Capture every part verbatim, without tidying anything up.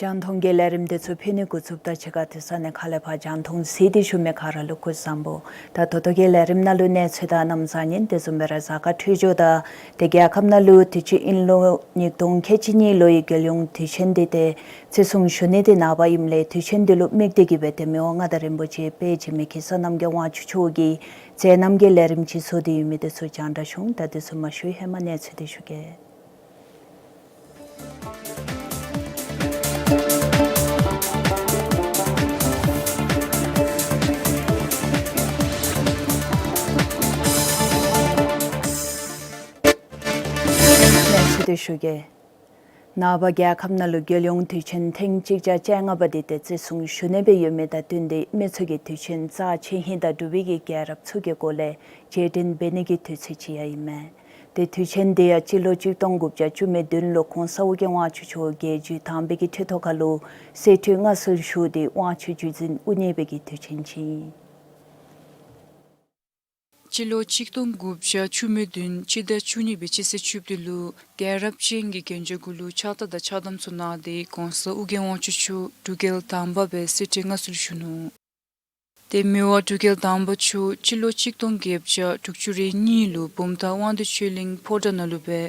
རྒྱང་མཐོང་གི་ལས་རིམ་འདི་ཚུ་ཕུལ་ནི་འགོ་བཙུགསཔ་ད་ཕྱི་ཁ་ཐེ་ས་ནས་ཁ་ལས་ཕར་རྒྱང་མཐོང་གཟིགས་ཏེ་བཞུགས་མི་ག་ར་ལུ་སྐུ་གཟུགས་བཟང་པོ། ད་ད་ལྟོ་གི་ལས་རིམ་ནང་ལུ་གནས་ཚུལ་དང་གནམ་གཤིས་ཉིན་དེ་བཟུམ་སྦེ་ར་གཟའ་སྐར་འཕྲོད་སྦྱོར་དང་དེ་རྒྱལ་ཁབ་ནང་ལུ་དུས་ཅི་དབྱིན་ལོ་ཉིས་སྟོང་ཁལ་གཅིག་གཉིས་ལོའི་རྒྱལ་ཡོངས་དུས་ཆེན་འདི་ཏེ་བརྩི་སྲུང་ཞུ་ནི་འདི་ནངས་པ་ཨིནམ་ལས་དུས་ཆེན་འདི་ལུ་དམིགས་ཏེ་གི་སྦེ་ཏེ་མི་དབང་མངའ་བདག་རིན་པོ་ཆེ་དཔལ་འཇིགས་མེད་གེ་སར་རྣམ་རྒྱལ་དབང་ཕྱུག་མཆོག་གིས་མཛད་རྣམ་གྱི་ལས་རིམ་ཅིག་བཟོ་སྟེ་ཡོད་མི་འདི་ཚུ་རྒྱང་བསྒྲགས་ཞུ་འོང་། ད་འདི་ཚུ་མ་ཞུ་ཧེ་མ་གནས་ཚུལ་འདི་ཞུ་གེ། གནས་ཚུལ་འདི་ཞུ་གེ། ནངས་པ་རྒྱལ་ཁབ་ནང་ལུ་རྒྱལ་ཡོངས་དུས་ཆེན་ཐེངས་གཅིག་བརྒྱ་བཅོ་ལྔ་པ་འདི་ཏེ་བརྩི་སྲུང་ཞུ་ནི་སྦེ་ཡོད་མི་དང་བསྟུན་ཏེ་མི་ཚུ་གིས་དུས་ཆེན་རྩ་ཆེན་ཧིང་དང་འབྲུག་པའི་གི་རྒྱལ་རབས་ཚུ་གི་སྐོར་ལས་རྗེས་དྲན་འབད་ནི་གི་དུས་ཚོད་ཅིག་ཡང་ཨིན་མས། ཏེ་དུས་ཆེན་འདི་ཡང་སྤྱི་ལོ་གཅིག་སྟོང་དགུ་བརྒྱ་བཅུ་མེད་བདུན་ལུ་གོང་ས་ཨོ་རྒྱན་དབང་ཕྱུག་མཆོག་རྒྱལ་བརྒྱུད་དམ་པའི་གི་ཁྲི་ཐོག་ཁ་ལུ་གསེར་ཁྲི་མངའ་གསོལ་ཞུ་སྟེ་དབང་ཕྱུག་བརྒྱུད་འཛིན་དབུ་བརྙེས་པའི་གི་དུས་ཆེན་ཅིག་ཨིན། སྤྱི་ལོ་གཅིག་སྟོང་དགུ་བརྒྱ་བཅུ་མེད་བདུན་སྤྱི་ཟླ་བཅུ་གཉིས་པའི་སྤྱི་ཚེས་བཅུ་བདུན་ལུ་རྒྱལ་རབས་ཅན་གྱི་གྱོན་ཆས་གུ་ལུ་ཕྱག་རྟགས་དང་ཕྱག་དམ་ཚུ་གནང་སྟེ་གོང་ས་ཨོ་རྒྱན་དབང་ཕྱུག་མཆོག་འབྲུག་རྒྱལ་དང་པ་སྦེ་གསེར་ཁྲི་མངའ་གསོལ་ཞུ་ནུག། ཏེ་མི་དབང་འབྲུག་རྒྱལ་དང་པ་མཆོག་སྤྱི་ལོ་གཅིག་སྟོང་བརྒྱད་བརྒྱ་དྲུག་ཅུ་རེ་གཉིས་ལུ་བུམ་ཐང་དབང་འདུས་ཆོས་གླིང་ཕོ་བྲང་ནང་ལུ་སྦེ་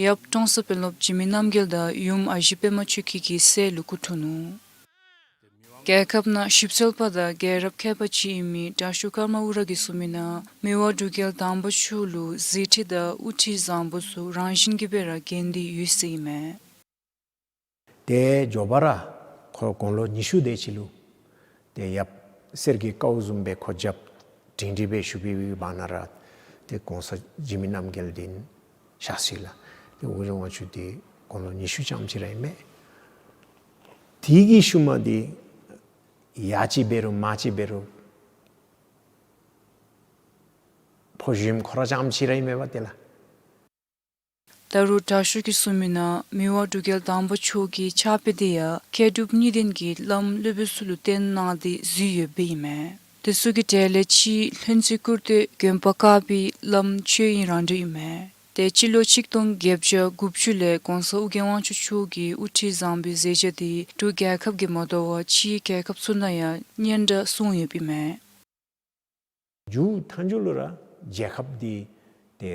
ཡབ་ཀྲོང་གསར་དཔོན་སློབ་འཇིགས་མེད་རྣམ་རྒྱལ་དང་ཡུམ་ཨ་ཞེ་པདྨ་ཆོས་སྐྱིད་ཀྱི་སྲས་ལུ་སྐུ་འཁྲུངས་ནུག། རྒྱལ་ཁབ་ནང་ཞིབ་འཚོལ་པ་དང་རྒྱལ་རབས་མཁས་པ་ཅིག་ཨིན་མི་དྲག་ཤོས་ཀརྨ་ཨུ་ར་གིས་གསུངས་མི་ནང་མི་དབང་འབྲུག་རྒྱལ་དང་པ་མཆོག་ལུ་གཟི་ཁྲི་དང་དབུ་ཁྲིད་བཟང་པོ་ཚུ་རང་བཞིན་གྱིས་སྦེ་ར་གྱོན་ཏེ་ཡོད་ཟེར་ཨིན་མས། ཏེ་མགྱོགས་པ་ར་ཁོ་དགུང་ལོ་ཉི་ཤུ་དེ་ཅིག་ལུ་ཏེ་ཡབ་གསེར་གྱི་ཀཝ་བཟུམ་སྦེ་ཁོ་རྒྱབ་སྒྲིང་སྒྲི་སྦེ་བཞུགས་པའི་བར་ན་ར་ཏེ་གོང་ས་འཇིགས་མེད་རྣམ་རྒྱལ་འདི་ནི་ཤི་སོ་ཡི་ལགས། ཏེ་ཨོ་རྒྱན་དབང་ཕྱུག་འདི་དགུང་ལོ་ཉི་ཤུ་ཙམ་ཅིག་ར་ཨིན་མས། དེ་གི་ཤུལ་མ་འདི་ཡ་ཅིག་འབད་རུང་མ་ཅིག་འབད་རུང་ཕོ་གཞོནམ་ཁོ་ར་ཙམ་ཅིག་ར་ཨིན་མས་པ་ཏེ་ལགས། ད་རུང་དྲག་ཤོས་ཀྱིས་གསུངས་མི་ནང་མི་དབང་འབྲུག་རྒྱལ་དང་པ་མཆོག་གི་ཕྱག་དཔེ་འདི་ཡང་མཁས་གྲུབ་གཉིས་ལྡན་གྱི་བླམ་སློབ་དཔོན་ཚུ་ལུ་བརྟེན་གནང་སྟེ་བཞེས་ཡོདཔ་ཨིན་མས། དེ་ཚུ་གི་གྲས་ལས་གཅིག་ལྷུན་རྩེ་སྐུར་སྟོད་དགོན་པ་དཀར་པོའི་བླམ་ཆོས་དབྱིངས་རང་གྲོལ་ཨིན་མས། ཏེ་སྤྱི་ལོ་གཅིག་སྟོང་བརྒྱད་བརྒྱ་དགུ་བཅུ་ལས་གོང་ས་ཨོ་རྒྱན་དབང་ཕྱུག་མཆོག་གི་དབུ་ཁྲིད་བཟང་པོའི་མཛད་རྗེས་འདི་འབྲུག་རྒྱལ་ཁབ་ཀྱིས་མ་དོ་བར་ཕྱིའི་རྒྱལ་ཁབ་ཚུ་ནང་ཡང་སྙན་གྲགས་སོང་ཡོདཔ་ཨིན་མས། མཇུག་མཐའ་མཇུག་ལུ་ར་རྒྱལ་ཁབ་འདི་ཏེ་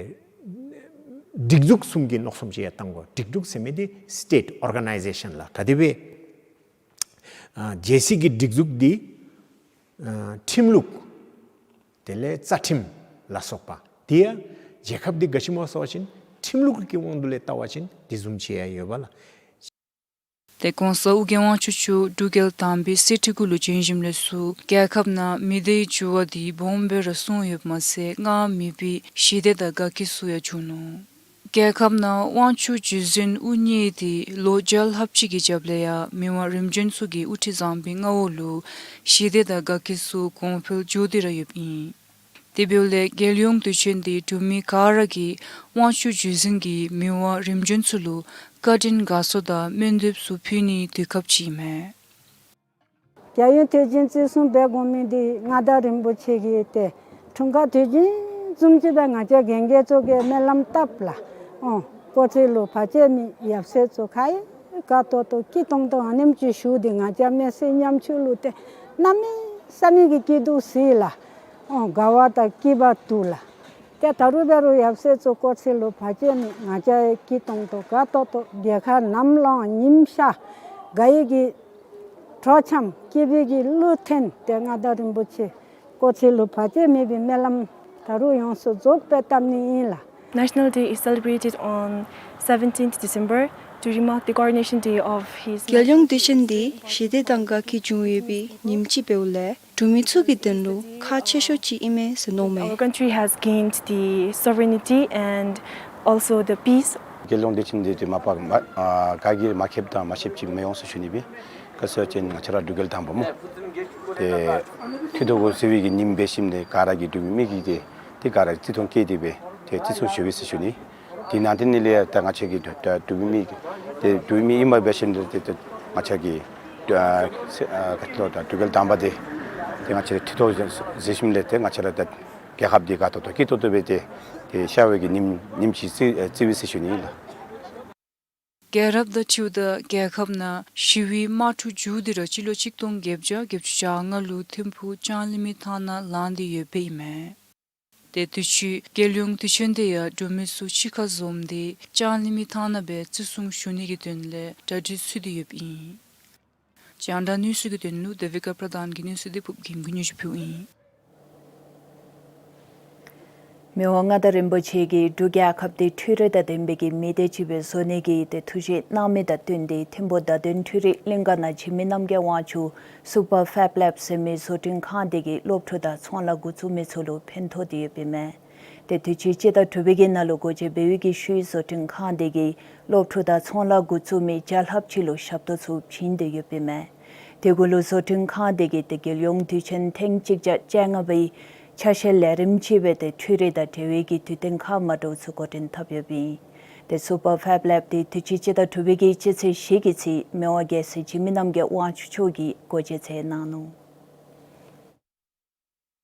སྒྲིག་འཛུགས་གསུམ་གྱི་མནོ་བསམ་ཅིག་ཡང་བཏང་དགོ། སྒྲིག་འཛུགས་ཟེར་མི་འདི་སི་ཊེཊ་ཨོར་ག་ནའི་ཛེ་ཤཱན་ལགས། ག་དེ་སྦེ་ཨ་རྒྱལ་སྲིད་ཀྱི་སྒྲིག་འཛུགས་འདི་ཨ་ཁྲིམས་ལུགས་དེ་ལས་རྩ་ཁྲིམས་ལ་སོགས་པ་དེ་ཡང་རྒྱལ་ཁབ་འདི་ག་ཅི་སྨོ་ཟེར་བ་ཅིན་ཁྲིམས་ལུགས་ཀྱི་དབང་དུ་ལས་བལྟ་བ་ཅིན་དེ་བཟུམ་ཅིག་ཡང་ཡོད་པ་ལགས། ཏེ་གོང་ས་ཨོ་རྒྱན་དབང་ཕྱུག་མཆོག་འབྲུག་རྒྱལ་དང་པའི་གསེར་ཁྲི་གུ་ལུ་བྱོན་ཞིནམ་ལས་ཚུར་རྒྱལ་ཁབ་ནང་མི་སྡེའི་འགྱུར་བ་འདི་སྦོམ་སྦེ་ར་སོང་ཡོདཔ་མ་ཚད་སྔར་མེད་པའི་ཞི་བདེ་དང་དགའ་སྐྱིད་ཚུ་ཡང་བྱུང་ནུག། རྒྱལ་ཁབ་ནང་དབང་ཕྱུག་བརྒྱུད་འཛིན་དབུ་བརྙེས་ཏེ་ལོ་བརྒྱ་ལྷགཔ་ཅིག་གི་རྒྱབ་ལས་ཡང་མི་དབང་རིམ་བྱོན་ཚུ་གི་དབུ་ཁྲིད་བཟང་པོའི་མངའ་འོག་ལུ་ཞི་བདེ་དང་དགའ་སྐྱིད་ཚུ་གོང་འཕེལ་འགྱོ་སྟེ་ར་ཡོདཔ་ཨིན། དེ་འབདཝ་ལས་རྒྱལ་ཡོངས་དུས་ཆེན་འདི་འབྲུག་མི་ག་ར་གིས་དབང་ཕྱུག་བརྒྱུད་འཛིན་གྱིས་མི་དབང་རིམ་བྱོན་ཚུ་ལུ་བཀའ་དྲིན་དགའ་ཚོར་དང་སྨོན་འདེབས་ཚུ་ཕུལ་ནིའི་དུས་སྐབས་ཅིག་ཨིན་མས། རྒྱལ་ཡོངས་དུས་ཆེན་བརྩི་སྲུང་འབད་དགོ་མི་འདི་མངའ་བདག་རིན་པོ་ཆེ་གིས་ཏེ་འཁྲུངས་སྐར་དུས་ཆེན་བཟུམ་ཅིག་སྦེ་ང་བཅས་རྒན་རྒས་ཚུ་གིས་སྨོན་ལམ་བཏབ་ལགས། ཨོ་སྐུ་ཚེ་ལུ་བར་ཆད་མེད་པའི་ཡབ་སྲས་ཚུ་ག་ཡི་དགའ་ཏོག་ཏོ་སྐྱིད་ཏོང་ཏོ་ཨ་ནེམ་ཅིག་བཞུགས་ཏེ་ང་བཅས་མི་སེར་ཉམ་ཆུང་ལུ་ཏེ་གནམ་མེད་ས་མེད་ཀྱི་སྐྱིད་སྡུག་གཟིགས་ལགས། ཨོ་དགའ་བ་དང་སྐྱིད་པ་འདུག་ལགས། ཏེ་ད་རུང་འབད་རུང་ཡབ་སྲས་ཚུ་སྐུ་ཚེ་ལུ་བར་ཆད་མེད་ང་བཅས་སྐྱིད་ཏོང་ཏོ་དགའ་ཏོག་ཏོ་རྒྱལ་ཁབ་ནམ་ལངས་ཉིམ་ཤར་དགའ་ཡི་གི་དྲོ་འཆམ་སྐྱིད་པའི་གི་གླུ་འཐེན་ཏེ་མངའ་བདག་རིན་པོ་ཆེ་སྐུ་ཚེ་ལུ་བར་ཆད་མེད་པའི་སྨོན་ལམ་ད་རུང་ཡོངས་སུ་རྫོགས་པའི་བཏབ་ནི་ཨིན་ལགས། National Day is celebrated on seventeenth December to remark the coronation day of His Majesty. རྒྱལ་ཡོངས་དུས་ཆེན་འདི་ཞི་བདེ་དང་དགའ་སྐྱིད་འབྱུང་ཡོད་པའི་ཉིནམ་ཅིག་འབདཝ་ལས་འབྲུག་མི་ཚུ་གི་དོན་ལུ་ཁག་ཆེ་ཤོས་ཅིག་ཨིན་མས་ཟེར་མནོཝ་མས། Our country has gained the sovereignty and also the peace. རྒྱལ་ཡོངས་དུས་ཆེན་འདི་ཏེ་མ་པ་མ་ཨ་ག་གིས་མ་ཁེབས་དང་མ་ཤེསཔ་ཅིག་མི་འོང་ཟེར་ཞུ་ནི་སྦེ། ག་ཟེར་བ་ཅིན་ང་བཅས་ར་འབྲུག་རྒྱལ་དང་པ་སྨོ། ཏེ་མཐུད་དོ་གོ་ཟེར་བའི་གི་ཉིནམ་འབད་ཞིནམ་ལས་ག་ར་གིས་འབྲུག་མི་གིས་ཏེ་ཏེ་ག་ར་བརྩི་མཐོང་བསྐྱེད་དེ་སྦེ་ཏེ་བརྩི་སྲུང་ཞུ་ཡི་ཟེར་ཞུ་ནི། དེ་ནང་དེ་ནི་ལས་ད་ང་བཅས་ཀྱི་ད་ད་འབྲུག་མི་ཏེ་འབྲུག་མི་ཨིནམ་འབད་ཞིནམ་ལས་ཏེ་ཏེ་ང་བཅས་ཀྱི་ད་ཨ་ས་ཨ་ག་ཅི་ལོ་ད་འབྲུག་རྒྱལ་དང་པ་འདི་ཏེ་ང་བཅས་མཐུད་དོ་གོ་ཟེར་ཞིནམ་ལས་ཏེ་ང་བཅས་ར་ད་རྒྱལ་ཁབ་འདི་དགའ་ཏོག་ཏོ་སྐྱིད་ཏོག་ཏོ་སྦེ་ཏེ་ཏེ་ཤར་བའི་གི་ཉིནམ་ཉིནམ་ཅིག་བརྩི་ཨེ་བརྩི་བས་ཟེར་ཞུ་ནི་ལགས། རྒྱལ་རབས་དང་འཁྲིལཝ་ད་རྒྱལ་ཁབ་ནང་ཞི་བའི་དམག་འཁྲུག་མཇུག་སྡུད་ར་སྤྱི་ལོ་ཆིག་སྟོང་བརྒྱད་བརྒྱ་བརྒྱད་ཅུ་གྱ་ལྔ་ལུ་ཐིམ་ཕུག་ལྕང་གླིང་མའི་ཐང་ནང་ལང་སྟེ་ཡོདཔ་ཨིན་མས། ཏེ་དུས་ཅི་རྒྱལ་ཡོངས་དུས་ཆེན་དེ་ཡང་འབྲུག་མི་ཚུ་གཅིག་ཁར་འཛོམས་ཏེ་ལྕང་གླིང་མའི་ཐང་ནང་སྦེ་བརྩི་སྲུང་ཞུ་ནི་གི་དོན་ལས་གྲ་སྒྲིག་ཚུད་དེ་ཡོདཔ་ཨིན། རྒྱང་བསྒྲགས་གནས་ཚུལ་གྱི་དོན་ལུ་དེ་བི་ཀ་པྲ་དྷཱན་གྱི་གནས་ཚུལ་འདི་ཕུརབ་རྒྱལམོ་གིས་སྙན་ཞུ་ཕུལཝ་ཨིན། མི་དབང་མངའ་བདག་རིན་པོ་ཆེ་གིས་འབྲུག་རྒྱལ་ཁབ་འདི་འཕྲུལ་རིག་དང་ལྡན་པའི་གི་མི་སྡེ་ཅིག་སྦེ་བཟོ་ནི་གི་ཏེ་ཐུགས་བཞེད་གནང་མི་དང་བསྟུན་ཏེ་ཐིམ་ཕུག་བརྡ་དོན་འཕྲུལ་རིག་གླིང་ག་ནང་འཇིགས་མེད་རྣམ་རྒྱལ་དབང་ཕྱུག་སུ་པར་ཕེབ་ལེབ་ཟེར་མི་བཟོ་སྐྲུན་ཁང་འདི་གིས་སློབ་ཕྲུག་དང་ཚོང་ལཱ་འགོ་བཙུགས་མི་ཚུ་ལུ་ཕན་ཐོགས་ཏེ་ཡོདཔ་ཨིན་མས། ཏེ་དུས་ཅི་སྤྱི་ཟླ་དྲུག་པའི་གི་ནང་ལུ་སྒོ་འབྱེད་འབད་བའི་གི་ཤུལ་བཟོ་སྐྲུན་ཁང་འདི་གིས་སློབ་ཕྲུག་དང་ཚོང་ལཱ་འགོ་བཙུགས་མི་བརྒྱ་ལྷགཔ་ཅིག་ལུ་ཞབས་ཏོག་ཚུ་བྱིན་ཏེ་ཡོདཔ་ཨིན་མས། དེ་གུ་ལུ་བཟོ་སྐྲུན་ཁང་འདི་གིས་ཏེ་རྒྱལ་ཡོངས་དུས་ཆེན་ཐེངས་གཅིག་བརྒྱ་བཅོ་ལྔ་པའི་ཆ་ཤས་ལས་རིམ་ཅིག་སྦེ་ཏེ་འཕྲུལ་རིག་དང་འབྲེལ་བའི་གི་དུས་སྟོན་ཁག་མ་འདྲཝ་ཚུ་འགོ་འདྲེན་འཐབ་ཡོདཔ་ཨིན། ཏེ་སུ་པར་ཕེབ་ལེབ་འདི་དུས་ཅི་སྤྱི་ཟླ་དྲུག་པའི་གི་སྤྱི་ཚེས་བཞི་གི་ཚེ་མི་དབང་རྒྱལ་སྲས་འཇིགས་མེད་རྣམ་རྒྱལ་དབང་ཕྱུག་མཆོག་གིས་སྒོ་འབྱེད་མཛད་གནང་ནུག།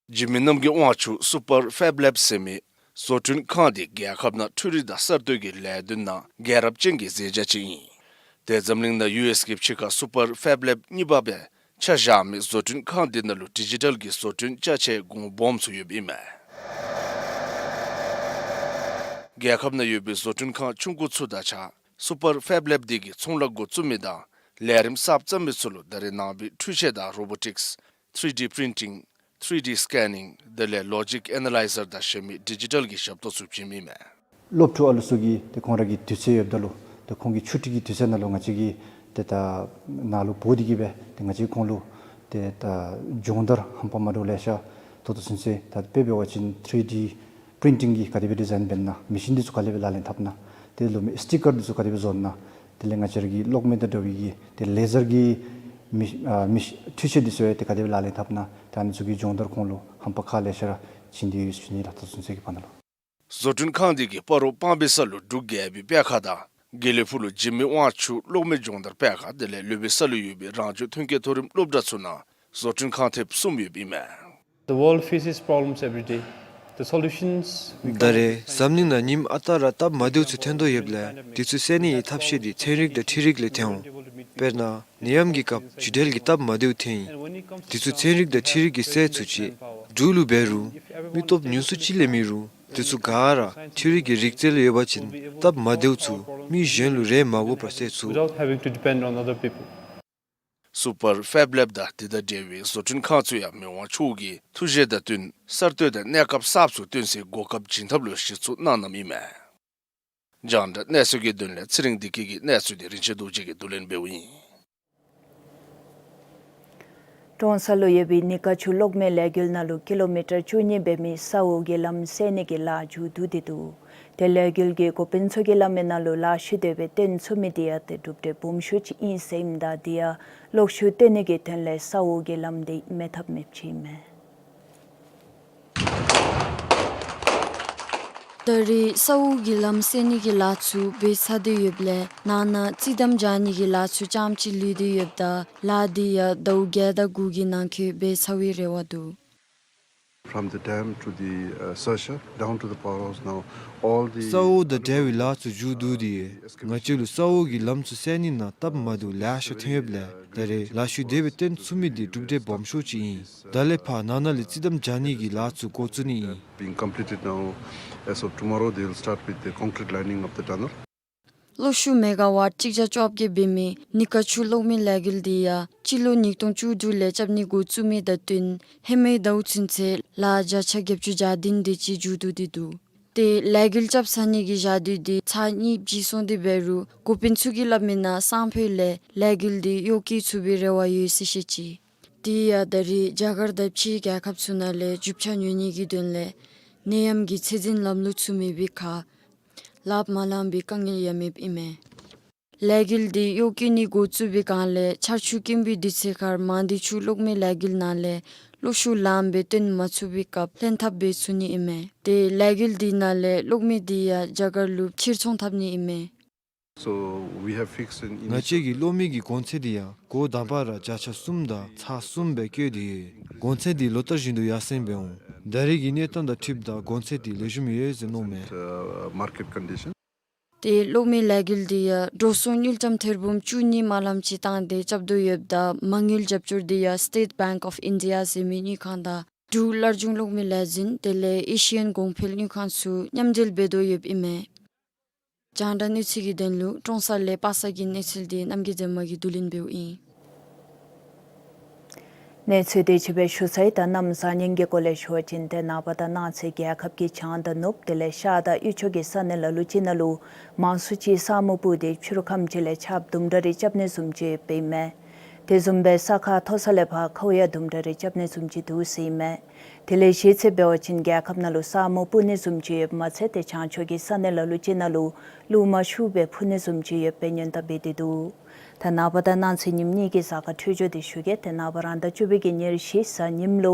འཇིགས་མེད་རྣམ་རྒྱལ་དབང་ཕྱུག་སུ་པར་ཕེབ་ལེབ་ཟེར་མི་བཟོ་སྐྲུན་ཁང་འདི་རྒྱལ་ཁབ་ནང་འཕྲུལ་རིག་དང་གསར་གཏོད་ཀྱི་ལས་དོན་ནང་རྒྱལ་རབས་ཅན་གྱི་མཛད་བྱ་ཅིག་ཨིན། ཏེ་འཛམ་གླིང་ནང་ཡུ་ཨེསི་གི་ཕྱི་ཁར་སུ་པར་ཕེབ་ལེབ་གཉིས་པ་སྦེ་ཆ་བཞག་མི་བཟོ་སྐྲུན་ཁང་འདི་ནང་ལུ་ཌི་ཇི་ཊལ་གྱི་བཟོ་སྐྲུན་ཅ་ཆས་གོང་སྦོམ་ཚུ་ཡོདཔ་ཨིན་མས། རྒྱལ་ཁབ་ནང་ཡོད་པའི་བཟོ་སྐྲུན་ཁང་ཆུང་ཀུ་ཚུ་དང་གཅིག་ཁར་སུ་པར་ཕེབ་ལེབ་འདི་གིས་ཚོང་ལཱ་འགོ་བཙུགས་མི་དང་ལས་རིམ་གསརཔ་བརྩམ་མི་ཚུ་ལུ་ད་རེས་ནངས་པའི་འཕྲུལ་ཆས་དང་རོ་བོ་ཊིཀསི་ཐི་རི་ཌི་པི་རིན་ཊིང་། ཐི་རི་ཌི་སི་ཀེ་ནིང་། དེ་ལས་ལོ་ཇིག་ཨེ་ན་ལའི་ཛར་དང་གཞན་མི་ཌི་ཇི་ཊལ་གྱི་ཞབས་ཏོག་ཚུ་བྱིནམ་ཨིན་མས། སློབ་ཕྲུག་ཨ་ལུ་ཚུ་གིས་ཏེ་ཁོང་ར་གི་དུས་ཚོད་ཡོདཔ་ད་ལུ་ཏེ་ཁོང་གི་ཆུ་ཊི་གི་དུས་ཚོད་ནང་ལུ་ང་བཅས་ཀྱིས་ཏེ་ད་ནཱ་ལུ་འབོ་སྟེ་གིས་སྦེ་ཏེ་ང་བཅས་ཁོང་ལུ་ཏེ་ད་སྦྱོང་བརྡར་རྣམ་པ་མ་འདྲཝ་ལེ་ཤ་ད་ལྟོ་ཚུན་ཚོད་ད་དཔེ་འབད་བ་ཅིན་ཐི་རི་ཌི་པི་རིན་ཊིང་གིས་ག་དེ་སྦེ་ཌི་ཛའིན་འབད་ན། མེ་ཤིན་འདི་ཚུ་ག་དེ་སྦེ་ལག་ལེན་འཐབ་ན། དེ་ལུ་མི་སི་ཊི་ཀར་འདི་ཚུ་ག་དེ་སྦེ་བཟོ་ན། དེ་ལས་ང་བཅས་ར་གི་གློག་མེ་དང་འདྲ་བའི་གི་ཏེ་ལེ་ཛར་གྱི་མི་ཨ་མི་འཕྲུལ་ཆས་འདི་ཚུ་ཡང་ཏེ་ག་དེ་སྦེ་ལག་ལེན་འཐབ་ན། ད་ཨ་ནི་ཚུ་གི་སྦྱོང་བརྡར་ཁོང་ལུ་རྣམ་པ་ཁག་ལེ་ཤ་ར་བྱིན་ཏེ་ཡོད་ཟེར་ཞུ་ནི་ལགས། ད་ལྟོ་ཚུན་ཚོད་ཀྱི་བར་ན་ལུ། བཟོ་སྐྲུན་ཁང་འདི་གིས་སྤ་རོ་སྤང་སྦིས་ས་ལུ་འབྲུག་རྒྱལ་པོའི་སྤེལ་ཁང་དང་དགེ་ལེགས་ཕུག་ལུ་འཇིགས་མེད་དབང་ཕྱུག་གློག་མེ་སྦྱོང་བརྡར་སྤེལ་ཁང་དེ་ལས་ལུས་སྦིས་ས་ལུ་ཡོད་པའི་རང་བྱུང་ཐོན་སྐྱེད་མཐོ་རིམ་སློབ་གྲྭ་ཚུ་ནང་བཟོ་སྐྲུན་ཁང་ཐེབས་གསུམ་ཡོདཔ་ཨིན་མས། The world faces problems every day. The solutions we ད་རེས་འཛམ་གླིང་ནང་ཉིནམ་ཨ་རྟག་ར་སྟབས་མ་བདེཝ་ཚུ་ཐོན་དོ་ཡོདཔ་ལས་དེ་ཚུ་སེལ་ནི་གི་ཐབས་ཤེས་འདི་ཚན་རིག་དང་འཕྲུལ་རིག་ལས་ཐོན་འོང་། དཔེར་ན་ནད་ཡམས་ཀྱི་སྐབས་འཇིགས་བྲལ་གྱི་སྟབས་མ་བདེཝ་ཐོན་ཡི། དེ་ཚུ་ཚན་རིག་དང་འཕྲུལ་རིག་གིས་སེལ་ཚུགས་ཅི། འབྲུག་ལུ་འབད་རུང་མི་སྟོབས་ཉུང་སུ་ཅིག་ལས་མེད་རུང་དེ་ཚུ་ག་ར་འཕྲུལ་རིག་གི་རིག་རྩལ་ཡོད་པ་ཅིན་སྟབས་མ་བདེཝ་ཚུ་མི་གཞན་ལུ་རེ་མ་དགོ་པར་སེལ་ཚུགས། Without having to depend on other people. སུ་པར་ཕེབ་ལེབ་དང་དེ་དང་འབྲེལ་བའི་བཟོ་སྐྲུན་ཁང་ཚུ་ཡང་མི་དབང་མཆོག་གི་ཐུགས་བཞེད་དང་བསྟུན་གསར་གཏོད་དང་གནས་སྐབས་གསརཔ་ཚུ་བཏོན་སའི་གོ་སྐབས་བྱིན་ཐབས་ལུ་གཞི་བཙུགས་གནང་གནངམ་ཨིན་མས། རྒྱང་བསྒྲགས་གནས་ཚུལ་གྱི་དོན་ལས་ཚེ་རིང་བདེ་སྐྱིད་ཀྱིས་གནས་ཚུལ་འདི་རིན་ཆེན་རྡོ་རྗེ་གིས་བསྡུ་ལེན་འབདཝ་ཨིན། ཀྲོང་གསར་ལུ་ཡོད་པའི་ནི་ཀ་ཆུ་གློག་མེ་ལས་འགུལ་ནང་ལུ་ཀི་ལོ་མི་ཊར་བཅུ་གཉིས་འབད་མི་ས་འོག་གི་ལམ་སེལ་ནི་གི་ལཱ་མཇུག་བསྡུ་སྟེ་འདུག། ཏེ་ལས་འགུལ་གྱི་འགོ་དཔོན་ཚུ་གིས་སླབ་མི་ནང་ལུ་ལཱ་ཤུལ་དེ་སྦེ་བཏོན་ཚུགས་མི་འདི་ཡང་ཏེ་གྲུབ་འབྲས་སྦོམ་ཤོས་ཅིག་ཨིན་ཟེར་ཨིནམ་ད་དེ་ཡང་གློག་ཤུགས་བཏོན་ནི་གི་དོན་ལས་ས་འོག་གི་ལམ་འདི་མེད་ཐབས་མེདཔ་ཅིག་ཨིན་མས། ད་རེས་ས་འོག་གི་ལམ་སེལ་ནི་གི་ལཱ་ཚུ་འབད་ཚར་ཏེ་ཡོདཔ་ལས་ནང་ན་རྩི་དམ་རྐྱབ་ནི་གི་ལཱ་ཚུ་རྐྱངམ་ཅིག་ལུས་ཏེ་ཡོདཔ་ད་ལཱ་འདི་ཡང་ཟླཝ་བརྒྱད་དང་དགུ་གི་ནང་འཁོད་འབད་ཚར་བའི་རེ་བ་འདུག། From the dam to the, uh, searcher, down to the power house now, all the ས་འོག་དང་འབྲེལ་བའི་ལཱ་ཚུ་མཇུག་བསྡུ་སྟེ་ང་བཅས་ལུ་ས་འོག་གི་ལམ་ཚུ་སེལ་ནི་ནང་སྟབས་མ་བདེཝ་ལེ་ཤ་ཐོན་ཡོདཔ་ལས་ད་རེས་ལཱ་ཤུལ་དེ་སྦེ་སྟོན་ཚུགས་མི་འདི་གྲུབ་འབྲས་སྦོམ་ཤོས་ཅིག་ཨིན། ད་ལས་ཕར་ནང་ན་ལས་རྩི་དམ་རྐྱབ་ནི་གི་ལཱ་ཚུ་འགོ་བཙུགས་ནི་ཨིན། Being completed now, as of tomorrow, they will start with the concrete lining of the tunnel. གློག་ཤུགས་མེ་ག་ཝཊ་གཅིག་བརྒྱ་བཅོ་བརྒྱད་འབད་མི་ནི་ཀ་ཆུ་གློག་མེ་ལས་འགུལ་འདི་ཡང་སྤྱི་ལོ་ཉིས་སྟོང་བཅུ་དྲུག་ལས་རྐྱབ་ནི་འགོ་བཙུགས་མི་དང་བསྟུན་ཧེ་མའི་ཟླཝ་ཚུན་ཚོད་ལཱ་བརྒྱ་ཆ་བརྒྱད་ཅུ་གྱ་བདུན་དེ་ཅིག་མཇུག་བསྡུ་སྟེ་འདུག། ཏེ་ལས་འགུལ་རྐྱབ་ཚར་ནི་གི་ཞག་དུས་འདི་ཚར་གཉིས་བརྗེ་སོང་སྟེ་འབད་རུང་འགོ་དཔོན་ཚུ་གིས་སླབ་མིའི་ནང་སང་ཕོད་ལས་ལས་འགུལ་འདི་གཡོག་བཀོལ་ཚུགས་པའི་རེ་བ་ཡོད་ཟེར་བཤད་ཅི། དེ་ཡང་ད་རེས་རྒྱ་གར་དང་ཕྱིའི་རྒྱལ་ཁབ་ཚུ་ནང་ལས་རྒྱུ་ཆ་ཉོ་ནི་གི་དོན་ལས་ནད་ཡམས་ཀྱི་ཚད་འཛིན་ལམ་ལུགས་ཚུ་མེད་པའི་ཁར་ལགཔ་མ་ལང་པའི་དཀའ་ངལ་ཡང་མེདཔ་ཨིན་མས། ལས་འགུལ་འདི་གཡོག་བཀོལ་ནི་འགོ་བཙུགས་པའི་སྒང་ལས་ཆར་ཆུ་དཀོན་པོའི་དུས་ཚོད་ཁར་མང་སྡེ་ཆུ་གློག་མེ་ལས་འགུལ་ནང་ལས་གློག་ཤུགས་ལངམ་སྦེ་སྟོན་མ་ཚུགས་པའི་སྐབས་ལྷན་ཐབས་འབད་ཚུགས་ནི་ཨིན་མས། ཏེ་ལས་འགུལ་འདི་ནང་ལས་གློག་མེ་འདི་ཡང་རྒྱ་གར་ལུ་ཕྱིར་ཚོང་འཐབ་ནི་ཨིན་མས། So we have fixed in ང་བཅས་ཀྱི་གློག་མེ་གི་གོང་ཚད་འདི་ཡང་འགོ་དང་པ་ར་བརྒྱ་ཆ་གསུམ་དང་ཚག་གསུམ་སྦེ་བཀོད་དེ་ཡོད། གོང་ཚད་འདི་ལོ་ལྟར་བཞིན་དུ་ཡར་སེང་འབད་འོང་། ད་རེས་ཀྱི་གནས་སྟངས་དང་འཁྲིལཝ་ད་གོང་ཚད་འདི་ལེགས་ཤོམ་ཡོད་ཟེར་མནོཝ་མས། Uh, market condition. ཏེ་གློག་མེ་ལས་འགུལ་འདི་ཡང་འགྲོ་སོང་དངུལ་ཀྲམ་ཐེར་འབུམ་བཅུ་གཉིས་མ་ལངམ་ཅིག་བཏང་སྟེ་རྐྱབ་དོ་ཡོདཔ་ད་མ་དངུལ་རྒྱབ་སྐྱོར་འདི་ཡང་State Bank of India ཟེར་མི་དངུལ་ཁང་དང་འབྲུག་སླར་འབྱུང་གློག་མེ་ལས་འཛིན་དེ་ལས་ཨེ་ཤི་ཡན་གོང་འཕེལ་དངུལ་ཁང་ཚུ་མཉམ་འབྲེལ་འབད་དོ་ཡོདཔ་ཨིན་མས། རྒྱང་བསྒྲགས་གནས་ཚུལ་གྱི་དོན་ལུ་ཀྲོང་གསར་ལས་པ་སངས་ཀྱི་གནས་ཚུལ་འདི་རྣམ་རྒྱལ་མཚན་མོ་གིས་བསྡུ་ལེན་འབདཝ་ཨིན། གནས་ཚུལ་འདི་ཅིག་སྦེ་ཞུ་ཚར་ཡི། ད་གནམ་གཤིས་ཉིན་གྱི་སྐོར་ལས་ཞུ་བ་ཅིན་ཏེ་ནངས་པ་དང་གནངས་ཚེ་རྒྱལ་ཁབ་ཀྱི་བྱང་དང་ནུབ་དེ་ལས་ཤར་དང་དབུས་ཕྱོགས་ཀྱི་ས་གནས་ལ་ལུ་ཅིག་ནང་ལུ་མང་སུ་ཅིག་ས་སྨུག་སྤུབས་ཏེ་ཕྱི་རུ་ཁམས་ཅིག་ལས་ཆརཔ་དུམ་གྲ་རེ་རྐྱབ་ནི་བཟུམ་ཅིག་ཡོདཔ་ཨིན་མས། དེ་བཟུམ་སྦེ་ས་ཁ་མཐོ་ས་ལས་ཕར་ཁཝ་ཡང་དུམ་གྲ་རེ་རྐྱབ་ནི་བཟུམ་ཅིག་འདུག་ཟེར་ཨིན་མས། དེ་ལས་གཞེས་ཚེ་འབད་བ་ཅིན་རྒྱལ་ཁབ་ནང་ལུ་ས་སྨུག་སྤུབས་ནི་བཟུམ་ཅིག་ཡོདཔ་མ་ཚད་ཏེ་བྱང་ཕྱོགས་ཀྱི་ས་གནས་ལ་ལུ་ཅིག་ནང་ལུ་རླུང་མ་ཤུགས་སྦེ་འཕུ་ནི་བཟུམ་ཅིག་ཡོདཔ་སྦེ་སྔོན་བརྡ་འབད་དེ་འདུག། ད་ནངས་པ་དང་གནངས་ཚེ་ཉིནམ་གཉིས་ཀྱི་གཟའ་སྐར་འཕྲོད་སྦྱོར་འདི་ཞུ་གེ། ཏེ་ནངས་པ་རང་ཟླ་བཅུ་པའི་གི་ཉེར་བཞི་གཟའ་ཉིམ་ལུ་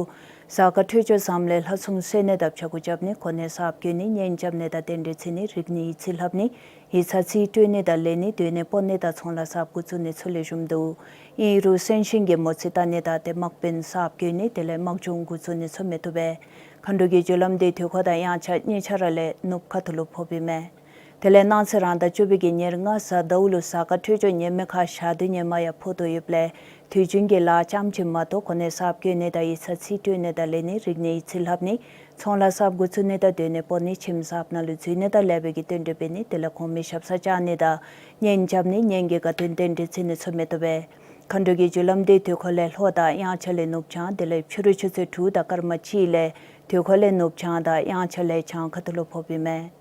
གཟའ་སྐར་འཕྲོད་སྦྱོར་བཟངམ་ལས་ལྷ་སྲུང་གསོལ་ནི་དང་ཕྱྭ་འགུགས་རྐྱབ་ནི་གོ་གནས་གསརཔ་བསྐོ་ནི་གཉེན་རྐྱབ་ནི་དང་རྟེན་འབྲེལ་འཚོལ་ནི་རིག་གནས་ཡིག་རྩིས་ལྷབ་ནི་ཡིག་ཚང་རྩིས་སྤྲོད་ནི་དང་ལེན་ནི་སྡོད་གནས་སྤོ་ནི་དང་ཚོང་ལཱ་གསརཔ་འགོ་བཙུགས་ནི་ཚུ་ལེགས་ཤོམ་འདུག། ཨིན་རུང་གསོན་གཤིན་གྱི་མོ་རྩིས་བལྟ་ནི་དང་ཏེ་དམག་དཔོན་གསརཔ་བསྐོ་ནི་དེ་ལས་དམག་སྦྱོང་འགོ་བཙུགས་ནི་ཚུ་མི་བཏུབ་པས། མཁའ་འགྲོ་གི་རྒྱུ་ལམ་འདི་དུས་འཁོར་དང་དབྱངས་འཆར་གཉིས་ཆ་ར་ལས་ནུབ་ཁ་ཐུག་ལུ་ཕོགཔ་ཨིན་མས། དེ་ལས་གནངས་ཚེ་རང་ཟླ་བཅུ་པའི་གི་ཉེར་ལྔ་གཟའ་ཟླཝ་ལུ་གཟའ་སྐར་འཕྲོད་སྦྱོར་ངན་མེད་ཁར་ཞག་དུས་ངན་མ་ཡང་ཕོག་དོ་ཡོདཔ་ལས་དུས་རྒྱུན་གྱི་ལཱ་རྐྱངམ་ཅིག་མ་གཏོགས་གོ་གནས་གསརཔ་བསྐོ་ནི་དང་ཡིག་ཚང་རྩིས་སྤྲོད་ནི་དང་ལེན་ནི་རིག་གནས་ཡིག་རྩིས་ལྷབ་ནི་ཚོང་ལཱ་གསརཔ་འགོ་བཙུགས་ནི་དང་སྡོད་གནས་སྤོ་ནི་ཁྱིམ་གསརཔ་ནང་ལུ་འཛུལ་ནི་དང་ལེགས་པའི་གི་རྟེན་འབྲེལ་འབད་ནི་དེ་ལས་གོང་མའི་ཞབས་སར་བཅར་ནི་དང་གཉེན་རྐྱབ་ནི་གཉེན་གྱི་དགའ་སྟོན་རྟེན་འབྲེལ་འཚོལ་ནི་ཚུ་མི་བཏུབ་པས། མཁའ་འགྲོ་གི་རྒྱུ་ལམ་འདི་དུས་འཁོར་ལས་ལྷོ་དང་དབྱངས་འཆར་ལས་ནུབ་བྱང་དེ་ལས་ཕྱི་རུ་ཆུ་ཚོད་དྲུག་དང་སྐར་མ་གཅིག་ལས་དུས་འཁོར་ལས་ནུབ་བྱང་དང་དབྱངས་འཆར་ལས་བྱང་ཁ་ཐུག་ལུ་ཕོགཔ་ཨིན་མས།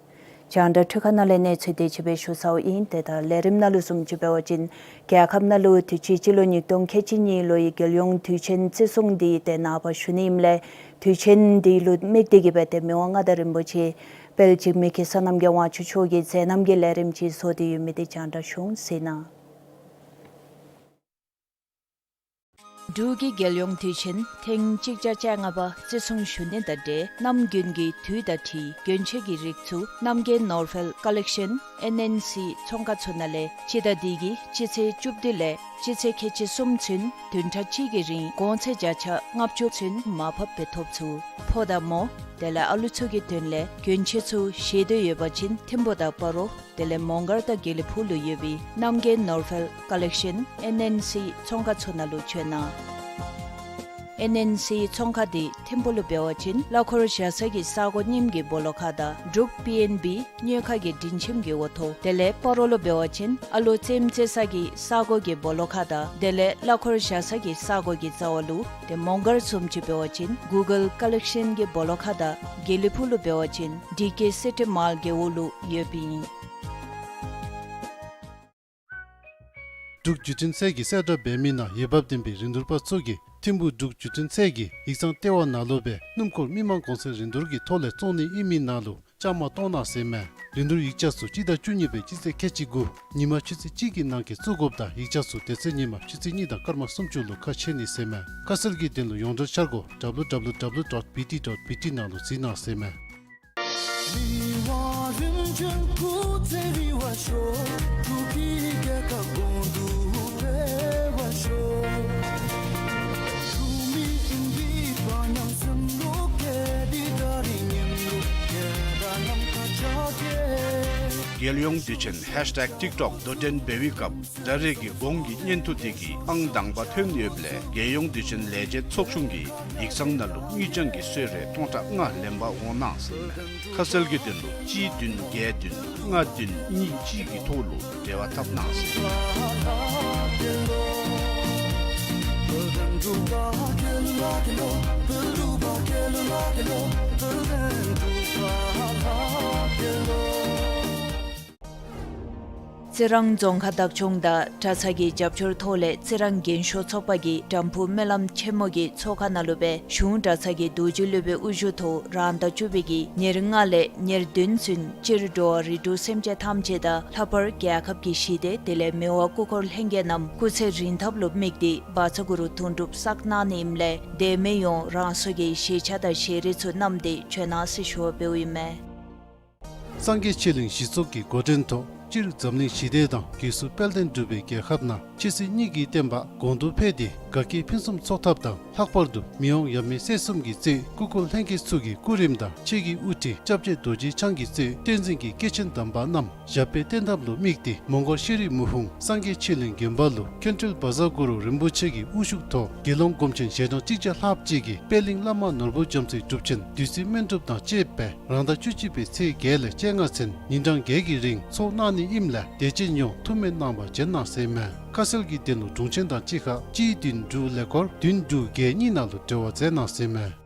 རྒྱང་བསྒྲགས་འཕྲུལ་ཁང་ནང་ལས་གནས་ཚུལ་འདི་ཅིག་སྦེ་ཞུ་ཚརཝ་ཨིན། ཏེ་ད་ལས་རིམ་ནང་ལུ་བཟུམ་ཅིག་འབད་བ་ཅིན་རྒྱལ་ཁབ་ནང་ལུ་དུས་ཅི་སྤྱི་ལོ་ཉིས་སྟོང་ཁལ་གཅིག་གཉིས་ལོའི་རྒྱལ་ཡོངས་དུས་ཆེན་བརྩི་སྲུང་འདི་ཏེ་ནངས་པ་ཞུ་ནི་ཨིནམ་ལས་དུས་ཆེན་འདི་ལུ་དམིགས་ཏེ་གི་སྦེ་ཏེ་མི་དབང་མངའ་བདག་རིན་པོ་ཆེ་དཔལ་འཇིགས་མེད་ཀྱི་གསར་རྣམ་རྒྱལ་དབང་ཕྱུག་མཆོག་གིས་མཛད་རྣམ་གྱི་ལས་རིམ་ཅིག་བཟོ་སྟེ་ཡོད་མི་འདི་རྒྱང་བསྒྲགས་ཞུ་ཟེར་ན། འབྲུག་གི་རྒྱལ་ཡོངས་དུས་ཆེན་ཐེངས་གཅིག་བརྒྱ་བཅོ་ལྔ་པ་བརྩི་སྲུང་ཞུ་ནི་དང་འབྲེལ་གནམ་དགུན་གྱི་དུས་དང་འཁྲིལ་གྱོན་ཆས་ཀྱི་རིགས་ཚུ་རྣམ་རྒྱལ་ནོར་འཕེལ་ཀ་ལེག་ཤཱན་ཨེན་ཨེན་སི་ཚོང་ཁང་ཚུ་ནང་ལས་སྤྱི་ཟླ་འདི་གི་སྤྱི་ཚེས་བཅུ་བདུན་ལས་སྤྱི་ཚེས་ཁལ་གཅིག་གསུམ་ཚུན་བདུན་ཕྲག་གཅིག་གི་རིང་གོང་ཚད་བརྒྱ་ཆ་ལྔ་བཅུ་ཚུན་མར་ཕབ་འབད་ཐོབ་ཚུགས། ཕོ་དང་མོ་དེ་ལས་ཨ་ལུ་ཚུ་གི་དོན་ལས་གྱོན་ཆས་ཚུ་བཞེས་འདོད་ཡོད་པ་ཅིན་ཐིམ་ཕུ་དང་སྤ་རོ་དེ་ལས་མོང་སྒར་དང་དགེ་ལེགས་ཕུག་ལུ་ཡོད་པའི་རྣམ་རྒྱལ་ནོར་འཕེལ་ཀ་ལེག་ཤཱན་ཨེན་ཨེན་སི་ཚོང་ཁང་ཚུ་ནང་ལུ་བྱོན་གནང་། ཨེན་ཨེན་སི་ཚོང་ཁང་འདི་ཐིམ་ཕུ་ལུ་འབད་བ་ཅིན་གླ་འཁོར་བཞག་ས་གི་ས་སྒོ་རྙིངམ་གི་སྦོ་ལོགས་ཁར་དང་འབྲུག་པི་ཨེན་བི་ཉོས་ཁང་གི་མགྲིན་ཁྱིམ་གྱི་འོག་ཐོག། དེ་ལས་སྤ་རོ་ལུ་འབད་བ་ཅིན་ཨ་ལོ་རྩེདམོ་རྩེ་ས་གི་ས་སྒོ་གི་སྦོ་ལོགས་ཁར་དང་དེ་ལས་གླ་འཁོར་བཞག་ས་གི་ས་སྒོ་གི་རྩ་བ་ལུ། ཏེ་མོང་སྒར་བཟུམ་ཅིག་འབད་བ་ཅིན་གུ་གཱལ་ཀ་ལེག་ཤཱན་གྱི་སྦོ་ལོགས་ཁར་དང་དགེ་ལེགས་ཕུག་ལུ་འབད་བ་ཅིན་ཌི་ཀེ་སི་ཊི་མཱལ་གྱི་འོག་ལུ་ཡོདཔ་ཨིན། འབྲུག་བརྒྱུད་འཕྲིན་ཚད་ཀྱིས་གསལ་བསྒྲགས་འབད་མི་ནང་འོས་འབབ་ལྡན་པའི་རིན་བསྡུར་པ་ཚུ་གིས་ཐིམ་ཕུ་འབྲུག་བརྒྱུད་འཕྲིན་ཚད་ཀྱི་ཡིག་ཚང་ལྟེ་བ་ནང་ལུ་སྦེ་སྣུམ་འཁོར་མི་མང་གོང་ཚད་རིན་བསྡུར་གྱི་ཐོག་ལས་བཙོང་ནི་ཨིན་མི་ནང་ལུ་བཅའ་མར་གཏོགས་གནང་ཟེར་མས། རིན་བསྡུར་ཡིག་ཆ་ཚུ་སྤྱི་ཟླ་བཅུ་གཉིས་པའི་སྤྱི་ཚེས་ཁལ་གཅིག་དགུ་ཉིན་མ་ཆུ་ཚོད་གཅིག་གི་ནང་འཁོད་བཙུགས་དགོཔ་དང་ཡིག་ཆ་ཚུ་དེ་ཚེ་ཉིན་མ་ཆུ་ཚོད་གཉིས་དང་སྐར་མ་སུམ་ཅུ་ལུ་ཁ་ཕྱེ་ནི་ཟེར་མས། ཁ་གསལ་གྱི་དོན་ལུ་ཡོངས་འབྲེལ་འཆར་སྒོ་ཌབ་ལུ་ཌབ་ལུ་ཌབ་ལུ་ཌོཊ་བི་ཊི་ཌོཊ་བི་ཊི་ནང་ལུ་གཟིགས་གནང་ཟེར་མས། རྒྱལ་ཡོངས་དུས་ཆེན་ཧེཤ་ཊེག་ཊིག་ཊོག་དོ་འགྲན་འབད་བའི་སྐབས་ད་རེས་ཀྱི་གོང་གི་བརྙན་ཐུང་དེ་གིས་ཨང་དང་པ་ཐོན་ཡོདཔ་ལས་རྒྱལ་ཡོངས་དུས་ཆེན་ལས་བྱེད་ཚོགས་ཆུང་གིས་ཡིག་ཚང་ནང་ལུ་དངུལ་རྐྱང་གི་གསོལ་རས་སྟོང་ཕྲག་ལྔ་ལེན་པར་འོང་གནང་ཟེར་ཨིན་མས། ཁ་གསལ་གྱི་དོན་ལུ་གཅིག་བདུན་བརྒྱད་བདུན་ལྔ་བདུན་གཉིས་གཅིག་གི་ཐོག་ལུ་འབྲེལ་བ་འཐབ་གནང་ཟེར་ཨིན་མས། རྩི་རང་རྫོང་ཁག་བདག་སྐྱོང་དང་གྲྭ་ཚང་གི་རྒྱབ་སྐྱོར་ཐོག་ལས་རྩི་རང་རྒན་ཤོས་ཚོགས་པ་གིས་དམ་ཕུ་སྨོན་ལམ་ཆེན་མོ་གི་ཚོགས་ཁང་ནང་ལུ་སྦེ་གཞུང་གྲྭ་ཚང་གི་རྡོ་རྗེ་སློབ་དཔོན་དབུ་བཞུགས་ཐོག་རང་ཟླ་བཅུ་པའི་གི་ཉེར་ལྔ་ལས་ཉེར་བདུན་ཚུན་སྤྱིར་འགྲོ་བ་རིགས་དྲུག་སེམས་ཅན་ཐམས་ཅད་དང་ལྷག་པར་རྒྱལ་ཁབ་ཀྱི་ཞི་བདེ་དེ་ལས་མི་དབང་སྐུ་འཁོར་ལྷན་རྒྱས་རྣམས་སྐུ་ཚེ་རིང་ཐབས་ལུ་དམིགས་ཏེ་བཛྲ་གུ་རུ་དུང་སྒྲུབ་བསགས་གནང་ནི་ཨིནམ་ལས་དད་མོས་ཡོངས་རང་སོ་གི་ཤེས་བྱ་དང་ཤེས་རིག་ཚུ་བསྣམས་ཏེ་བྱོན་གནང་ཟེར་ཞུ་བ་འབདཝ་ཨིན་མས། སངས་རྒྱས་ཆོས་གླིང་གཞི་ཚོགས་ཀྱི་འགོ་འདྲེན་ཐོག་སྤྱིར་འཛམ་གླིང་ཞི་བདེ་དང་སྒོས་སུ་དཔལ་ལྡན་འབྲུག་པའི་རྒྱལ་ཁབ་ནང་ཆོས་སྲིད་གཉིས་ཀྱི་བསྟན་པ་གོང་དུ་འཕེལ་ཏེ་དགའ་སྐྱིད་ཕུན་སུམ་ཚོགས་ཐབས་དང་ལྷག་པར་དུ་མི་དབང་ཡབ་མེས་སྲས་གསུམ་གྱིས་གཙོས་སྐུ་འཁོར་ལྷན་རྒྱས་ཚུ་གི་སྐུ་རིམ་དང་ཆོས་ཀྱི་དབུ་ཁྲིད་སྐྱབས་རྗེ་རྡོ་རྗེ་འཆང་གིས་གཙོས་བསྟན་འཛིན་གྱི་སྐྱེས་ཆེན་དམ་པ་རྣམས་ཞབས་པད་བརྟན་ཐབས་ལུ་དམིགས་ཏེ་མོང་སྒར་ཤེས་རིག་མུ་ཧྥུང་སངས་རྒྱས་ཆོས་གླིང་དགོན་པ་ལུ་མཁན་སྤྲུལ་བཛྲ་གུ་རུ་རིན་པོ་ཆེ་གི་དབུ་བཞུགས་ཐོག་དགེ་སློང་སྒོམ་ཆེན་ཞལ་གྲངས་གཅིག་བརྒྱ་ལྷགཔ་ཅིག་གིས་པད་གླིང་བླ་མ་ནོར་བུ་རྒྱ་མཚོའི་སྒྲུབ་ཆེན་བདུད་རྩི་སྨན་སྒྲུབ་དང་བཅས་པའི་རང་ཟླ་བཅུ་གཅིག་པའི་ཚེས་བརྒྱད་ལས་བཅོ་ལྔ་ཚུན་ཉིན་གྲངས་བརྒྱད་ཀྱི་རིང་ཚོགས་གནང་ནི་ཨིནམ་ལས་དད་ཅན་ཡོངས་ཐུགས་སྨོན་གནང་བར་བྱོན་གནང་ཟེར་ཨིན་མས། ཁ་གསལ་གྱི་དོན་ལུ་དྲུང་ཆེན་དང་གཅིག་ཁར་གཅིག་བདུན་དྲུག་ཀླད་ཀོར་བདུན་དྲུག་བརྒྱད་གཉིས་ནང་ལུ་འབྲེལ་བ་མཛད་གནང་ཟེར་ཨིན་མས།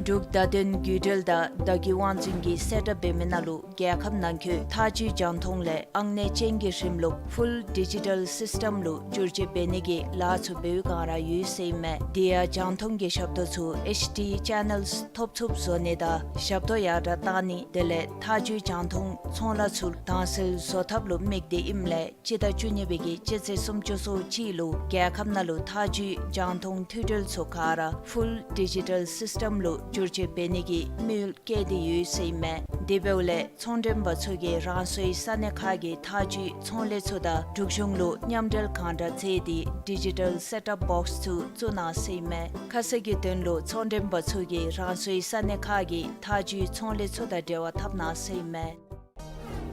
འབྲུག་བརྡ་དོན་བརྒྱུད་འབྲེལ་དང་བརྡ་བརྒྱུད་དབང་འཛིན་གྱིས་གསལ་བསྒྲགས་འབད་མི་ནང་ལུ་རྒྱལ་ཁབ་ནང་འཁོད་ཐག་གཅོད་རྒྱང་མཐོང་ལས་ཨང་གནས་ཅན་གྱི་རིམ་ལུགས་ཕུལ་ཌི་ཇི་ཊལ་སིསི་ཊམ་ལུ་བསྒྱུར་བཅོས་འབད་ནི་གི་ལཱ་ཚུ་འབད་བའི་བསྒང་ར་ཡོད་ཟེར་ཨིན་མས། དེ་ཡང་རྒྱང་མཐོང་གི་ཞབས་ཏོག་ཚུ་ཨེཆ་ཌི་ཆེ་ནལ་ཐོབ་ཚུགསཔ་བཟོ་ནི་དང་ཞབས་ཏོག་ཡར་དྲགས་གཏང་ནི་དེ་ལས་ཐག་གཅོད་རྒྱང་མཐོང་ཚོང་ལཱ་ཚུ་དྭངས་གསལ་བཟོ་ཐབས་ལུ་དམིགས་ཏེ་ཨིནམ་ལས་སྤྱི་ཟླ་བཅུ་གཉིས་པའི་གི་སྤྱི་ཚེས་སུམ་ཅུ་སོ་གཅིག་ལུ་རྒྱལ་ཁབ་ནང་ལུ་ཐག་གཅོད་རྒྱང་མཐོང་མཐུད་འབྲེལ་ཚུ་ག་ར་ཕུལ་ཌི་ཇི་ཊལ་སིསི་ཊམ་ལུ་བསྒྱུར་བཅོས་འབད་ནི་གི་དམིགས་ཡུལ་བསྐྱེད་དེ་ཡོད་ཟེར་ཨིན་མས། དེ་འབདཝ་ལས་ཚོང་མགྲོན་པ་ཚུ་གིས་རང་སོའི་ས་གནས་ཁག་གི་ཐག་གཅོད་ཚོང་ལས་ཚུ་དང་འབྲུག་གཞུང་ལུ་མཉམ་འབྲེལ་གང་དྲག་མཛད་དེ་ཌི་ཇི་ཊལ་སེཊ་ཊོབ་བོགསི་ཚུ་བཙུགས་གནང་ཟེར་ཨིན་མས། ཁ་གསལ་གྱི་དོན་ལུ་ཚོང་མགྲོན་པ་ཚུ་གིས་རང་སོའི་ས་གནས་ཁག་གི་ཐག་གཅོད་ཚོང་ལས་ཚུ་དང་འབྲེལ་བ་འཐབ་གནང་ཟེར་ཨིན་མས།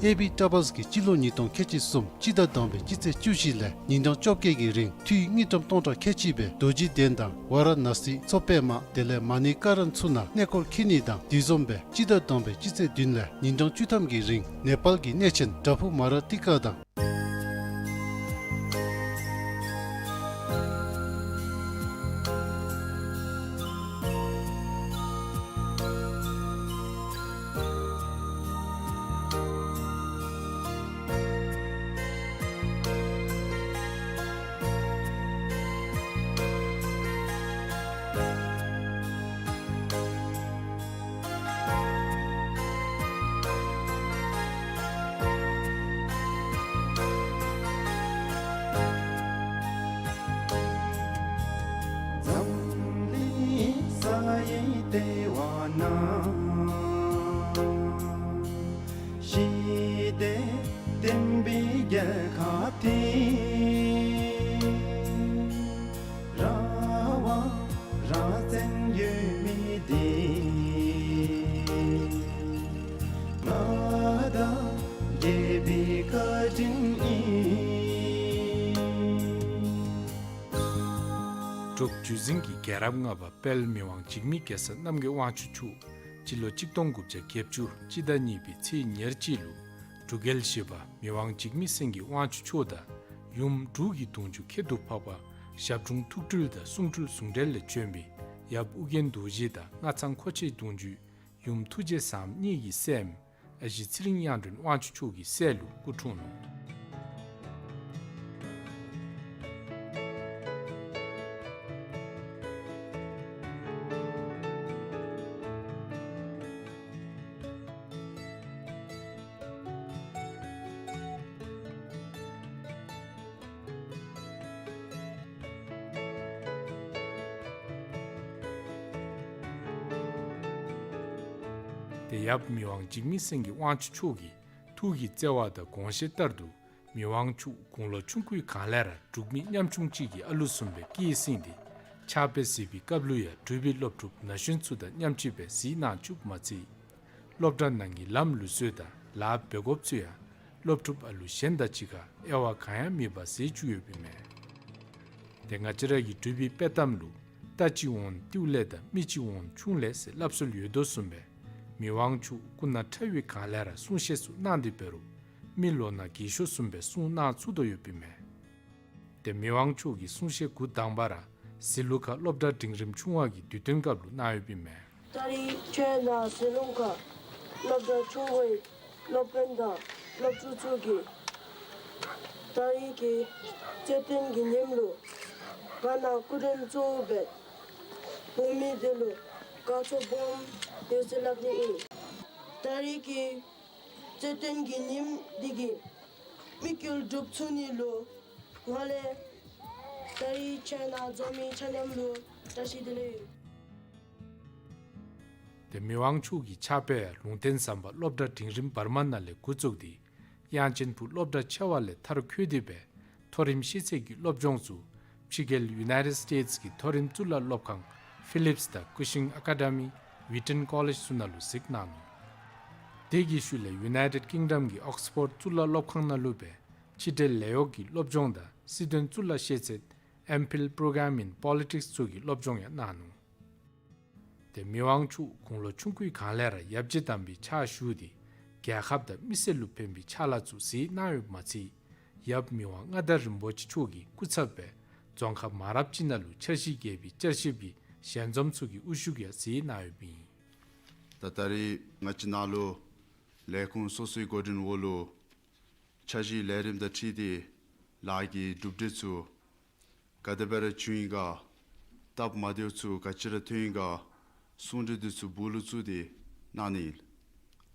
ཨེ་བི་ཊ་བཱལསི་གིས་སྤྱི་ལོ་ཉིས་སྟོང་ཁལ་གཅིག་གསུམ་སྤྱི་ཟླ་དང་པའི་སྤྱི་ཚེས་བཅུ་བཞི་ལས་ཉིན་གྲངས་བཅོ་བརྒྱད་ཀྱི་རིང་འཐུས་དངུལ་ཀྲམ་སྟོང་ཕྲག་ཁལ་གཅིག་སྦེ་རྡོ་རྗེ་གདན་དང་ཝཱ་ར་ཎ་སི་མཚོ་པདྨ་དེ་ལས་མ་ཎི་ཀ་རན་ཚུ་ནང་གནས་སྐོར་འཁྱིད་ནི་དང་དེ་བཟུམ་སྦེ་སྤྱི་ཟླ་དང་པའི་སྤྱི་ཚེས་བདུན་ལས་ཉིན་གྲངས་བཅུ་ཐམ་གྱི་རིང་ནེ་པཱལ་གྱི་གནས་ཆེན་བྲག་ཕུག་མ་ར་ཏི་ཀ་དང་འཛམ་གླིང་ས་ཡི་ལྟེ་བ་ན། ཞི་བདེ་བསྟན་པའི་རྒྱལ་ཁབ་འདི། ར་བ་ར་བཙན་ཡོད་མི་འདི། མངའ་བདག་རྒྱལ་པོའི་བཀའ་དྲིན་ཨིན། འབྲུག་བརྒྱུད་འཛིན་གྱི་རྒྱལ་རབས་ལྔ་པ་དཔལ་མི་དབང་འཇིགས་མེད་རྒྱལ་ས་རྣམ་རྒྱལ་དབང་ཕྱུག་མཆོག་སྤྱི་ལོ་གཅིག་སྟོང་དགུ་བརྒྱ་བརྒྱད་ཅུ་སྤྱི་ཟླ་གཉིས་པའི་ཚེས་ཉེར་གཅིག་ལུ་འབྲུག་རྒྱལ་བཞི་པ་མི་དབང་འཇིགས་མེད་སེང་གེ་དབང་ཕྱུག་མཆོག་དང་ཡུམ་འབྲུག་གི་གདུང་རྒྱུད་ཁྱད་དུ་འཕགས་པ་ཞབས་དྲུང་ཐུགས་སྤྲུལ་དང་གསུང་སྤྲུལ་ཟུང་འབྲེལ་ལས་བྱོན་པའི་ཡབ་ཨོ་རྒྱན་རྡོ་རྗེ་དང་སྔགས་ཚང་ཁོ་ཆེ་གདུང་རྒྱུད་ཡུམ་ཐུགས་རྗེ་བཟངམོ་གཉིས་ཀྱི་སྲསམོ་ཨ་ཞེ་ཚེ་རིང་དབྱངས་སྒྲོན་དབང་ཕྱུག་མཆོག་གི་སྲས་ལུ་སྐུ་འཁྲུངས་ནུག། དེ་ཡབ་མི་དབང་འཇིགས་མེད་སེང་གེ་དབང་ཕྱུག་མཆོག་གི་ཐུགས་ཀྱི་བརྩེ་བ་དང་དགོངས་བཞེད་ལྟར་དུ་མི་དབང་མཆོག་དགུང་ལོ་ཆུང་ཀུའི་སྒང་ལས་ར་འབྲུག་མི་ཉམ་ཆུང་ཅིག་གི་ཨ་ལུ་བཟུམ་སྦེ་སྐྱེས་ཟིན་ཏེ་ཕྱག་དཔེ་གཟིགས་པའི་སྐབས་ལུ་ཡང་འབྲུག་པའི་སློབ་ཕྲུག་ན་གཞོན་ཚུ་དང་མཉམ་གཅིག་སྦེ་གཟིགས་གནང་བཅུགཔ་མ་ཚད་སློབ་གྲྭ་ནང་གི་ལམ་ལུགས་སྲོལ་དང་ ལཱ་འབད་དགོཔ་ཚུ་ཡང་སློབ་ཕྲུག་ཨ་ལུ་གཞན་དང་གཅིག་ཁར་དབྱེ་བ་གང་ཡང་མེད་པར་ཟེར་བཅུག་ཡོདཔ་ཨིན་མས། ཏེ་ང་བཅས་ར་གི་འབྲུག་པའི་དཔྱེ་གཏམ་ལུ་རྟ་ཅིག་འོང་ཏིའུ་ལས་དང་མི་ཅིག་འོང་ཁྱུང་ལས་ཟེར་སླབ་སྲོལ་ཡོད་དོ་བཟུམ་སྦེ་མི་དབང་མཆོག་སྐུ་ན་ཕྲ་བའི་སྒང་ལས་ར་གསུང་བཤད་ཚུ་གནང་སྟེ་འབད་རུང་མི་ལོ་ན་རྒས་ཤོས་བཟུམ་སྦེ་གསུང་གནང་ཚུགས་དོ་ཡོདཔ་ཨིན་མས། ཏེ་མི་དབང་མཆོག་གི་གསུང་བཤད་འགོ་དང་པ་ར་ཟི་ལུ་ཁ་སློབ་གྲྭ་འབྲིང་རིམ་ཆུང་བ་གི་དུས་སྟོན་སྐབས་ལུ་གནང་ཡོདཔ་ཨིན་མས། ད་རིས་ཁྱེད་ནཱ་ཟི་ལུ་ཁ་སློབ་གྲྭ་ཆུང་བའི་སློབ་དཔོན་དང་སློབ་ཕྲུག་ཚུ་གིས་ད་རིས་ཀྱི་རྩེད་འགྲན་གྱི་ཉིནམ་ལུ་ང་ནཱ་སྐུ་མགྲོན་གཙོ་བོ་སྦེ་འོང་མི་དེ་ལུ་དགའ་ཚོར་སྦོམ་ཡོད་ཟེར་སླབ་ནི་ཨིན། ད་རིས་ཀྱི་རྩེད་འགྲན་གྱི་ཉིནམ་འདི་གིས་དམིགས་ཡུལ་འགྲུབ་ཚུགས་ནི་ལུ་ང་ལས་ད་རིས་ཁྱེད་ནཱ་འཛོམས་མི་ཆ་མཉམ་ལུ་བཀྲ་ཤིས་བདེ་ལེགས་ཡོད། ཏེ་མི་དབང་མཆོག་གི་ཕྱག་དཔེ་ཡང་ལུང་བསྟན་ཟམ་པ་སློབ་གྲྭ་འབྲིང་རིམ་བར་མ་ནང་ལས་འགོ་བཙུགས་ཏེ་དབྱངས་ཅན་ཕུག་སློབ་གྲྭ་ཆེ་བ་ལས་མཐར་འཁྱོལ་ཏེ་སྦེ་མཐོ་རིམ་ཤེས་ཚད་ཀྱི་སློབ་སྦྱོང་ཚུ་ཕྱི་རྒྱལ་ཡུ་ནའི་ཊེཌ་སི་ཊེཊསི་གི་མཐོ་རིམ་གཙུག་ལག་སློབ་ཁང་ཕི་ལིཔསི་དང་ཀུ་ཤིང་ཨ་ཀ་ཌ་མི་ཝི་ཊོན་ཀོ་ལེཇ་ཚུ་ནང་ལུ་གཟིགས་གནང་ནུག། དེ་གི་ཤུལ་ལས་ཡུ་ནའི་ཊེཌ་ཀིང་ཌམ་གྱི་ཨོགསི་ཕོཌ་གཙུག་ལག་སློབ་ཁང་ནང་ལུ་སྦེ་ཕྱི་འབྲེལ་ལས་གཡོག་གི་སློབ་སྦྱོང་དང་སྲིད་དོན་གཙུག་ལག་ཤེས་ཚད་ཨེམ་ཕིལ་པོ་རོ་གྲམ་ཨིན་པོ་ལི་ཊིཀསི་ཚུ་གི་སློབ་སྦྱོང་ཡང་གནང་ནུག། ཏེ་མི་དབང་མཆོག་དགུང་ལོ་ཆུང་ཀུའི་སྒང་ལས་ར་ཡབ་རྗེ་དམ་པའི་ཕྱག་ཞུ་སྟེ་རྒྱལ་ཁབ་དང་མི་སེར་ལུ་ཕན་པའི་ཕྱག་ལཱ་ཚུ་མཛད་གནང་ཡོདཔ་མ་ཚད་ཡབ་མི་དབང་མངའ་བདག་རིན་པོ་ཆེ་མཆོག་གི་སྐུ་ཚབ་སྦེ་རྫོང་ཁག་མང་རབས་ཅིག་ནང་ལུ་འཆར་གཞི་རྒྱས་པའི་བསྐྱར་ཞིབ་ཀྱི་ཞལ་འཛོམས་ཚུ་གི་དབུ་བཞུགས་ཡང་མཛད་གནང་ཡོདཔ་ཨིན། ད་ད་རིས་ང་བཅས་ནཱ་ལུ་ལས་ཁུངས་སོ་སོའི་འགོ་འདྲེན་འོག་ལུ་འཆར་གཞི་ལས་རིམ་དང་འཁྲིལ་ཏེ་ལཱ་གི་གྲུབ་འབྲས་ཚུ་ག་དེ་སྦེ་ར་བྱུང་ཡི་ག་སྟབས་མ་བདེཝ་ཚུ་ག་ཅི་ར་ཐོན་ཡི་ག་གསུང་གྲོས་འདི་ཚུ་སྦུག་ལུ་བཙུགས་ཏེ་གནང་ནི་ཨིན།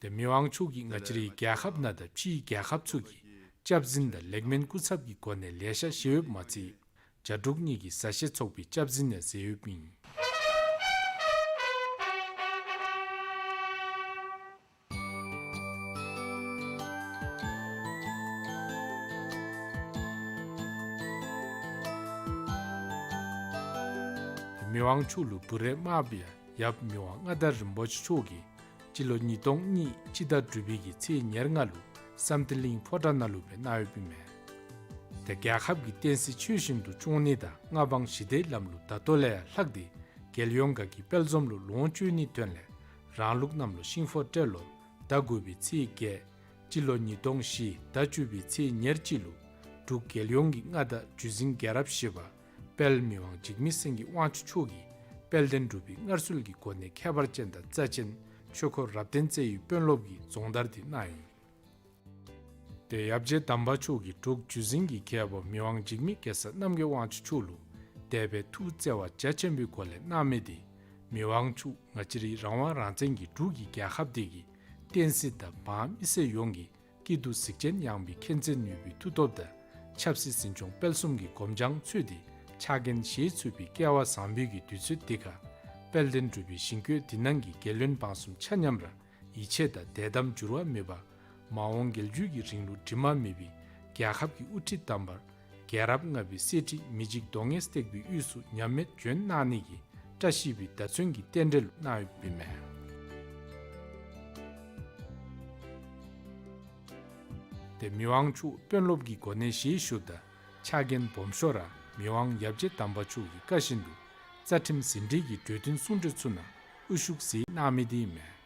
ཏེ་མི་དབང་མཆོག་གིས་ང་བཅས་རའི་རྒྱལ་ཁབ་ནང་དང་ཕྱིའི་རྒྱལ་ཁབ་ཚུ་གི་སྐྱབས་འཛིན་དང་ལེགས་སྨོན་སྐུ་ཚབ་ཀྱི་སྒོ་ནས་ལེ་ཤ་བཞེས་ཡོདཔ་མ་ཚད་བྱ་འབྲུག་གཉིས་ཀྱི་ཟ་ཤེས་ཚོགས་པའི་སྐྱབས་འཛིན་ཡང་མཛད་ཡོདཔ་ཨིན། མི་དབང་མཆོག་ལུ་འབུལ་རེས་མངགས་པའི་ཡབ་མི་དབང་མངའ་བདག་རིན་པོ་ཆེ་མཆོག་གིས་སྤྱི་ལོ་ཉིས་སྟོང་གཉིས་སྤྱི་ཟླ་དྲུག་པའི་གི་ཚེས་ཉེར་ལྔ་ལུ་བསམ་གཏན་གླིང་ཕོ་བྲང་ནང་ལུ་སྦེ་གནང་ཡོདཔ་ཨིན་མས། ཏེ་རྒྱལ་ཁབ་ཀྱི་བསྟན་སྲིད་ཆོས་བཞིན་དུ་སྐྱོང་ནི་དང་མངའ་འབངས་ཞི་བདེའི་ལམ་ལུགས་ད་ལྟོ་ལས་ཡང་ལྷག་སྟེ་རྒྱལ་ཡོངས་དགའ་སྐྱིད་དཔལ་འཛོམས་ལུ་ལོངས་སྤྱོད་ནིའི་དོན་ལས་རང་ལུགས་གནམ་ལོ་ཤིང་ཕོ་སྤྲེལ་ལོ་ཟླ་དགུ་པའི་ཚེས་བརྒྱད་སྤྱི་ལོ་ཉིས་སྟོང་བཞི་ཟླ་བཅུ་པའི་ཚེས་ཉེར་གཅིག་ལུ་འབྲུག་རྒྱལ་ཡོངས་ཀྱི་མངའ་བདག་བརྒྱུད་འཛིན་རྒྱལ་རབས་བཞི་པ་དཔལ་མི་དབང་འཇིགས་མེད་སེང་གེ་དབང་ཕྱུག་མཆོག་གིས་དཔལ་ལྡན་འབྲུག་པའི་སྔར་སྲོལ་གྱི་སྒོ་ནས་ཁྱད་པར་ཅན་དང་རྩ་ཆེན་ཆོས་འཁོར་རབ་བརྟན་རྩེ་ཡི་དཔོན་སློབ་ཀྱི་རྫོང་དར་འདི་གནང་ཡི། ཏེ་ཡབ་རྗེ་དམ་པ་མཆོག་གིས་འབྲུག་བརྒྱུད་འཛིན་གྱི་མཁས་པ་མི་དབང་འཇིགས་མེད་གེ་སར་རྣམ་རྒྱལ་དབང་ཕྱུག་མཆོག་ལུ་དད་པའི་ཐུགས་བརྩེ་བ་རྒྱ་ཆེན་པོའི་སྒོ་ལས་གནང་མི་འདི་མི་དབང་མཆོག་ང་བཅས་རའི་རང་དབང་རང་བཙན་གྱི་འབྲུག་གི་རྒྱལ་ཁབ་འདི་གི་བསྟན་སྲིད་དང་འབངས་མི་སེར་ཡོངས་ཀྱི་སྐྱིད་སྡུག་གཟིགས་ཆེན་ཡངས་པའི་མཁྱེན་བརྩེ་ནུས་པའི་མཐུ་སྟོབས་དང་ཆབ་སྲིད་འཛིན་སྐྱོང་སྤེལ་གསུམ་གྱི་སྒོམ་བྱང་འཚོལ་ཏེ་ཕྱག་འགན་བཞེས་ཚུགས་པའི་སྐལ་བ་བཟང་པོའི་གི་དུས་ཚོད་འདི་ཁར་དཔལ་ལྡན་འབྲུག་པའི་ཞིང་བཀོད་འདི་ནང་གི་རྒྱལ་བློན་འབངས་གསུམ་ཆ་མཉམ་ར་ཡིད་ཆེས་དང་དད་དམ་འགྱུར་བ་མེད་པར་མ་འོངས་རྒྱལ་བརྒྱུད་ཀྱི་རིང་ལུགས་དྲི་མ་མེད་པའི་རྒྱལ་ཁབ་ཀྱི་དབུ་ཁྲིད་དམ་པར་རྒྱལ་རབས་ལྔ་པའི་གསེར་ཁྲི་མི་འཇིགས་གདོང་ལྔས་བཏེགས་པའི་དབུས་སུ་མཉམ་མེད་འབྱོན་གནང་ནི་གི་བཀྲ་ཤིས་པའི་བརྡ་མཚོན་གྱི་རྟེན་འབྲེལ་གནང་ཡོདཔ་ཨིན་མས། ཏེ་མི་དབང་མཆོག་དཔོན་སློབ་ཀྱི་གོ་གནས་བཞེས་ཞུཝ་ད་ཕྱག་འགན་སྦོམ་ཤོས་ར་མི་དབང་ཡབ་རྗེ་དམ་པ་མཆོག་གི་བཀའ་བཞིན་དུ་རྩ་ཁྲིམས་ཟིན་བྲིས་ཀྱི་གྲོས་མཐུན་གསུང་གྲོས་ཚུ་ནང་དབུ་བཞུགས་མཛད་གནང་མི་འདི་ཨིན་མས།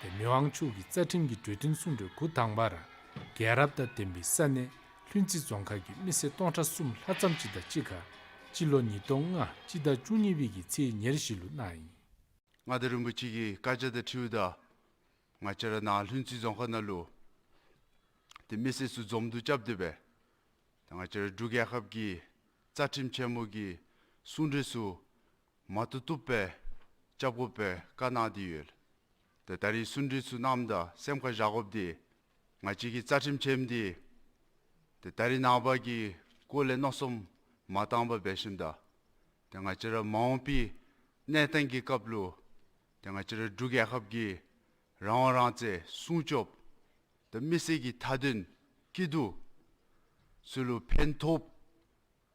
ཏེ་མི་དབང་མཆོག་གིས་རྩ་ཁྲིམས་ཀྱི་གྲོས་མཐུན་གསུང་གྲོས་འགོ་དང་པ་ར་རྒྱལ་རབས་དང་ལྡན་པའི་ས་གནས་ལྷུན་རྩེ་རྫོང་ཁག་གི་མི་སེར་སྟོང་ཕྲག་གསུམ་ལྷག་ཙམ་ཅིག་དང་གཅིག་ཁར་སྤྱི་ལོ་ཉིས་སྟོང་ལྔ་སྤྱི་ཟླ་བཅུ་གཉིས་པའི་གི་ཚེས་ཉེར་བཞི་ལུ་གནང་ཡི། མངའ་བདག་རིན་པོ་ཆེ་གི་བཀའ་རྒྱ་དང་འཁྲིལཝ་ད་ང་བཅས་ར་ནཱ་ལྷུན་རྩེ་རྫོང་ཁག་ནང་ལུ་ཏེ་མི་སེར་ཚུ་འཛོམས་འདུ་རྐྱབ་སྟེ་སྦེ་ཏེ་ང་བཅས་ར་འབྲུག་རྒྱལ་ཁབ་ཀྱི་རྩ་ཁྲིམས་ཆེན་མོ་གི་གསུང་གྲོས་ཚུ་མ་བཏུབ་བཏུབ་སྦེ་རྐྱབ་དགོ་པའི་བཀའ་གནང་སྟེ་ཡོད། ཏེ་ད་རིས་གསུང་གྲོས་ཚུ་གནངམ་ད་སེམས་ཁར་བཞག་དགོཔ་འདི་ང་བཅས་ཀྱི་རྩ་ཁྲིམས་ཆེན་མོ་འདི་ཏེ་ད་རིས་ནངས་པ་གི་སྐོར་ལས་མནོ་བསམ་མ་བཏང་པར་འབད་ཞིནམ་ད་ཏེ་ང་བཅས་ར་མ་འོངས་པའི་གནས་སྟངས་ཀྱི་སྐབས་ལུ་ཏེ་ང་བཅས་ར་འབྲུག་རྒྱལ་ཁབ་ཀྱི་རང་དབང་རང་བཙན་སྲུང་སྐྱོབ་ཏེ་མི་སེར་གྱི་མཐའ་དོན་སྐྱིད་སྡུག་ཚུ་ལུ་ཕན་ཐོགས་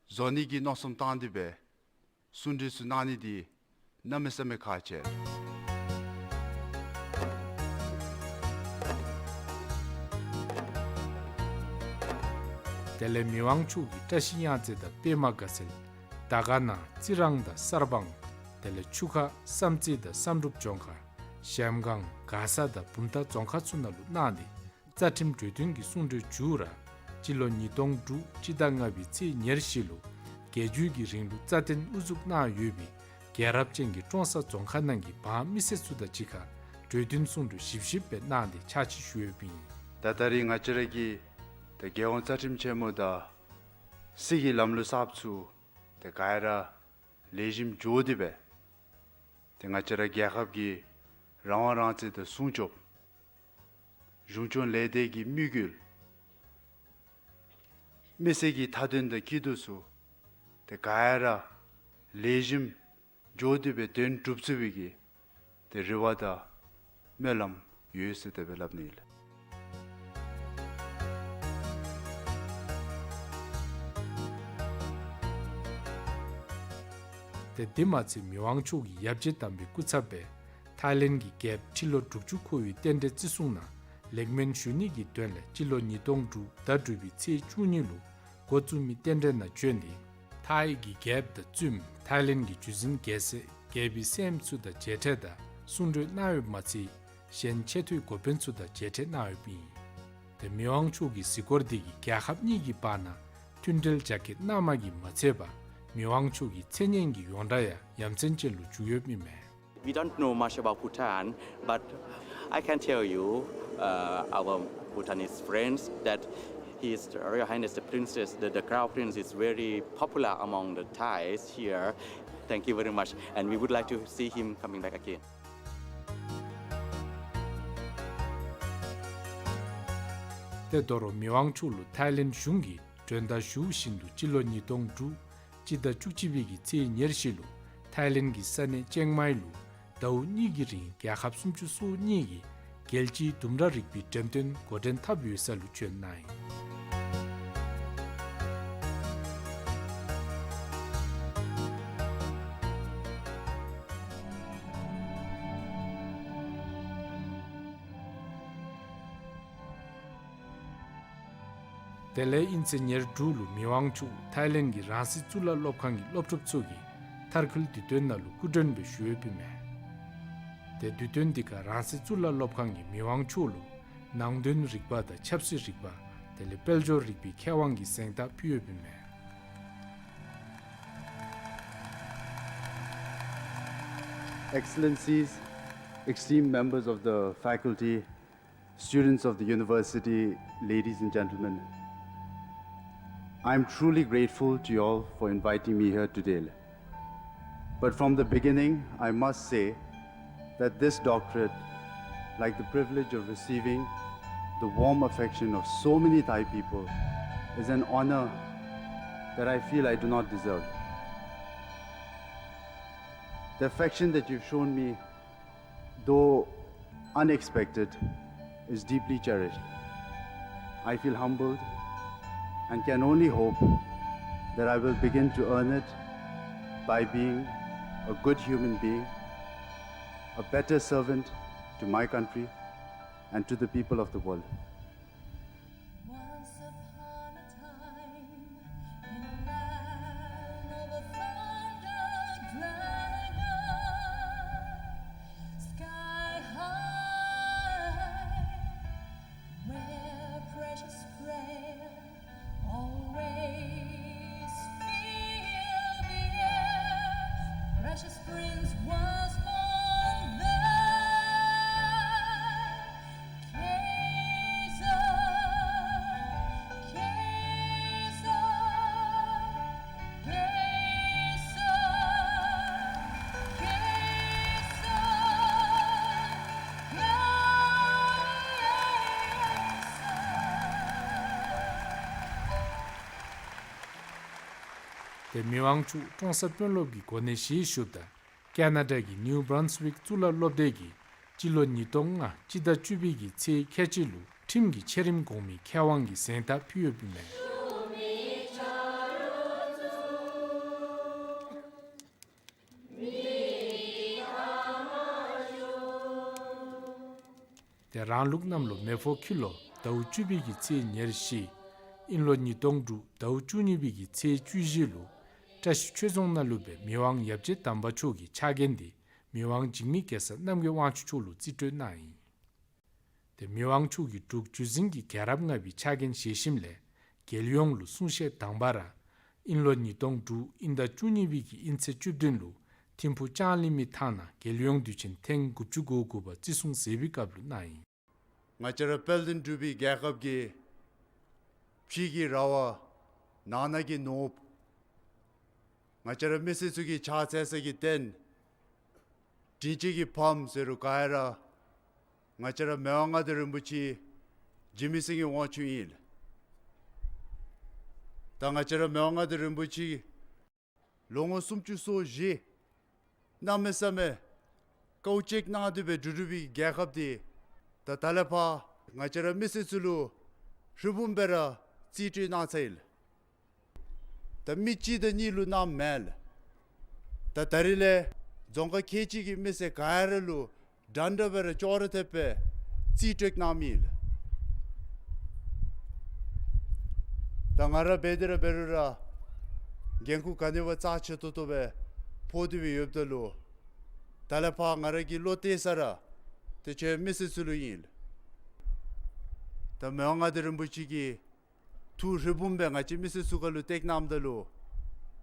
བཟོ་ནི་གི་མནོ་བསམ་བཏང་སྟེ་སྦེ་གསུང་གྲོས་ཚུ་གནང་ནི་འདི་གནམ་མེད་ས་མེད་ཁག་ཆེ། དེ་ལས་མི་དབང་མཆོག་གིས་བཀྲ་ཤིས་གཡང་རྩེ་དང་པདྨ་དགའ་ཚལ། དར་དཀར་ན་རྩི་རང་དང་གསར་སྤང་། དེ་ལས་ཆུ་ཁ་བསམ་རྩེ་དང་བསམ་གྲུབ་ལྗོངས་མཁར། གཞལམ་སྒང་མགར་ས་དང་བུམ་ཐང་རྫོང་ཁག་ཚུ་ནང་ལུ་གནང་སྟེ་རྩ་ཁྲིམས་གྲོས་བསྟུན་གྱི་གསུང་གྲོས་མཇུག་ར་སྤྱི་ལོ་ཉིས་སྟོང་དྲུག་སྤྱི་ཟླ་ལྔ་པའི་ཚེས་ཉེར་བཞི་ལུ་རྒྱལ་བརྒྱུད་ཀྱི་རིང་ལུགས་རྩ་བརྟན་དབུ་འཛུགས་གནང་ཡོད་པའི་རྒྱལ་རབས་ཅན་གྱི་ཀྲོང་གསར་རྫོང་ཁག་ནང་གི་འབངས་མི་སེར་ཚུ་དང་གཅིག་ཁར་གྲོས་བསྟུན་གསུང་གྲོས་ཞིབ་ཞིབ་སྦེ་གནང་སྟེ་ཕྱག་ཕྱིད་ཞུ་ཡོདཔ་ཨིན། ད་ད་རིས་ང་བཅས་ར་གི་ད་རྒྱལ་ཡོངས་རྩ་ཁྲིམས་ཆེན་མོ་དང་སྲིད་ཀྱི་ལམ་ལུགས་གསརཔ་ཚུ་ད་ག་ར་ལེགས་ཤོམ་འགྱོ་སྟེ་སྦེ་ཏེ་ང་བཅས་ར་རྒྱལ་ཁབ་ཀྱི་རང་དབང་རང་བཙན་དང་སྲུང་སྐྱོབ། གཞུང་སྐྱོང་ལས་སྡེ་གི་དམིགས་ཡུལ། མི་སེར་གྱི་མཐའ་དོན་དང་སྐྱིད་སྡུག་ཚུ་ཏེ་ག་ར་ལེགས་ཤོམ་འགྱོ་སྟེ་སྦེ་དོན་འགྲུབ་ཚུགས་པའི་གི་ཏེ་རེ་བ་དང་སྨོན་ལམ་ཡོད་ཟེར་དེ་སྦེ་སླབ་ནི་ཨིན། ཏེ་དེ་མ་ཚད་མི་དབང་མཆོག་གིས་ཡབ་རྗེ་དམ་པའི་སྐུ་ཚབ་སྦེ་ཐའི་ལེནཌ་གི་རྒྱལཔོ་ཁྲི་ལོ་དྲུག་ཅུ་འཁོར་བའི་རྟེན་འབྲེལ་བརྩི་སྲུང་ནང་ལེགས་སྨོན་ཞུ་ནི་གི་དོན་ལས་སྤྱི་ལོ་ཉིས་སྟོང་དྲུག་ཟླ་དྲུག་པའི་ཚེས་བཅུ་གཉིས་ལུ་འགོ་བཙུགས་མི་རྟེན་འབྲེལ་ནང་བྱོན་ཏེ་ཐའི་གི་རྒྱལཔོ་དང་བཙུནམོ་ཐའི་ལེནཌ་གི་འཇུ་འཛིན་རྒྱལ་སྲས་རྒྱལ་པོའི་སྲསམོ་ཚུ་དང་མཇལ་འཕྲད་དང་གསུང་གྲོས་གནང་ཡོདཔ་མ་ཚད་གཞན་ཆེ་མཐོའི་འགོ་དཔོན་ཚུ་དང་མཇལ་འཕྲད་གནང་ཡོདཔ་ཨིན། ཏེ་མི་དབང་མཆོག་གི་གཟིགས་སྐོར་འདི་གིས་རྒྱལ་ཁབ་གཉིས་ཀྱི་བར་ན་མཐུན་འབྲེལ་རྒྱ་སྐྱེད་གནང་མ་གིས་མ་ཚད་པར་མི་དབང་མཆོག་གི་མཚན་སྙན་གྱི་ཡོངས་གྲགས་ཡང་ཡ་མཚན་ཅན་ལུ་འགྱུར་ཡོདཔ་ཨིན་མས། We don't know much about Bhutan, but I can tell you, uh, our Bhutanese friends, that His Royal Highness the Princess, the, the Crown Prince is very popular among the Thais here. Thank you very much, and we would like to see him coming back again. ཏེ་དོ་རུང་མི་དབང་མཆོག་ལུ་ཐའི་ལེནཌ་གཞུང་གིས་མགྲོན་བདག་ཞུ་བཞིན་དུ་སྤྱི་ལོ་ཉིས་སྟོང་དྲུག་སྤྱི་ཟླ་བཅུ་གཅིག་པའི་གི་ཚེས་ཉེར་བཞི་ལུ་ཐའི་ལེནཌ་གི་ས་གནས་ཅེང་མའི་ལུ་ཟླཝ་གཉིས་ཀྱི་རིང་རྒྱལ་ཁབ་སུམ་ཅུ་སོ་གཉིས་ཀྱི་རྒྱལ་སྤྱིའི་ལྡུམ་ར་རིག་པའི་འགྲེམས་སྟོན་འགོ་འདྲེན་འཐབ་ཡོད་ས་ལུ་བྱོན་གནང་ཡི། དེ་ལས་དབྱིན་ཚེས་ཉེར་དྲུག་ལུ་མི་དབང་མཆོག་ཐའི་ལེནཌ་གི་རང་སྲིད་གཙུག་ལག་སློབ་ཁང་གི་སློབ་ཕྲུག་ཚུ་གི་མཐར་འཁྱོལ་དུས་སྟོན་ནང་ལུ་སྐུ་མགྲོན་སྦེ་ཞུ་ཡོདཔ་ཨིན་མས། ཏེ་དུས་སྟོན་འདི་ཁར་རང་སྲིད་གཙུག་ལག་སློབ་ཁང་གིས་མི་དབང་མཆོག་ལུ་ནང་དོན་རིག་པ་དང་ཆབ་སྲིད་རིག་པ་དེ་ལས་དཔལ་འབྱོར་རིག་པའི་མཁས་དབང་གི་གཟེངས་རྟགས་ཕུལ་ཡོདཔ་ཨིན་མས། Excellencies, esteemed members of the faculty, students of the university, ladies and gentlemen, I am truly grateful to you all for inviting me here today. But from the beginning, I must say that this doctorate, like the privilege of receiving the warm affection of so many Thai people, is an honor that I feel I do not deserve. The affection that you've shown me, though unexpected, is deeply cherished. I feel humbled and can only hope that I will begin to earn it by being a good human being, a better servant to my country and to the people of the world. Once upon a time, in a land of a thunder dragon, sky high, where precious prayer always filled the air, precious prince was born there. ཏེ་མི་དབང་མཆོག་ཀྲོང་གསར་དཔོན་སློབ་ཀྱི་གོ་གནས་བཞེས་བཞུགསཔ་ད་ཀེ་ན་ཌ་གི་ནིའུ་བྷྲཱནསི་ཝིཀ་གཙུག་ལག་སློབ་སྡེ་གིས་སྤྱི་ལོ་ཉིས་སྟོང་ལྔ་སྤྱི་ཟླ་བཅུ་པའི་གི་ཚེས་ཁལ་གཅིག་ལུ་ཁྲིམས་ཀྱི་ཆེ་རིམ་གོང་མའི་མཁས་དབང་གི་གཟེངས་རྟགས་ཕུལ་ཡོདཔ་ཨིན་མས། ཏེ་རང་ལུགས་གནམ་ལོ་མེ་ཕོ་ཁྱི་ལོ་ཟླཝ་བཅུ་པའི་གི་ཚེས་ཉེར་བཞི། དབྱིན་ལོ་ཉིས་སྟོང་དྲུག་ཟླཝ་བཅུ་གཉིས་པའི་གི་ཚེས་བཅུ་བཞི་ལུ་བཀྲ་ཤིས་ཆོས་རྫོང་ནང་ལུ་སྦེ་མི་དབང་ཡབ་རྗེ་དམ་པ་མཆོག་གི་ཕྱག་འགན་དེ་མི་དབང་འཇིགས་མེད་གེ་སར་རྣམ་རྒྱལ་དབང་ཕྱུག་མཆོག་ལུ་རྩིས་སྤྲོད་གནང་ཡི། ཏེ་མི་དབང་མཆོག་གིས་འབྲུག་བརྒྱུད་འཛིན་གྱི་རྒྱལ་རབས་ལྔ་པའི་ཕྱག་འགན་བཞེས་ཞིནམ་ལས་རྒྱལ་ཡོངས་ལུ་གསུང་བཤད་དང་པ་ར་དབྱིན་ལོ་ཉིས་སྟོང་དྲུག་དབྱིན་ཟླ་བཅུ་གཉིས་པའི་གི་དབྱིན་ཚེས་བཅུ་བདུན་ལུ་ཐིམ་ཕུག་ལྕང་གླིང་མའི་ཐང་ནང་རྒྱལ་ཡོངས་དུས་ཆེན་ཐེངས་དགུ་བཅུ་གོ་དགུ་པ་བརྩི་སྲུང་མཛད་པའི་སྐབས་ལུ་གནང་ཡི། ང་བཅས་ར་དཔལ་ལྡན་འབྲུག་པའི་རྒྱལ་ཁབ་ཀྱི་ཕྱི་གི་ར་བ་ནང་ན་གི་ནོར་བུ། ང་བཅས་ར་མི་སེར་ཚུ་གི་ཕྱག་འཚལ་ས་གི་རྟེན། དྲིན་ཅན་གྱི་ཕམ་ཟེར་རུང་ག་ཡ་ར་ང་བཅས་ར་མི་དབང་མངའ་བདག་རིན་པོ་ཆེ་འཇིགས་མེད་སེང་གེ་དབང་ཕྱུག་ཨིན། ད་ང་བཅས་ར་མི་དབང་མངའ་བདག་རིན་པོ་ཆེ་ལོ་ངོ་སུམ་ཅུ་སོ་བཞི་གནམ་མེད་ས་མེད་དཀའཝ་སྤྱད་གནང་སྟེ་སྦེ་འབྲུག་འབྲུག་པའི་རྒྱལ་ཁབ་འདི་ད་ད་ལས་ཕར་ང་བཅས་ར་མི་སེར་ཚུ་ལུ་ཧྲིལ་བུམ་སྦེ་ར་རྩིས་སྤྲོད་གནང་ཚར་ཡི། ད་མི་གཅིག་དང་གཉིས་ལུ་གནངམ་མེན། ད་ད་རིས་ལས་རྫོང་ཁག་ཁལ་གཅིག་གི་མི་སེར་ག་ཡ་ར་ལུ་འདྲན་འདྲ་སྦེ་ར་ཅོག་ར་འཐདཔ་སྦེ་རྩིས་སྤྲོད་གནངམ་ཨིན། ད་ང་ར་འབད་དེ་ར་འབད་རུང་ར་འགན་ཁུར་ག་ནི་བ་རྩ་ཆེ་ཏོག་ཏོ་སྦེ་ཕོག་སྟེ་སྦེ་ཡོདཔ་ད་ལུ་ད་ལས་ཕར་ང་ར་གི་བློ་གཏད་ས་ར་ཏེ་ཁྱེད་མི་སེར་ཚུ་ལུ་ཨིན། ད་མི་དབང་མངའ་བདག་རིན་པོ་ཆེ་གི་ཐུགས་ཧྲིལ་བུམ་སྦེ་ང་བཅས་མི་སེར་ཚུ་ཁ་ལུ་གཏད་གནངམ་ད་ལུ་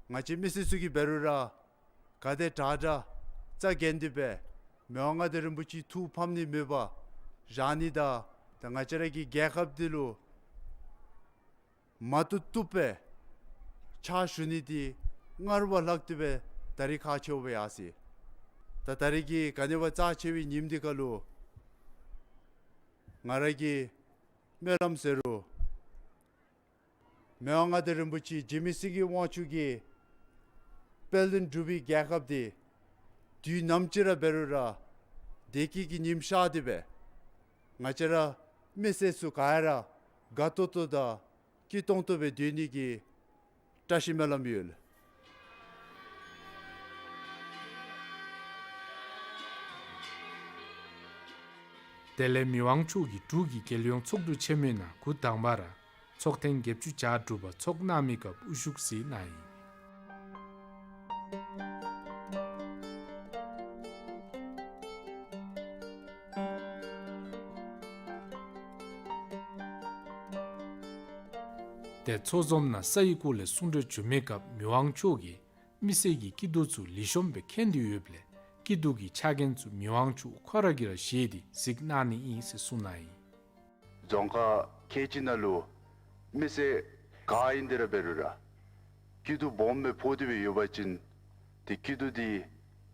ང་བཅས་མི་སེར་ཚུ་གིས་འབད་རུང་ར་ག་དེ་དྲག་དྲག་རྩ་འགེངས་ཏེ་སྦེ་མི་དབང་མངའ་བདག་རིན་པོ་ཆེའི་ཐུགས་ཕམ་ནི་མེད་པར་བཞག་ནི་དང་ད་ང་བཅས་ར་གི་རྒྱལ་ཁབ་འདི་ལུ་མ་བཏུབ་བཏུབ་སྦེ་ཕྱག་ཞུ་ནི་འདི་སྔར་བ་ལྷག་སྟེ་སྦེ་ད་རིས་ཁག་ཆེཝ་སྦེ་ཡར་སོ་ཡི། ད་ད་རིས་ཀྱི་ག་ནི་བ་རྩ་ཆེ་བའི་ཉིནམ་འདི་ཁ་ལུ་ང་ར་གི་སྨོན་ལམ་ཟེར་རུང་མི་དབང་མངའ་བདག་རིན་པོ་ཆེ་འཇིགས་མེད་སེང་གེ་དབང་ཕྱུག་གིས་དཔལ་ལྡན་འབྲུག་པའི་རྒྱལ་ཁབ་འདི་དུས་ནམ་ཅིག་ར་འབད་རུང་ར་བདེ་སྐྱིད་ཀྱི་ཉིམ་ཤར་ཏེ་སྦེ་ང་བཅས་ར་མི་སེར་ཚུ་ག་ཡ་ར་དགའ་ཏོག་ཏོ་དང་སྐྱིད་ཏོང་ཏོ་སྦེ་སྡོད་ནི་གི་བཀྲ་ཤིས་སྨོན་ལམ་ཡོད། དེ་ལས་མི་དབང་མཆོག་གིས་འབྲུག་གི་རྒྱལ་ཡོངས་ཚོགས་འདུ་ཆེན་མོའི་ནང་འགོ་དང་པ་ར་ཚོགས་ཐེངས་བརྒྱད་ཅུ་གྱ་དྲུག་པ་ཚོགས་གནང་མི་སྐབས་དབུ་བཞུགས་མཛད་གནང་ཡི། ཏེ་ཚོགས་འཛོམས་ནང་ས་ཡི་སྐོར་ལས་གསུང་གྲོས་བྱོན་མི་སྐབས་མི་དབང་མཆོག་གིས་མི་སེར་གྱི་སྐྱིད་སྡུག་ཚུ་ལེགས་ཤོམ་སྦེ་མཁྱེན་ཏེ་ཡོདཔ་ལས་སྐྱིད་སྡུག་གི་ཕྱག་འགན་ཚུ་མི་དབང་མཆོག་ཁོ་ར་གིས་ར་བཞེས་ཏེ་གཟིགས་གནང་ནི་ཨིན་ཟེར་གསུངས་གནང་ཡི། རྫོང་ཁག་ཁལ་གཅིག་ནང་ལུ་མི་སེར་ག་ཨིན་ཏེ་ར་འབད་རུང་ར་སྐྱིད་སྡུག་སྦོམ་སྦེ་ཕོག་སྟེ་སྦེ་ཡོད་པ་ཅིན་ཏེ་སྐྱིད་སྡུག་འདི་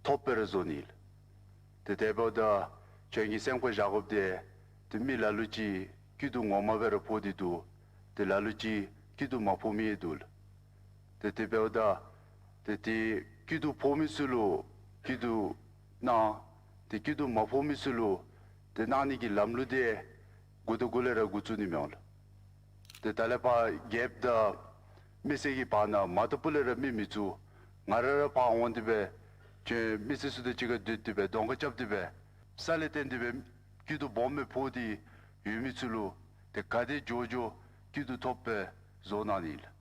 ཐོབ་སྦེ་ར་བཟོ་ནི་ཨིན། ཏེ་དེ་འབདཝ་ད་ཁྱོད་ཀྱིས་སེམས་ཁར་བཞག་དགོཔ་འདི་ཏེ་མི་ལ་ལུ་ཅིག་སྐྱིད་སྡུག་ངོ་མ་སྦེ་ར་ཕོག་སྟེ་འདུག། ཏེ་ལ་ལུ་ཅིག་སྐྱིད་སྡུག་མ་ཕོག་མི་ཡང་འདུག་ལགས། ཏེ་དེ་འབདཝ་ད་ཏེ་ཏེ་སྐྱིད་སྡུག་ཕོག་མི་ཚུ་ལུ་སྐྱིད་སྡུག་གནང་། ཏེ་སྐྱིད་སྡུག་མ་ཕོག་མི་ཚུ་ལུ་ཏེ་གནང་ནི་གི་ལམ་ལུགས་འདི་འགོ་དང་འགོ་ལས་ར་འགོ་བཙུགས་ནི་མས་ལགས། ཏེ་ད་ལས་ཕར་རྒྱལཔོ་དང་མི་སེར་གྱི་བར་ན་མ་ཏོག་པུ་ལས་ར་མི་མི་བཙུགས། ང་ར་ར་ཕར་འོང་སྟེ་སྦེ་ཁྱོད་མི་སེར་ཚུ་དང་གཅིག་ཁར་སྡོད་དེ་སྦེ་གདོང་ཁར་རྐྱབ་སྟེ་སྦེ་ས་ལས་བརྟེན་ཏེ་སྦེ་སྐྱིད་སྡུག་སྦོམ་སྦེ་ཕོག་སྟེ་ཡོད་མི་ཚུ་ལུ་ཏེ་ག་དེ་མགྱོགས་མགྱོགས་སྐྱིད་སྡུག་ཐོབ་སྦེ་བཟོ་གནང་ནི་ལགས།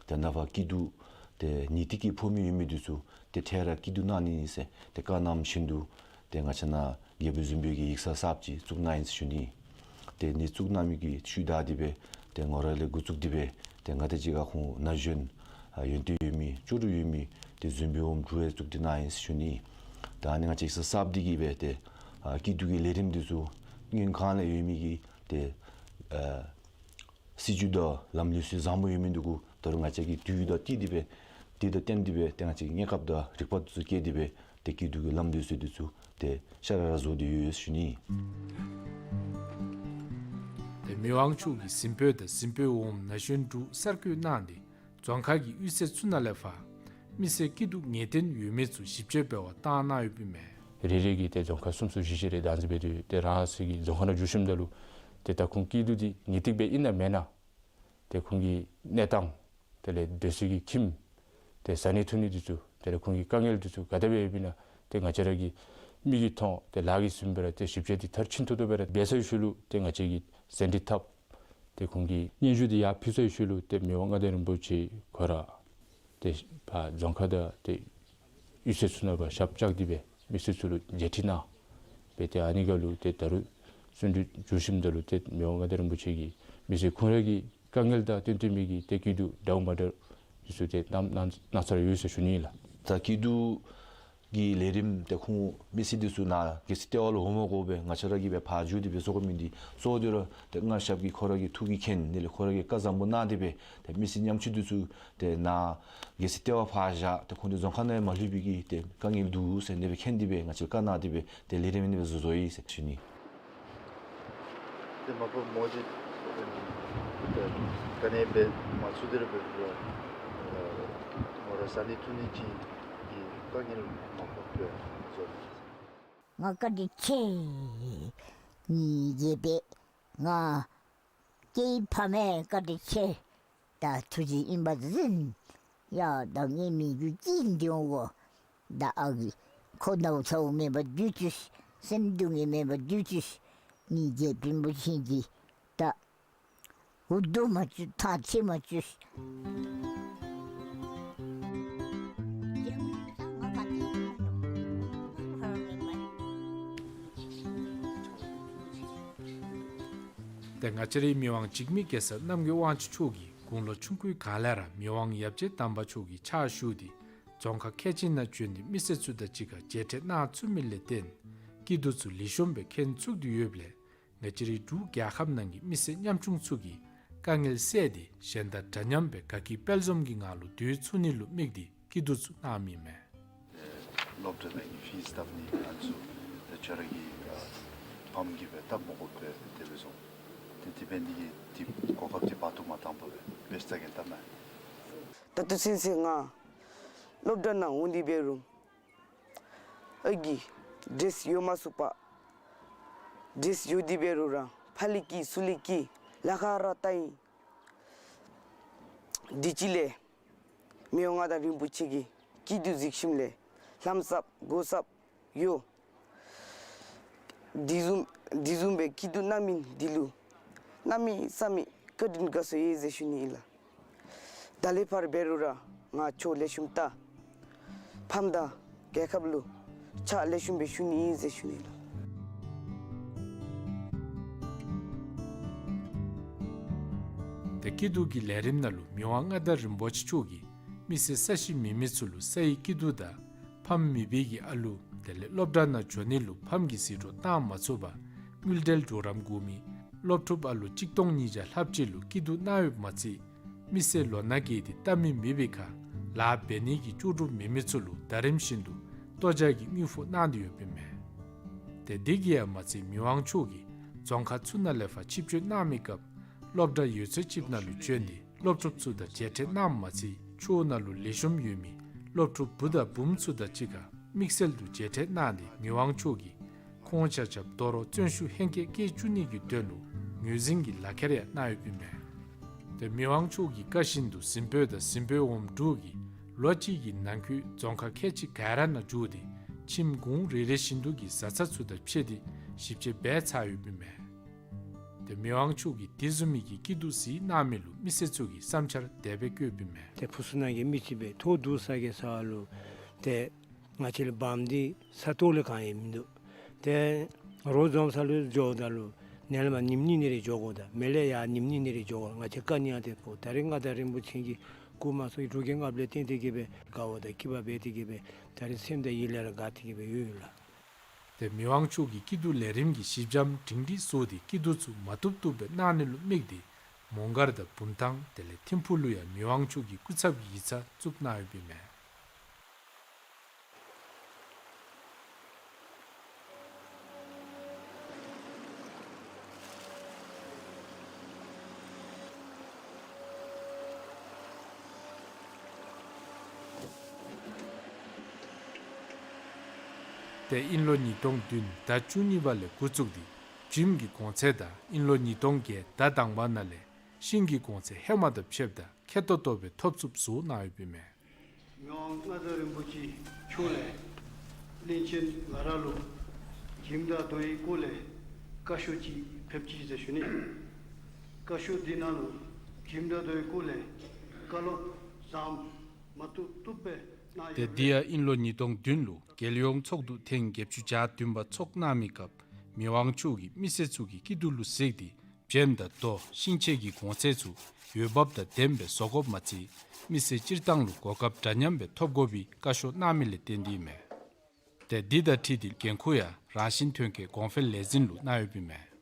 ཏེ་ནངས་པ་སྐྱིད་སྡུག་ཏེ་ངེས་ཏིག་གི་ཕོག་མི་ཡོད་མི་འདི་ཚུ་ཏེ་འཕྲལ་ར་སྐྱིད་སྡུག་གནང་ནི་ཨིན་ཟེར་ཏེ་བཀའ་གནངམ་བཞིན་དུ་ཏེ་ང་བཅས་ནཱ་རྒྱལ་པོ་གཟིམ་དཔོན་གྱི་ཡིག་ཚང་གསརཔ་ཅིག་བཙུགས་གནང་ཡི་ཟེར་ཞུ་ནི། ཏེ་ཨ་ནི་བཙུགས་གནང་མི་གི་ཤུལ་བདའ་སྟེ་སྦེ་ཏེ་ངོ་ར་ལས་འགོ་བཙུགས་ཏེ་སྦེ་ཏེ་ང་དང་གཅིག་ཁར་ཁོང་ན་གཞོན་ཨ་ཡོན་ཏན་ཡོད་མི་ལྕོགས་གྲུབ་ཡོད་མི་ཏེ་གཟིམ་དཔོན་འོགམ་དྲུག་ཡང་བཙུགས་ཏེ་གནང་ཡི་ཟེར་ཞུ་ནི། ད་ཨ་ནི་ང་བཅས་ཡིག་ཚང་གསརཔ་འདི་གིས་སྦེ་ཏེ་ཨ་སྐྱིད་སྡུག་གི་ལས་རིམ་འདི་ཚུ་སྔོན་གང་ལས་ཡོད་མི་གི་ཏེ་ཨ་སྲིད་བྱུས་དང་ལམ་ལུགས་སྲོལ་བཟང་པོ་ཡོད་མི་འདི་གུ་ད་རུང་ང་བཅས་ཀྱིས་དུས་དང་བསྟུན་ཏེ་སྦེ་དུས་དང་བསྟུན་ཏེ་སྦེ་ཏེ་ང་བཅས་ཀྱི་གནས་སྐབས་དང་རིག་པ་འདི་ཚུ་བསྐྱེད་དེ་སྦེ་ཏེ་སྐྱིད་སྡུག་གི་ལམ་ལུགས་སྲོལ་འདི་ཚུ་ཏེ་ཤ་ར་ར་བཟོ་སྟེ་ཡོད་ཡོད་ཟེར་ཞུ་ནི། ཏེ་མི་དབང་མཆོག་གིས་གཟིམ་དཔོན་དང་གཟིམ་དཔོན་འོགམ་ན་གཞོན་དྲུག་གསར་བསྐོ་གནང་སྟེ་རྫོང་ཁག་གི་གཡུས་ཚན་ཚུ་ནང་ལས་ཕར་མི་སེར་སྐྱིད་སྡུག་ངེས་བརྟན་ཡོད་མེད་ཚུ་ཞིབ་དཔྱད་འབད་བར་བཏང་གནང་ཡོདཔ་ཨིན་མས། རེ་རེ་གིས་ཏེ་རྫོང་ཁག་གསུམ་གསུམ་བཞི་བཞི་རེ་བདག་འཛིན་འབད་དེ་ཏེ་རང་སོའི་གི་རྫོང་ཁག་ནང་འགྱོ་ཞིནམ་ད་ལུ་ཏེ་ད་ཁོང་སྐྱིད་སྡུག་འདི་ངེས་ཏིག་སྦེ་ཨིན་ན་མེན་ན། ཏེ་ཁོང་གི་གནས་སྟངས་དེ་ལས་སྡོད་ས་གི་ཁྱིམ་ཏེ་བཟའ་ནི་འཐུང་ནི་འདི་ཚུ་དེ་ལས་ཁོང་གི་དཀའ་ངལ་འདི་ཚུ་ག་དེ་སྦེ་ཡོདཔ་ཨིན་ན་ཏེ་ང་བཅས་ར་གི་མིག་གིས་མཐོང་ཏེ་ལག་གིས་ཟིན་སྦེ་ར་ཏེ་ཞིབ་དཔྱད་འདི་མཐར་ཕྱིན་ཏོག་ཏོ་སྦེ་ར་འབད་ཚར་བའི་ཤུལ་ལུ་ཏེ་ང་བཅས་ཀྱིས་ཟིན་བྲིས་བཏབ། ཏེ་ཁོང་གིས་སྙན་ཞུ་འདི་ཡར་ཕུལ་ཚར་བའི་ཤུལ་ལུ་ཏེ་མི་དབང་མངའ་བདག་རིན་པོ་ཆེ་ཁོ་ར་ཏེ་ཕར་རྫོང་ཁག་དང་ཏེ་གཡུས་ཚན་ཚུ་ནང་ཕར་ཞབས་བཅགས་ཏེ་སྦེ་མི་སེར་ཚུ་ལུ་མཇལ་ཁྲིད་གནང་སྦེ་ཏེ་ཨ་ནི་ཁར་ལུ་ཏེ་ད་རུང་བརྩོན་འགྲུས་འགྱོ་ཞིནམ་ད་ལུ་ཏེ་མི་དབང་མངའ་བདག་རིན་པོ་ཆེ་གིས་མི་སེར་ཁོང་ར་གི་དཀའ་ངལ་དང་བསྟུན་ཏེ་མི་གི་ཏེ་སྐྱིད་སྡུག་འདྲཝ་མ་འདྲཝ་འདི་ཚུ་ཏེ་གནང་གནང་གནང་ཚར་ཡོད་ཟེར་ཞུ་ནི་ཨིན་ལགས། ད་སྐྱིད་སྡུག་གི་ལས་རིམ་ཏེ་ཁོང་མི་སེར་འདི་ཚུ་ནཱ་རྒྱལ་སྲས་ལྟེ་བ་ལུ་འོང་མ་དགོ་པར་ང་བཅས་ར་གིས་སྦེ་ཕར་འགྱོ་སྟེ་སྦེ་བཟོ་དགོ་མི་འདི་གཙོ་བོ་འདི་ར་ཏེ་མངའ་ཞབས་ཀྱིས་ཁོ་ར་གི་ཐུགས་ཀྱིས་མཁྱེན་དེ་ལས་ཁོ་ར་གིས་བཀའ་བཟང་པོ་གནང་སྟེ་སྦེ་ཏེ་མི་སེར་ཉམ་ཆུང་འདི་ཚུ་ཏེ་ནཱ་རྒྱལ་སྲས་ལྟེ་བ་ཕར་བཞག་ཏེ་ཁོང་འདི་རྫོང་ཁག་ནང་མ་ལྷོད་པའི་གི་ཏེ་དཀའ་ངལ་འདུག་ཟེར་དེ་སྦེ་མཁྱེན་ཏེ་སྦེ་ང་བཅས་བཀའ་གནང་སྟེ་སྦེ་ཏེ་ལས་རིམ་འདི་སྦེ་བཟོ་བཟོཝ་ཨིན་ཟེར་ཞུ་ནི། ཏེ་མ་པ་མོ་ཅིག་ཏེ་ག་ནི་སྦེ་མ་ཚུགས་དེ་ར་སྦེ་འདུག། མོ་ར་ཟ་ནི་འཐུང་ནི་ཅིག་གི་དཀའ་ངལ་མ་པ་སྦེ་བཟོ་ནི། ང་བཀའ་དྲིན་ཆེ། ངེའི་རྒྱལ་པོ་ང་སྐྱེས་ཕ་མ་བཀའ་དྲིན་ཆེ། ད་ཐུགས་རྗེ་ཨིན་པ་ཟེར། ཡ་ད་ངེའི་མི་རྒྱུད་ཅིག་འདི་འོང་གོ། ད་ཨ་གི་ཁོ་ནཝ་ཚཝ་མེད་པར་སྡོད་བཅུག། སེམས་སྡུག་བསྔལ་མེད་པར་སྡོད་བཅུག། ངེའི་རྒྱལ་པོ་རིན་པོ་ཆེ་འདི་ད་འུ་སྡུག་མ་བཅུག་ཐང་ཆད་མ་བཅུག། ཏེ་ང་བཅས་རའི་མི་དབང་འཇིགས་མེད་གེ་སར་རྣམ་རྒྱལ་དབང་ཕྱུག་མཆོག་གིས་དགུང་ལོ་ཆུང་ཀུའི་སྒང་ལས་ར་མི་དབང་ཡབ་རྗེ་དམ་པ་མཆོག་གི་ཕྱག་ཞུ་སྟེ་རྫོང་ཁག་ཁལ་གཅིག་ནང་བྱོན་ཏེ་མི་སེར་ཚུ་དང་གཅིག་ཁར་མཇལ་འཕྲད་གནང་ཚུགས་མི་ལས་བརྟེན་སྐྱིད་སྡུག་ཚུ་ལེགས་ཤོམ་སྦེ་མཁྱེན་ཚུགས་ཏེ་ཡོདཔ་ལས་ང་བཅས་རའི་འབྲུག་རྒྱལ་ཁབ་ནང་གི་མི་སེར་ཉམ་ཆུང་ཚུ་གི་དཀའ་ངལ་བསལ་ཏེ་གཞན་དང་འདྲ་མཉམ་སྦེ་དགའ་སྐྱིད་དཔལ་འཛོམས་ཀྱི་ངང་ལུ་སྡོད་ཚུགས་ནི་ལུ་དམིགས་ཏེ་སྐྱིད་སྡུག་ཚུ་གནངམ་ཨིན་མས། སློབ་གྲྭ་ནང་གི་ཕིས་བཏབ་ནི་ཨ་ནི་ཚུ་ཏེ་ཁྱོད་ར་གི་ཨ་ཕམ་གིས་སྦེ་བཏབ་མ་དགོ་པར་དེ་སྦེ་སོང་། ཏེ་དེ་འབད་ནི་འདི་གིས་ཏེ་གོ་སྐབས་འདི་བར་དུ་མ་བཏང་པར་སྦེ་འབད་ས་གི་བཏབ་མས། ད་ལྟོ་ཚུན་ཚོད་ང་སློབ་གྲྭ་ནང་འོང་སྟེ་འབད་རུང་ཨ་གི་ཌེ་རེསི་ཡོད་མ་ཚུགས་པར་ཌེ་རེསི་ཡོད་དེ་འབད་རུང་ར་ཕར་ལས་སྐྱེལ་ཚུར་ལས་སྐྱེལ་ལཱ་ཁག་ར་བལྟ་ཡི། དེ་ཅིག་ལས་མི་དབང་མངའ་བདག་རིན་པོ་ཆེ་གིས་སྐྱིད་སྡུག་གཟིགས་ཞིནམ་ལས་ལམ་གསརཔ་སྒོ་གསརཔ་ཡོད། དེ་བཟུམ་དེ་བཟུམ་སྦེ་སྐྱིད་སྡུག་གནང་མི་འདི་ལུ་གནམ་མེད་ས་མེད་བཀའ་དྲིན་དགའ་ཚོར་ཡོད་ཟེར་ཞུ་ནི་ཨིན་ལགས། ད་ལས་ཕར་འབད་རུང་ར་ང་ཆོས་ལེགས་ཤོམ་བལྟ། ཕམ་དང་རྒྱལ་ཁབ་ལུ་ཕྱག་ལེགས་ཤོམ་སྦེ་ཞུ་ནི་ཨིན་ཟེར་ཞུ་ནི་ལགས། ཏེ་སྐྱིད་སྡུག་གི་ལས་རིམ་ནང་ལུ་མི་དབང་མངའ་བདག་རིན་པོ་ཆེ་མཆོག་གིས་མི་སེར་ས་གཞི་མེད་མི་ཚུ་ལུ་སའི་སྐྱིད་སྡུག་དང་ཕམ་མེད་པའི་གི་ཨ་ལུ་དེ་ལས་སློབ་གྲྭ་ནང་འགྱོ་ནི་ལུ་ཕམ་གྱིས་ཟད་འགྲོ་གཏང་མ་ཚུགས་པར་དངུལ་འབྲེལ་གྲོགས་རམ་དགོ་མི་སློབ་ཕྲུག་ཨ་ལུ་གཅིག་སྟོང་ཉིས་བརྒྱ་ལྷགཔ་ཅིག་ལུ་སྐྱིད་སྡུག་གནང་ཡོདཔ་མ་ཚད་མི་སེར་ལོ་ན་རྒས་ཏེ་བལྟ་མི་མེད་པའི་ཁར་ལཱ་འབད་ནི་གི་ལྕོགས་གྲུབ་མེད་མི་ཚུ་ལུ་ཟླ་རིམ་བཞིན་དུ་ལྟོ་ཆས་ཀྱི་དངུལ་ཕོགས་གནང་སྟེ་ཡོདཔ་ཨིན་མས། ཏེ་དེ་གིས་ཡང་མ་ཚད་མི་དབང་མཆོག་གིས་རྫོང་ཁག་ཚུ་ནང་ལས་ཕར་ཆིབས་བསྒྱུར་གནང་མི་སྐབས་སློབ་གྲྭ་ཡོད་ཚད་ཅིག་ནང་ལུ་བྱོན་ཏེ་སློབ་ཕྲུག་ཚུ་དང་མཇལ་འཕྲད་གནངམ་མ་ཚད་ཆོས་ནང་ལུ་ལེགས་ཤོམ་ཡོད་མི་སློབ་ཕྲུག་བུ་དང་བུམོ་ཚུ་དང་གཅིག་ཁར་དམིགས་བསལ་དུ་མཇལ་འཕྲད་གནང་སྟེ་མི་དབང་མཆོག་གིས་ཁོང་ཆ་ཁྱབ་དོ་རུང་བརྩོན་ཤུགས་ཧེང་སྐལ་བསྐྱེད་བཅུག་ནི་གི་དོན་ལུ་ངོས་འཛིན་གྱི་ལག་ཁྱེར་ཡང་གནང་ཡོདཔ་ཨིན་མས། ཏེ་མི་དབང་མཆོག་གི་བཀའ་བཞིན་དུ་གཟིམ་དཔོན་དང་གཟིམ་དཔོན་འོགམ་དྲུག་གིས་ལོ་གཅིག་གི་ནང་འཁོད་རྫོང་ཁག་ཁལ་གཅིག་ག་ར་ནང་འཛུལ་ཏེ་ཁྱིམ་གུང་རེ་རེ་བཞིན་དུ་གི་བཟའ་ཚང་ཚུ་དང་ཕྱད་དེ་ཞིབ་དཔྱད་འབད་ཚར་ཡོདཔ་ཨིན་མས། ཏེ་མི་དབང་མཆོག་གིས་དེ་བཟུམ་མའི་གི་སྐྱིད་སྡུག་གཟིགས་གནང་མི་ལུ་མི་སེར་ཚུ་གི་བསམ་འཆར་དེ་སྦེ་བཀོདཔ་ཨིན་མས། ཏེ་ཕུ་སུ་ནང་གི་མི་ཅིག་སྦེ་ཐོག་འདུག་ས་གི་ས་ལུ་ཏེ་ང་བཅས་ལུ་བམ་འདི་ས་སྟོང་ལས་གང་ཡང་མིན་འདུག། ཏེ་རོགས་འཛོམས་ས་ལུ་འགྱོཝ་ད་ལུ་ནཱ་ལས་མར་ཉིནམ་གཉིས་གཉིས་རེ་འགྱོ་དགོཔ་དང་མེ་ལས་ཡར་ཉིནམ་གཉིས་གཉིས་རེ་འགྱོ་དགོཔ། ང་བཅས་བཀའ་ཉན་ཏེ་ཕོག། ད་རེས་མངའ་བདག་རིན་པོ་ཆེ་གིས་སྐུ་མ་སོང་འབྲུག་རྒྱལ་མངའ་བདག་ལས་བརྟེན་ཏེ་གི་སྦེ་དགའ་བ་དང་སྐྱིད་པ་འབད་དེ་གི་སྦེ་ད་རེས་སེམས་དང་ཡིད་ལས་ར་དགའ་སྟེ་གི་སྦེ་ཡོད་ཡོད་ལགས། ཏེ་མི་དབང་མཆོག་གིས་སྐྱིད་སྡུག་ལས་རིམ་གྱི་ཞིབ་འཇམ་སྒྲིང་སྒྲིང་བཟོ་སྟེ་སྐྱིད་སྡུག་ཚུ་མ་བཏུབ་བཏུབ་སྦེ་གནང་ནི་ལུ་དམིགས་ཏེ་མོང་སྒར་དང་བུམ་ཐང་དེ་ལས་ཐིམ་ཕུག་ལུ་ཡང་མི་དབང་མཆོག་གི་སྐུ་ཚབ་ཀྱི་ཡིག་ཚང་བཙུགས་གནང་ཡོདཔ་ཨིན་མས། ཏེ་དབྱིན་ལོ་ཉིས་སྟོང་བདུན་ཟླ་བཅུ་གཉིས་པ་ལས་འགོ་བཙུགས་ཏེ་བྱེམ་གྱི་གོང་ཚད་དང་དབྱིན་ལོ་ཉིས་སྟོང་བརྒྱད་ཟླ་དང་པ་ནང་ལས་ཤིང་གི་གོང་ཚད་ཧེ་མ་དང་ཕྱདཔ་ད་ཁེ་ཏོག་ཏོ་སྦེ་ཐོབ་ཚུགསཔ་བཟོ་གནང་ཡོདཔ་ཨིན་མས། མི་དབང་མངའ་བདག་རིན་པོ་ཆེ་མཆོག་ལས་བློན་ཆེན་ང་ར་ལུ་བྱེམ་དང་རྡོ་ཡི་སྐོར་ལས་བཀའ་ཤོག་ཅིག་ཕེབས་ཅི་ཟེར་ཞུ་ནི། བཀའ་ཤོག་འདི་ནང་ལུ་ཁྱིམ་བདག་དོའི་སྐོར་ལས་བཀའ་སློབ་ཟམ་མ་བཏུབ་བཏུབ་སྦེ་གནང་ཡོད། ཏེ་འདི་ཡང་ཨིན་ལོ་ཉིས་སྟོང་བདུན་ལུ་རྒྱལ་ཡོངས་ཚོགས་འདུ་ཐེངས་བརྒྱད་ཅུ་གྱ་བདུན་པ་ཚོགས་གནང་མི་སྐབས་མི་དབང་མཆོག་གིས་མི་སེར་ཚུ་གི་སྐྱིད་སྡུག་ལུ་གཟིགས་ཏེ་བྱེམ་དང་རྡོ་ཤིང་ཆས་ཀྱི་གོང་ཚད་ཚུ་འོས་འབབ་དང་ལྡནམ་སྦེ་བཟོ་དགོཔ་མ་ཚད་མི་སེར་སྤྱིར་བཏང་ལུ་གོ་སྐབས་འདྲ་མཉམ་སྦེ་ཐོབ་དགོ་པའི་བཀའ་ཤོག་གནང་མི་ལས་བརྟེན་ཏེ་ཨིན་མས། ཏེ་འདི་དང་འཁྲིལ་ཏེ་འགན་ཁུར་ཡང་རང་བཞིན་ཐོན་སྐྱེད་གོང་འཕེལ་ལས་འཛིན་ལུ་གནང་ཡོདཔ་ཨིན་མས།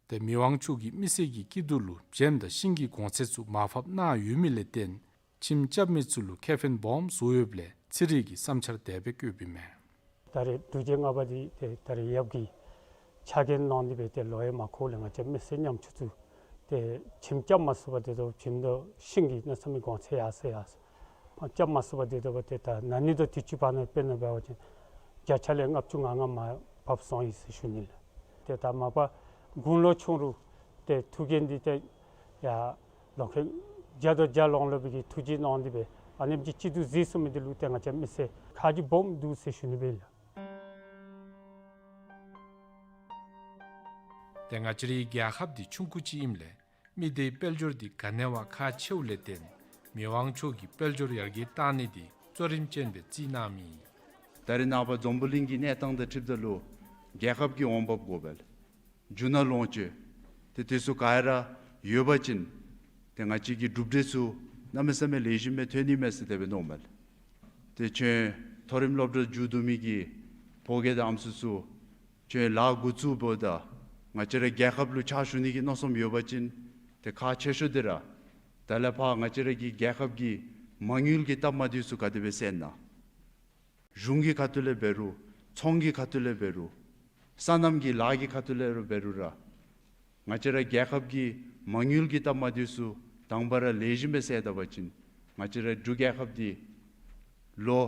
ཏེ་མི་དབང་མཆོག་གིས་མི་སེར་གྱི་སྐྱིད་སྡུག་ལུ་བྱེམ་དང་ཤིང་གི་གོང་ཚད་ཚུ་མར་ཕབ་གནང་ཡོད་མི་ལས་བརྟེན་ཁྱིམ་རྐྱབ་མི་ཚུ་ལུ་ཁེ་ཕན་སྦོམ་བཟོ་ཡོདཔ་ལས་ཚན་རིག་གི་བསམ་འཆར་དེ་སྦེ་བཀོདཔ་ཨིན་མས། ད་རེས་འབྲུག་རྒྱལ་ལྔ་པ་འདི་ཏེ་ད་རེས་ཡབ་ཀྱིས་ཕྱག་འགན་གནང་སྟེ་སྦེ་ཏེ་ལོ་ཡང་མ་འཁོར་ལས་ང་བཅས་མི་སེར་ཉམ་ཆུང་ཚུ་ཏེ་ཁྱིམ་རྐྱབ་མ་ཚུགས་པར་ཏེ་ད་བྱེམ་དང་ཤིང་གི་གནམ་མེད་ས་མེད་གོང་ཚད་ཡར་སོང་ཡར་སོང་། རྐྱབ་མ་ཚུགས་པར་ཏེ་ད་ཏེ་ད་ན་ནིང་དང་དུས་ཅི་བར་ན་དཔེར་ན་འབད་བ་ཅིན་བརྒྱ་ཆ་ལས་ལྔ་བཅུ་ང་ལྔ་མར་བབས་སོང་ཡི་ཟེར་ཞུ་ནི་ལགས། ཏེ་ད་མ་པ་དགུང་ལོ་ཆུང་རུང་ཏེ་ཐུགས་འགན་འདི་ཏེ་ཡར་ལོ་ཁལ་བརྒྱ་དང་བརྒྱ་ལོངས་ལོངས་སྦེ་གི་ཐུགས་རྗེ་གནང་སྟེ་སྦེ་ཨ་ནེམ་ཅིག་སྐྱིད་སྡུག་གཟིགས་ཚུགས་མི་འདི་ལུ་ཏེ་ང་བཅས་མི་སེར་ཁ་རྗེ་སྦོམ་འདུག་ཟེར་ཞུ་ནི་སྦེ་ལགས། ཏེ་ང་བཅས་རའི་རྒྱལ་ཁབ་འདི་ཆུང་ཀུ་ཅིག་ཨིནམ་ལས་མི་སྡེའི་དཔལ་འབྱོར་འདི་ག་ནི་བ་ཁག་ཆེཝ་ལས་བརྟེན་མི་དབང་མཆོག་གིས་དཔལ་འབྱོར་ཡར་རྒྱས་གཏང་ནི་འདི་གཙོ་རིམ་ཅན་སྦེ་བརྩིས་གནང་མི་ཨིན། ད་རེས་ནངས་པ་འཛམ་བུ་གླིང་གི་གནས་སྟངས་དང་འཁྲིལཝ་ད་ལུ་རྒྱལ་ཁབ་ཀྱི་འོང་འབབ་དགོ་པས་ལགས། རྒྱུ་ནོར་ལོངས་སྤྱོད་ཏེ་དེ་ཚུ་ག་ར་ཡོད་པ་ཅིན་ཏེ་ང་བཅས་ཀྱི་གྲུབ་འབྲས་ཚུ་གནམ་མེད་ས་མེད་ལེགས་ཤོམ་སྦེ་ཐོན་ནི་མས་ཟེར་དེ་སྦེ་མནོཝ་མས་ལགས། ཏེ་ཁྱོད་མཐོ་རིམ་སློབ་གྲྭ་མཇུག་བསྡུ་མི་གི་ཕོ་སྐྱེས་དང་ཨམ་སྲུ་ཚུ་ཁྱོད་ལཱ་འགོ་བཙུགས་འབདཝ་ད་ང་བཅས་ར་རྒྱལ་ཁབ་ལུ་ཕྱག་ཞུ་ནི་གི་མནོ་བསམ་ཡོད་པ་ཅིན་ཏེ་ཁག་ཆེ་ཤོས་འདི་ར་ད་ལས་ཕར་ང་བཅས་ར་གི་རྒྱལ་ཁབ་ཀྱི་མ་དངུལ་གྱི་སྟབས་མ་བདེཝ་ཚུ་ག་དེ་སྦེ་སེལ་ན། གཞུང་གི་ཁ་ཐུག་ལས་འབད་རུང་ཚོང་གི་ཁ་ཐུག་ལས་འབད་རུང་སོ་ནམ་གྱི་ལཱ་གི་ཁ་ཐུག་ལས་ར་འབད་རུང་ར་ང་བཅས་ར་རྒྱལ་ཁབ་ཀྱི་མ་དངུལ་གྱི་སྟབས་མ་བདེཝ་ཚུ་དང་པ་ར་ལེགས་ཤོམ་སྦེ་སེལ་ད་པ་ཅིན་ང་བཅས་ར་འབྲུག་རྒྱལ་ཁབ་འདི་ལོ་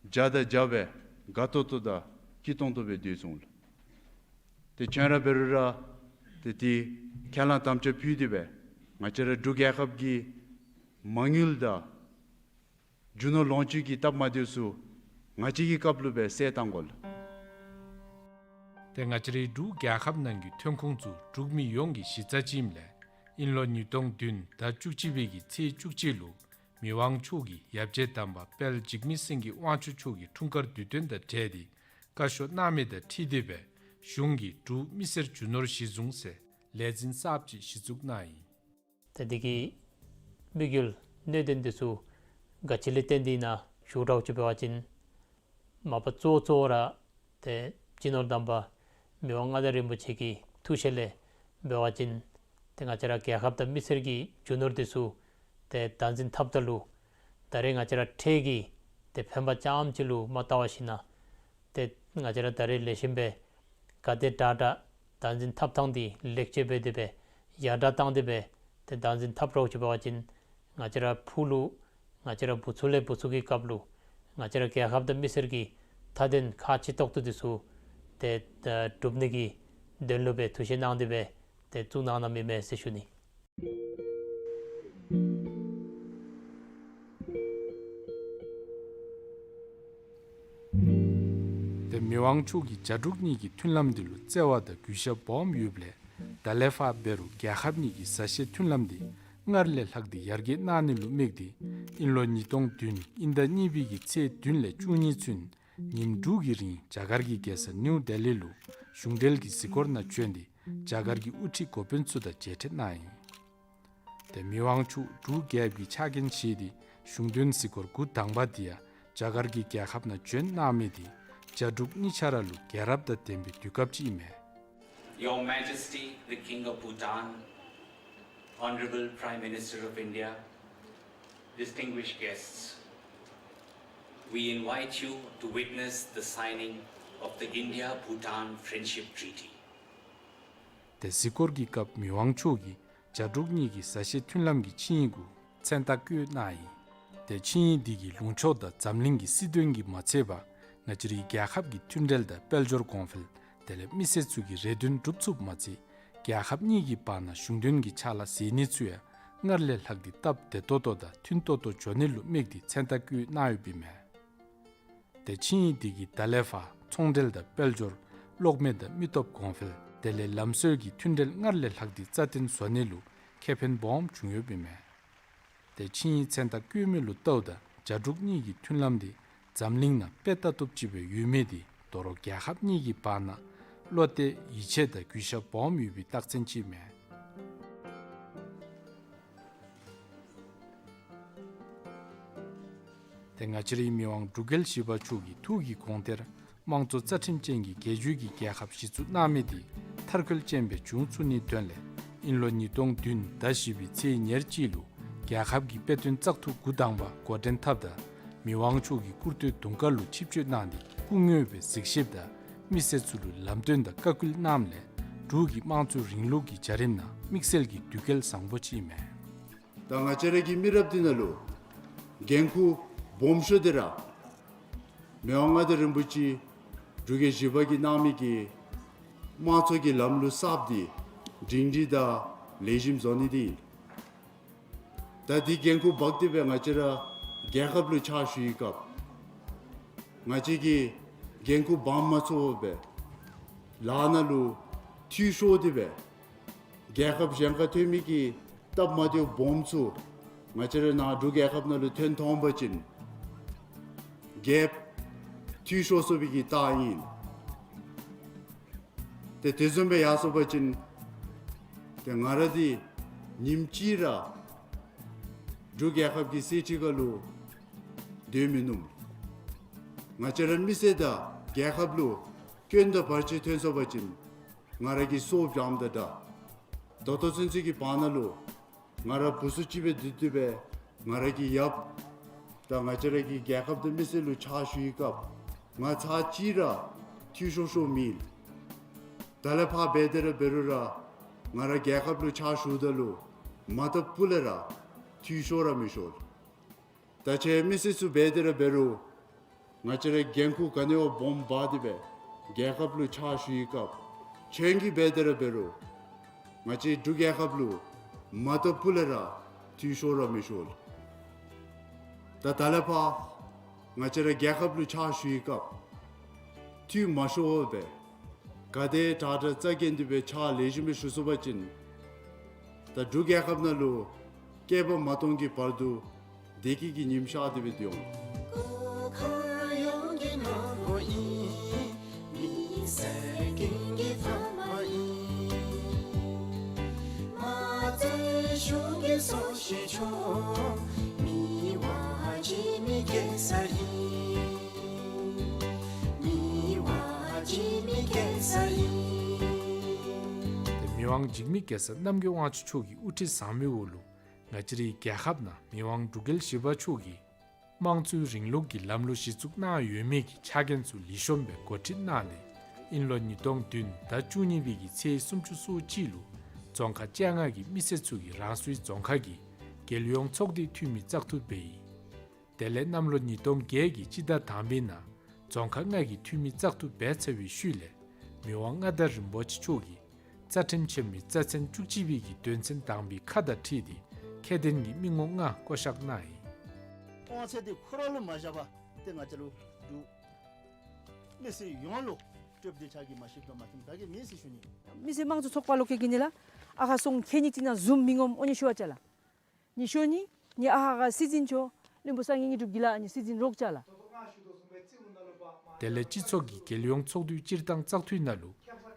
བརྒྱ་དང་བརྒྱ་སྦེ་དགའ་ཏོག་ཏོ་དང་སྐྱིད་ཏོང་ཏོ་སྦེ་སྡོད་ཚུགས་འོང་ལགས། ཏེ་ཁྱོད་ར་འབད་རུང་ར་ཏེ་དེ་ཁས་བླངས་དམ་བཅའ་ཕུལ་ཏེ་སྦེ་ང་བཅས་ར་འབྲུག་རྒྱལ་ཁབ་ཀྱི་མ་དངུལ་དང་རྒྱུ་ནོར་ལོངས་སྤྱོད་ཀྱི་སྟབས་མ་བདེཝ་ཚུ་ང་བཅས་ཀྱི་སྐབས་ལུ་སྦེ་སེལ་གཏང་དགོ་ལགས། ཏེ་ང་བཅས་རའི་འབྲུག་རྒྱལ་ཁབ་ནང་གི་ཐོན་ཁུངས་ཚུ་འབྲུག་མི་ཡོངས་ཀྱི་གཞི་རྩ་ཅིག་ཨིནམ་ལས་ཨིན་ལོ་ཉིས་སྟོང་བདུན་ཟླ་བཅུ་གཅིག་པའི་གི་ཚེས་བཅུ་གཅིག་ལུ་མི་དབང་མཆོག་གིས་ཡབ་རྗེ་དམ་པ་དཔལ་འཇིགས་མེད་སེང་གེ་དབང་ཕྱུག་མཆོག་གི་འཁྲུངས་སྐར་དུས་སྟོན་དང་འབྲེལ་ཏེ་བཀའ་ཤོག་གནང་མི་དང་འཁྲིལ་ཏེ་སྦེ་གཞུང་གིས་འབྲུག་མི་སེར་རྒྱུ་ནོར་གཞི་བཟུང་ཟེར་ལས་འཛིན་གསརཔ་ཅིག་གཞི་བཙུགས་གནང་ཡི། ཏེ་འདི་གི་དམིགས་ཡུལ་གནད་དོན་འདི་ཚུ་ག་ཅི་ལས་བརྟེན་ཏེ་ཨིན་ན་ཞུ་དགོཔ་ཅིག་འབད་བ་ཅིན་མ་པ་གཙོ་བོ་གཙོ་བོ་ར་ཏེ་སྤྱི་ནོར་དམ་པ་མི་དབང་མངའ་བདག་རིན་པོ་ཆེ་གི་ཐུགས་བཞེད་ལས་འབད་བ་ཅིན་ཏེ་ང་བཅས་ར་རྒྱལ་ཁབ་དང་མི་སེར་གྱི་རྒྱུ་ནོར་འདི་ཚུ་ཏེ་བདག་འཛིན་འཐབ་ད་ལུ་ད་རེས་ང་བཅས་ར་ཁྲལ་གྱི་ཏེ་ཕན་པ་རྐྱངམ་ཅིག་ལུ་མ་བལྟ་བར་ཞིན་ན་ཏེ་ང་བཅས་ར་ད་རེས་ལེགས་ཤོམ་སྦེ་ག་དེ་དྲག་དྲག་བདག་འཛིན་འཐབ་ཐངས་འདི་ལེགས་བཅོས་འབད་དེ་སྦེ་ཡར་དྲག་བཏང་སྟེ་སྦེ་ཏེ་བདག་འཛིན་འཐབ་རོགས་ཅིག་འབད་བ་ཅིན་ང་བཅས་ར་ཕུགས་ལུ་ང་བཅས་ར་བུ་ཚུ་ལས་བུ་ཚུ་གི་སྐབས་ལུ་ང་བཅས་ར་རྒྱལ་ཁབ་དང་མི་སེར་གྱི་མཐའ་དོན་ཁག་ཆེ་ཏོག་ཏོ་འདི་ཚུ་ཏེ་ད་སྒྲུབ་ནི་གི་དོན་ལུ་སྦེ་ཐུགས་བཞེད་གནང་སྟེ་སྦེ་ཏེ་བཙུགས་གནང་གནང་མི་མས་ཟེར་ཞུ་ནི། ཏེ་མི་དབང་མཆོག་གིས་རྒྱ་འབྲུག་གཉིས་ཀྱི་མཐུན་ལམ་འདི་ལུ་བརྩེ་བ་དང་གུས་ཞབས་སྦོམ་ཡོདཔ་ལས་ད་ལས་ཕར་འབད་རུང་རྒྱལ་ཁབ་གཉིས་ཀྱི་བཟའ་བཞེས་མཐུན་ལམ་འདི་སྔར་ལས་ལྷག་སྟེ་ཡར་རྒྱས་གནང་ནི་ལུ་དམིགས་ཏེ་ཨིན་ལོ་ཉིས་སྟོང་བདུན་ཨིན་ཟླ་གཉིས་པའི་གི་ཚེས་བདུན་ལས་བཅུ་གཉིས་ཚུན་ཉིནམ་དྲུག་གི་རིང་རྒྱ་གར་གྱི་རྒྱལ་ས་ནིའུ་ལྡི་ལི་ལུ་གཞུང་འབྲེལ་གྱི་གཟིགས་སྐོར་ནང་བྱོན་ཏེ་རྒྱ་གར་གྱི་དབུ་ཁྲིད་འགོ་དཔོན་ཚུ་དང་མཇལ་འཕྲད་གནང་ཡི། ཏེ་མི་དབང་མཆོག་འབྲུག་རྒྱལ་ཁབ་ཀྱི་ཕྱག་འགན་བཞེས་ཏེ་གཞུང་དོན་གཟིགས་སྐོར་འགོ་དང་པ་འདི་ཡང་རྒྱ་གར་གྱི་རྒྱལ་ཁབ་ནང་བྱོན་གནང་མི་འདི་རྒྱ་འབྲུག་གཉིས་ཆ་ར་ལུ་རྒྱལ་རབས་དང་ལྡན་པའི་དུས་སྐབས་ཅིག་ཨིན་མས། Your Majesty, the King of Bhutan, Honorable Prime Minister of India, distinguished guests, we invite you to witness the signing of the India-Bhutan Friendship Treaty. ཏེ་གཟིགས་སྐོར་གྱི་སྐབས་མི་དབང་མཆོག་གིས་རྒྱ་འབྲུག་གཉིས་ཀྱི་བཟའ་བཞེས་མཐུན་ལམ་གྱི་ཆིངས་ཡིག་གུ་མཚན་རྟགས་བཀོད་གནང་ཡི། ཏེ་ཆིངས་ཡིག་འདི་གིས་ལུང་ཕྱོགས་དང་འཛམ་གླིང་གི་སྲིད་དོན་གྱིས་མ་ཚད་པར་ང་བཅས་རའི་རྒྱལ་ཁབ་ཀྱི་མཐུན་འབྲེལ་དང་དཔལ་འབྱོར་གོང་འཕེལ་དེ་ལས་མི་སེར་ཚུ་གི་རེ་འདུན་སྒྲུབ་ཚུགསཔ་མ་ཚད་རྒྱལ་ཁབ་གཉིས་ཀྱི་བར་ན་གཞུང་དོན་གྱི་ཕྱག་ལཱ་མཛད་ནི་ཚུ་ཡང་སྔར་ལས་ལྷག་སྟེ་སྟབས་བདེ་ཏོག་ཏོ་དང་མཐུན་ཏོག་ཏོ་འགྱོ་ནི་ལུ་དམིགས་ཏེ་མཚན་རྟགས་བཀོད་གནང་ཡོདཔ་ཨིན་མས། ཏེ་ཆིངས་ཡིག་འདི་གིས་ད་ལས་ཕར་ཚོང་འབྲེལ་དང་དཔལ་འབྱོར་གློག་མེ་དང་མི་སྟོབས་གོང་འཕེལ་ དེ་ལས་ལམ་སྲོལ་གྱི་མཐུན་འབྲེལ་སྔར་ལས་ལྷག་སྟེ་རྩ་བརྟན་བཟོ་ནི་ལུ་ཁེ་ཕན་སྦོམ་བྱུང་ཡོདཔ་ཨིན་མས། ཏེ་ཆིངས་ཡིག་མཚན་རྟགས་བཀོད་མི་ལུ་ལྟཝ་ད་རྒྱ་འབྲུག་གཉིས་ཀྱི་མཐུན་ལམ་འདི་འཛམ་གླིང་ནང་དཔེ་ལྟ་བཏུབ་ཅིག་སྦེ་ཡོད་མི་འདི་དོ་རུང་རྒྱལ་ཁབ་གཉིས་ཀྱི་བར་ན་བློ་གཏད་ཡིད་ཆེས་དང་གུས་ཞབས་སྦོམ་ཡོད་པའི་རྟགས་མཚན་ཅིག་ཨིན་མས། ཏེ་ང་བཅས་རའི་མི་དབང་འབྲུག་རྒྱལ་བཞི་པ་མཆོག་གིས་ཐུགས་ཀྱི་དགོངས་གཏེར་དམངས་གཙོ་རྩ་ཁྲིམས་ཅན་གྱི་རྒྱལ་བརྒྱུད་ཀྱི་རྒྱལ་ཁབ་གཞི་བཙུགས་གནང་མི་འདི་མཐར་འཁྱོལ་ཅན་སྦེ་འབྱུང་ཚུགས་ནིའི་དོན་ལས་དབྱིན་ལོ་ཉིས་སྟོང་བདུན་ཟླ་བཞི་པའི་ཚེས་ཉེར་གཅིག་ལུ་རྒྱལ་ཁབ་ཀྱི་དཔེ་སྟོན་བཙག་འཐུ་འགོ་དང་པ་འགོ་འདྲེན་འཐབ་ད་མི་དབང་མཆོག་གི་སྐུ་བསྟོད་དུང་དཀར་ལུ་ཆིབས་བསྒྱུར་གནང་སྟེ་སྐུ་ངོ་སྦེ་གཟིགས་ཞིབ་དང་མི་སེར་ཚུ་ལུ་ལམ་སྟོན་དང་བཀའ་བཀོད་གནངམ་ལས་འབྲུག་གི་དམངས་གཙོའི་རིང་ལུགས་ཀྱི་བྱ་རིམ་ནང་དམིགས་བསལ་གྱི་དུས་བསྐལ་བཟང་པོ་ཅིག་ཨིན་མས། ད་ང་བཅས་ར་གི་མི་རབས་འདི་ནང་ལུ་འགན་ཁུར་སྦོམ་ཤོས་འདི་ར་མི་དབང་མངའ་བདག་རིན་པོ་ཆེ་འབྲུག་རྒྱལ་བཞི་པ་གིས་གནང་མི་གི་དམངས་གཙོ་གི་ལམ་ལུགས་གསརཔ་འདི་སྒྲིང་སྒྲི་དང་ལེགས་ཤོམ་བཟོ་ནི་འདི་ཨིན། ད་འདི་འགན་ཁུར་འབག་སྟེ་སྦེ་ང་བཅས་ར་རྒྱལ་ཁབ་ལུ་ཕྱག་ཞུ་བའི་སྐབས་ང་བཅས་ཀྱིས་འགན་ཁུར་འབག་མ་ཚུགས་པར་སྦེ་ལཱ་ནང་ལུ་འཐུས་ཤོར་ཏེ་སྦེ་རྒྱལ་ཁབ་གཞན་ཁར་ཐོན་མི་གི་སྟབས་མ་བདེཝ་སྦོམ་ཚུ་ང་བཅས་ར་ནཱ་འབྲུག་རྒྱལ་ཁབ་ནང་ལུ་ཐོན་ཐོན་པ་ཅིན་རྒྱལཔོ་འཐུས་ཤོར་སོང་བའི་གི་རྟགས་ཨིན། ཏེ་དེ་བཟུམ་སྦེ་ཡར་སོང་པ་ཅིན་ཏེ་ང་ར་འདི་ཉིནམ་གཅིག་ར་འབྲུག་རྒྱལ་ཁབ་ཀྱི་གསེར་ཁྲི་ཁ་ལུ་སྡོད་མི་ནུམ། ང་བཅས་ར་མི་སེར་དང་རྒྱལ་ཁབ་ལུ་སྐྱོན་དང་བར་ཆད་ཐོན་སོང་པ་ཅིན་ང་ར་གི་སྲོག་བཅངམ་དང་འདྲ། ད་ལྟོ་ཚུན་ཚོད་ཀྱི་བར་ན་ལུ་ང་ར་བུ་ཚུ་གཅིག་སྦེ་སྡོད་དེ་སྦེ་ང་ར་གི་ཡབ་དང་ང་བཅས་ར་གི་རྒྱལ་ཁབ་དང་མི་སེར་ལུ་ཕྱག་ཞུ་བའི་སྐབས་ང་ཚར་གཅིག་ར་འཐུས་ཤོར་ཤོར་མེད། ད་ལས་ཕར་འབད་དེ་ར་འབད་རུང་ར་ང་ར་རྒྱལ་ཁབ་ལུ་ཕྱག་ཞུཝ་ད་ལུ་མ་ཐོབ་སྤུ་ལས་ར་འཐུས་ཤོར་ར་མི་ཤོར། ད་ཁྱེད་མི་སེར་ཚུ་འབད་དེ་ར་འབད་རུང་ང་བཅས་ར་འགན་ཁུར་ག་ནི་བ་སྦོམ་འབག་སྟེ་སྦེ་རྒྱལ་ཁབ་ལུ་ཕྱག་ཞུ་བའི་སྐབས་ཁྱེད་ཀྱིས་འབད་དེ་ར་འབད་རུང་ང་བཅས་འབྲུག་རྒྱལ་ཁབ་ལུ་མ་ཐོབ་སྤུ་ལས་ར་འཐུས་ཤོར་ར་མི་ཤོར། ད་ད་ལས་ཕར་ང་བཅས་ར་རྒྱལ་ཁབ་ལུ་ཕྱག་ཞུ་བའི་སྐབས་འཐུས་མ་ཤོར་བར་སྦེ་ག་དེ་དྲག་དྲག་རྩ་འགེངས་ཏེ་སྦེ་ཕྱག་ལེགས་ཤོམ་སྦེ་ཞུ་ཚུགས་པ་ཅིན་ད་འབྲུག་རྒྱལ་ཁབ་ནང་ལུ་བསྐལ་པ་མ་སྟོང་གི་བར་དུ་བདེ་སྐྱིད་ཀྱི་ཉིམ་ཤར་ཏེ་སྦེ་སྡོད་འོང་། ཏེ་མི་དབང་འཇིགས་མེད་གེ་སར་རྣམ་རྒྱལ་དབང་ཕྱུག་མཆོག་གི་དབུ་ཁྲིད་བཟང་མོའི་འོག་ལུ་ང་བཅས་རའི་རྒྱལ་ཁབ་ནང་མི་དབང་འབྲུག་རྒྱལ་བཞི་པ་མཆོག་གིས་དམངས་གཙོའི་རིང་ལུགས་ཀྱི་ལམ་ལུགས་གཞི་བཙུགས་གནང་ཡོད་མི་གི་ཕྱག་འགན་ཚུ་ལེགས་ཤོམ་སྦེ་འགོ་ཁྲིད་གནང་སྟེ་དབྱིན་ལོ་ཉིས་སྟོང་བདུན་ཟླ་བཅུ་གཉིས་པའི་གི་ཚེས་སུམ་ཅུ་སོ་གཅིག་ལུ་རྫོང་ཁག་བཅོ་ལྔ་གི་མི་སེར་ཚུ་གིས་རང་སོའི་རྫོང་ཁག་གི་རྒྱལ་ཡོངས་ཚོགས་སྡེའི་འཐུས་མི་བཙག་འཐུ་འབད་ཡི། དེ་ལས་གནམ་ལོ་ཉིས་སྟོང་བརྒྱད་ཀྱི་སྤྱི་ཟླ་དང་པའི་ནང་རྫོང་ཁག་ལྔ་གི་འཐུས་མི་བཙག་འཐུ་འབད་ཚར་བའི་ཤུལ་ལས་མི་དབང་མངའ་བདག་རིན་པོ་ཆེ་མཆོག་གིས་རྩ་ཁྲིམས་ཆེན་མོའི་རྩ་ཚན་བཅུ་གཅིག་པའི་གི་དོན་ཚན་དང་པའི་ཁ་དང་འཁྲིལ་ཏེ་ཁྱད་ལྡན་གྱི་མི་ངོམ་ལྔ་བསྐོ་བཞག་གནང་ཡི། དབང་ཚད་འདི་ཁོ་ར་ལུ་མ་བཞག་པར་ཏེ་ང་བཅས་ལུ་འབྲུག་མི་སེར་ཡོངས་ལུ་སྤྲོདཔ་འདི་ཕྱག་གིས་མ་ཤེསཔ་དང་མ་མཐུནམ་ག་གིས་མེད་ཟེར་ཞུ་ནི། མི་སེར་དམངས་གཙོ་ཚོགས་པ་ལུ་བཀལ་གེ་ནི་ལགས། ཨ་ཁ་སོང་ཁལ་གཉིས་ཅིག་ནང་ཟུམ་མི་ངོམ་འོང་ནི་ཞུ་བ་ཅ་ལགས། ཉི་ཤུ་ནི་ནི་ཨ་ཧ་ག་སྲིད་འཛིན་མཆོག་བློན་པོ་སངས་རྒྱས་དངོས་གྲུབ་ཀྱིས་ལགས་ནི་སྲིད་འཛིན་རོགས་ཅ་ལགས། དེ་ལས་སྤྱི་ཚོགས་ཀྱི་རྒྱལ་ཡོངས་ཚོགས་འདུའི་སྤྱིར་བཏང་བཙག་འཐུའི་ནང་ལུ་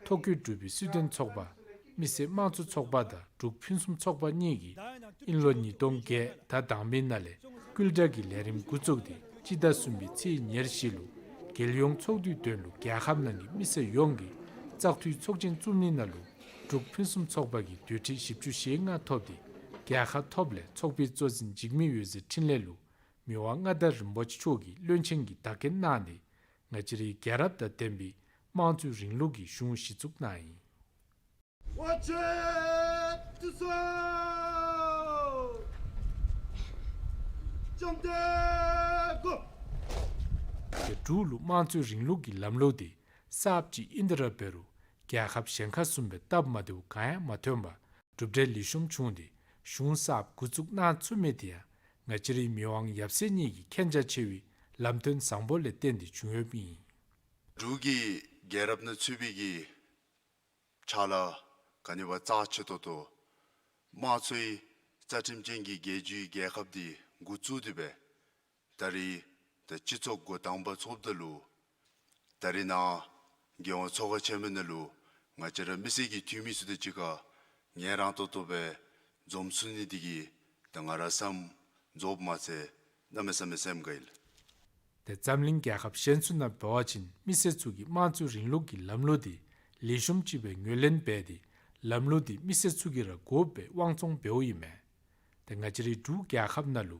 ཐོ་བཀོད་གྲུབ་པའི་སྲིད་དོན་ཚོགས་པ་མི་སེར་དམངས་གཙོ་ཚོགས་པ་དང་འབྲུག་ཕུན་སུམ་ཚོགས་པ་གཉིས་ཀྱིས་དབྱིན་ལོ་ཉིས་སྟོང་བརྒྱད་ཟླ་དང་པའི་ནང་ལས་སྐུལ་དྲག་གི་ལས་རིམ་འགོ་བཙུགས་ཏེ་སྤྱི་ཟླ་གསུམ་པའི་ཚེས་ཉེར་བཞི་ལུ་རྒྱལ་ཡོངས་ཚོགས་འདུའི་དོན་ལུ་རྒྱལ་ཁབ་ནང་གི་མི་སེར་ཡོངས་ཀྱིས་བཙག་འཐུའི་ཚོགས་ཆེན་བཙུགས་ནི་ནང་ལུ་འབྲུག་ཕུན་སུམ་ཚོགས་པ་གིས་དོས་ཁྲི་བཞི་བཅུ་ཞེ་ལྔ་ཐོབ་སྟེ་རྒྱལ་ཁ་ཐོབ་ལས་ཚོགས་པའི་གཙོ་འཛིན་འཇིགས་མེད་འོད་ཟེར་འཕྲིན་ལས་ལུ་མི་དབང་མངའ་བདག་རིན་པོ་ཆེ་མཆོག་གིས་བློན་ཆེན་གྱི་བདག་རྐྱེན་གནང་སྟེ་ང་བཅས་རའི་རྒྱལ་རབས་དང་ལྡན་པའི་དམངས་གཙོའི་རིང་ལུགས་ཀྱི་གཞུང་གཞི་བཙུགས་གནང་ཡི། དབུ་ཁྲིད་ཚུ་བཅོམ་སྟེ་བཀོད། ཏེ་འབྲུག་ལུ་དམངས་གཙོའི་རིང་ལུགས་ཀྱི་ལམ་ལུགས་འདི་གསརཔ་ཅིག་ཨིན་ཏེ་ར་འབད་རུང་རྒྱལ་ཁབ་གཞན་ཁར་བཟུམ་སྦེ་སྟབས་མ་བདེཝ་གང་ཡང་མ་ཐོན་པར་གྲུབ་འབྲས་ལེགས་ཤོམ་བྱུང་སྟེ་གཞུང་གསརཔ་འགོ་བཙུགས་གནང་ཚུགས་མི་དེ་ཡང་ང་བཅས་རའི་མི་དབང་ཡབ་སྲས་གཉིས་ཀྱི་མཁྱེན་རྒྱ་ཆེ་བའི་ལམ་སྟོན་བཟང་པོ་ལས་བརྟེན་ཏེ་བྱུང་ཡོདཔ་ཨིན། འབྲུག་གི་རྒྱལ་རབས་ནང་ཚུད་པའི་གི་ ཕྱག་ལཱ་ག་ནི་བ་རྩ་ཆེ་ཏོག་ཏོ་དམངས་གཙོའི་རྩ་ཁྲིམས་ཅན་གྱི་རྒྱལ་བརྒྱུད་རྒྱལ་ཁབ་འདི་འགོ་བཙུགས་ཏེ་སྦེ་ད་རེས་ད་སྤྱི་ཚོགས་འགོ་དང་པ་ཚོགསཔ་ད་ལུ་ད་རེས་ནཱ་རྒྱལ་ཡོངས་ཚོགས་ཁང་ཆེན་མོ་ནང་ལུ་ང་བཅས་ར་མི་སེར་གྱི་འཐུས་མི་ཚུ་དང་གཅིག་ཁར་ངལ་རངས་ཏོག་ཏོ་སྦེ་འཛོམས་ཚུགས་ནི་འདི་གིས་ད་ང་ར་བསམ་རྫོགསཔ་མ་ཚད་གནམ་མེད་ས་མེད་སེམས་དགའ་ཡི་ལགས། ཏེ་འཛམ་གླིང་རྒྱལ་ཁབ་གཞན་ཚུ་ནང་འབད་བ་ཅིན་མི་སེར་ཚུ་གིས་དམངས་གཙོའི་རིང་ལུགས་ཀྱི་ལམ་ལུགས་འདི་ལེགས་ཤོམ་ཅིག་སྦེ་ངོས་ལེན་འབད་དེ་ལམ་ལུགས་འདི་མི་སེར་ཚུ་གིས་ར་དགོཔ་སྦེ་དབང་བཙོང་འབདཝ་ཨིན་མས། ཏེ་ང་བཅས་རའི་འབྲུག་རྒྱལ་ཁབ་ནང་ལུ་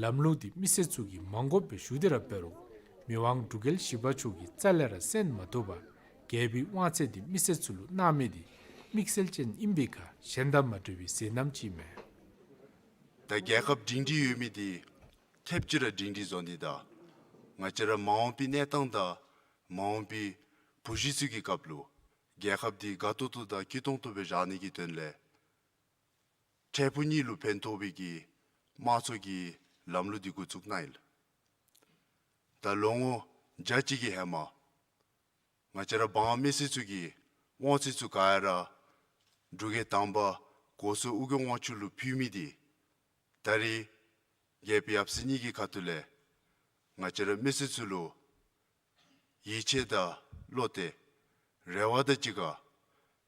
ལམ་ལུགས་འདི་མི་སེར་ཚུ་གིས་མ་དགོཔ་སྦེ་ཞུ་སྟེ་ར་འབད་རུང་མི་དབང་འབྲུག་རྒྱལ་བཞི་པ་མཆོག་གིས་རྩ་ལས་ར་གསན་མ་བཏུབ་པར་རྒྱལ་པོའི་དབང་ཚད་འདི་མི་སེར་ཚུ་ལུ་གནང་མི་འདི་དམིགས་བསལ་ཅན་ཨིན་པའི་ཁར་གཞན་དང་མ་འདྲ་བའི་ཟེར་རྣམ་ཅིག་མས། ད་རྒྱལ་ཁབ་སྒྲིང་སྒྲིང་ཡོད་མི་འདི་ཐེབས་ཅིག་ར་སྒྲིང་སྒྲིང་བཟོ་ནི་དང་ང་བཅས་ར་མ་འོངས་པའི་གནས་སྟངས་དང་མ་འོངས་པའི་བུ་གཞི་ཚུ་གི་སྐབས་ལུ་རྒྱལ་ཁབ་འདི་དགའ་ཏོག་ཏོ་དང་སྐྱིད་ཏོང་ཏོ་སྦེ་བཞག་ནི་གི་དོན་ལས་འཕྲལ་ཕུགས་གཉིས་ལུ་ཕན་ཐོགས་པའི་གི་དམངས་གཙོ་གི་ལམ་ལུགས་འདི་འགོ་བཙུགས་གནང་ཡི་ལགས། ད་ལོ་ངོ་བརྒྱ་ཅིག་གི་ཧེ་མ་ང་བཅས་ར་འབངས་མི་སེར་ཚུ་གིས་དབང་ཚད་ཚུ་ག་ར་འབྲུག་རྒྱལ་དང་པ་གོ་སོ་ཨོ་རྒྱན་དབང་ཕྱུག་ལུ་ཕུལ་མི་འདི་ད་རེས་རྒྱལཔོ་ཡབ་སྲས་གཉིས་ཀྱི་ཁ་ཐུག་ལས་ང་བཅས་ར་མི་སེར་ཚུ་ལུ་ཡིད་ཆེས་དང་བློ་གཏད་རེ་བ་དང་གཅིག་ཁར་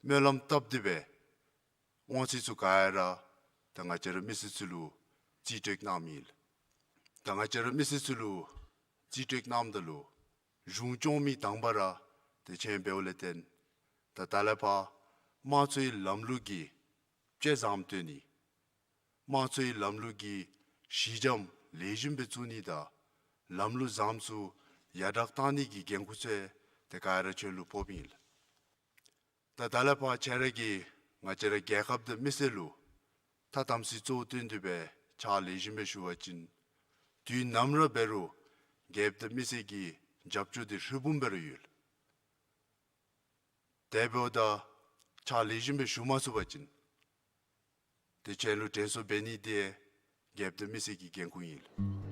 སྨོན་ལམ་བཏབ་སྟེ་སྦེ་དབང་ཚད་ཚུ་ག་ར་ད་ང་བཅས་ར་མི་སེར་ཚུ་ལུ་རྩིས་སྤྲོད་གནང་མི་ཨིན་ལགས། ད་ང་བཅས་ར་མི་སེར་ཚུ་ལུ་རྩིས་སྤྲོད་གནངམ་ད་ལུ་གཞུང་སྐྱོང་མི་དང་པ་ར་ཏེ་ཁྱེད་འབདཝ་ལས་བརྟེན་ད་ད་ལས་ཕར་དམངས་གཙོའི་ལམ་ལུགས་ཀྱི་བཅད་བཟང་བཏོན་ནི་དམངས་གཙོའི་ལམ་ལུགས་ཀྱི་གཞི་འགྱམ་ལེགས་ཤོམ་སྦེ་བཙུགས་ནི་དང་ལམ་ལུགས་བཟངམ་ཚུ་ཡར་དྲག་གཏང་ནི་གི་འགན་ཁུར་ཚུ་ཏེ་ག་ར་ཁྱེད་ལུ་ཕོགཔ་ཨིན་ལགས། ད་ད་ལས་ཕར་ཁྱེད་ར་གིས་ང་བཅས་ར་རྒྱལ་ཁབ་དང་མི་སེར་ལུ་ཐ་དམ་ཚིག་གཙོ་བོ་བཏོན་ཏེ་སྦེ་ཕྱག་ལེགས་ཤོམ་སྦེ་ཞུ་བ་ཅིན་དུས་ནམ་ར་འབད་རུང་རྒྱལཔོ་དང་མི་སེར་གྱི་རྒྱབ་སྐྱོར་འདི་ཧྲིལ་བུམ་སྦེ་ར་ཡོད་ལགས། དེ་འབདཝ་ད་ཕྱག་ལེགས་ཤོམ་སྦེ་ཞུ་མ་ཚུགས་པ་ཅིན་ཏེ་ཁྱེད་ལུ་དྲན་གསོ་འབད་ནི་འདི་རྒྱལཔོ་དང་མི་སེར་གྱི་འགན་ཁུར་ཨིན་ལགས།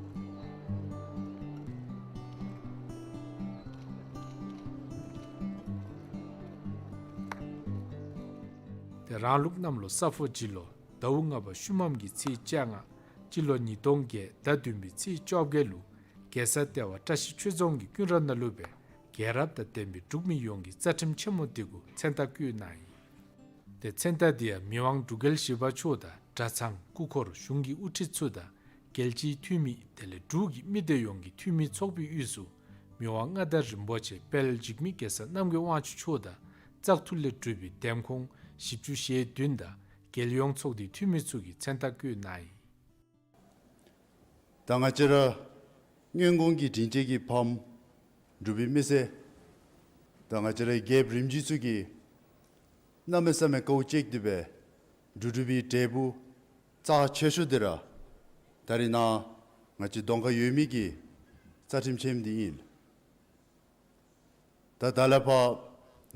ཏེ་རང་ལུགས་གནམ་ལོ་ས་ཕོ་བྱི་ལོ་ཟླཝ་ལྔ་པ་ཤུལ་མམ་གྱི་ཚེས་བཅོ་ལྔ་སྤྱི་ལོ་ཉིས་སྟོང་བརྒྱད་ཟླ་བདུན་པའི་ཚེས་བཅོ་བརྒྱད་ལུ་རྒྱལ་ས་ལྟེ་བ་བཀྲ་ཤིས་ཆོས་རྫོང་གི་ཀུན་ར་ནང་ལུ་སྦེ་རྒྱལ་རབས་དང་ལྡན་པའི་འབྲུག་མི་ཡོངས་ཀྱི་རྩ་ཁྲིམས་ཆེན་མོ་འདི་གུ་མཚན་རྟགས་བཀོད་གནང་ཡི། ཏེ་མཚན་རྟགས་འདི་ཡང་མི་དབང་འབྲུག་རྒྱལ་བཞི་པ་མཆོག་དང་གྲྭ་ཚང་སྐུ་འཁོར་གཞུང་གི་དབུ་ཁྲིད་ཚུ་དང་རྒྱལ་སྤྱིའི་འཐུས་མི་དེ་ལས་འབྲུག་གི་མི་སྡེ་ཡོངས་ཀྱི་འཐུས་མི་ཚོགས་པའི་དབུས་སུ་མི་དབང་མངའ་བདག་རིན་པོ་ཆེ་དཔལ་འཇིགས་མེད་གེ་སར་རྣམ་རྒྱལ་དབང་ཕྱུག་མཆོག་དང་བཙག་འཐུ་ལས་གྲུབ་པའི་འདེམས་ཁོངས་བཞི་བཅུ་ཞེ་བདུན་དང་རྒྱལ་ཡོངས་ཚོགས་སྡེའི་འཐུས་མི་ཚུ་གི་མཚན་རྟགས་བཀོད་གནང་ཡི། ད་ང་བཅས་ར་སྔོན་གོང་གི་དྲིན་ཅན་གྱི་ཕམ་འབྲུག་པའི་མི་སེར་ད་ང་བཅས་ར་རྒྱལཔོ་རིམ་བྱོན་ཚུ་གིས་གནམ་མེད་ས་མེད་དཀའཝ་སྤྱད་དེ་སྦེ་འབྲུག་འབྲུག་པའི་འབྲས་བུ་རྩ་ཆེ་ཤོས་འདི་ར་ད་རེས་ནཱ་ང་བཅས་གདོང་ཁར་ཡོད་མི་གི་རྩ་ཁྲིམས་ཆེན་མོ་འདི་ཨིན། ད་ད་ལས་ཕར་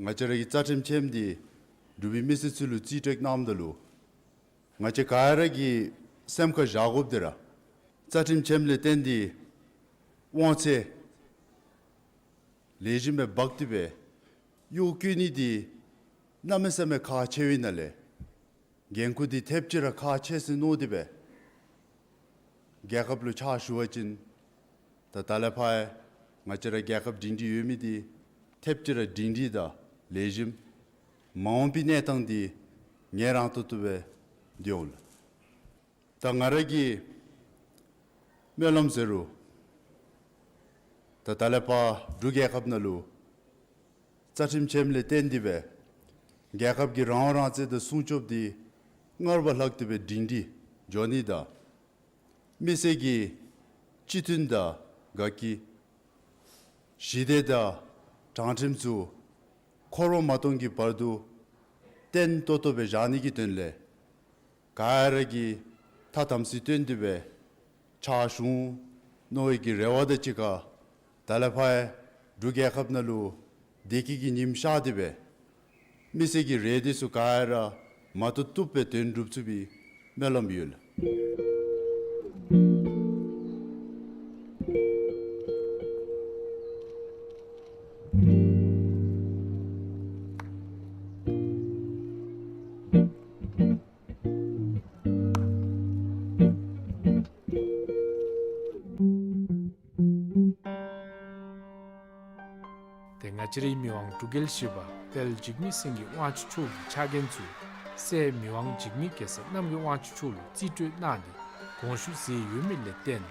ང་བཅས་ར་གི་རྩ་ཁྲིམས་ཆེན་མོ་འདི་འབྲུག་པའི་མི་སེར་ཚུ་ལུ་རྩིས་སྤྲོད་གནངམ་ད་ལུ་ང་བཅས་ག་ར་གིས་སེམས་ཁར་བཞག་དགོཔ་འདི་ར་རྩ་ཁྲིམས་ཆེན་མོ་ལས་བརྟེན་ཏེ་དབང་ཚད་ལེགས་ཤོམ་སྦེ་འབག་སྟེ་སྦེ་གཡོག་བཀོལ་ནི་འདི་གནམ་མེད་ས་མེད་ཁག་ཆེ་བའི་ནང་ལས་འགན་ཁུར་འདི་ཐེབས་ཅིག་ར་ཁག་ཆེ་ཟེར་མནོ་སྟེ་སྦེ་རྒྱལ་ཁབ་ལུ་ཕྱག་ཞུ་བ་ཅིན་ད་ད་ལས་ཕར་ཡང་ང་བཅས་ར་རྒྱལ་ཁབ་སྒྲིང་སྒྲིང་ཡོད་མི་འདི་ཐེབས་ཅིག་ར་སྒྲིང་སྒྲིང་དང་ལེགས་ཤོམ་མ་འོངས་པའི་གནས་སྟངས་འདི་ངལ་རངས་ཏོག་ཏོ་སྦེ་སྡོད་འོང་ལགས། ད་ང་ར་གི་སྨོན་ལམ་ཟེར་རུང་ད་ད་ལས་ཕར་འབྲུག་རྒྱལ་ཁབ་ནང་ལུ་རྩ་ཁྲིམས་ཆེན་མོ་ལས་བརྟེན་ཏེ་སྦེ་རྒྱལ་ཁབ་ཀྱི་རང་དབང་རང་བཙན་དང་སྲུང་སྐྱོབ་འདི་སྔར་བ་ལྷག་སྟེ་སྦེ་སྒྲིང་སྒྲིང་འགྱོ་ནི་དང་མི་སེར་གྱི་སྤྱི་མཐུན་དང་དགའ་སྐྱིད་ཞི་བདེ་དང་དྲང་ཁྲིམས་ཚུ་འཁོར་བ་མ་སྟོངས་ཀྱི་བར་དུ་བརྟན་ཏོག་ཏོ་སྦེ་བཞག་ནི་གི་དོན་ལས་ག་ར་གིས་ཐ་དམ་ཚིག་བསྟེན་ཏེ་སྦེ་ཕྱག་ཞུ་འོང་མནོ་བའི་གི་རེ་བ་དང་གཅིག་ཁར་ད་ལས་ཕར་ཡང་འབྲུག་རྒྱལ་ཁབ་ནང་ལུ་བདེ་སྐྱིད་ཀྱི་ཉིམ་ཤར་ཏེ་སྦེ་མི་སེར་གྱི་རེ་འདོད་ཚུ་ག་ར་མ་ཐུབ་ཐུབ་སྦེ་དོན་འགྲུབ་ཚུགས་པའི་སྨོན་ལམ་ཡོད་ལགས། ཏེ་ང་བཅས་རའི་མི་དབང་འབྲུག་རྒྱལ་བཞི་པ་དཔལ་འཇིགས་མེད་སེང་གེ་དབང་ཕྱུག་མཆོག་གི་ཕྱག་འགན་ཚུ་སྲས་མི་དབང་འཇིགས་མེད་གེ་སར་རྣམ་རྒྱལ་དབང་ཕྱུག་མཆོག་ལུ་རྩིས་སྤྲོད་གནང་སྟེ་དགོངས་ཞུ་མཛད་ཡོད་མི་ལས་བརྟེན་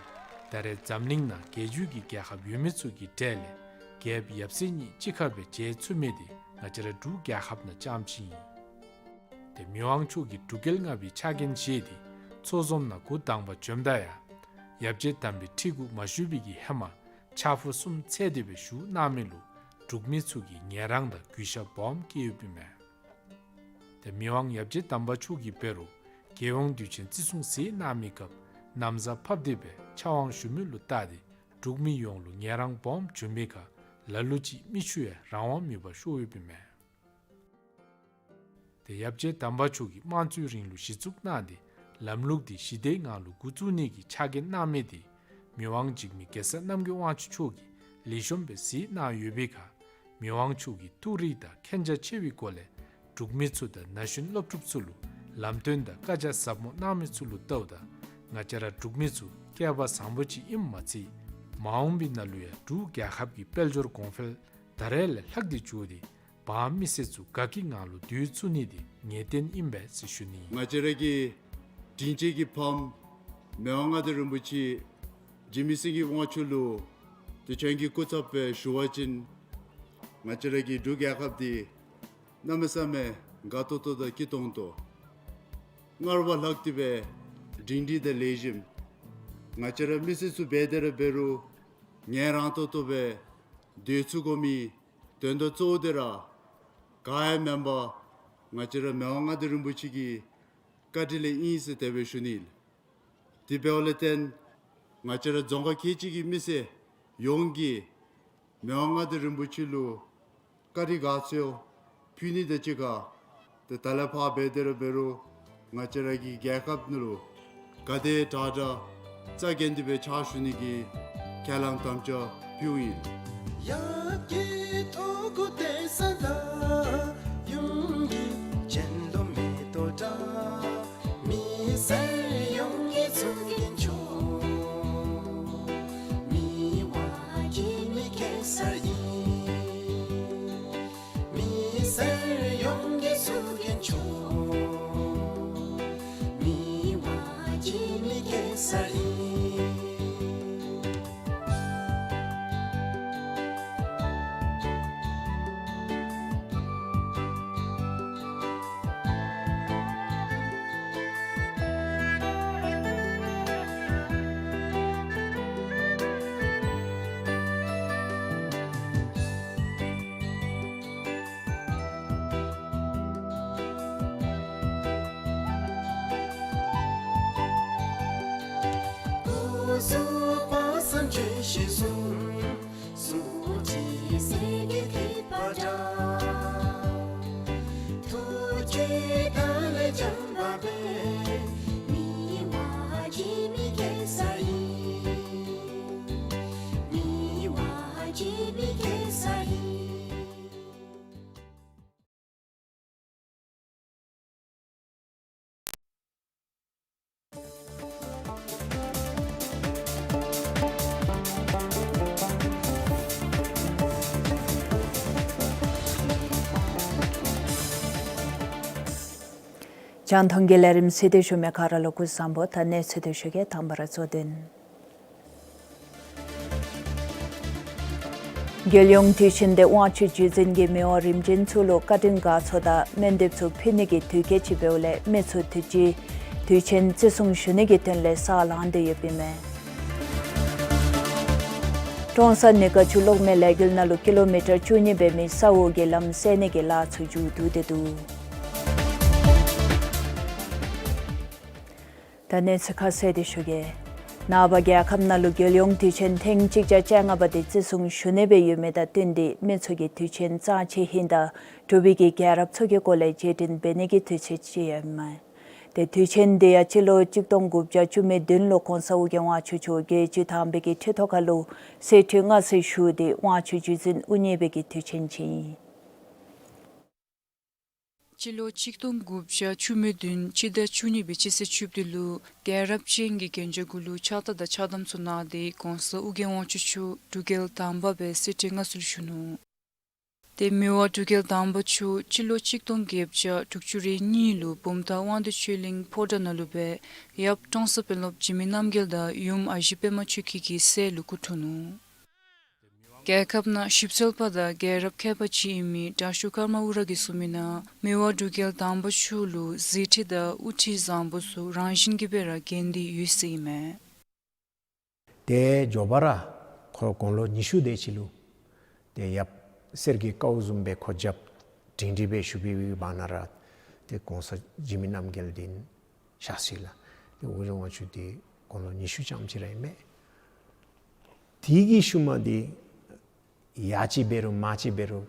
ད་རེས་འཛམ་གླིང་ནང་རྒྱལ་བརྒྱུད་ཀྱི་རྒྱལ་ཁབ་ཡོད་མི་ཚུ་གི་གྲས་ལས་རྒྱལཔོ་ཡབ་སྲས་གཉིས་གཅིག་ཁར་སྦེ་མཇལ་ཚུགས་མི་དེ་ང་བཅས་ར་འབྲུག་རྒྱལ་ཁབ་ནང་རྐྱངམ་ཅིག་ཨིན། ཏེ་མི་དབང་མཆོག་གིས་འབྲུག་རྒྱལ་ལྔ་པའི་ཕྱག་འགན་བཞེས་ཏེ་ཚོགས་འཛོམས་ནང་འགོ་དང་པ་བྱོནམ་ད་ཡང་ཡབ་རྗེ་དམ་པའི་ཁྲི་གུ་མ་བཞུགས་པའི་གི་ཧེ་མ་ཕྱག་ཕུ་གསུམ་འཚལ་ཏེ་སྦེ་བཞུགས་གནང་མི་ལུ་འབྲུག་མི་ཚུ་གིས་ངལ་རངས་དང་གུས་ཞབས་སྦོམ་བསྐྱེད་ཡོདཔ་ཨིན་མས། ཏེ་མི་དབང་ཡབ་རྗེ་དམ་པ་མཆོག་གིས་འབད་རུང་རྒྱལ་ཡོངས་དུས་ཆེན་བརྩི་སྲུང་མཛད་གནང་མི་སྐབས་ན་བཟའ་ཕབ་སྟེ་སྦེ་ཕྱག་དབང་ཞུ་མི་ལུ་བལྟ་སྟེ་འབྲུག་མི་ཡོངས་ལུ་ངལ་རངས་སྦོམ་བྱུང་མི་ཁར་ལ་ལུ་ཅིག་མིག་ཆུ་ཡང་རང་དབང་མེད་པར་ཤོར་ཡོདཔ་ཨིན་མས། ཏེ་ཡབ་རྗེ་དམ་པ་མཆོག་གིས་དམངས་གཙོའི་རིང་ལུགས་གཞི་བཙུགས་གནང་སྟེ་ལམ་ལུགས་འདི་ཞི་བདེའི་ངང་ལུ་འགོ་བཙུགས་ནི་གི་ཕྱག་འགན་གནང་མི་དེ་མི་དབང་འཇིགས་མེད་གེ་སར་རྣམ་རྒྱལ་དབང་ཕྱུག་མཆོག་གིས་ལེགས་ཤོམ་སྦེ་གཟིགས་གནང་ཡོད་པའི་ཁར་མི་དབང་མཆོག་གིས་ཐུགས་རིག་དང་མཁྱེན་རྒྱ་ཆེ་བའི་སྒོ་ལས་འབྲུག་མི་ཚུ་དང་ན་གཞོན་སློབ་ཕྲུག་ཚུ་ལུ་ལམ་སྟོན་དང་བཀའ་རྒྱ་ཟབ་མོ་གནང་མི་ཚུ་ལུ་བལྟཝ་ད་ང་བཅས་ར་འབྲུག་མི་ཚུ་སྐལ་པ་བཟང་པོ་ཅིག་ཨིནམ་མ་ཚད་མ་འོངས་པའི་ནང་ལུ་ཡང་འབྲུག་རྒྱལ་ཁབ་ཀྱི་དཔལ་འབྱོར་གོང་འཕེལ་ད་རེས་ལས་ལྷག་སྟེ་འགྱོ་སྟེ་འབངས་མི་སེར་ཚུ་དགའ་སྐྱིད་ངང་ལུ་སྡོད་ཚུགས་ནི་དེ་ངེས་བརྟན་ཨིན་པས་ཟེར་ཞུ་ནི། ང་བཅས་ར་གི་དྲིན་ཅན་གྱི་ཕམ་མི་དབང་མངའ་བདག་རིན་པོ་ཆེ་འཇིགས་མེད་སེང་གེ་དབང་ཕྱུག་ལུ་དུས་ཆེན་གྱི་སྐུ་ཚབ་སྦེ་ཞུ་བ་ཅིན་ང་བཅས་ར་གི་འབྲུག་རྒྱལ་ཁབ་འདི་གནམ་མེད་ས་མེད་དགའ་ཏོག་ཏོ་དང་སྐྱིད་ཏོང་ཏོ་སྔར་བ་ལྷག་སྟེ་སྦེ་སྒྲིང་སྒྲི་དང་ལེགས་ཤོམ་ང་བཅས་ར་མི་སེར་ཚུ་འབད་དེ་ར་འབད་རུང་ངལ་རངས་ཏོག་ཏོ་སྦེ་སྡོད་ཚུགས་དགོ་མི་དོན་དག་གཙོ་བོ་དེ་ར་ག་ཡང་མེན་པར་ང་བཅས་ར་མི་དབང་མངའ་བདག་རིན་པོ་ཆེ་གི་བཀའ་དྲིན་ལས་ཨིན་ཟེར་དེ་སྦེ་ཞུ་ནི་ལགས། དེ་འབདཝ་ལས་བརྟེན་ང་བཅས་ར་རྫོང་ཁག་ཁལ་གཅིག་གི་མི་སེར་ཡོངས་ཀྱིས་མི་དབང་མངའ་བདག་རིན་པོ་ཆེ་ལུ་བཀའ་དྲིན་དགའ་ཚོར་ཕུལ་ནི་དང་གཅིག་ཁར་ཏེ་ད་ལས་ཕར་འབད་དེ་ར་འབད་རུང་ང་བཅས་ར་གི་རྒྱལ་ཁབ་ནང་ལུ་ག་དེ་དྲག་དྲག་རྩ་འགེངས་ཏེ་སྦེ་ཕྱག་ཞུ་ནི་གི་ཁས་བླངས་དམ་བཅའ་ཕུལཝ་ཨིན། རྒྱང་མཐོང་གི་ལས་རིམ་གཟིགས་ཏེ་བཞུགས་མི་ག་ར་ལུ་སྐུ་གཟུགས་བཟང་པོ། ད་གནས་ཚུལ་དེ་ཞུ་གེ། དང་པ་ར་གཙོ་དོན། རྒྱལ་ཡོངས་དུས་ཆེན་དེ་དབང་ཕྱུག་རྗེ་བཙུན་གྱིས་མི་དབང་རིམ་བྱོན་ཚུ་ལུ་བཀའ་དྲིན་དགའ་ཚོར་དང་སྨོན་འདེབས་ཚུ་ཕུལ་ནི་གི་དུས་སྐབས་ཅིག་འབདཝ་ལས་མི་ཚུ་དུས་ཅི་དུས་ཆེན་བརྩི་སྲུང་ཞུ་ནི་གི་དོན་ལས་ས་ལངས་ཏེ་ཡོདཔ་ཨིན་མས། ཀྲོང་གསར་ནི་དགའ་ཆུ་གློག་མེ་ལས་འགུལ་ནང་ལུ་ཀི་ལོ་མི་ཊར་བཅུ་གཉིས་འབད་མི་ས་འོག་གི་ལམ་སེལ་ནི་གི་ལཱ་ཚུ་མཇུག་བསྡུ་སྟེ་འདུག། ད་གནས་ཚུལ་ཁ་གསལ་དེ་ཞུ་གེ། ནངས་པ་རྒྱལ་ཁབ་ནང་ལུ་རྒྱལ་ཡོངས་དུས་ཆེན་ཐེངས་གཅིག་བརྒྱ་བཅོ་ལྔ་པ་དེ་བརྩི་སྲུང་ཞུ་ནི་སྦེ་ཡོད་མི་དང་བསྟུན་ཏེ་མི་ཚུ་གིས་དུས་ཆེན་གཙང་བཅད་ཧིང་དང་འབྲུག་པའི་གི་རྒྱལ་རབས་ཚུ་གི་སྐོར་ལས་རྗེས་དྲན་འབད་ནི་གི་དུས་ཚོད་ཅིག་ཡོདཔ་ཨིན་མས། ཏེ་དུས་ཆེན་དེ་ཡང་སྤྱི་ལོ་གཅིག་སྟོང་དགུ་བརྒྱ་བཅུ་མེད་བདུན་ལུ་གོང་ས་ཨོ་རྒྱན་དབང་ཕྱུག་མཆོག་རྒྱལ་བརྒྱུད་དམ་པའི་གི་ཁྲི་ཐོག་ཁ་ལུ་གསེར་ཁྲི་མངའ་གསོལ་ཞུ་སྟེ་དབང་ཕྱུག་རྗེ་བཙུན་དབུ་བརྙེས་པའི་གི་དུས་ཆེན་ཅིག་ཨིན། སྤྱི་ལོ་གཅིག་སྟོང་དགུ་བརྒྱ་བཅུ་མེད་བདུན་སྤྱི་ཟླ་བཅུ་གཉིས་པའི་སྤྱི་ཚེས་བཅུ་བདུན་ལུ་རྒྱལ་རབས་ཅན་གྱི་གན་ཇ་གུ་ལུ་ཕྱག་རྟགས་དང་ཕྱག་དམ་ཚུ་གནང་སྟེ་གོང་ས་ཨོ་རྒྱན་དབང་ཕྱུག་མཆོག་འབྲུག་རྒྱལ་དང་པ་སྦེ་གསེར་ཁྲི་མངའ་གསོལ་ཞུ་ནུག། ཏེ་མི་དབང་འབྲུག་རྒྱལ་དང་པ་མཆོག་སྤྱི་ལོ་ཆིག་སྟོང་བརྒྱད་བརྒྱ་དྲུག་ཅུ་རེ་གཉིས་ལུ་བུམ་ཐང་དབང་འདུས་ཆོས་གླིང་ཕོ་བྲང་ནང་ལུ་སྦེ་ཡབ་ཀྲོང་གསར་དཔོན་སློབ་འཇིགས་མེད་རྣམ་རྒྱལ་དང་ཡུམ་ཨ་ཞེ་པདྨ་ཆོས་སྐྱིད་ཀྱི་སྲས་ལུ་སྐུ་འཁྲུངས་ནུག། རྒྱལ་ཁབ་ནང་ཞིབ་འཚོལ་པ་དང་རྒྱལ་རབས་མཁས་པ་ཅིག་ཨིན་མི་དྲག་ཤོས་ཀརྨ་ཨུ་ར་གིས་གསུངས་མི་ནང་མི་དབང་འབྲུག་རྒྱལ་དང་པ་མཆོག་ལུ་གཟི་ཁྲི་དང་དབུ་ཁྲིད་བཟང་པོ་ཚུ་རང་བཞིན་གྱིས་སྦེ་ར་གྱོན་ཏེ་ཡོད་ཟེར་ཨིན་མས། ཏེ་མགྱོགས་པ་ར་ཁོ་དགུང་ལོ་ཉི་ཤུ་དེ་ཅིག་ལུ་ཏེ་ཡབ་གསེར་གྱི་ཀཝ་བཟུམ་སྦེ་ཁོ་རྒྱབ་སྒྲིང་སྒྲི་སྦེ་བཞུགས་པའི་བར་ན་ར་ཏེ་གོང་ས་འཇིགས་མེད་རྣམ་རྒྱལ་འདི་གཤགས་ཅི་ལགས། ཏེ་ཨོ་རྒྱན་དབང་ཕྱུག་འདི་དགུང་ལོ་ཉི་ཤུ་ཙམ་ཅིག་ར་ཨིན་མས། དེ་གི་ཤུལ་མ་འདི་ཡ་གཅིག་འབད་རུང་མ་གཅིག་འབད་རུང་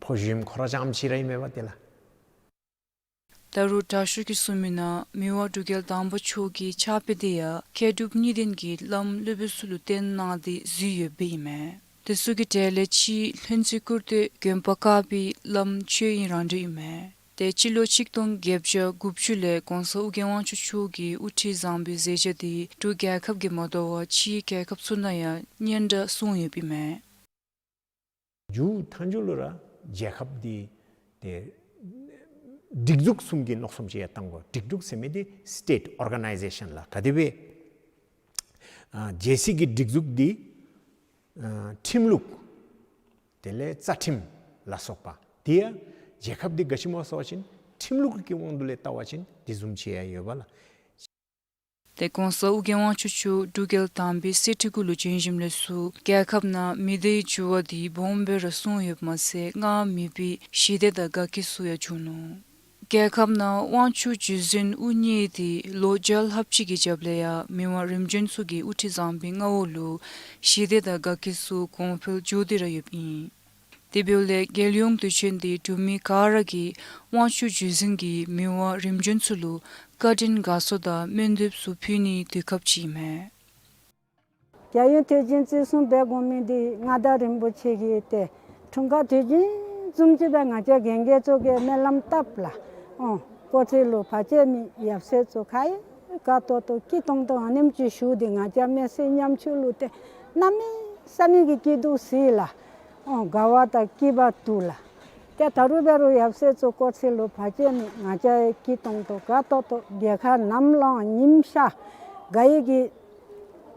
ཕོ་གཞོནམ་ཁོ་ར་ཙམ་ཅིག་ར་ཨིན་མས་པ་ཏེ་ལགས། ད་རུང་དྲག་ཤོས་ཀྱིས་གསུངས་མི་ནང་མི་དབང་འབྲུག་རྒྱལ་དང་པ་མཆོག་གི་ཕྱག་དཔེ་དེ་ཡང་མཁས་གྲུབ་གཉིས་ལྡན་གྱི་བླམ་སློབ་དཔོན་ཚུ་ལུ་བརྟེན་གནང་སྟེ་བཞུགས་ཡོདཔ་ཨིན་མས། དེ་ཚུ་གི་གྲས་ལས་གཅིག་ལྷུན་རྩེ་སྐུར་སྟོད་དགོན་པ་དཀར་སྦིས་བླམ་ཆོས་དབྱིངས་རང་གྲོལ་ཨིན་མས། ཏེ་སྤྱི་ལོ་ཆིག་སྟོང་བརྒྱད་བརྒྱ་དགུ་བཅུ་ལས་གོང་ས་ཨོ་རྒྱན་དབང་ཕྱུག་མཆོག་གིས་དབུ་ཁྲིད་བཟང་པོའི་མཛད་རྗེས་འདི་འབྲུག་རྒྱལ་ཁབ་ཀྱིས་མ་དོ་བར་ཕྱིའི་རྒྱལ་ཁབ་ཚུ་ནང་ཡང་སྙན་གྲགས་སྲུང་ཡོདཔ་ཨིན་མས། མཇུག་མཐའ་མཇུག་ལུ་ར་རྒྱལ་ཁབ་འདི་ཏེ་སྒྲིག་འཛུགས་གསུམ་གྱི་མནོ་བསམ་ཅིག་ཡང་བཏང་དགོ། སྒྲིག་འཛུགས་ཟེར་མི་འདི་སི་ཊེཊ་ཨོར་ག་ནའི་ཛེ་ཤཱན་ལགས། ག་དེ་སྦེ་ཨ་རྒྱལ་སྲིད་ཀྱི་སྒྲིག་འཛུགས་འདི་ཨ་ཁྲིམས་ལུགས་དེ་ལས་རྩ་ཁྲིམས་ལ་སོགས་པ་དེ་ཡང་རྒྱལ་ཁབ་འདི་ག་ཅི་སྨོ་ཟེར་བ་ཅིན་ཁྲིམས་ལུགས་ཀྱི་དབང་དུ་ལས་བལྟ་བ་ཅིན་དེ་བཟུམ་ཅིག་ཡང་ཡོད་པ་ལགས། ཏེ་གོང་ས་ཨོ་རྒྱན་དབང་ཕྱུག་མཆོག་འབྲུག་རྒྱལ་དང་པའི་གསེར་ཁྲི་གུ་ལུ་བྱོན་ཞིནམ་ལས་ཚུར་རྒྱལ་ཁབ་ནང་མི་སྡེའི་འགྱུར་བ་འདི་སྦོམ་སྦེ་ར་སོང་ཡོདཔ་མ་ཚད་སྔར་མེད་པའི་ཞི་བདེ་དང་དགའ་སྐྱིད་ཚུ་ཡང་བྱུང་ནུག། རྒྱལ་ཁབ་ནང་དབང་ཕྱུག་བརྒྱུད་འཛིན་དབུ་བརྙེས་ཏེ་ལོ་བརྒྱ་ལྷགཔ་ཅིག་གི་རྒྱབ་ལས་ཡང་མི་དབང་རིམ་བྱོན་ཚུ་གི་དབུ་ཁྲིད་བཟང་པོའི་མངའ་འོག་ལུ་ཞི་བདེ་དང་དགའ་སྐྱིད་ཚུ་གོང་འཕེལ་འགྱོ་སྟེ་ར་ཡོདཔ་ཨིན། དེ་འབདཝ་ལས་རྒྱལ་ཡོངས་དུས་ཆེན་འདི་འབྲུག་མི་ག་ར་གིས་དབང་ཕྱུག་བརྒྱུད་འཛིན་གྱིས་མི་དབང་རིམ་བྱོན་ཚུ་ལུ་བཀའ་དྲིན་དགའ་ཚོར་དང་སྨོན་འདེབས་ཚུ་ཕུལ་ནིའི་དུས་སྐབས་ཅིག་ཨིན་མས། རྒྱལ་ཡོངས་དུས་ཆེན་བརྩི་སྲུང་འབད་དགོ་མི་འདི་མངའ་བདག་རིན་པོ་ཆེ་གིས་ཏེ་འཁྲུངས་སྐར་དུས་ཆེན་བཟུམ་ཅིག་སྦེ་ང་བཅས་རྒན་རྒས་ཚུ་གིས་སྨོན་ལམ་བཏབ་ལགས། ཨོ་སྐུ་ཚེ་ལུ་བར་ཆད་མེད་ཡབ་སྲས་ཚུ་ཁ་ཡོད་དགའ་ཏོག་ཏོ་སྐྱིད་ཏོང་ཏོ་ཨ་ནེམ་ཅིག་བཞུགས་ཏེ་ང་བཅས་མི་སེར་ཉམ་ཆུང་ལུ་ཏེ་གནམ་མེད་ས་མེད་ཀྱི་སྐྱིད་སྡུག་སེལ་ལགས། ཨོ་དགའ་བ་དང་སྐྱིད་པ་འདུག་ལགས། ཏེ་ད་རུང་འབད་རུང་ཡབ་སྲས་ཚུ་སྐུ་ཚེ་ལུ་བར་ཆད་མེད་ང་བཅས་སྐྱིད་ཏོང་ཏོ་དགའ་ཏོག་ཏོ་རྒྱལ་ཁབ་ནམ་ལངས་ཉིམ་ཤར་དགའ་བའི་གི་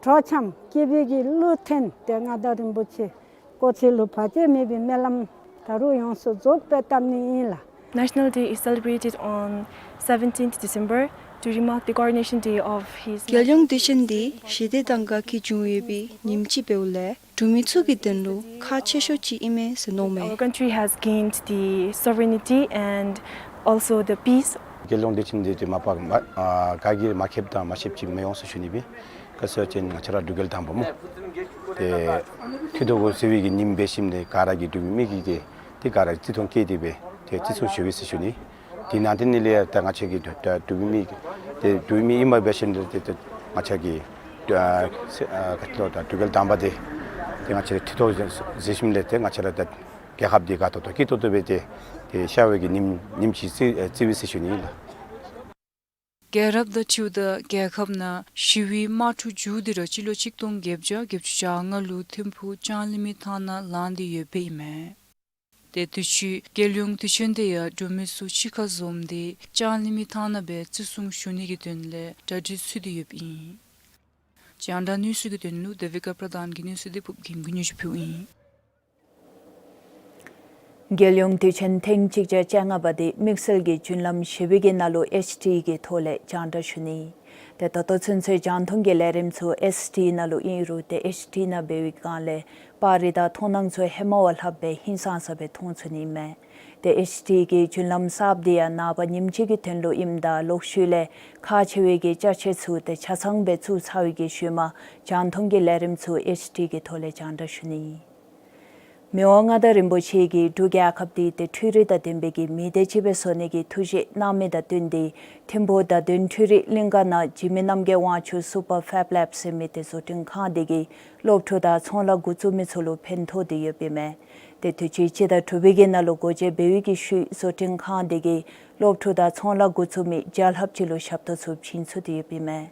དྲོ་འཆམ་སྐྱིད་པའི་གི་གླུ་འཐེན་ཏེ་མངའ་བདག་རིན་པོ་ཆེ་སྐུ་ཚེ་ལུ་བར་ཆད་མེད་པའི་སྨོན་ལམ་ད་རུང་ཡོངས་སུ་རྫོགས་པའི་བཏབ་ནི་ཨིན་ལགས། National Day is celebrated on seventeenth December to remark the coronation day of His རྒྱལ་ཡོངས་དུས་ཆེན་འདི་ཞི་བདེ་དང་དགའ་སྐྱིད་འབྱུང་ཡོད་པའི་ཉིནམ་ཅིག་འབདཝ་ལས་འབྲུག་མི་ཚུ་གི་དོན་ལུ་ཁག་ཆེ་ཤོས་ཅིག་ཨིན་མས་ཟེར་མནོཝ་མས། Our country has gained the sovereignty and also the peace. རྒྱལ་ཡོངས་དུས་ཆེན་འདི་ཏེ་མ་པ་མ་ཨ་ག་གིས་མ་མཁྱེནམ་དང་མ་ཤེསཔ་ཅིག་མི་འོང་ཟེར་ཞུ་ནི་སྦེ། ག་ཅི་ཟེར་བ་ཅིན་ང་བཅས་ར་འབྲུག་རྒྱལ་དང་པ་སྨོ། ཏེ་མཐུ་སྟོབས་ཀྱི་གཟི་འོད་ཀྱི་ཉིམ་འབད་ཞིནམ་ལས་ག་ར་གིས་འབྲུག་མི་གིས་ཏེ་ཏེ་ག་ར་བརྩི་མཐོང་བསྐྱེད་དེ་སྦེ་ཏེ་བརྩི་སྲུང་ཞུ་ཡི་ཟེར་ཞུ་ནི། དེ་ནང་དེ་ནི་ལས་ད་ང་བཅས་ཀྱི་ད་ད་འབྲུག་མི་ཏེ་འབྲུག་མི་ཨིནམ་འབད་ཞིནམ་ལས་ཏེ་ཏེ་ང་བཅས་ཀྱི་ད་ཨ་ཨ་ག་ཅི་ལོ་ད་འབྲུག་རྒྱལ་དང་པ་འདི་ཏེ་ང་བཅས་མཐུ་སྟོབས་གཟི་འོད་ཞིནམ་ལས་ཏེ་ང་བཅས་ར་ད་རྒྱལ་ཁབ་འདི་དགའ་ཏོག་ཏོ་སྐྱིད་ཏོག་ཏོ་སྦེ་ཏེ་ཏེ་ཤར་བའི་གི་ཉིམ་ཉིནམ་ཅིག་བརྩི་བརྩི་བས་ཟེར་ཞུ་ནི་ལགས། རྒྱལ་རབས་དང་འཁྲིལཝ་ད་རྒྱལ་ཁབ་ནང་ཞི་བའི་དམག་འཁྲུག་མཇུག་སྡུད་ར་སྤྱི་ལོ་ཆིག་སྟོང་བརྒྱད་བརྒྱ་བརྒྱད་ཅུ་གྱ་ལྔ་ལུ་ཐིམ་ཕུག་ལྕང་གླིང་མའི་ཐང་ནང་ལངས་ཏེ་ཡོདཔ་ཨིན་མས། ཏེ་དུས་ཅི་རྒྱལ་ཡོངས་དུས་ཆེན་དེ་ཡང་འབྲུག་མི་ཚུ་གཅིག་ཁར་འཛོམས་ཏེ་ལྕང་གླིང་མའི་ཐང་ནང་སྦེ་བརྩི་སྲུང་ཞུ་ནི་གི་དོན་ལས་གྲ་སྒྲིག་ཚུད་དེ་ཡོདཔ་ཨིན། རྒྱང་བསྒྲགས་གནས་ཚུལ་གྱི་དོན་ལུ་དེ་བི་ཀ་པྲ་དཱན་གྱི་གནས་ཚུལ་འདི་ཕུབ་རྒྱན་གྱིས་སྙན་ཞུ་ཕུལཝ་ཨིན། རྒྱལ་ཡོངས་དུས་ཆེན་ཐེངས་གཅིག་བརྒྱ་བཅོ་ལྔ་པ་འདི་དམིགས་བསལ་གྱི་རྒྱུན་ལམ་བཞི་པའི་གི་ནང་ལུ་ཨེཆ་ཌི་གི་ཐོག་ལས་རྒྱང་བསྒྲགས་ཞུ་ནི། ཏེ་ད་ལྟོ་ཚུན་ཚོད་རྒྱང་མཐོང་གི་ལས་རིམ་ཚུ་ཨེཆ་ཌི་ནང་ལུ་ཨིན་རུང་ཏེ་ཨེཆ་ཌི་ནང་འབད་བའི་སྒང་ལས་པར་རིས་དང་མཐོང་སྣང་ཚུ་ཧེ་མ་བ་ལྷགཔ་སྦེ་ཧིང་སངས་ས་སྦེ་མཐོང་ཚུགས་ནི་མས། ཏེ་ཨེཆ་ཌི་གི་རྒྱུན་ལམ་གསརཔ་འདི་ཡང་ནངས་པ་ཉིནམ་གཅིག་གི་དོན་ལུ་ཨིནམ་ད་ལོག་ཤུལ་ལས་ཁག་ཆེ་བའི་གི་ཅ་ཆས་ཚུ་ཏེ་ཆ་ཚང་སྦེ་བཙུགས་ཚར་བའི་གི་ཤུལ་མ་རྒྱང་མཐོང་གི་ལས་རིམ་ཚུ་ཨེཆ་ཌི་གི་ཐོག་ལས་རྒྱང་བསྒྲགས་ཞུ་ནི་ཨིན། མི་དབང་མངའ་བདག་རིན་པོ་ཆེ་གིས་འབྲུག་རྒྱལ་ཁབ་འདི་ཏེ་འཕྲུལ་རིག་དང་ལྡན་པའི་གི་མི་སྡེ་ཅིག་སྦེ་བཟོ་ནི་གི་ཐུགས་བཞེད་གནང་མི་དང་བསྟུན་ཏེ་ཐིམ་ཕུག་བརྡ་དོན་འཕྲུལ་རིག་གླིང་ག་ནང་འཇིགས་མེད་རྣམ་རྒྱལ་དབང་ཕྱུག་སུ་པར་ཕེབ་ལེབ་ཟེར་མི་ཏེ་བཟོ་སྐྲུན་ཁང་འདི་གིས་སློབ་ཕྲུག་དང་ཚོང་ལཱ་འགོ་བཙུགས་མི་ཚུ་ལུ་ཕན་ཐོགས་ཏེ་ཡོདཔ་ཨིན་མས། ཏེ་དུས་ཅི་སྤྱི་ཟླ་དྲུག་པའི་གི་ནང་ལུ་སྒོ་འབྱེད་འབད་བའི་གི་ཤུལ་བཟོ་སྐྲུན་ཁང་འདི་གིས་སློབ་ཕྲུག་དང་ཚོང་ལཱ་འགོ་བཙུགས་མི་བརྒྱ་ལྷགཔ་ཅིག་ལུ་ཞབས་ཏོག་ཚུ་བྱིན་ཚུགས་ཏེ་ཡོདཔ་ཨིན་མས།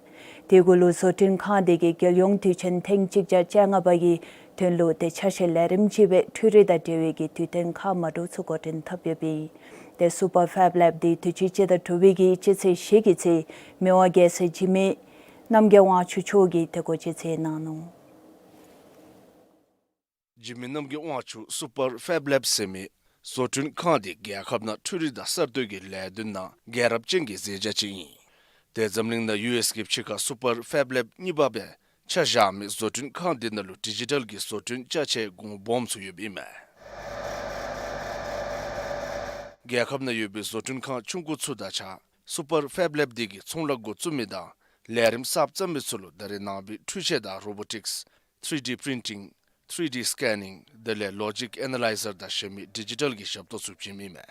དེ་གུ་ལུ་བཟོ་སྐྲུན་ཁང་དེ་གིས་རྒྱལ་ཡོངས་དུས་ཆེན་ཐེངས་གཅིག་བརྒྱ་བཅོ་ལྔ་པ་གི་དོན་ལུ་ཏེ་ཆ་ཤས་ལས་རིམ་ཅིག་སྦེ་འཕྲུལ་རིག་དང་འབྲེལ་བའི་གི་དུས་སྟོན་ཁག་མ་འདྲཝ་ཚུ་འགོ་འདྲེན་འཐབ་ཡོདཔ་ཨིན། ཏེ་སུ་པར་ཕེབ་ལེབ་དེ་དུས་ཅི་སྤྱི་ཟླ་དྲུག་པའི་གི་སྤྱི་ཚེས་བཞི་གི་ཚེ་མི་དབང་རྒྱལ་སྲས་འཇིགས་མེད་རྣམ་རྒྱལ་དབང་ཕྱུག་མཆོག་གིས་ཏེ་སྒོ་འབྱེད་མཛད་གནང་ནུག། འཇིགས་མེད་རྣམ་རྒྱལ་དབང་ཕྱུག་སུ་པར་ཕེབ་ལེབ་ཟེར་མི་བཟོ་སྐྲུན་ཁང་དེ་རྒྱལ་ཁབ་ནང་འཕྲུལ་རིག་དང་གསར་གཏོད་ཀྱི་ལས་དོན་ནང་རྒྱལ་རབས་ཅན་གྱི་མཛད་བྱ་ཅིག་ཨིན། ཏེ་འཛམ་གླིང་ནང་ཡུ་ཨེས་ཀྱི་ཕྱི་ཁར་སུ་པར་ཕེབ་ལེབ་གཉིས་པ་སྦེ་ཆ་བཞག་མི་བཟོ་སྐྲུན་ཁང་དེ་ནང་ལུ་ཌི་ཇི་ཊལ་གྱི་བཟོ་སྐྲུན་ཅ་ཆས་གུང་སྦོམ་ཚུ་ཡོདཔ་ཨིན་མས། རྒྱལ་ཁབ་ནང་ཡོད་པའི་བཟོ་སྐྲུན་ཁང་ཆུང་ཀུ་ཚུ་དང་ཆ་སུ་པར་ཕེབ་ལེབ་དེ་གིས་ཚོང་ལཱ་འགོ་བཙུགས་མི་དང་ལས་རིམ་གསརཔ་བརྩམ་མི་ཚུ་ལུ་ད་རེས་ནངས་པའི་འཕྲུལ་ཆས་དང་རོ་བོ་ཊིཀསི་ཐི་རི་ཌི་པི་རིན་ཊིང་ཐི་རི་ཌི་སི་ཀེ་ནིང་དེ་ལས་ལོ་ཇིག་ཨེ་ན་ལའི་ཟར་དང་ཞབས་མི་ཌི་ཇི་ཊལ་གྱི་ཞབས་ཏོག་ཚུ་བྱིནམ་ཨིན་མས།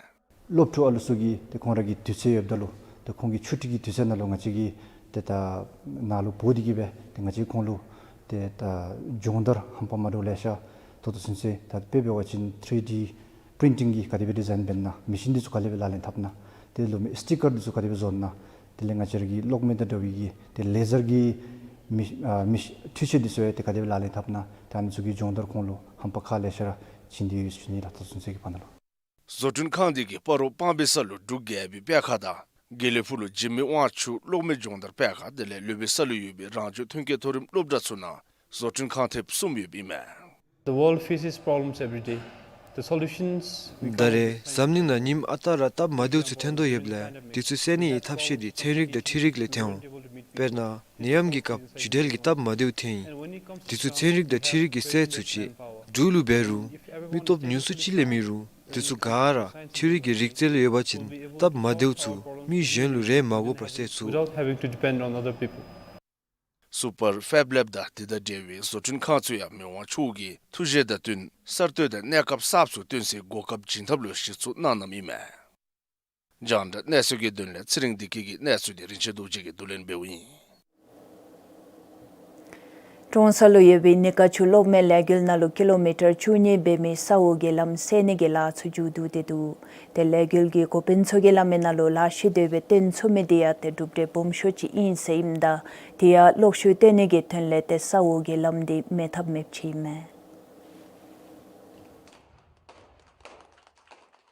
སློབ་ཕྲུག་ཨ་ལུ་ཚུ་གིས་ཏེ་ཁོང་ར་གི་དུས་ཚོད་ཡོདཔ་ད་ལུ་ཏེ་ཁོང་གི་ཆུ་ཊི་གི་དུས་ཚོད་ནང་ལུ་ང་བཅས་ཀྱིས་ཏེ་ད་ནཱ་ལུ་འབོ་སྟེ་གིས་སྦེ་ཏེ་ང་བཅས་ཁོང་ལུ་ཏེ་ད་སྦྱོང་བརྡར་ཧམ་པ་མ་འདྲཝ་ལེ་ཤ་ད་ལྟོ་ཚུན་ཚོད་ད་དཔེ་འབད་བ་ཅིན་ཐི་རི་ཌི་པི་རིན་ཊིང་གིས་ག་དེ་སྦེ་ཌི་ཛའིན་འབད་ན་མེ་ཤིན་འདི་ཚུ་ག་དེ་སྦེ་ལག་ལེན་འཐབ་ན་ཏེ་ལོ་མི་སི་ཊི་ཀར་འདི་ཚུ་ག་དེ་སྦེ་བཟོ་ན་དེ་ལས་ང་བཅས་ར་གི་གློག་མེ་དང་འདྲ་བའི་གི་ཏེ་ལེ་ཟར་གྱི་མེ་ཨ་མེ་འཕྲུལ་ཆས་འདི་ཚུ་ཡང་ཏེ་ག་དེ་སྦེ་ལག་ལེན་འཐབ་ན་ཏེ་ཨ་ནི་ཚུ་གི་སྦྱོང་བརྡར་ཁོང་ལུ་ཧམ་པ་ཁག་ལེ་ཤ་ར་བྱིན་ཏེ་ཡོད་ཟེར་ཞུ་ནི་ལགས། ད་ལྟོ་ཚུན་ཚོད་ཀྱི་བར་ན་ལུ། བཟོ་སྐྲུན་ཁང་དེ་གིས་སྤ་རོ་སྤང་སྦིས་ས་ལུ་འབྲུག་རྒྱལ་པོའི་པད་ཁ་དང་དགེ་ལེགས་ཕུག་ལུ་འཇིགས་མེད་དབང་ཕྱུག་གློག་མེ་སྦྱོང་བརྡར་པད་ཁ་དེ་ལས་ལུས་སྦིས་ས་ལུ་ཡོད་པའི་རང་བྱུང་ཐོན་སྐྱེད་མཐོ་རིམ་སློབ་གྲྭ་ཚུ་ནང་བཟོ་སྐྲུན་ཁང་ཐེབས་གསུམ་ཡོདཔ་ཨིན་མས། The world faces problems every day. The solutions we ད་རེས་འཛམ་གླིང་ནང་ཉིནམ་ཨ་རྟག་ར་སྟབས་མ་བདེཝ་ཚུ་ཐོན་དོ་ཡོདཔ་ལས་དེ་ཚུ་སེལ་ནི་གི་ཐབས་ཤེས་འདི་ཚན་རིག་དང་འཕྲུལ་རིག་ལས་ཐོན་འོང་། དཔེར་ན་ནད་ཡམས་ཀྱི་སྐབས་ཇུས་འབྲེལ་གྱི་སྟབས་མ་བདེཝ་ཐོན་ཡི། དེ་ཚུ་ཚན་རིག་དང་འཕྲུལ་རིག་གིས་སེལ་ཚུགས་ཅི། འབྲུག་ལུ་འབད་རུང་མི་སྟོབས་ཉུང་སུ་ཅིག་ལས་མེད་རུང་དེ་ཚུ་ག་ར་འཕྲུལ་རིག་གི་རིག་རྩལ་ཡོད་པ་ཅིན་སྟབས་མ་བདེཝ་ཚུ་མི་གཞན་ལུ་རེ་མ་དགོ་པར་སེལ་ཚུགས། Without having to depend on other people. སུ་པར་ཕེབ་ལེབ་དང་དེ་དང་འབྲེལ་བའི་བཟོ་སྐྲུན་ཁང་ཚུ་ཡང་མི་དབང་མཆོག་གིས་ཐུགས་བཞེད་དང་བསྟུན་གསར་གཏོད་དང་གནས་སྐབས་གསརཔ་ཚུ་བཏོན་སའི་གོ་སྐབས་བྱིན་ཐབས་ལུ་གཞི་བཙུགས་གནང་གནངམ་ཨིན་མས། རྒྱང་བསྒྲགས་གནས་ཚུལ་གྱི་དོན་ལས་ཚེ་རིང་བདེ་སྐྱིད་ཀྱིས་གནས་ཚུལ་འདི་རིན་ཆེན་རྡོ་རྗེ་གིས་བསྡུ་ལེན་འབདཝ་ཨིན། ཀྲོང་གསར་ལུ་ཡོད་པའི་ནི་ཀ་ཆུ་གློག་མེ་ལས་འགུལ་ནང་ལུ་ཀི་ལོ་མི་ཊར་བཅུ་གཉིས་འབད་མི་ས་འོག་གི་ལམ་སེལ་ནི་གི་ལཱ་ཚུ་མཇུག་བསྡུ་སྟེ་འདུག། ཏེ་ལས་འགུལ་གྱི་འགོ་དཔོན་ཚུ་གིས་སླབ་མི་ནང་ལུ་ལཱ་ཤུལ་དེ་སྦེ་བཏོན་ཚུགས་མི་འདི་ཡང་ཏེ་གྲུབ་འབྲས་སྦོམ་ཤོས་ཅིག་ཨིན་ཟེར་ཨིནམ་ད་དེ་ཡང་གློག་ཤུགས་བཏོན་ནི་གི་དོན་ལས་ཏེ་ས་འོག་གི་ལམ་འདི་མེད་ཐབས་མེདཔ་ཅིག་ཨིན་མས།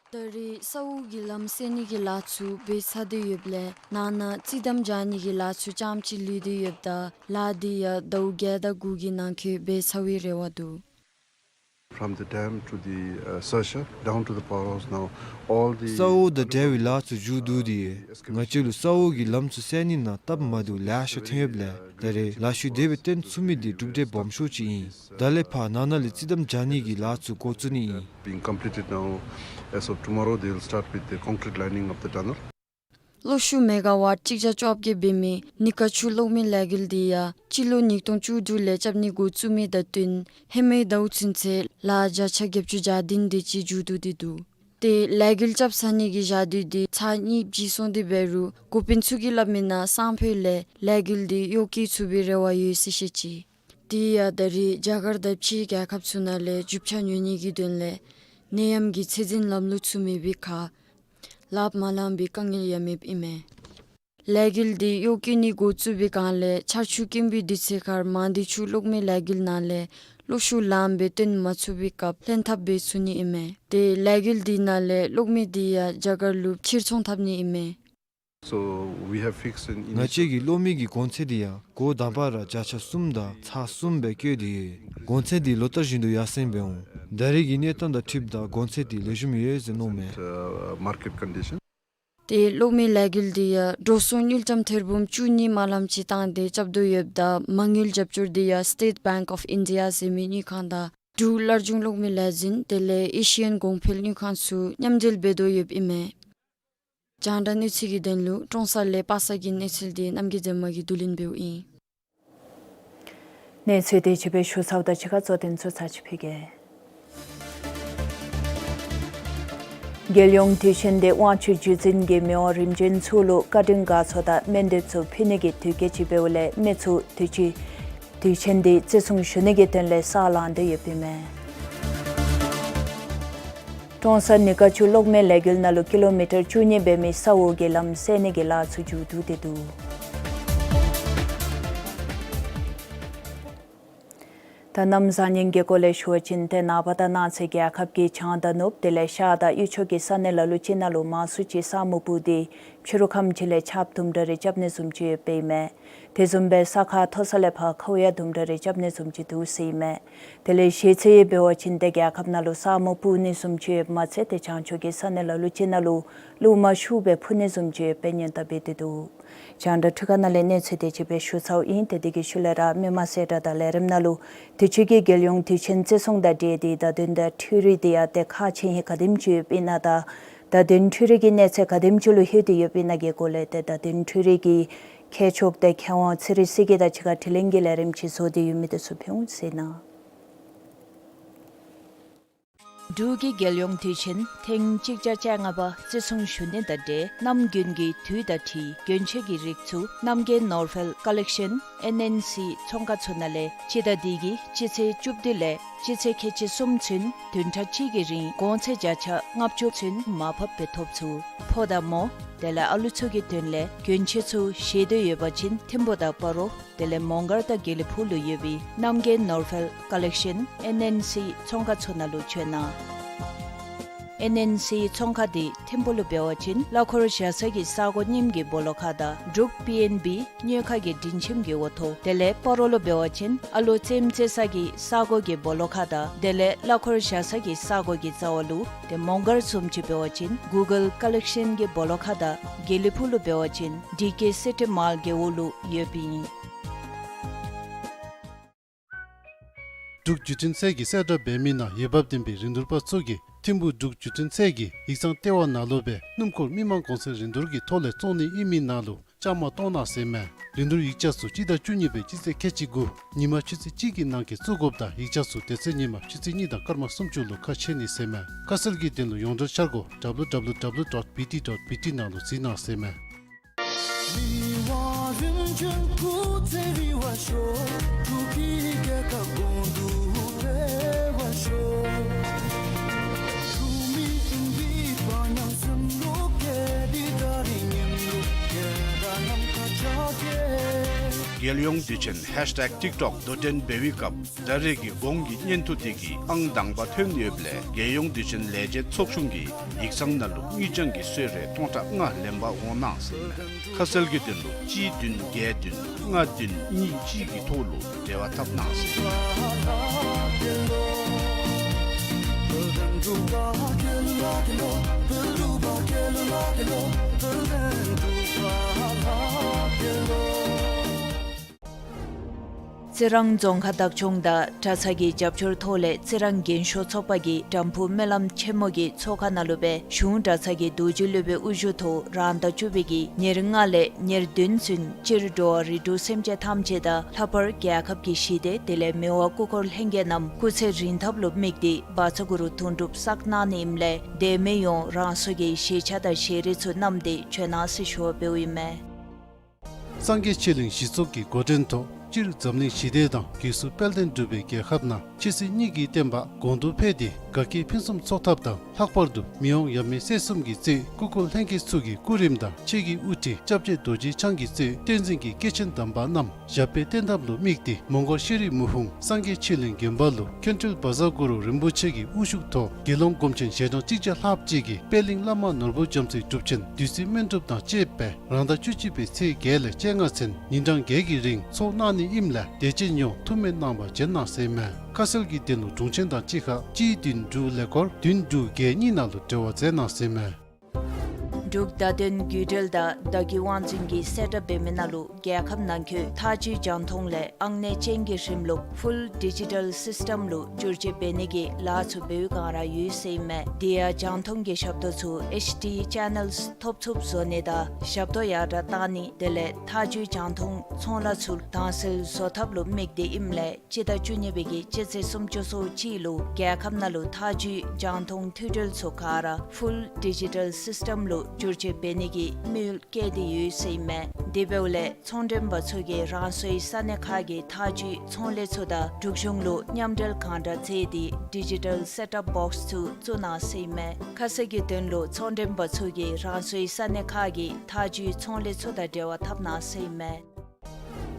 ད་རེས་ས་འོག་གི་ལམ་སེལ་ནི་གི་ལཱ་ཚུ་འབད་ཚར་ཏེ་ཡོདཔ་ལས་ནང་ན་རྩི་དམ་རྒྱག་ནི་གི་ལཱ་ཚུ་རྐྱངམ་ཅིག་ལུས་ཏེ་ཡོདཔ་ད་ལཱ་འདི་ཡང་ཟླཝ་བརྒྱད་དང་དགུ་གི་ནང་འཁོད་འབད་ཚར་བའི་རེ་བ་འདུག། From the dam to the, uh, searcher, down to the powerhouse now, all the ས་འོག་དང་འབྲེལ་བའི་ལཱ་ཚུ་མཇུག་བསྡུ་སྟེ་ཡོད། ང་བཅས་ལུ་ས་འོག་གི་ལམ་ཚུ་སེལ་ནི་ནང་སྟབས་མ་བདེཝ་ལེ་ཤ་ཐོན་ཡོདཔ་ལས་ད་རེས་ལཱ་ཤུལ་དེ་སྦེ་བཏོན་ཚུགས་མི་འདི་གྲུབ་འབྲས་སྦོམ་ཤོས་ཅིག་ཨིན། ད་ལས་ཕར་ནང་ན་ལས་རྩི་དམ་རྒྱག་ནི་གི་ལཱ་ཚུ་འགོ་བཙུགས་ནི་ཨིན། Being completed now. As of tomorrow, they will start with the concrete lining of the tunnel. གློག་ཤུགས་མེ་ག་ཝཊ་གཅིག་བརྒྱ་བཅོ་བརྒྱད་འབད་མི་ནི་ཀ་ཆུ་གློག་མེ་ལས་འགུལ་འདི་ཡང་སྤྱི་ལོ་ཉིས་སྟོང་བཅུ་དྲུག་ལས་རྐྱབ་ནི་འགོ་བཙུགས་མི་དང་བསྟུན་ཧེ་མའི་ཟླཝ་ཚུན་ཚོད་ལཱ་བརྒྱ་ཆ་བརྒྱད་ཅུ་གྱ་བདུན་དེ་ཅིག་མཇུག་བསྡུ་སྟེ་འདུག། ཏེ་ལས་འགུལ་རྐྱབ་ཚར་ནི་གི་ཞག་དུས་འདི་ཚར་གཉིས་བརྗེ་སོང་སྟེ་འབད་རུང་འགོ་དཔོན་ཚུ་གིས་སླབ་མི་ནང་སང་ཕོད་ལས་ལས་འགུལ་འདི་གཡོག་བཀོལ་ཚུགས་པའི་རེ་བ་ཡོད་ཟེར་བཤད་ཅི། དེ་ཡང་ད་རེས་རྒྱ་གར་དང་ཕྱིའི་རྒྱལ་ཁབ་ཚུ་ནང་ལས་རྒྱུ་ཆ་ཉོ་ནི་གི་དོན་ལས་ནད་ཡམས་ཀྱི་ཚད་འཛིན་ལམ་ལུགས་ཚུ་མེད་པའི་ཁར་ལགཔ་མ་ལང་པའི་དཀའ་ངལ་ཡང་མེདཔ་ཨིན་མས། ལས་འགུལ་འདི་གཡོག་བཀོལ་ནི་འགོ་བཙུགས་པའི་སྒང་ལས་ཆར་ཆུ་དཀོན་པའི་དུས་ཚོད་ཁར་མང་སྡེ་ཆུ་གློག་མེ་ལས་འགུལ་ནང་ལས་གློག་ཤུགས་ལངམ་སྦེ་བཏོན་མ་ཚུགས་པའི་སྐབས་ལྷན་ཐབས་འབད་ཚུགས་ནི་ཨིན་མས། ཏེ་ལས་འགུལ་འདི་ནང་ལས་གློག་མེ་འདི་ཡང་རྒྱ་གར་ལུ་ཕྱིར་ཚོང་འཐབ་ནི་ཨིན་མས། So we have fixed an initial ང་བཅས་ཀྱིས་གློག་མེ་གི་གོང་ཚད་འདི་ཡང་འགོ་དང་པ་ར་བརྒྱ་ཆ་གསུམ་དང་ཚག་གསུམ་སྦེ་བཀོད་དེ་ཡོད། གོང་ཚད་འདི་ལོ་ལྟར་བཞིན་དུ་ཡར་སེང་འབད་འོང་། ད་རེས་ཀྱི་གནས་སྟངས་དང་འཁྲིལཝ་ད་གོང་ཚད་འདི་ལེགས་ཤོམ་ཡོད་ཟེར་མནོཝ་མས། Uh, market condition. ཏེ་གློག་མེ་ལས་འགུལ་འདི་ཡང་འགྲོ་སོང་དངུལ་ཀྲམ་ཐེར་འབུམ་བཅུ་གཉིས་མ་ལམ་ཅིག་བཏང་སྟེ་རྐྱབ་དོ་ཡོདཔ་ད་མ་དངུལ་རྒྱབ་སྐྱོར་འདི་ཡང་State Bank of India ཟེར་མི་དངུལ་ཁང་དང་འབྲུག་སླར་འབྱུང་གློག་མེ་ལས་འཛིན་དེ་ལས་ཨེ་ཤི་ཡན་གོང་འཕེལ་དངུལ་ཁང་ཚུ་མཉམ་འབྲེལ་འབད་དོ་ཡོདཔ་ཨིན་མས། རྒྱང་བསྒྲགས་གནས་ཚུལ་གྱི་དོན་ལུ་ཀྲོང་གསར་ལས་པ་སངས་ཀྱི་གནས་ཚུལ་འདི་རྣམ་རྒྱལ་རྒྱལ་མ་གིས་བསྡུ་ལེན་འབདཝ་ཨིན། གནས་ཚུལ་དེ་ཅིག་སྦེ་ཞུ་ཚརཝ་ད་ཕྱི་ཁར་གཙོ་དོན་ཚུ་ཚར་ཅིག་ཕུལ་གེ། རྒྱལ་ཡོངས་དུས་ཆེན་འདི་དབང་ཕྱུག་བརྒྱུད་འཛིན་གྱིས་མི་དབང་རིམ་བྱོན་ཚུ་ལུ་བཀའ་དྲིན་དགའ་ཚོར་དང་སྨོན་འདེབས་ཚུ་ཕུལ་ནི་གི་དུས་སྐབས་ཅིག་འབདཝ་ལས་མི་ཚུ་དུས་ཅི་དུས་ཆེན་འདི་བརྩི་སྲུང་ཞུ་ནི་གི་དོན་ལས་ས་ལངས་ཏེ་ཡོདཔ་ཨིན་མས། ཀྲོང་གསར་ནི་ཀ་ཆུ་གློག་མེ་ལས་འགུལ་ནང་ལུ་ཀི་ལོ་མི་ཊར་བཅུ་གཉིས་འབད་མི་ས་འོག་གི་ལམ་སེལ་ནི་གི་ལཱ་ཚུ་མཇུག་བསྡུ་སྟེ་འདུག། ད་གནམ་བཟང་ངན་གྱི་སྐོར་ལས་ཞུ་བ་ཅིན་ཏེ་ནངས་པ་དང་གནངས་ཚེ་རྒྱལ་ཁབ་ཀྱི་བྱང་དང་ནུབ་དེ་ལས་ཤར་དང་དབུས་ཕྱོགས་ཀྱི་ས་གནས་ལ་ལུ་ཅིག་ནང་ལུ་མང་སུ་ཅིག་ས་སྨུག་སྤུབས་ཏེ་ཕྱི་རུ་ཁམས་ཅིག་ལས་ཆརཔ་དུམ་གྲ་རེ་རྐྱབ་ནི་བཟུམ་ཅིག་ཡོདཔ་ཨིན་མས། དེ་བཟུམ་སྦེ་ས་ཁ་མཐོ་ས་ལས་ཕར་ཁཝ་ཡང་དུམ་གྲ་རེ་རྐྱབ་ནི་བཟུམ་ཅིག་འདུག་ཟེར་ཨིན་མས། དེ་ལས་ཤེས་ཚད་འབད་བ་ཅིན་ཏེ་རྒྱལ་ཁབ་ནང་ལུ་ས་སྨུག་སྤུབས་ནི་བཟུམ་ཅིག་ཡོདཔ་མ་ཚད་ཏེ་བྱང་ཕྱོགས་ཀྱི་ས་གནས་ལ་ལུ་ཅིག་ནང་ལུ་རླུང་མ་ཤུགས་སྦེ་འཕུ་ནི་བཟུམ་ཅིག་ཡོདཔ་སྦེ་སྙན་གྲགས་འབད་དེ་འདུག། རྒྱང་བསྒྲགས་འཕྲུལ་ཁང་ནང་ལས་གནས་ཚུལ་དེ་ཅིག་སྦེ་ཞུ་ཚརཝ་ཨིན། ཏེ་དེ་གི་ཤུལ་ལས་ར་མི་མང་གསལ་བསྒྲགས་དང་ལས་རིམ་ནང་ལུ་དུས་ཅི་གི་རྒྱལ་ཡོངས་དུས་ཆེན་བརྩི་སྲུང་དང་འབྲེལ་ཏེ་བརྡ་དོན་དང་འཕྲུལ་རིག་དེ་ཡང་ཏེ་ཁག་ཆེ་ཧིང་ག་དེམ་ཅིག་ཡོདཔ་ཨིན་ན་དང་བརྡ་དོན་འཕྲུལ་རིག་གི་གནས་ཚད་ག་དེམ་ཅིག་ལུ་ལྷོད་དེ་ཡོདཔ་ཨིན་ན་གི་སྐོར་ལས་ཏེ་བརྡ་དོན་འཕྲུལ་རིག་གི་མཁས་མཆོག་དང་མཁས་དབང་ཚེ་རིང་སེང་གེ་དང་གཅིག་ཁར་དྲི་ལན་གྱི་ལས་རིམ་ཅིག་བཟོ་སྟེ་ཡོད་མི་དེ་ཚུ་ཕུལ་འོང་ཟེར་ན། འབྲུག་གི་རྒྱལ་ཡོངས་དུས་ཆེན་ཐེངས་གཅིག་བརྒྱ་བཅོ་ལྔ་པ་བརྩི་སྲུང་ཞུ་ནི་དང་འབྲེལ་གནམ་དགུན་གྱི་དུས་དང་འཁྲིལ་གྱོན་ཆས་ཀྱི་རིགས་ཚུ་རྣམ་རྒྱལ་ནོར་ཧྥལ་ཀ་ལེག་ཤཱན་ཨེན་ཨེན་སི་ཚོང་ཁང་ཚུ་ནང་ལས་སྤྱི་ཟླ་འདི་གི་སྤྱི་ཚེས་བཅུ་བདུན་ལས་སྤྱི་ཚེས་ཁལ་གཅིག་གསུམ་ཚུན་བདུན་ཕྲག་གཅིག་གི་རིང་གོང་ཚད་བརྒྱ་ཆ་ལྔ་བཅུ་ཚུན་མར་ཕབ་སྦེ་ཐོབ་ཚུགས། ཕོ་དང་མོ་དེ་ལས་ཨ་ལུ་ཚུ་གི་དོན་ལས་གྱོན་ཆས་ཚུ་བཞེས་འདོད་ཡོད་པ་ཅིན་ཐིམ་ཕུ་དང་སྤ་རོ་དེ་ལས་མོང་སྒར་དང་དགེ་ལེགས་ཕུག་ལུ་ཡོད་པའི་རྣམ་རྒྱལ་ནོར་ཧྥལ་ཀ་ལེག་ཤཱན་ཨེན་ཨེན་སི་ཚོང་ཁང་ཚུ་ནང་ལུ་བྱོན་གནང་། ཨེན་ཨེན་སི་ཚོང་ཁང་འདི་ཐིམ་ཕུ་ལུ་འབད་བ་ཅིན་གླ་འཁོར་བཞག་ས་གི་ས་གོ་རྙིངམ་གི་སྦོ་ལོགས་ཁར་དང་འབྲུག་པི་ཨེན་བི་སྨྱོ་ཁང་གི་མགྲིན་ཁྱིམ་གྱི་འོག་ཐོག། དེ་ལས་སྤ་རོ་ལུ་འབད་བ་ཅིན་ཨ་ལོ་རྩེདམོ་རྩེ་ས་གི་ས་གོ་གི་སྦོ་ལོགས་ཁར་དང་དེ་ལས་གླ་འཁོར་བཞག་ས་གི་ས་གོ་གི་རྩ་བ་ལུ། ཏེ་མོང་སྒར་བཟུམ་ཅིག་འབད་བ་ཅིན་གུ་གཱལ་ཀ་ལེག་ཤཱན་གྱི་སྦོ་ལོགས་ཁར་དང་དགེ་ལེགས་ཕུག་ལུ་འབད་བ་ཅིན་ཌི་ཀེ་སི་ཊི་མཱལ་གྱི་འོག་ལུ་ཡོདཔ་ཨིན། འབྲུག་བརྒྱུད་འཕྲིན་ཚད་ཀྱིས་གསལ་བསྒྲགས་འབད་མི་ནང་འོས་འབབ་ལྡན་པའི་རིན་བསྡུར་པ་ཚུ་གིས་ཐིམ་ཕུ་འབྲུག་བརྒྱུད་འཕྲིན་ཚད་ཀྱི་ཡིག་ཚང་ལྟེ་བ་ནང་ལུ་སྦེ་སྣུམ་འཁོར་མི་མང་གོང་ཚད་རིན་བསྡུར་གྱི་ཐོག་ལས་བཙོང་ནི་ཨིན་མི་ནང་ལུ་བཅའ་མར་གཏོགས་གནང་ཟེར་མས། རིན་བསྡུར་ཡིག་ཆ་ཚུ་སྤྱི་ཟླ་བཅུ་གཉིས་པའི་སྤྱི་ཚེས་ཁལ་གཅིག་དགུ་ཉིན་མ་ཆུ་ཚོད་གཅིག་གི་ནང་གི་བཙུགས་དགོཔ་དང་ཡིག་ཆ་ཚུ་དེ་ཚེ་ཉིན་མ་ཆུ་ཚོད་གཉིས་དང་སྐར་མ་སུམ་ཅུ་ལུ་ཁ་ཕྱེ་ནི་ཟེར་མས། ཁ་གསལ་གྱི་དོན་ལུ་ཡོངས་འབྲེལ་འཆར་སྒོ་ཌབ་ལུ་ཌབ་ལུ་ཌབ་ལུ་ཌོཊ་བི་ཊི་ཌོཊ་བི་ཊི་ནང་ལུ་གཟིགས་གནང་ཟེར་མས། རྒྱལ་ཡོངས་དུས་ཆེན་ཧེཤ་ཊེག་ཊིག་ཊོག་དོ་འགྲན་འབད་བའི་སྐབས་ད་རེས་ཀྱི་གོང་གི་བརྙན་ཐུང་དེ་གིས་ཨང་དང་པ་ཐོན་ཡོདཔ་ལས་རྒྱལ་ཡོངས་དུས་ཆེན་ལས་བྱེད་ཚོགས་ཆུང་གི་ཡིག་ཚང་ནང་ལུ་དངུལ་རྐྱང་གི་གསོལ་རས་སྟོང་ཕྲག་ལྔ་ལེན་པར་འོང་གནང་ཟེར་མས། ཁ་གསལ་གྱི་དོན་ལུ་གཅིག་བདུན་བརྒྱད་བདུན་ལྔ་བདུན་གཉིས་གཅིག་གི་ཐོག་ལུ་འབྲེལ་བ་འཐབ་གནང་ཟེར་མས། རྩི་རང་རྫོང་ཁག་བདག་སྐྱོང་དང་གྲྭ་ཚང་གི་རྒྱབ་སྐྱོར་ཐོག་ལས་རྩི་རང་རྒན་ཤོས་ཚོགས་པ་གིས་དམ་ཕུ་སྨོན་ལམ་ཆེན་མོ་གི་ཚོགས་ཁང་ནང་ལུ་སྦེ་གཞུང་གྲྭ་ཚང་གི་རྡོ་རྗེ་སློབ་དཔོན་དབུ་བཞུགས་ཐོག་རང་ཟླ་བཅུ་པའི་གི་ཉེར་ལྔ་ལས་ཉེར་བདུན་ཚུན་སྤྱིར་འགྲོ་བ་རིགས་དྲུག་སེམས་ཅན་ཐམས་ཅད་དང་ལྷག་པར་རྒྱལ་ཁབ་ཀྱི་ཞི་བདེ་དེ་ལས་མི་དབང་སྐུ་འཁོར་ལྷན་རྒྱས་རྣམས་སྐུ་ཚེ་རིང་ཐབས་ལུ་དམིགས་ཏེ་བཛྲ་གུ་རུ་དུང་སྒྲུབ་བསགས་གནང་ནི་ཨིནམ་ལས་དད་མོས་ཡོངས་རང་སོ་གི་ཞལ་ཆས་དང་ཞལ་རས་ཚུ་བསྣམས་ཏེ་བྱོན་གནང་ཟེར་ཞུ་བ་འབདཝ་ཨིན་མས། སངས་རྒྱས་ཆོས་གླིང་གཞི་ཚོགས་ཀྱི་འགོ་འདྲེན་ཐོག་སྤྱིར་འཛམ་གླིང་ཞི་བདེ་དང་སྒོས་སུ་དཔལ་ལྡན་འབྲུག་པའི་རྒྱལ་ཁབ་ནང་ཆོས་སྲིད་གཉིས་ཀྱི་བསྟན་པ་གོང་དུ་འཕེལ་ཏེ་དགའ་སྐྱིད་ཕུན་སུམ་ཚོགས་ཐབས་དང་ལྷག་པར་དུ་མི་དབང་ཡབ་མེས་སྲས་གསུམ་གྱིས་གཙོས་སྐུ་འཁོར་ལྷན་རྒྱས་ཚུ་གི་སྐུ་རིམ་དང་ཆོས་ཀྱི་དབུ་ཁྲིད་སྐྱབས་རྗེ་རྡོ་རྗེ་འཆང་གིས་གཙོས་བསྟན་འཛིན་གྱི་སྐྱེས་ཆེན་དམ་པ་རྣམས་ཞབས་པད་བརྟན་ཐབས་ལུ་དམིགས་ཏེ་མོང་སྒར་ཤེས་རིག་མུ་ཧྥུང་སངས་རྒྱས་ཆོས་གླིང་དགོན་པ་ལུ་མཁན་སྤྲུལ་བཛྲ་གུ་རུ་རིན་པོ་ཆེ་གི་དབུ་བཞུགས་ཐོག་དགེ་སློང་སྒོམ་ཆེན་ཞལ་གྲངས་གཅིག་བརྒྱ་ལྷགཔ་ཅིག་གིས་པད་གླིང་བླ་མ་ནོར་བུ་རྒྱ་མཚོའི་སྒྲུབ་ཆེན་བདུད་རྩི་སྨན་སྒྲུབ་དང་བཅས་པའི་རང་ཟླ་བཅུ་གཅིག་པའི་ཚེས་བརྒྱད་ལས་བཅོ་ལྔ་ཚུན་ཉིན་གྲངས་བརྒྱད་ཀྱི་རིང་ཚོགས་གནང་ནི་ཨིནམ་ལས་དད་ཅན་ཡོངས་ཐུགས་སྨོན་གནང་བར་བྱོན་གནང་ཟེར་མས། ཁ་གསལ་གྱི་དོན་ལུ་དྲུང་ཆེན་དང་གཅིག་ཁར་གཅིག་བདུན་དྲུག་ཀླད་ཀོར་བདུན་དྲུག་བརྒྱད་གཉིས་ནང་ལུ་འབྲེལ་བ་མཛད་གནང་ཟེར་མས། འབྲུག་བརྡ་དོན་བརྒྱུད་འབྲེལ་དང་བརྡ་བརྒྱུད་དབང་འཛིན་གྱིས་གསལ་བསྒྲགས་འབད་མི་ནང་ལུ་རྒྱལ་ཁབ་ནང་འཁོད་མཐའ་དཔྱོད་རྒྱང་མཐོང་ལས་ཨང་གནས་ཅན་གྱི་རིམ་ལུགས་ཕུལ་ཌི་ཇི་ཊལ་སིསི་ཊེམ་ལུ་བསྒྱུར་བཅོས་འབད་ནི་གི་ལཱ་ཚུ་འབད་བའི་བསྒང་ར་ཡོད་ཟེར་ཨིན་མས། དེ་ཡང་རྒྱང་མཐོང་གི་ཞབས་ཏོག་ཚུ་ཨེཆ་ཌི་ཆེ་ནཱལསི་ཐོབ་ཚུགསཔ་བཟོ་ནི་དང་ཞབས་ཏོག་ཡར་དྲགས་གཏང་ནི་དེ་ལས་མཐའ་དཔྱོད་རྒྱང་མཐོང་ཚོང་ལཱ་ཚུ་དྭངས་གསལ་བཟོ་ཐབས་ལུ་དམིགས་ཏེ་ཨིནམ་ལས་སྤྱི་ཟླ་བཅུ་གཉིས་པའི་གི་སྤྱི་ཚེས་སུམ་ཅུ་སོ་གཅིག་ལུ་རྒྱལ་ཁབ་ནང་ལུ་མཐའ་དཔྱོད་རྒྱང་མཐོང་མཐུད་འབྲེལ་ཚུ་ག་ར་ཕུལ་ཌི་ཇི་ཊལ་སིསི་ཊེམ་ལུ་བསྒྱུར་བཅོས་འབད་ནི་གི་དམིགས་ཡུལ་བསྐྱེད་དེ་ཡོད་ཟེར་ཨིན་མས། དེ་འབདཝ་ལས་ཚོང་མགྲོན་པ་ཚུ་གིས་རང་སོའི་ས་གནས་ཁག་གི་མཐའ་དཔྱོད་ཚོང་ལས་ཚུ་དང་འབྲུག་གཞུང་ལུ་མཉམ་འབྲེལ་གང་དྲག་མཛད་དེ་ཌི་ཇི་ཊལ་སེཊ་ཨཔ་བོགསི་ཚུ་བཙུགས་གནང་ཟེར་ཨིན་མས། ཁ་གསལ་གྱི་དོན་ལུ་ཚོང་མགྲོན་པ་ཚུ་གིས་རང་སོའི་ས་གནས་ཁག་གི་མཐའ་དཔྱོད་ཚོང་ལས་ཚུ་དང་འབྲེལ་བ་འཐབ་གནང་ཟེར་ཨིན་མས།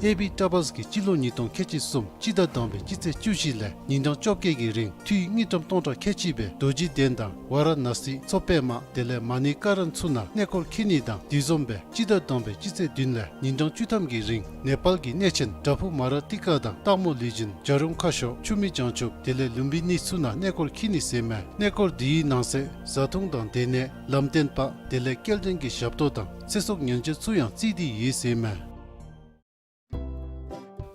ཨེ་བི་ཊ་བཱལསི་གིས་སྤྱི་ལོ་ཉིས་སྟོང་ཁལ་གཅིག་གསུམ་སྤྱི་ཟླ་དང་པའི་སྤྱི་ཚེས་བཅུ་བཞི་ལས་ཉིན་གྲངས་བཅོ་བརྒྱད་ཀྱི་རིང་འཐུས་དངུལ་ཀྲམ་སྟོང་ཕྲག་ཁལ་གཅིག་སྦེ་རྡོ་རྗེ་གདན་དང་ཝཱ་ར་ཎ་སི་མཚོ་པདྨ་དེ་ལས་མ་ཎི་ཀ་རན་ཚུ་ནང་གནས་སྐོར་འཁྱིད་ནི་དང་དེ་བཟུམ་སྦེ་སྤྱི་ཟླ་དང་པའི་སྤྱི་ཚེས་བདུན་ལས་ཉིན་གྲངས་བཅུ་ཐམ་གྱི་རིང་ནེ་པཱལ་གྱི་གནས་ཆེན་བྲག་ཕུག་མ་ར་ཏི་ཀ་དང་སྟག་མོ་ལུས་སྦྱིན་བྱ་རུང་ཁ་ཤོར་ཆུ་མིག་བྱང་ཆུབ་དེ་ལས་ལུམ་བི་ནི་ཚུ་ནང་གནས་སྐོར་འཁྱིད་ནི་ཟེར་མས། གནས་སྐོར་དེའི་ནང་གསེས་བཟའ་འཐུང་དང་སྡོད་གནས་ལམ་སྟོན་པ་དེ་ལས་སྐྱེལ་འདྲེན་གྱི་ཞབས་ཏོག་དང་ཚེ་སྲོག་ཉེན་བཅོལ་ཚུ་ཡང་བརྩིས་ཏེ་ཡོད་ཟེར་མས།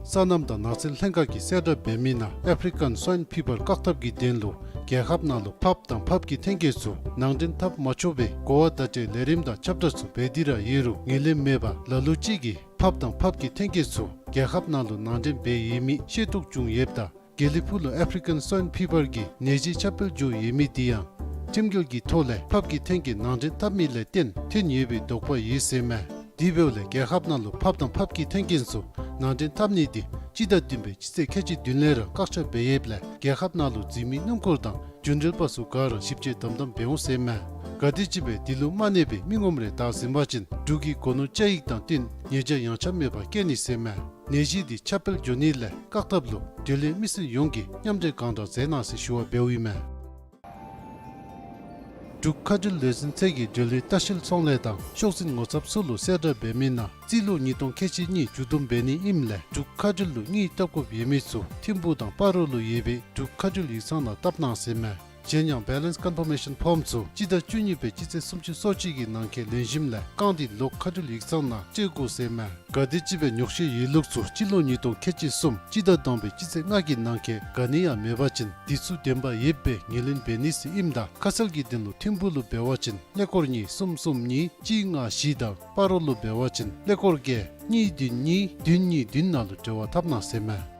སོ་ནམ་དང་ནགས་ཚལ་ལྷན་ཁག་གིས་གསལ་བསྒྲགས་འབད་མི་ནང་ཨེཕ་རི་ཀན་སྭའིན་ཕི་བར་བཀག་ཐབས་ཀྱི་དོན་ལུ་རྒྱལ་ཁབ་ནང་ལུ་ཕགཔ་དང་ཕགཔ་གི་ཐོན་སྐྱེད་ཚུ་ནང་འདྲེན་འཐབ་མ་ཆོག་པའི་གོ་བ་བརྡ་སྤྲོད་ལས་རིམ་དང་ཁྱབ་བསྒྲགས་ཚུ་འབད་དེ་ར་ཡོད་རུང་ངོས་ལེན་མེད་པར་ལ་ལུ་ཅིག་གིས་ཕགཔ་དང་ཕགཔ་གི་ཐོན་སྐྱེད་ཚུ་རྒྱལ་ཁབ་ནང་ལུ་ནང་འདྲེན་འབད་ཡོད་མི་ཤེས་རྟོགས་བྱུང་ཡོདཔ་ད་དགེ་ལེགས་ཕུག་ལུ་ཨེཕ་རི་ཀན་སྭའིན་ཕི་བར་གྱི་ནད་གཞི་ཁྱབ་སྤེལ་འགྱོ་ཡོད་མི་དེ་ཡང་ཁྲིམས་འགལ་གྱི་ཐོག་ལས་ཕགཔ་གི་ཐོན་སྐྱེད་ནང་འདྲེན་འཐབ་མི་ལས་བརྟེན་ཐོན་ཡོད་པའི་དོགས་པ་ཡོད་ཟེར་མས། དེ་འབདཝ་ལས་རྒྱལ་ཁབ་ནང་ལུ་ཕགཔ་དང་ཕགཔ་གི་ཐོན་སྐྱེད་ཚུ་ནང་འདྲེན་འཐབ་ནི་དེ་སྤྱི་ཟླ་བདུན་པའི་སྤྱི་ཚེས་ཁལ་གཅིག་བདུན་ལས་ར་བཀག་ཆ་འབད་ཡོདཔ་ལས་རྒྱལ་ཁབ་ནང་ལུ་འཛུལ་མི་སྣུམ་འཁོར་དང་རྒྱུན་འགྲུལ་པ་ཚུ་ག་ར་ཞིབ་དཔྱད་དམ་དམ་འབད་འོང་ཟེར་མས། ག་དེམ་ཅིག་སྦེ་དེ་ལུ་མ་གནས་པའི་མི་ངོམ་རེ་བདའ་ཟིན་པ་ཅིན་འབྲུག་གི་སྒོ་ནོར་བཅའ་ཡིག་དང་བསྟུན་ཉེས་བྱ་ཡངས་ཆག་མེད་པར་བཀལ་ནི་ཟེར་མས། ནད་གཞི་འདི་ཁྱབ་སྤེལ་འགྱོ་ནི་ལས་བཀག་ཐབས་ལུ་འབྲེལ་ཡོད་མི་སེར་ཡོངས་ཀྱིས་མཉམ་འབྲེལ་གང་དྲག་མཛད་གནང་ཟེར་ཞུ་བ་འབདཝ་ཨིན་མས། འབྲུག་མཁའ་འགྲུལ་ལས་འཛིན་ཚད་ཀྱིས་འབྲེལ་ཡོད་ལྟ་བཤལ་ཚོང་ལས་དང་ཤོག་འཛིན་ངོ་ཚབ་ཚུ་ལུ་གསལ་བསྒྲགས་འབད་མི་ནང་རྩིས་ལོ་ཉིས་སྟོང་ཁལ་གཅིག་གཉིས་མཇུག་བསྡོམས་འབད་ནི་ཨིནམ་ལས་འབྲུག་མཁའ་འགྲུལ་ལུ་དངུལ་བཏབ་དགོཔ་ཡོད་མི་ཚུ་ཐིམ་ཕུག་དང་སྤ་རོ་ལུ་ཡོད་པའི་འབྲུག་མཁའ་འགྲུལ་ཡིག་ཚང་ནང་བཏབ་གནང་ཟེར་མས། གཞན་ཡང་བེ་ལེནསི་ཀོན་ཕར་མེ་ཤཱན་ཕོརམ་ཚུ་སྤྱི་ཟླ་བཅུ་གཉིས་པའི་སྤྱི་ཚེས་སུམ་ཅུ་སོ་གཅིག་གི་ནང་འཁོད་ལེན་ཞིནམ་ལས་བཀང་སྟེ་ལོག་མཁའ་འགྲུལ་ཡིག་ཚང་ནང་སྤྲོད་དགོ་ཟེར་མས། ག་དེམ་ཅིག་སྦེ་ཉོག་བཤད་ཡོད་ལུགས་ཚུ་སྤྱི་ལོ་ཉིས་སྟོང་ཁལ་གཅིག་གསུམ་སྤྱི་ཟླ་དང་པའི་སྤྱི་ཚེས་ལྔ་གི་ནང་འཁོད་ག་ནི་ཡང་མེད་པ་ཅིན་དེ་ཚུ་བདེན་པ་ཡོདཔ་སྦེ་ངོས་ལེན་འབད་ནི་ཟེར་ཨིནམ་ད་ཁ་གསལ་གྱི་དོན་ལུ་ཐིམ་ཕུག་ལུ་འབད་བ་ཅིན་ཀླད་ཀོར་གཉིས་གསུམ་གསུམ་གཉིས་གཅིག་ལྔ་བཞི་དང་སྤ་རོ་ལུ་འབད་བ་ཅིན་ཀླད་ཀོར་བརྒྱད་གཉིས་བདུན་གཉིས་བདུན་གཉིས་བདུན་ནང་ལུ་འབྲེལ་བ་འཐབ་གནང་ཟེར་མས།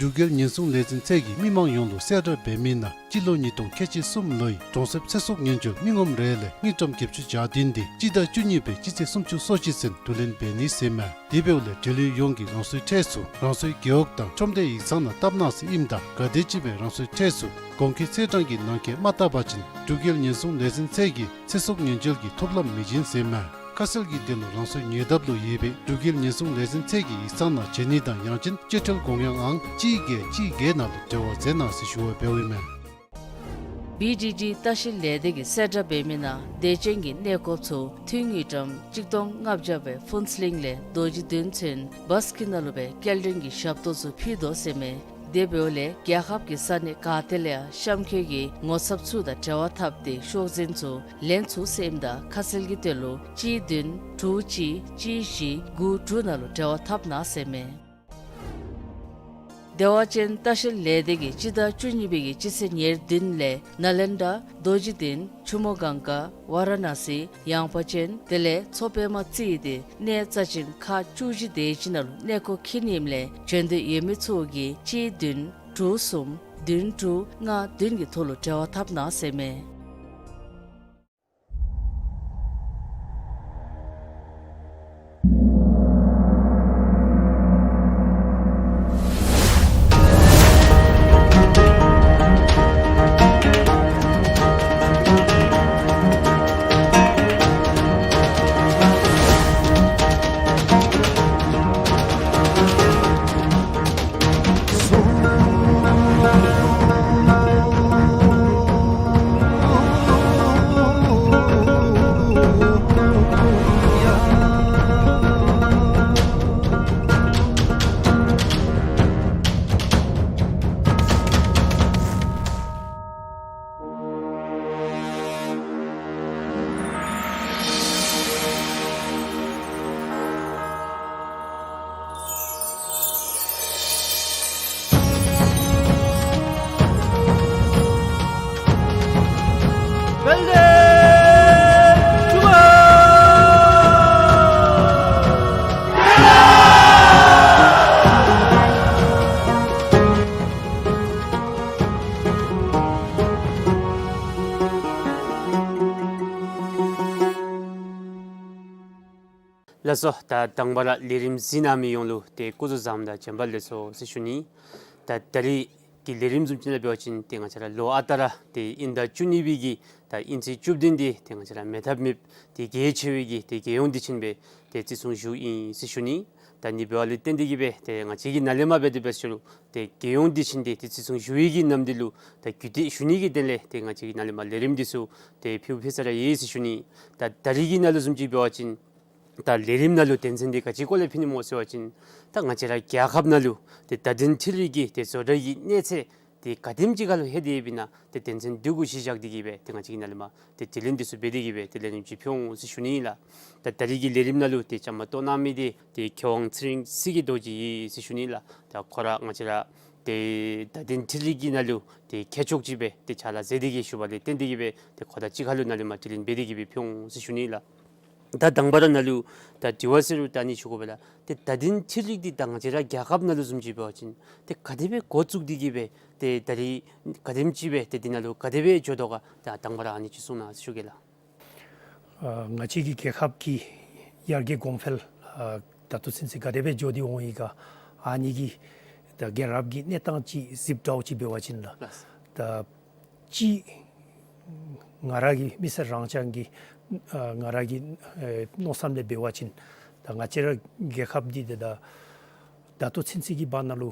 འབྲུག་རྒྱལ་ཉེན་སྲུང་ལས་འཛིན་ཚད་ཀྱིས་མི་མང་ཡོངས་ལུ་གསལ་བསྒྲགས་འབད་མི་ནང་སྤྱི་ལོ་ཉིས་སྟོང་ཁལ་གཅིག་གསུམ་ལོའི་གྲོང་གསེབ་ཚེ་སྲོག་ཉེན་བཅོལ་མི་ངོམ་རེ་ལས་དངུལ་ཀྲམ་བརྒྱད་ཅུ་གྱ་བདུན་དེ་སྤྱི་ཟླ་བཅུ་གཉིས་པའི་སྤྱི་ཚེས་སུམ་ཅུ་སོ་གཅིག་ཚུན་བསྡུ་ལེན་འབད་ནི་ཟེར་མས། དེ་འབདཝ་ལས་འབྲེལ་ཡོད་ཡོངས་ཀྱིས་རང་སོའི་ཁྲལ་ཚུ་རང་སོའི་རྒེད་འོག་དང་ཁྲོམ་སྡེ་ཡིག་ཚང་ནང་བཏབ་གནང་ཟེར་ཨིནམ་ད་ག་དེམ་ཅིག་སྦེ་རང་སོའི་ཁྲལ་ཚུ་གོང་འཁོད་ཚེས་གྲངས་ཀྱི་ནང་འཁོད་མ་བཏབ་པ་ཅིན་འབྲུག་རྒྱལ་ཉེན་སྲུང་ལས་འཛིན་ཚད་ཀྱིས་ཚེ་སྲོག་ཉེན་བཅོལ་གྱི་ཐོབ་ལམ་མི་བྱིན་ཟེར་མས། ཁ་གསལ་གྱི་དོན་ལུ་རང་སོའི་ཉེ་འདབས་ལུ་ཡོད་པའི་འབྲུག་རྒྱལ་ཉེན་སྲུང་ལས་འཛིན་ཚད་ཀྱི་ཡིག་ཚང་ནང་བྱོན་ནི་དང་ཡང་ཅིན་སྤྱོད་ཁྲལ་དགོངས་ཡངས་ཨང་གཅིག་བརྒྱད་གཅིག་བརྒྱད་ནང་ལུ་འབྲེལ་བ་མཛད་གནང་ཟེར་ཞུ་བ་འབདཝ་ཨིན་མས། བི་ཌི་ཌི་ལྟ་བཤལ་ལས་སྡེ་གིས་གསལ་བསྒྲགས་འབད་མི་ནང་དད་ཅན་གྱི་གནས་སྐོརཔ་ཚུ་འཐུས་དངུལ་ཀྲམ་གཅིག་སྟོང་ལྔ་བརྒྱ་སྦེ་ཕུན་ཚོགས་གླིང་ལས་རྡོ་རྗེ་གདན་ཚུན་བཱསི་ཀི་ནང་ལུ་སྦེ་སྐྱེལ་འདྲེན་གྱི་ཞབས་ཏོག་ཚུ་ཕུལ་དོ་ཟེར་མས། དེ་འབདཝ་ལས་རྒྱལ་ཁབ་ཀྱི་ས་གནས་ག་ཏེ་ལས་ཡང་གཤམ་འཁོད་ཀྱི་ངོ་ཚབ་ཚུ་དང་འབྲེལ་བ་འཐབ་སྟེ་ཤོག་འཛིན་ཚུ་ལེན་ཚུགས་ཟེར་ཨིནམ་ད་ཁ་གསལ་གྱི་དོན་ལུ་གཅིག་བདུན་དྲུག་གཅིག་གཅིག་བཞི་དགུ་དྲུག་ནང་ལུ་འབྲེལ་བ་འཐབ་གནང་ཟེར་མས། བདེ་བ་ཅན་ལྟ་བཤལ་ལས་སྡེ་གིས་སྤྱི་ཟླ་བཅུ་གཉིས་པའི་གི་སྤྱི་ཚེས་ཉེར་བདུན་ལས་ནཱ་ལེནྡྲ་རྡོ་རྗེ་གདན་ཆུ་མོ་གངས་དཀར་ཝཱ་ར་ཎ་སི་ཡངས་པ་ཅན་དེ་ལས་མཚོ་པདྨ་རྩེ་ཡི་ཏེ་གནས་རྩ་ཅན་ཁག་བཅུ་བཞི་དེ་ཅིག་ནང་ལུ་གནས་སྐོར་འཁྱིད་ནི་ཨིནམ་ལས་བྱོན་འདོད་ཡོད་མི་ཚུ་གིས་གཅིག་བདུན་དྲུག་གསུམ་བདུན་དྲུག་ལྔ་བདུན་གྱི་ཐོག་ལུ་འབྲེལ་བ་འཐབ་གནང་ཟེར་མས། ལགས་སོ། ད་དང་པ་ར་ལས་རིམ་གཟིགས་གནང་མི་ཡོངས་ལུ་ཏེ་སྐུ་གཟུགས་བཟང་དང་བྱོན་པ་ལེགས་སོ་ཟེར་ཞུ་ནི། ད་ད་རིས་ཀྱི་ལས་རིམ་བཟུམ་ཅིག་ནང་འབད་བ་ཅིན་ཏེ་ང་བཅས་ར་ལོ་ཨ་རྟག་ར་ཏེ་དབྱིན་ཟླ་བཅུ་གཉིས་པའི་གི་ད་དབྱིན་ཚེས་བཅུ་བདུན་འདི་ཏེ་ང་བཅས་ར་མེད་ཐབས་མེདཔ་ཏེ་གལ་ཆེ་བའི་གི་ཏེ་རྒྱལ་ཡོངས་དུས་ཆེན་སྦེ་ཏེ་བརྩི་སྲུང་ཞུཝ་ཨིན་ཟེར་ཞུ་ནི། ད་ཨ་ནི་འབདཝ་ལས་བརྟེན་ཏེ་གིས་སྦེ་ཏེ་ང་བཅས་ཀྱི་ནཱ་ལས་མར་འབད་དེ་འབད་ཞུ་རུང་ཏེ་རྒྱལ་ཡོངས་དུས་ཆེན་འདི་ཏེ་བརྩི་སྲུང་ཞུ་བའི་གི་ནམ་དུས་ལུ་ད་བརྒྱུད་སྟེ་ཞུ་ནི་གི་དོན་ལས་ཏེ་ང་བཅས་ཀྱི་ནཱ་ལས་མར་ལས་རིམ་འདི་ཚུ་ཏེ་ཕུལ་ཕུལ་ས་ར་ཡོད་ཟེར་ཞུ་ནི། ད་ད་རིས་ཀྱི་ནང་ལུ་བཟུམ་ཅིག་འབད་བ་ཅིན་ད་ལས་རིམ་ནང་ལུ་དོན་ཚན་འདི་ག་ཅི་སྐོར་ལས་ཕུལ་ནི་སྨོ་ཟེར་བ་ཅིན་ད་ང་བཅས་ར་རྒྱལ་ཁབ་ནང་ལུ་ཏེ་བརྡ་དོན་འཕྲུལ་རིག་གི་ཏེ་བཟོ་གྲྭ་གི་གནས་ཚད་ཏེ་ག་དེམ་ཅིག་ཁར་ལུ་ལྷོད་དེ་ཡོདཔ་ཨིན་ན་ཏེ་དོན་ཚན་འདི་གུ་གཞི་བཞག་སྟེ་གིས་སྦེ་ཏེ་ང་བཅས་ཀྱི་ནཱ་ལས་མར་ཏེ་དྲི་ལན་འདི་ཚུ་འབད་དེ་གིས་སྦེ་ཏེ་ལས་རིམ་ཅིག་ཕུལ་འོང་ཟེར་ཞུ་ནི་ཨིན་ལགས། ད་ད་རིས་ཀྱི་ལས་རིམ་ནང་ལུ་ཏེ་བཅའ་མར་གཏོགས་གནང་མི་འདི་ཏེ་མཁས་དབང་ཚེ་རིང་སྲིད་ཀྱི་རྡོ་རྗེ་ཨིན་ཟེར་ཞུ་ནི་ཨིན་ལགས། ད་ཁོ་ར་ང་བཅས་ར་ཏེ་བརྡ་དོན་འཕྲུལ་རིག་གི་ནང་ལུ་ཏེ་མཁས་མཆོག་ཅིག་སྦེ་ཏེ་ཕྱག་ལཱ་མཛད་དེ་གིས་བཞུགསཔ་ལས་བརྟེན་ཏེ་གིས་སྦེ་ཏེ་ཁོ་དང་གཅིག་ཁར་ལུ་ནཱ་ལས་མར་དྲི་ལན་འབད་དེ་གིས་སྦེ་ཕུལ་འོང་ཟེར་ཞུ་ནི་ཨིན་ལགས། ད་དང་པ་ར་ནཱ་ལུ་ད་དྲི་བ་ཟེར་རུང་ད་ཨ་ནི་ཞུ་དགོ་པས་ལགས། ཏེ་བརྡ་དོན་འཕྲུལ་རིག་འདི་ད་ང་བཅས་ར་རྒྱལ་ཁབ་ནང་ལུ་བཟུམ་ཅིག་འབད་བ་ཅིན་ཏེ་ག་དེ་སྦེ་འགོ་བཙུགས་ཏེ་གིས་སྦེ་ཏེ་ད་རིས་ག་དེམ་ཅིག་སྦེ་ཏེ་འདི་ནང་ལུ་ག་དེ་སྦེ་འགྱོ་དོ་ག། ད་དང་པ་ར་ཨ་ནི་ཅིག་གསུང་གནང་ཞུ་གེ་ལགས། ཨ་ང་བཅས་ཀྱི་རྒྱལ་ཁབ་ཀྱི་ཡར་རྒྱས་གོང་འཕེལ་ཨ་ད་ལྟོ་ཚུན་ཚོད་ག་དེ་སྦེ་འགྱོ་སྟེ་འོང་ཡི་ག། ཨ་ནི་གི་ད་རྒྱལ་རབས་ཀྱི་གནས་སྟངས་ཅིག་གཟིགསཔ་འདྲཝ་ཅིག་འབད་བ་ཅིན་ལགས། ལགས། ད་ཅི་ང་ར་གི་མི་སེར་རང་རྐྱང་གི་ཨ་ང་ར་གི་ཨེ་མནོ་བསམ་ལས་འབད་བ་ཅིན་ད་ང་བཅས་ར་རྒྱལ་ཁབ་འདི་ཏེ་ད་ད་ལྟོ་ཚུན་ཚོད་ཀྱི་བར་ན་ལུ་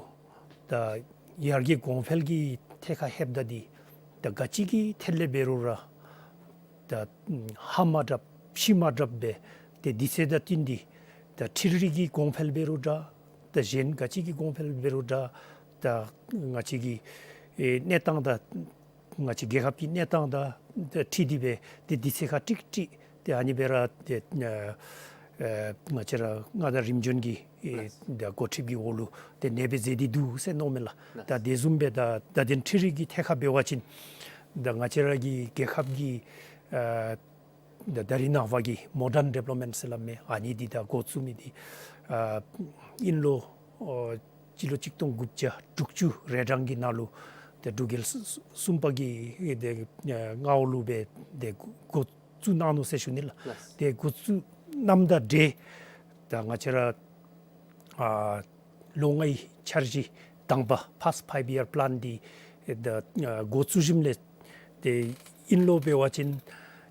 ད་ཡར་རྒྱས་གོང་འཕེལ་གྱི་ཐད་ཁར་ལྷོདཔ་ད་འདི་ད་ག་ཅི་གི་ཐད་ལས་འབད་རུང་ར་ད་ཧ་མ་འདྲཝ་ཕྱི་མ་འདྲཝ་སྦེ་ཏེ་དུས་ཚོད་དང་བསྟུན་ཏེ་ད་འཕྲུལ་རིག་གི་གོང་འཕེལ་འབད་རུང་འདྲ། ད་གཞན་ག་ཅི་གི་གོང་འཕེལ་འབད་རུང་འདྲ། ད་ང་བཅས་ཀྱི་ཨེ་གནས་སྟངས་དང་ང་བཅས་རྒྱལ་ཁབ་ཀྱི་གནས་སྟངས་དང་འཁྲིལ་ཏེ་སྦེ་ཏེ་དུས་ཚོད་ཁར་ཀྲིག་ཀྲི་ཏེ་ཨ་ནི་སྦེ་ར་ཏེ་ཨ་ཨ་ང་བཅས་ར་མངའ་བདག་རིམ་བྱོན་གྱི་ཨེ་ལགས། ད་འགོ་ཁྲིདཔ་གི་འོག་ལུ་ཏེ་གནས་སྦེ་མཛད་དེ་འདུག་ཟེར་མནོཝ་མས་ལགས། ལགས། ད་དེ་བཟུམ་སྦེ་ད་བརྡ་དོན་འཕྲུལ་རིག་གི་ཐད་ཁར་འབད་བ་ཅིན་ད་ང་བཅས་ར་གི་རྒྱལ་ཁབ་ཀྱི་ཨ་ད་ད་རིས་ནངས་པ་གི་མོ་ཌརན་ཌི་བེ་ལོབ་མེནཊ་ཟེར་སླབ་མི་ཨ་ནི་འདི་ད་འགོ་བཙུགས་མི་འདི་ཨ་དབྱིན་ལོ་ཨོ་སྤྱི་ལོ་གཅིག་སྟོང་དགུ་བརྒྱ་དྲུག་ཅུ་རེ་གྲངས་ཀྱི་ནང་ལུ་ཏེ་འབྲུག་རྒྱལ་གསུམ་པ་གི་ཏེ་ཨ་མངའ་འོག་ལུ་སྦེ་ཏེ་འགོ་བཙུགས་གནང་ནུག་ཟེར་ཞུ་ནི་ལགས། ལགས། ཏེ་འགོ་བཙུགས་གནངམ་དང་འབྲེལ་ད་ང་བཅས་ར་ཨ་ལོ་ལྔའི་འཆར་གཞི་དང་པ་ཕཱསཊ་ཕའིབ་ཡར་པ་ལཱན་འདི་ད་ཨ་འགོ་བཙུགས་ཞིནམ་ལས་ཏེ་དབྱིན་ལོ་འབད་བ་ཅིན་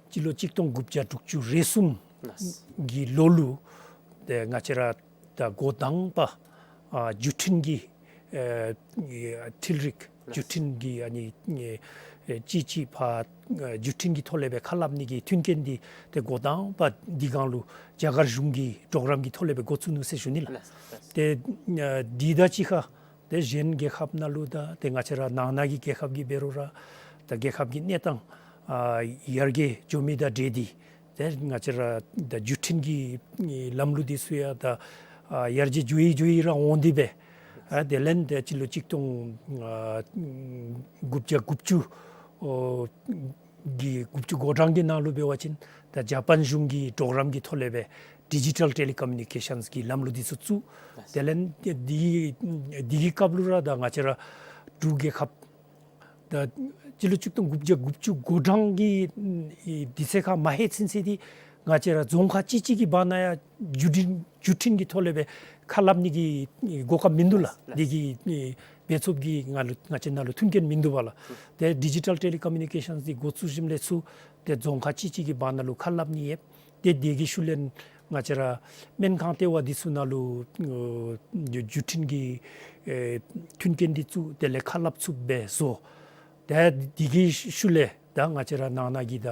སྤྱི་ལོ་གཅིག་སྟོང་དགུ་བརྒྱ་དྲུག་ཅུ་རེ་གསུམ་གྱི་ལོ་ལུ་ཏེ་ང་བཅས་ར་ད་འགོ་དང་པ་ཨ་བརྒྱུད་འཕྲིན་གྱི་ཨེ་འཕྲུལ་རིག་བརྒྱུད་འཕྲིན་གྱི་ཨ་ནི་ཨེ་ཅིག་ཅིག་ཕར་ཨེ་བརྒྱུད་འཕྲིན་གྱི་ཐོག་ལས་སྦེ་ཁ་སླབ་ནི་གི་མཐུན་རྐྱེན་འདི་ཏེ་འགོ་དང་པ་འདི་སྒང་ལུ་རྒྱ་གར་གཞུང་གི་པྲོ་གྲམ་གྱི་ཐོག་ལས་སྦེ་འགོ་བཙུགས་ནུག་ཟེར་ཞུ་ནི་ལགས། ལགས། ལགས། ཏེ་ཨ་འདི་དང་གཅིག་ཁར་ཏེ་གཞན་རྒྱལ་ཁབ་ནང་ལུ་དང་ཏེ་ང་བཅས་ར་ནང་ན་གི་རྒྱལ་ཁབ་ཀྱི་འབད་རུང་ར་ད་རྒྱལ་ཁབ་ཀྱི་གནས་སྟངས་ཨ་ཡར་རྒྱས་འགྱོ་མི་དང་འབྲེལ་ཏེ་ཏེ་ང་བཅས་ར་ད་བརྒྱུད་འཕྲིན་གྱི་ལམ་ལུགས་འདི་ཚུ་ཡང་ད་ཨ་ཡར་རྒྱས་འགྱོ་ཡི་འགྱོ་ཡི་ར་འོང་སྟེ་སྦེ་ཨ་དེ་ལས་ཏེ་སྤྱི་ལོ་གཅིག་སྟོང་ཨ་དགུ་བརྒྱ་དགུ་བཅུ་ཨོ་གི་དགུ་བཅུ་གོ་གྲངས་ཀྱི་ནང་ལུ་འབད་བ་ཅིན་ད་ཇ་པཱན་གཞུང་གི་པྲོ་གྲམ་གྱི་ཐོག་ལས་སྦེ་ཌི་ཇི་ཊལ་ཊེ་ལི་ཀོ་མུ་ནི་ཀེ་ཤཱནསི་གི་ལམ་ལུགས་འདི་ཚུ་བཙུགས། ལགས། དེ་ལས་འདི་འདི་གི་སྐབས་ལུ་ར་ད་ང་བཅས་ར་འབྲུག་རྒྱལ་ཁབ་ད་སྤྱི་ལོ་གཅིག་སྟོང་དགུ་བརྒྱ་དགུ་བཅུ་གོ་གྲངས་ཀྱི་དུས་ཚོད་ཁར་མ་ལྷོད་ཚུན་ཚོད་འདི་ང་བཅས་ར་རྫོང་ཁག་གཅིག་གཅིག་གི་བར་ན་ཡང་བརྒྱུད་འཕྲིན་བརྒྱུད་འཕྲིན་གྱི་ཐོག་ལས་སྦེ་ཁ་སླབ་ནི་གི་གོ་སྐབས་མིན་འདུག་ལགས། ལགས། འདི་གི་ཨེ་འབད་ཚུགསཔ་གི་ང་ལུ་ང་བཅས་ནང་ལུ་མཐུན་རྐྱེན་མིན་འདུག་པ་ལགས། ཨུམ། ཏེ་ཌི་ཇི་ཊལ་ཊེ་ལི་ཀོ་མུ་ནི་ཀེ་ཤཱནསི་འདི་འགོ་བཙུགས་ཞིནམ་ལས་ཚུར་ཏེ་རྫོང་ཁག་གཅིག་གཅིག་གི་བར་ན་ལུ་ཁ་སླབ་ནི་ཡོད། ཏེ་དེ་གི་ཤུལ་ལས་ང་བཅས་ར་སྨན་ཁང་ལྟེ་བ་འདི་ཚུ་ནང་ལུ་ཨོ་བརྒྱུད་འཕྲིན་གྱི་ཨེ་མཐུན་རྐྱེན་འདི་བཙུགས། དེ་ལས་ཁ་སླབ་ཚུགསཔ་སྦེ་བཟོ། ཏེ་དེ་གི་ཤུལ་ལས་ད་ང་བཅས་ར་ནང་ན་གི་ད་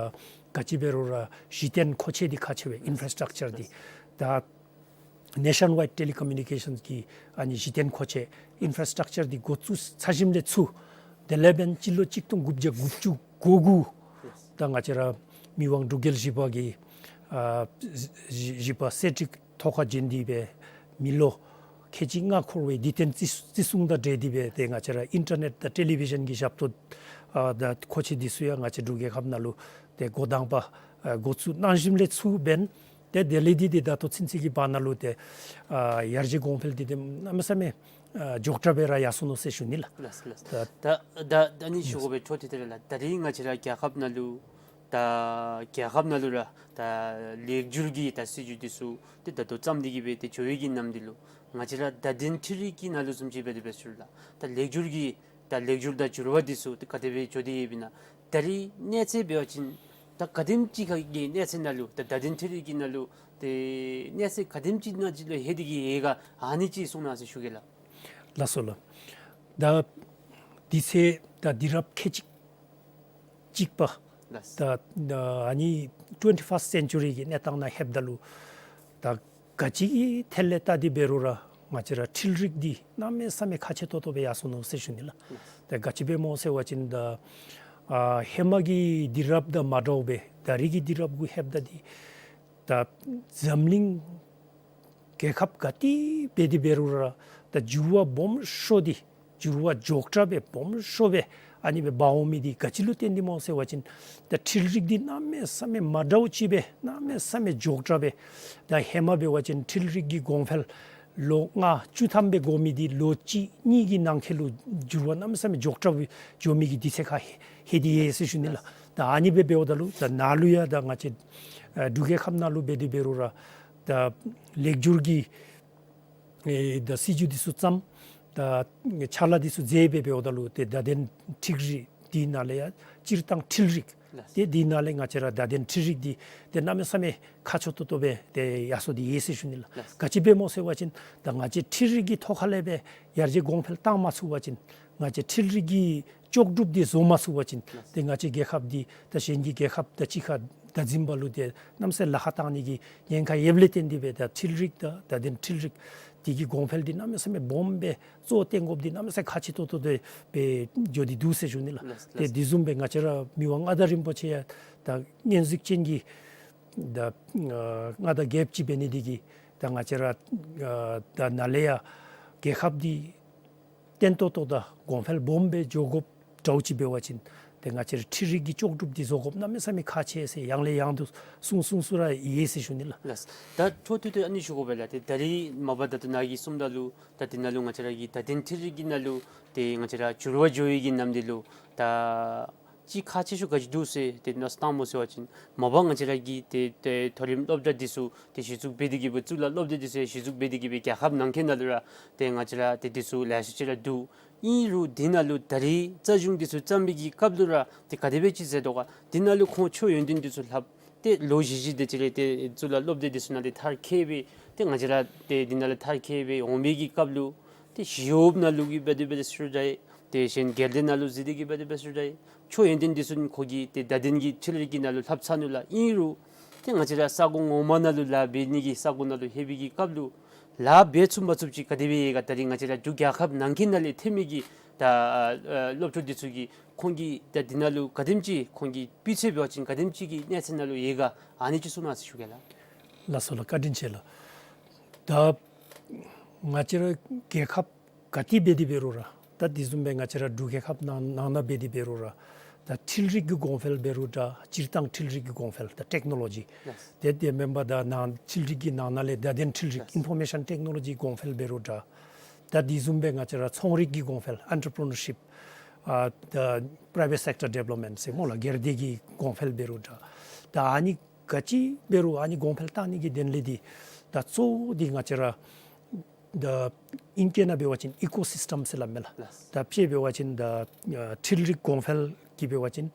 ག་ཅི་འབད་རུང་ར་གཞི་རྟེན་མཁོ་ཆས་འདི་ཁག་ཆེ་བས། ཨིན་ཕ་ར་སི་ཊག་ཅར་འདི་ད་ནེ་ཤཱན་ཝའིཌ་ཊེ་ལི་ཀོ་མུ་ནི་ཀེ་ཤཱནསི་གི་ཨ་ནི་གཞི་རྟེན་མཁོ་ཆས་ཨིན་ཕ་ར་སི་ཊག་ཅར་འདི་འགོ་བཙུགས་ཚར་ཞིནམ་ལས་ཚུར་དེ་ལས་འབདན་སྤྱི་ལོ་གཅིག་སྟོང་དགུ་བརྒྱ་དགུ་བཅུ་གོ་དགུ་ད་ང་བཅས་ར་མི་དབང་འབྲུག་རྒྱལ་བཞི་པ་གིས་ཨ་བཞི་བཞི་པ་སེ་ཌྲིག་ཐོག་ཁར་བྱོན་ཏེ་སྦེ་མི་ལོ་ཁལ་གཅིག་ལྔ་འཁོར་བའི་དུས་སྟོན་བརྩི་བརྩི་སྲུང་དང་འབྲེལ་ཏེ་སྦེ་ཏེ་ང་བཅས་ར་ཨིན་ཊར་ནེཊ་དང་ཊེ་ལི་བི་ཤཱན་གྱི་ཞབས་ཏོག་ཨ་ད་མཁོ་ཆས་འདི་ཚུ་ཡང་ང་བཅས་འབྲུག་རྒྱལ་ཁབ་ནང་ལུ་ཏེ་འགོ་དང་པ་ཨ་འགོ་བཙུགས་གནང་ཞིནམ་ལས་ཚུར་འབདན་ཏེ་དེ་ལས་འདི་ཏེ་ད་ལྟོ་ཚུན་ཚོད་ཀྱི་བར་ན་ལུ་ཏེ་ཨ་ཡར་རྒྱས་གོང་འཕེལ་འདི་ཏེ་གནམ་མེད་ས་མེད་ཨ་མགྱོགས་དྲགས་སྦེ་ར་ཡར་སོང་ནུག་ཟེར་ཞུ་ནི་ལགས། ལགས་ལགས། ད་ད་ད་ད་ཨ་ནི་ཞུ་དགོ་པའི་འཕྲོ་འདི་ཏེ་ར་ལགས། ད་རིས་ང་བཅས་ར་རྒྱལ་ཁབ་ནང་ལུ་ད་རྒྱལ་ཁབ་ནང་ལུ་ར་ད་ལེགས་བསྒྱུར་གྱི་ད་སྲིད་བྱུས་འདི་ཚུ་ཏེ་ད་ལྟོ་བརྩམས་ཏེ་གིས་སྦེ་ཏེ་འགྱོ་བའི་གི་ནམ་དུས་ལུ་ང་བཅས་ར་བརྡ་དོན་འཕྲུལ་རིག་གི་ནང་ལུ་བཟུམ་ཅིག་འབད་དེ་འབད་ཞུ་རུང་ལགས། ད་ལེགས་བསྒྱུར་གྱི་ད་ལེགས་བསྒྱུར་དང་འགྱུར་བ་འདི་ཚུ་ཏེ་ག་དེ་སྦེ་འགྱོ་སྟེ་ཡོདཔ་ཨིན་ན། ད་རིས་གནས་ཚད་འབད་བ་ཅིན་ད་ག་དེམ་ཅིག་ཁར་གྱི་གནས་ཚད་ནང་ལུ་ད་བརྡ་དོན་འཕྲུལ་རིག་གི་ནང་ལུ་ ཏེ་གནས་ཚད་ག་དེམ་ཅིག་ནང་ཅིག་ལུ་ལྷོད་དེ་གི་ཡོད་ག་ཨ་ནི་ཅིག་གསུང་གནང་ཟེར་ཞུ་གེ་ལགས། ལགས་སོ་ལགས། ད་དུས་ཚོད་ད་དུས་རབས་ཁལ་གཅིག་གཅིག་པ། ལགས། ད་ཨ་ནི་ཊུ་ཝེན་ཊི་ཕཱསཊ་སེན་ཅུ་རི་གི་གནས་སྟངས་ནང་ལྷོདཔ་ད་ལུ་ད་ག་ཅི་གི་ཐད་ལས་བལྟ་སྟེ་འབད་རུང་ར་ང་བཅས་ར་འཕྲུལ་རིག་འདི་གནམ་མེད་ས་མེད་ཁག་ཆེ་ཏོག་ཏོ་སྦེ་ཡར་སོ་ནུག་ཟེར་ཞུ་ནི་ལགས། ད་ག་ཅི་སྦེ་སྨོ་ཟེར་བ་ཅིན་ད་ཨ་ཧེ་མ་གི་དུས་རབས་དང་མ་འདྲཝ་སྦེ་ད་རེས་ཀྱི་དུས་རབས་གུ་ལྷོདཔ་ད་འདི་ད་འཛམ་གླིང་རྒྱལ་ཁབ་ག་ཏེ་འབད་དེ་འབད་རུང་ར་ད་འགྱུར་བ་སྦོམ་ཤོས་འདི་འགྱུར་བ་མགྱོགས་དྲགས་སྦེ་སྦོམ་ཤོས་སྦེ་ཨ་ནི་སྦེ་འབག་འོང་མི་འདི་ག་ཅི་ལུ་བརྟེན་ཏེ་སྨོ་ཟེར་བ་ཅིན་ད་འཕྲུལ་རིག་འདི་གནམ་མེད་ས་མེད་མ་འདྲཝ་ཅིག་སྦེ་གནམ་མེད་ས་མེད་མགྱོགས་དྲགས་སྦེ་ད་ཧེ་མ་འབད་བ་ཅིན་འཕྲུལ་རིག་གི་གོང་འཕེལ་ལོ་ལྔ་བཅུ་ཐམ་སྦེ་འགོར་མི་འདི་ལོ་གཅིག་གཉིས་ཀྱི་ནང་འཁོད་ལུ་འགྱུར་བ་གནམ་མེད་ས་མེད་མགྱོགས་དྲགས་སྦེ་འགྱོ་མི་གི་དུས་ཚོད་ཁར་ལྷོད་དེ་ཡོད་ཟེར་ཞུ་ནི་ལགས། ད་ཨ་ནི་སྦེ་འབདཝ་ད་ལུ་ད་ནཱ་ལུ་ཡང་ད་ང་བཅས་ཨ་འབྲུག་རྒྱལ་ཁབ་ནང་ལུ་འབད་དེ་འབད་རུང་ར་ད་ལེགས་བསྒྱུར་གྱི་ཨེ་ད་སྲིད་བྱུས་འདི་ཚུ་བརྩམས། ད་ཕྱག་ལཱ་འདི་ཚུ་མཛད་སྦེ་འབདཝ་ད་ལུ་ཏེ་བརྡ་དོན་འཕྲུལ་རིག་འདི་ནང་ལས་ཡང་སྤྱིར་བཏང་འཕྲུལ་རིག་ལགས། ཏེ་འདི་ནང་ལས་ང་བཅས་ར་བརྡ་དོན་འཕྲུལ་རིག་འདི་ཏེ་གནམ་མེད་ས་མེད་ཁག་ཆེ་ཏོག་ཏོ་སྦེ་ཏེ་ཡར་སོ་སྟེ་ཡོད་ཟེར་ཞུ་ནི་ལགས། ལགས། ག་ཅི་སྦེ་སྨོ་ཟེར་བ་ཅིན་ད་ང་བཅས་འཕྲུལ་རིག་གི་ཐོག་ཁ་ལས་སྦེ་ཡར་རྒྱས་གོང་འཕེལ་བཏང་མ་ཚུགས་པ་ཅིན་ང་བཅས་འཕྲུལ་རིག་གི་ལྕོགས་གྲུབ་འདི་བཟོ་མ་ཚུགས་པ་ཅིན་ཏེ་ང་བཅས་རྒྱལ་ཁབ་འདི་ད་གཞན་གྱི་རྒྱལ་ཁབ་དང་གཅིག་ཁར་བདའ་འཛིང་པ་ལུ་ཏེ་གནམ་མེད་ས་མེད་ལཱ་ཁག་བཏང་ནི་གི་ཉེན་ཁ་ཡོདཔ་ལས་བརྟེན་ཏེ་སྦེ་ད་འཕྲུལ་རིག་དང་ད་བརྡ་དོན་འཕྲུལ་རིག་འདི་གི་གོང་འཕེལ་འདི་གནམ་མེད་ས་མེད་སྦོམ་སྦེ་གཙོ་བོ་བཏོན་དགོཔ་འདི་གནམ་མེད་ས་མེད་ཁག་ཆེ་ཏོག་ཏོ་སྦེ་འགྱོ་སྟེ་འདུག་ཟེར་ཞུ་ནི་ལགས། ལགས། ཏེ་ལགས། དེ་བཟུམ་སྦེ་ང་བཅས་ར་མི་དབང་མངའ་བདག་རིན་པོ་ཆེ་ཡང་ད་སྙན་གཟིགས་ཅན་གྱི་ད་ཨ་མངའ་བདག་རྒྱལཔོ་ཅིག་འབད་ནི་འདི་གིས་ད་ང་བཅས་ར་ཨ་ད་ནཱ་ལས་ཡར་རྒྱལ་ཁབ་འདི་བརྟན་ཏོག་ཏོ་དང་གོང་འཕེལ་སྦོམ་སྦེ་འགྱོ་དགོཔ་འདྲཝ་ཅིག་འབད་བ་ཅིན་ཏེ་ང་བཅས་ར་འཕྲུལ་རིག་གི་ལྕོགས་གྲུབ་འདི་བཟོ་དགོཔ་གནམ་མེད་ས་མེད་ཁག་ཆེ་ཟེར་ཡང་ལས་ཡང་དུ་གསུང་གསུང་གསུང་ར་ཡོད་ཟེར་ཞུ་ནི་ལགས། ལགས། ད་འཕྲོ་མཐུད་དེ་ཨ་ནི་ཞུ་དགོ་པས་ལགས། ཏེ་ད་རེས་མ་པ་ད་ལྟོ་ནཱ་གིས་གསུངམ་ད་ལུ་ད་འདི་ནང་ལུ་ང་བཅས་ར་གི་བརྡ་དོན་འཕྲུལ་རིག་གི་ནང་ལུ་ཏེ་ང་བཅས་ར་འགྱུར་བ་འགྱོ་བའི་གི་ནམ་དུས་ལུ་ད་ཅིག་ཁག་ཆེ་ཤོས་ག་ཅི་འདུག་ཟེར་ཏེ་མནོ་བསམ་བཏངམ་སྨོ་ཟེར་བ་ཅིན་མ་པ་ང་བཅས་ར་གི་ཏེ་ཏེ་མཐོ་རིམ་སློབ་གྲྭ་འདི་ཚུ་ཏེ་གཞི་བཙུགས་འབད་དེ་གི་སྦེ་གཙུག་ལག་སློབ་སྡེ་འདི་ཚུ་ཡང་གཞི་བཙུགས་འབད་དེ་གི་སྦེ་རྒྱལ་ཁབ་ནང་འཁོད་ནང་ལུ་ར་ཏེ་ང་བཅས་ར་ཏེ་འདི་ཚུ་ལེ་ཤ་ཅིག་ར་འདུག། ཨིན་རུང་འདི་ནང་ལུ་ད་རེས་རྩ་གཞུང་འདི་ཚུ་བརྩམ་པའི་གི་སྐབས་ལུ་ར་ཏེ་ག་དེ་སྦེ་ཅིག་མཛད་དོ་ག། འདི་ནང་ལུ་ཁོང་ཆོས་ཡོན་ཏན་འདི་ཚུ་ལྷབ་སྟེ་ལོ་བཞི་བཞི་དེ་ཅིག་ལས་ཏེ་གཙུག་ལག་སློབ་སྡེ་འདི་ཚུ་ནང་ལས་མཐར་འཁྱོལ་སྦེ་ཏེ་ང་བཅས་ར་ཏེ་འདི་ནང་ལས་མཐར་འཁྱོལ་སྦེ་འོང་བའི་གི་སྐབས་ལུ་ཏེ་ཞི་གཡོགཔ་ནང་ལུ་གི་འབད་དེ་འབད་དེ་ཟེར་རུང་འདྲ། ཏེ་གཞན་སྒེར་སྡེ་ནང་ལུ་གཟིགས་ཏེ་གི་འབད་དེ་འབད་ཟེར་རུང་འདྲ། ཆོས་ཡོན་ཏན་འདི་ཚུ་ཁོ་གིས་ཏེ་བརྡ་དོན་གྱི་འཕྲུལ་རིག་གི་ནང་ལུ་ལྷབ་ཚར་ནུག་ལགས། ཨིན་རུང་ཏེ་ང་བཅས་ར་ས་གོ་ངོ་མ་ནང་ལུ་ལཱ་འབད་ནི་གི་ས་གོ་ནང་ལུ་ལྷོད་པའི་གི་སྐབས་ལུ་ལཱ་འབད་ཚུགས་མ་ཚུགསཔ་ཅིག་ག་དེ་སྦེ་ཡོད་ག། ད་རེས་ང་བཅས་ར་འབྲུག་རྒྱལ་ཁབ་ནང་འཁོད་ནང་ལས་ཐོན་མི་གི་ད་ཨ་ཨ་སློབ་ཕྲུག་འདི་ཚུ་གིས་ཁོང་གིས་ད་འདི་ནང་ལུ་ག་དེམ་ཅིག་ཁོང་གི་སྤུས་ཚད་འབད་བ་ཅིན་ག་དེམ་ཅིག་གི་གནས་ཚད་ནང་ལུ་ཡོད་ག། ཨ་ནི་ཅིག་གསུང་གནང་ཟེར་ཞུ་གེ་ལགས། ལགས་སོ་ལགས། བཀའ་དྲིན་ཆེ་ལགས། ད་ང་བཅས་ར་རྒྱལ་ཁབ་ག་ཏེ་འབད་དེ་འབད་རུང་ར་ད་དེ་བཟུམ་སྦེ་ང་བཅས་ར་འབྲུག་རྒྱལ་ཁབ་ནང་ནང་ན་འབད་དེ་འབད་རུང་ར་ད་འཕྲུལ་རིག་གི་གོང་འཕེལ་འབད་རུང་འདྲ། སྤྱིར་བཏང་འཕྲུལ་རིག་གི་གོང་འཕེལ་ད་ཊེཀ་ནོ་ལོ་ཇི། ལགས། ཏེ་དེ་མེན་པར་ད་ནང་འཕྲུལ་རིག་གི་ནང་ན་ལས་བརྡ་དོན་འཕྲུལ་རིག་ལགས། ཨིན་ཕོར་མེ་ཤཱན་ཊེཀ་ནོ་ལོ་ཇི་གོང་འཕེལ་འབད་རུང་འདྲ། ད་དེ་བཟུམ་སྦེ་ང་བཅས་ར་ཚོང་རིག་གི་གོང་འཕེལ་ཨེན་ཊར་པི་རི་ནར་ཤིབ་ཨ་ད་པ་རའི་ཝེཊ་སེཀ་ཊར་ཌི་བེ་ལོབ་མེནཊ་ཟེར་སྨོ་ལགས། སྒེར་སྡེ་གི་གོང་འཕེལ་འབད་རུང་འདྲ། ད་ཨ་ནི་ག་ཅི་འབད་རུང་ཨ་ནི་གོང་འཕེལ་བཏང་ནི་གི་དོན་ལས་འདི་ད་གཙོ་བོ་འདི་ང་བཅས་ར་ད་ཨིང་སྐད་ནང་འབད་བ་ཅིན་ཨི་ཀོ་སིསི་ཊམ་ཟེར་སླབ་མས་ལགས། ལགས། ད་དཔེ་འབད་བ་ཅིན་ད་ཨ་འཕྲུལ་རིག་གོང་འཕེལ་གྱི་འབད་བ་ཅིན་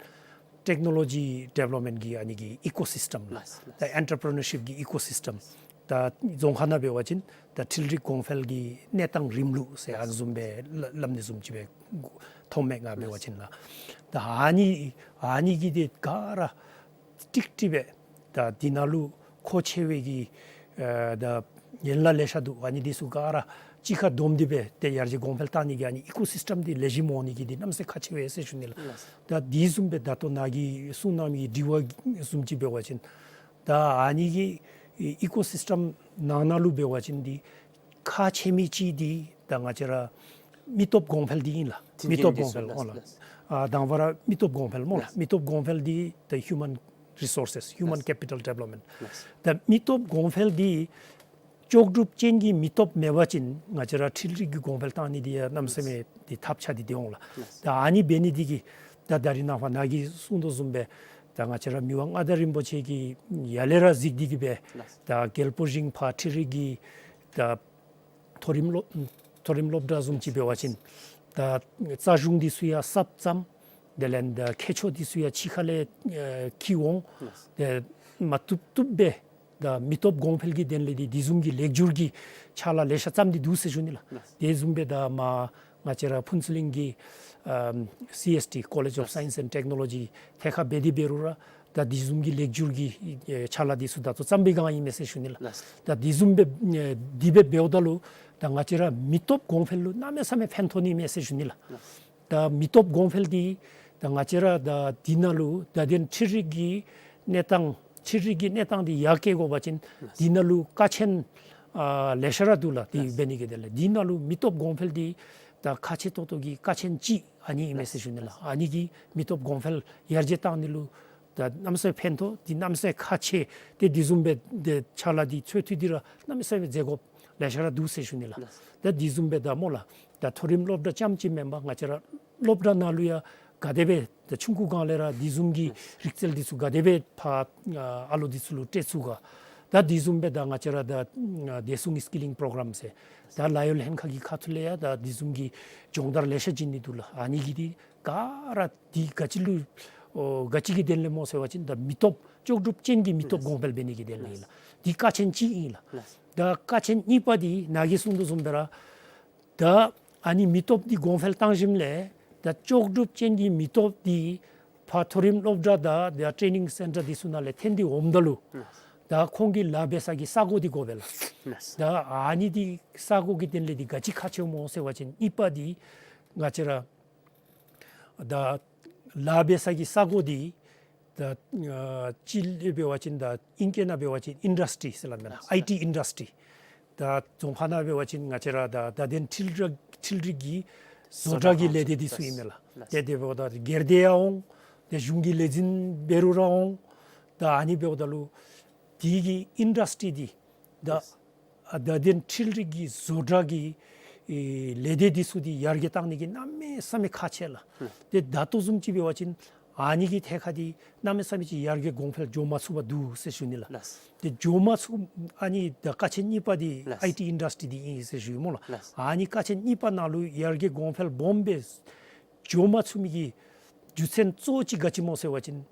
ཊེཀ་ནོ་ལོ་ཇི་ཌི་བེ་ལོབ་མེནཊ་གི་ཨ་ནི་གི་ཨི་ཀོ་སིསི་ཊམ་ལགས། ལགས། ད་ཨེན་ཊར་པི་རི་ནར་ཤིབ་གི་ཨི་ཀོ་སིསི་ཊམ། ད་རྫོང་ཁ་ནང་འབད་བ་ཅིན་ད་འཕྲུལ་རིག་གོང་འཕེལ་གྱི་གནས་སྟངས་རིམ་ལུགས་ཟེར་ཨ་ནི་བཟུམ་སྦེ་སླབ་ནི་བཟུམ་ཅིག་སྦེ་མཐོངམ་མས་ང་འབད་བ་ཅིན་ལགས། ད་ཨ་ནི་ཨ་ནི་གི་འདི་ག་ར་ཀྲིག་ཀྲི་སྦེ་ད་འདི་ནང་ལུ་མཁོ་ཆེ་བའི་གི་ཨ་ད་ཡན་ལག་ལེ་ཤ་འདུག། ཨ་ནི་འདི་ཚུ་ག་ར་གཅིག་ཁར་བསྡོམས་ཏེ་སྦེ་ཏེ་ཡར་རྒྱས་གོང་འཕེལ་བཏང་ནི་གི་ཨ་ནི་ཨི་ཀོ་སིསི་ཊམ་འདི་ལེགས་ཤོམ་འོང་ནི་གི་འདི་གནམ་མེད་ས་མེད་ཁག་ཆེ་བས་ཟེར་ཞུ་ནི་ལགས། ལགས། ད་འདི་བཟུམ་སྦེ་ད་ལྟོ་ནཱ་གིས་གསུང་གནང་མི་དྲི་བ་བཟུམ་ཅིག་འབད་བ་ཅིན་ད་ཨ་ནི་གི་ཨི་ཀོ་སིསི་ཊམ་ནང་ན་ལུ་འབད་བ་ཅིན་འདི་ཁག་ཆེ་མི་ཅིག་འདི་ད་ང་བཅས་ར་མི་སྟོབས་གོང་འཕེལ་འདི་ཨིན་ལགས། མཐུན་མི་རྐྱེན་སྟོབས་འདི་གོང་ཚུ་འཕེལ་ལགས། འོང་ལགས། ལགས། ཨ་དང་པ་ར་མི་སྟོབས་གོང་འཕེལ་སྨོ་ལགས། ལགས། མི་སྟོབས་གོང་འཕེལ་འདི་ད་ཧིའུ་མཱན་རི་སོར་སེསི་ཧིའུ་མཱན་ལགས། ཀེ་པི་ཊལ་ཌི་བེ་ལོབ་མེནཊ། ལགས། ད་མི་སྟོབས་གོང་འཕེལ་འདི་ལྕོགས་གྲུབ་ཅན་གྱི་མི་སྟོབས་མེད་པ་ཅིན་ང་བཅས་ར་འཕྲུལ་རིག་གི་གོང་འཕེལ་བཏང་ནི་འདི་ཡང་གནམ་མེད་ས་མེད་འདི་ཐབས་ཆག་སྟེ་འདི་འོང་ལགས། ལགས། ད་ཨ་ནི་འབད་ནི་འདི་གིས་ད་ད་རེས་ནངས་པ་ནཱ་གིས་གསུང་དོ་བཟུམ་སྦེ་ད་ང་བཅས་ར་མི་དབང་མངའ་བདག་རིན་པོ་ཆེ་གིས་ཡར་ལས་ར་གཟིགས་ཏེ་གི་སྦེ་ལགས། ད་རྒྱལ་པོ་རིམ་ཕག་འཕྲུལ་རིག་གི་ད་མཐོ་རིམ་སློབ་མཐོ་རིམ་སློབ་གྲྭ་བཟུམ་ཅིག་འབད་བ་ཅིན་ད་རྩ་གཞུང་འདི་ཚུ་ཡང་གསརཔ་བརྩམས། དེ་ལས་ད་མཁས་མཆོག་འདི་ཚུ་ཡང་ཕྱི་ཁ་ལས་ཨེ་འཁྱིད་འོང་། ལགས། ཏེ་མ་བཏུབ་བཏུབ་སྦེ་ ད་མི་སྟོབས་གོང་འཕེལ་གྱི་དོན་ལས་འདི་དེ་བཟུམ་གྱི་ལེགས་སྒྱུར་གྱི་ཕྱག་ལཱ་ལེ་ཤ་བརྩམས་ཏེ་འདུག་ཟེར་ཞུ་ནི་ལགས། ལགས། དེ་བཟུམ་སྦེ་ད་མར་ང་བཅས་ར་ཕུན་ཚོགས་གླིང་གི་ཨམ་སི་ཨེསི་ཊི་College of Science and Technology ཐད་ཁར་འབད་དེ་འབད་རུང་ར་ད་དེ་བཟུམ་གྱི་ལེགས་སྒྱུར་གྱི་ཨེ་ཕྱག་ལཱ་འདི་ཚུ་ད་ལྟོ་བརྩམས་པའི་སྒང་ཨིན་མས་ཟེར་ཞུ་ནི་ལགས། ལགས། ད་དེ་བཟུམ་སྦེ་ཨེ་དེ་སྦེ་འབདཝ་ད་ལུ་ད་ང་བཅས་ར་མི་སྟོབས་གོང་འཕེལ་ལུ་གནམ་མེད་ས་མེད་ཕན་ཐོགས་ནི་མས་ཟེར་ཞུ་ནི་ལགས། ལགས། ད་མི་སྟོབས་གོང་འཕེལ་འདི་ད་ང་བཅས་ར་ད་འདི་ནང་ལུ་ད་དེ་འཕྲུལ་རིག་གི་གནས་སྟངས་འཕྲུལ་རིག་གི་གནས་སྟངས་འདི་ཡར་རྒྱས་དགོ་པ་ཅིན་འདི་ནང་ལུ་ཀ་ཆེན་ཨ་ལེ་ཤ་ར་འདུག་ལགས། དེ་འབད་ནི་གི་དོན་ལས་འདི་ནང་ལུ་མི་སྟོབས་གོང་འཕེལ་འདི་ད་ཁག་ཆེ་ཏོག་ཏོ་གི་ཀ་ཆེན་ཅིག་ཨ་ནི་ཨིན་མས་ཟེར་ཞུ་ནི་ལགས། ཨ་ནི་གིས་མི་སྟོབས་གོང་འཕེལ་ཡར་རྒྱས་གཏང་ནི་ལུ་ད་གནམ་མེད་ས་མེད་ཕན་ཐོགས། འདི་གནམ་མེད་ས་མེད་ཁག་ཆེ། ཏེ་དེ་བཟུམ་སྦེ་ཏེ་ཕྱག་ལཱ་འདི་འཚོལ་ཐུབ་སྟེ་ར་གནམ་མེད་ས་མེད་མཛད་དགོཔ་ལེ་ཤ་ར་འདུག་ཟེར་ཞུ་ནི་ལགས། ལགས། ད་དེ་བཟུམ་སྦེ་ད་སྨོ་ལགས། ད་མཐོ་རིམ་སློབ་གྲྭ་རྐྱངམ་ཅིག་མེན་པར་ང་བཅས་ར་སློབ་གྲྭ་ནང་ལུ་ཡང་ག་དེ་སྦེ་ད་ཆུང་ཀུ་སྒང་ལས་ར་དེ་བཟུམ་གྱི་རིག་རྩལ་འདི་ཚུ་ག་དེ་སྦེ་ཕར་ཨ་ལོ་འདི་ཚུ་ལུ་སྤྲོད་ཚུགས་ག། ད་དེ་བཟུམ་སྦེ་ད་ང་བཅས་ར་ད་བདེ་སྲུང་སི་ཀི་ལིང་པོ་རོ་གརམ་ཟེར་ད་ལཱ་གཡོག་ལྷན་ཁག་གི་ཁ་ཐུག་ལས་ཡང་ད་དེ་བཟུམ་གྱི་སྦྱོང་བརྡར་ལེ་ཤ་བྱིན་ནི་འདུག་ལགས། ཨ་ནི་གིས་འདི་ག་ར་འདི་ག་ཅི་ལུ་ཨོ་ག་ཅི་གི་དོན་ལས་སྨོ་ཟེར་བ་ཅིན་ད་མི་སྟོབས་ལྕོགས་གྲུབ་ཅན་གྱི་མི་སྟོབས་གོང་འཕེལ་འབད་ནི་གི་དོན་ལས་ཨིན་ལགས། འདི་ཀ་ཆེན་ཅིག་ཨིན་ལགས། ལགས། ད་ཀ་ཆེན་གཉིས་པ་འདི་ནཱ་གིས་གསུངས་དོ་བཟུམ་སྦེ་ར་ད་ཨ་ནི་མི་སྟོབས་འདི་གོང་འཕེལ་བཏང་ཞིནམ་ལས་ད་ལྕོགས་གྲུབ་ཅན་གྱི་མི་སྟོབས་འདི་ཕར་མཐོ་རིམ་སློབ་གྲྭ་དང་ད་ཊེ་ནིང་སེན་ཊར་འདི་ཚུ་ནང་ལས་ཐོན་ཏེ་འོངམ་ད་ལུ་ད་ཁོང་གི་ལཱ་འབད་ས་གི་ས་གོ་འདི་དགོ་པས་ལགས། ལགས། ད་ཨ་ནི་འདི་ས་གོ་གི་དོན་ལས་འདི་ག་ཅི་ཁག་ཆེཝ་སྨོ་ཟེར་བ་ཅིན་གཉིས་པ་འདི་ང་བཅས་ར་ད་ལཱ་འབད་ས་གི་ས་གོ་འདི་ད་ཨ་ཅིག་ལས་འབད་བ་ཅིན་ད་ཨིང་སྐད་ནང་འབད་བ་ཅིན་ཨིན་ཌསི་ཊི་རི་ཟེར་སླབ་མས་ལགས། ལགས། ཨའི་ཊི་ཨིན་ཌསི་ཊི་རི། ད་རྫོང་ཁ་ནང་འབད་བ་ཅིན་ང་བཅས་ར་ད་བརྡ་དོན་འཕྲུལ་རིག་འཕྲུལ་རིག་གི་བཟོ་གྲྭ་གི་ལས་སྡེ་འདི་ཚུ་ཨིན་མས་ལགས། ལགས། ཏེ་དེ་འབདཝ་ད་སྒེར་སྡེ་ཡང་འོང་། ཏེ་གཞུང་གི་ལས་འཛིན་འབད་རུང་ར་འོང་། ད་ཨ་ནི་འབདཝ་ད་ལུ་དེ་གི་ཨིན་ཌསི་ཊི་རི་འདི་ད་ལགས། ཨ་བརྡ་དོན་འཕྲུལ་རིག་གི་བཟོ་གྲྭ་གི་ཨེ་ལས་སྡེ་འདི་ཚུ་འདི་ཡར་རྒྱས་གཏང་ནི་གི་གནམ་མེད་ས་མེད་ཁག་ཆེ་ལགས། ལགས། ཏེ་ད་ལྟོ་བཟུམ་ཅིག་འབད་བ་ཅིན་ཨ་ནི་གི་ཐད་ཁར་འདི་གནམ་མེད་ས་མེད་ཅིག་ཡར་རྒྱས་གོང་འཕེལ་འགྱོ་མ་ཚུགས་པར་འདུག་ཟེར་ཞུ་ནི་ལགས། ལགས། ཏེ་འགྱོ་མ་ཚུགས། ཨ་ནི་ད་ཀ་ཆེན་གཉིས་པ་འདི་ལགས། ཨའི་ཊི་ཨིན་ཌསི་ཊི་རི་འདི་ཨིན་ཟེར་ཞུ་ཡི་སྨོ་ལགས། ལགས། ཨ་ནི་ཀ་ཆེན་གཉིས་པ་ནང་ལུ་ཡར་རྒྱས་གོང་འཕེལ་སྦོམ་སྦེ་འགྱོ་མ་ཚུགས་མི་གི་རྒྱུ་མཚན་གཙོ་བོ་ཅིག་ག་ཅི་སྨོ་ཟེར་བ་ཅིན་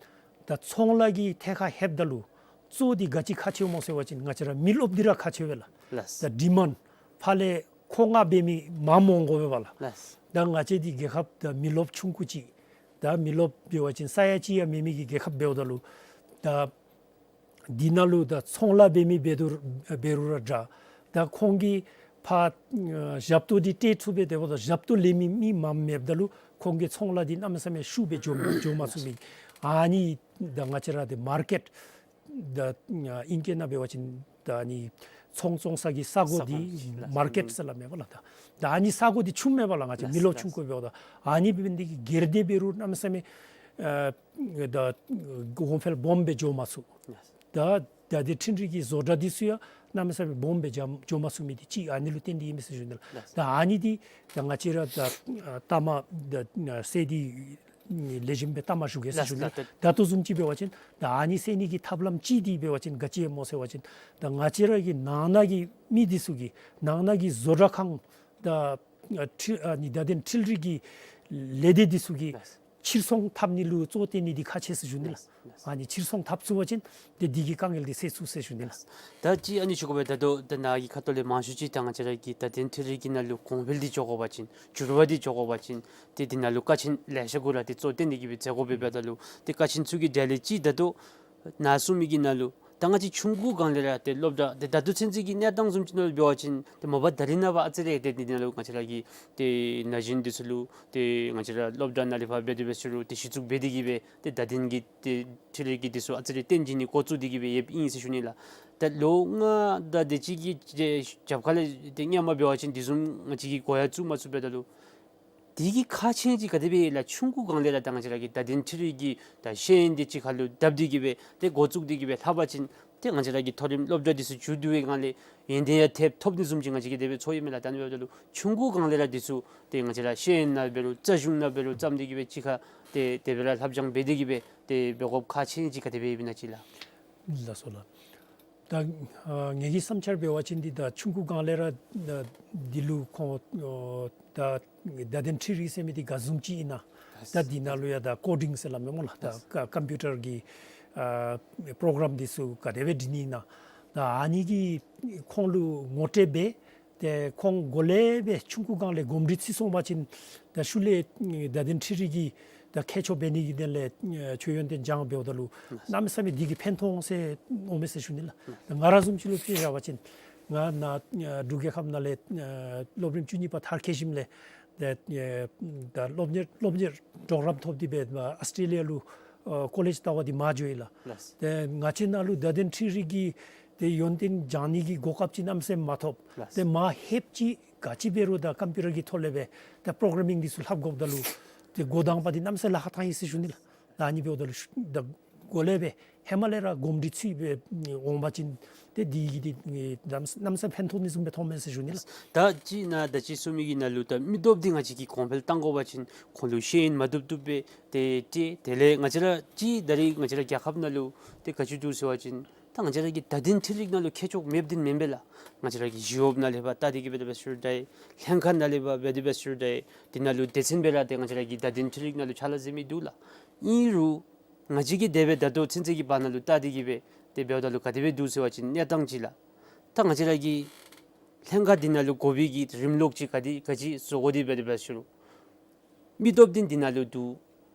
ད་ཚོང་ལཱ་གི་ཐད་ཁར་ལྷོདཔ་ད་ལུ་གཙོ་བོ་འདི་ག་ཅི་ཁག་ཆེཝ་སྨོ་ཟེར་བ་ཅིན་ང་བཅས་ར་མི་རློབས་འདི་ར་ཁག་ཆེ་བས་ལགས། ལགས། ད་ཌི་མཱནཌ་ཕར་ལས་མཁོ་མངགས་འབད་མི་མངམ་འོང་དགོ་པས་ལགས། ལགས། ད་ང་བཅས་འདི་རྒྱལ་ཁབ་ད་མི་རློབས་ཆུང་ཀུ་ཅིག། ད་མི་རློབས་འབད་བ་ཅིན་ས་ཡ་གཅིག་ཡང་མེད་མི་གི་རྒྱལ་ཁབ་འབདཝ་ད་ལུ་ད་འདི་ནང་ལུ་ད་ཚོང་ལཱ་འབད་མི་འབད་རུང་འབད་རུང་ར་འདྲ། ད་ཁོང་གིས་ཕར་ཨ་ཞབས་ཏོག་འདི་སྤྲོད་ཚུགསཔ་སྦེ་སྡོདཔ་ད་ཞབས་ཏོག་ལེན་མི་མི་མངམ་མེདཔ་ད་ལུ་ཁོང་གི་ཚོང་ལཱ་འདི་གནམ་མེད་ས་མེད་ཤུགས་སྦེ་འགྱོ་འགྱོ་མ་ཚུགས་མི། ཨ་ནི་ད་ང་བཅས་ར་འདི་མར་ཀེཊ་ད་ཨ་ཨིང་སྐད་ནང་འབད་བ་ཅིན་ད་ཨ་ནི་ཚོང་བཙོང་ས་གི་ས་གོ་འདི་ས་གོ་ལགས། མར་ཀེཊ་ཟེར་སླབ་མས་པ་ལགས། ད་ད་ཨ་ནི་ས་གོ་འདི་ཆུངམ་མས་པ་ལགས། ང་བཅས་ལགས། མི་རློབས་ཆུང་ཀུ་འབདཝ་ད་ཨ་ནི་འབད་ནི་འདི་གིས་སྒེར་སྡེ་འབད་རུང་གནམ་མེད་ས་མེད་ཨ་ད་གོང་འཕེལ་སྦོམ་སྦེ་འགྱོ་མ་ཚུགས། ལགས། ད་ད་འདི་འཕྲུལ་རིག་གི་བཟོ་གྲྭ་འདི་ཚུ་ཡང་གནམ་མེད་ས་མེད་སྦོམ་སྦེ་འགྱོ་འགྱོ་མ་ཚུགས་མི་འདི་གཅིག་ཨ་ནི་ལུ་བརྟེན་ཏེ་ཨིན་མས་ཟེར་ཞུ་ནི་ལགས། ལགས། ད་ཨ་ནི་འདི་ད་ང་བཅས་ར་ད་ཨ་ལྟ་མ་ད་ཨ་སེལ་ཏེ་ལེགས་ཤོམ་སྦེ་ལྟ་མ་ཞུ་གེ་ཟེར་ཞུ་ནི་ལགས། ལགས། ད་ལྟོ་བཟུམ་ཅིག་འབད་བ་ཅིན་ད་ཨ་ནི་སེལ་ནི་གི་ཐབས་ལམ་གཅིག་འདི་འབད་བ་ཅིན་ག་ཅི་སྨོ་ཟེར་བ་ཅིན་ད་ང་བཅས་ར་གི་ནང་ན་གི་མི་འདི་ཚུ་གིས་ནང་ན་གི་བཟོ་གྲྭ་ཁང་ད་ཨ་འཕྲུལ་ཨ་ནི་ད་འཕྲུལ་རིག་གི་ལས་སྡེ་འདི་ཚུ་གིས་ལགས། ཕྱིར་ཚོང་འཐབ་ནི་ལུ་གཙོ་བོ་བཏོན་ནི་འདི་ཁག་ཆེ་ཟེར་ཞུ་ནི་ལགས། ལགས། ཨ་ནི་ཕྱིར་ཚོང་འཐབ་ཚུགས་པ་ཅིན་ཏེ་འདི་གི་དཀའ་ངལ་འདི་སེལ་ཚུགས་ཟེར་ཞུ་ནི་ལགས། ད་ཅི་ཨ་ནི་ཞུ་དགོ་པས། ད་ལྟོ་ད་ནཱ་གི་ཁ་ཐུག་ལས་མང་ཤོས་ཅིག་ད་ང་བཅས་ར་གི་ད་འཕྲུལ་རིག་གི་ནང་ལུ་གོང་འཕེལ་འདི་འགྱོ་དགོ་པ་ཅིན་འགྱུར་བ་འདི་འགྱོ་དགོ་པ་ཅིན་ཏེ་འདི་ནང་ལུ་ཀ་ཆེན་ལེ་ཤ་གུ་ར་ཏེ་གཙོ་བོ་བཏོན་ཏེ་གི་སྦེ་མཛད་དགོ་པས། འབདཝ་ད་ལུ་ཏེ་ཀ་ཆེན་ཚུ་གི་གྲས་ལས་ཅིག་ད་ལྟོ་ནཱ་གསུངས་མི་གི་ནང་ལུ་ད་ང་བཅས་ཆུང་ཀུ་སྒང་ལས་ར་ཏེ་སློབ་གྲྭ་ཏེ་ད་ལྟོ་ཚུན་ཚོད་ཀྱི་གནས་སྟངས་བཟུམ་ཅིག་ནང་ལུ་འབད་བ་ཅིན་ཏེ་མ་པ་ད་རིས་ནངས་པ་ཨ་ཙི་རེ་ཏེ་འདི་ནང་ལུ་ང་བཅས་ར་གི་ཏེ་ན་གཞོན་འདི་ཚུ་ལུ་ཏེ་ང་བཅས་ར་སློབ་གྲྭ་ནང་ལས་ཕར་འབད་དེ་འབད་ས་ལུ་ཏེ་གཞི་བཙུགས་འབད་དེ་གི་སྦེ་ཏེ་ད་འདི་གི་ཏེ་འཕྲུལ་རིག་གི་འདི་ཚུ་ཨ་ཙི་རེ་སྟོན་བྱིན་ནི་འགོ་བཙུགས་ཏེ་གི་སྦེ་ཡོདཔ་ཨིན་ཟེར་ཞུ་ནི་ལགས། ད་ལོ་ལྔ་དང་དེ་ཅིག་གི་རྒྱབ་ཁ་ལས་ཏེ་སྔོན་མ་འབད་བ་ཅིན་འདི་བཟུམ་ང་བཅས་ཀྱིས་འགོ་ཡང་བཙུགས་མ་ཚུགས། འབདཝ་ད་ལུ་དེ་གི་ཁག་ཆེ་ཅིག་ག་དེ་སྦེ་ལགས། ཆུང་ཀུ་སྒང་ལས་ར་ད་ང་བཅས་ར་གི་ད་འཕྲུལ་རིག་གི་ད་ཤེས་ཡོན་འདི་གཅིག་ཁར་ལུ་བསྡབས་ཏེ་གི་སྦེ་ཏེ་འགོ་བཙུགས་ཏེ་གི་སྦེ་ལྷབ་པ་ཅིན་ཏེ་ང་བཅས་ར་གི་མཐོ་རིམ་སློབ་གྲྭ་འདི་ཚུ་མཇུག་བསྡུ་བའི་སྒང་ལས་ཡོན་ཏན་ཡང་ཐེབས་ཐོབ་ནི་བཟུམ་ཅིག་ང་བཅས་ཀྱིས་དེ་སྦེ་ཚོར་ཡི་མས་ལགས། ད་ཨ་ནི་འབདཝ་ད་ལུ་ཆུང་ཀུ་སྒང་ལས་ར་འདི་ཚུ་ཏེ་ང་བཅས་ར་ཤེས་ཡོན་ནང་འབད་རུང་རྩ་གཞུང་ནང་འབད་རུང་བརྩམས་ཏེ་གི་སྦེ་གཅིག་ཁར་ཏེ་དེ་སྦེ་ར་ལྷབ་སྦྱང་འབད་དེ་གི་སྦེ་ཏེ་འབད་དགོཔ་ཁག་ཆེ་ཅིག་ག་དེ་སྦེ་ཨིན་ན་ཅིག་ལགས། ལགས་སོ་ལགས། ད་ཨ་ངེ་གི་བསམ་འཆར་འབད་བ་ཅིན་འདི་ད་ཆུང་ཀུ་སྒང་ལས་ར་ད་འདི་ལུ་ཁོང་ཨོ་ད་ད་འཕྲུལ་རིག་ཟེར་མི་འདི་ག་བཟུམ་ཅིག་ཨིན་ན། ད་འདི་ནང་ལུ་ཡང་ད་ཀོ་ཌིང་ཟེར་སླབ་མས་སྨོ་ལགས། ད་ཀ་ཀམ་པིའུ་ཊར་གྱི་ཨ་པྲོ་གྲམ་འདི་ཚུ་ག་དེ་སྦེ་འབྲི་ནི་ཨིན་ན། ད་ཨ་ནི་གིས་ཁོང་ལུ་ངོ་སྤྲོད་འབད། ཏེ་ཁོང་འགོ་ལས་སྦེ་ཆུང་ཀུ་སྒང་ལས་གོམས་འདྲིས་ཚུད་སོང་པ་ཅིན་ད་ཤུལ་ལས་བརྡ་དོན་འཕྲུལ་རིག་གི་ད་མཁས་མཆོག་འབད་ནི་གི་དོན་ལས་ཆོས་ཡོན་ཏན་སྦྱང་འབདཝ་ད་ལུ་གནམ་མེད་ས་མེད་འདི་གིས་ཕན་ཐོགས་ཟེར་འོང་མས་ཟེར་ཞུ་ནི་ལགས། ད་ང་ར་བཟུམ་ཅིག་ལུ་དཔེ་བཞག་པ་ཅིན་ང་ནཱ་འབྲུག་རྒྱལ་ཁབ་ནང་ལས་སློབ་རིམ་བཅུ་གཉིས་པ་མཐར་འཁྱོལ་ཞིནམ་ལས་ཏེ་ད་སློབ་གཉེར་སློབ་གཉེར་གྲོགས་རམ་ཐོབ་སྟེ་སྦེ་ཨཱོས་ཊྲེ་ལི་ཡ་ལུ་ཨ་ཀོ་ལེཇ་ལྟ་བར་འདི་མར་འགྱོ་ཡི་ལགས། ལགས། ཏེ་ང་བཅས་ནཱ་ལུ་བརྡ་དོན་འཕྲུལ་རིག་གི་ཏེ་ཡོན་ཏན་སྦྱང་ནི་གི་གོ་སྐབས་ཅིག་གནམ་མེད་ས་མེད་མ་ཐོབ། ལགས། ཏེ་མར་ལྷོདཔ་ཅིག་ག་ཅི་འབད་རུང་ད་ཀམ་པིའུ་ཊར་གྱི་ཐོག་ལས་སྦེ་ད་པྲོ་གྲམ་མིང་འདི་ཚུ་ལྷབ་དགོཔ་ད་ལུ་ཏེ་འགོ་དང་པ་འདི་གནམ་མེད་ས་ལཱ་ཁག་ཐང་ཡི་ཟེར་ཞུ་ནི་ལགས། ད་ཨ་ནི་འབདཝ་ད་ལུ་ཤུ་ད་འགོ་ལས་སྦེ་ཧེ་མ་ལས་ར་གོམས་འདྲིས་ཚུད་སྦེ་འོང་པ་ཅིན་ཏེ་འདི་གིས་འདི་གནམ་མེད་ས་མེད་ཕན་ཐོགས་ནི་བཟུམ་སྦེ་མཐོངམ་མས་ཟེར་ཞུ་ནི་ལགས། ད་ཅི་ནཱ་ད་ཅི་གསུང་མི་གི་ནང་ལུ་ད་མི་སྟོབས་འདི་ང་བཅས་ཀྱིས་གོང་འཕེལ་གཏང་དགོ་པ་ཅིན་ཁོང་ལུ་ཤེས་ཡོན་མ་བཏུབ་བཏུབ་སྦེ་ཏེ་སྤྲོད། དེ་ལས་ང་བཅས་ར་ཅིག་ད་རིས་ང་བཅས་ར་རྒྱལ་ཁབ་ནང་ལུ་ཏེ་ག་ཅི་འདུག་ཟེར་བ་ཅིན་ད་ང་བཅས་ར་གི་བརྡ་དོན་འཕྲུལ་རིག་ནང་ལུ་མཁས་མཆོག་མེདཔ་འདི་མེན་པས་ལགས། ང་བཅས་ར་གི་ཞི་གཡོགཔ་ནང་ལས་ཕར་བལྟ་སྟེ་གི་སྦེ་དེ་སྦེ་ཞུ་རུང་འདྲ། ལྷན་ཁག་ནང་ལས་ཕར་འབད་དེ་སྦེ་ཞུ་རུང་འདྲ། འདི་ནང་ལུ་སྡེ་ཚན་སྦེ་ར་ཏེ་ང་བཅས་ར་གི་བརྡ་དོན་འཕྲུལ་རིག་ནང་ལུ་ཕྱག་ལཱ་མཛད་མི་འདུག་ལགས། ཨིན་རུང་ང་བཅས་ཀྱིས་དེ་སྦེ་ད་ལྟོ་ཚུན་ཚོད་ཀྱི་བར་ན་ལུ་བལྟ་སྟེ་གི་སྦེ་དེ་འབདཝ་ད་ལུ་ག་དེ་སྦེ་འདུག་ཟེར་བ་ཅིན་གནས་སྟངས་ཅིག་ལགས། ད་ང་བཅས་ར་གི་ལྷན་ཁག་འདི་ནང་ལུ་དགོ་པའི་གི་རིམ་ལུགས་ཅིག་ག་དེ་ག་ཅི་བཟོ་དགོ་དེ་སྦེ་དེ་སྦེ་ཞུ་རུང་མི་སྟོབས་འདི་འདི་ནང་ལུ་འདུག།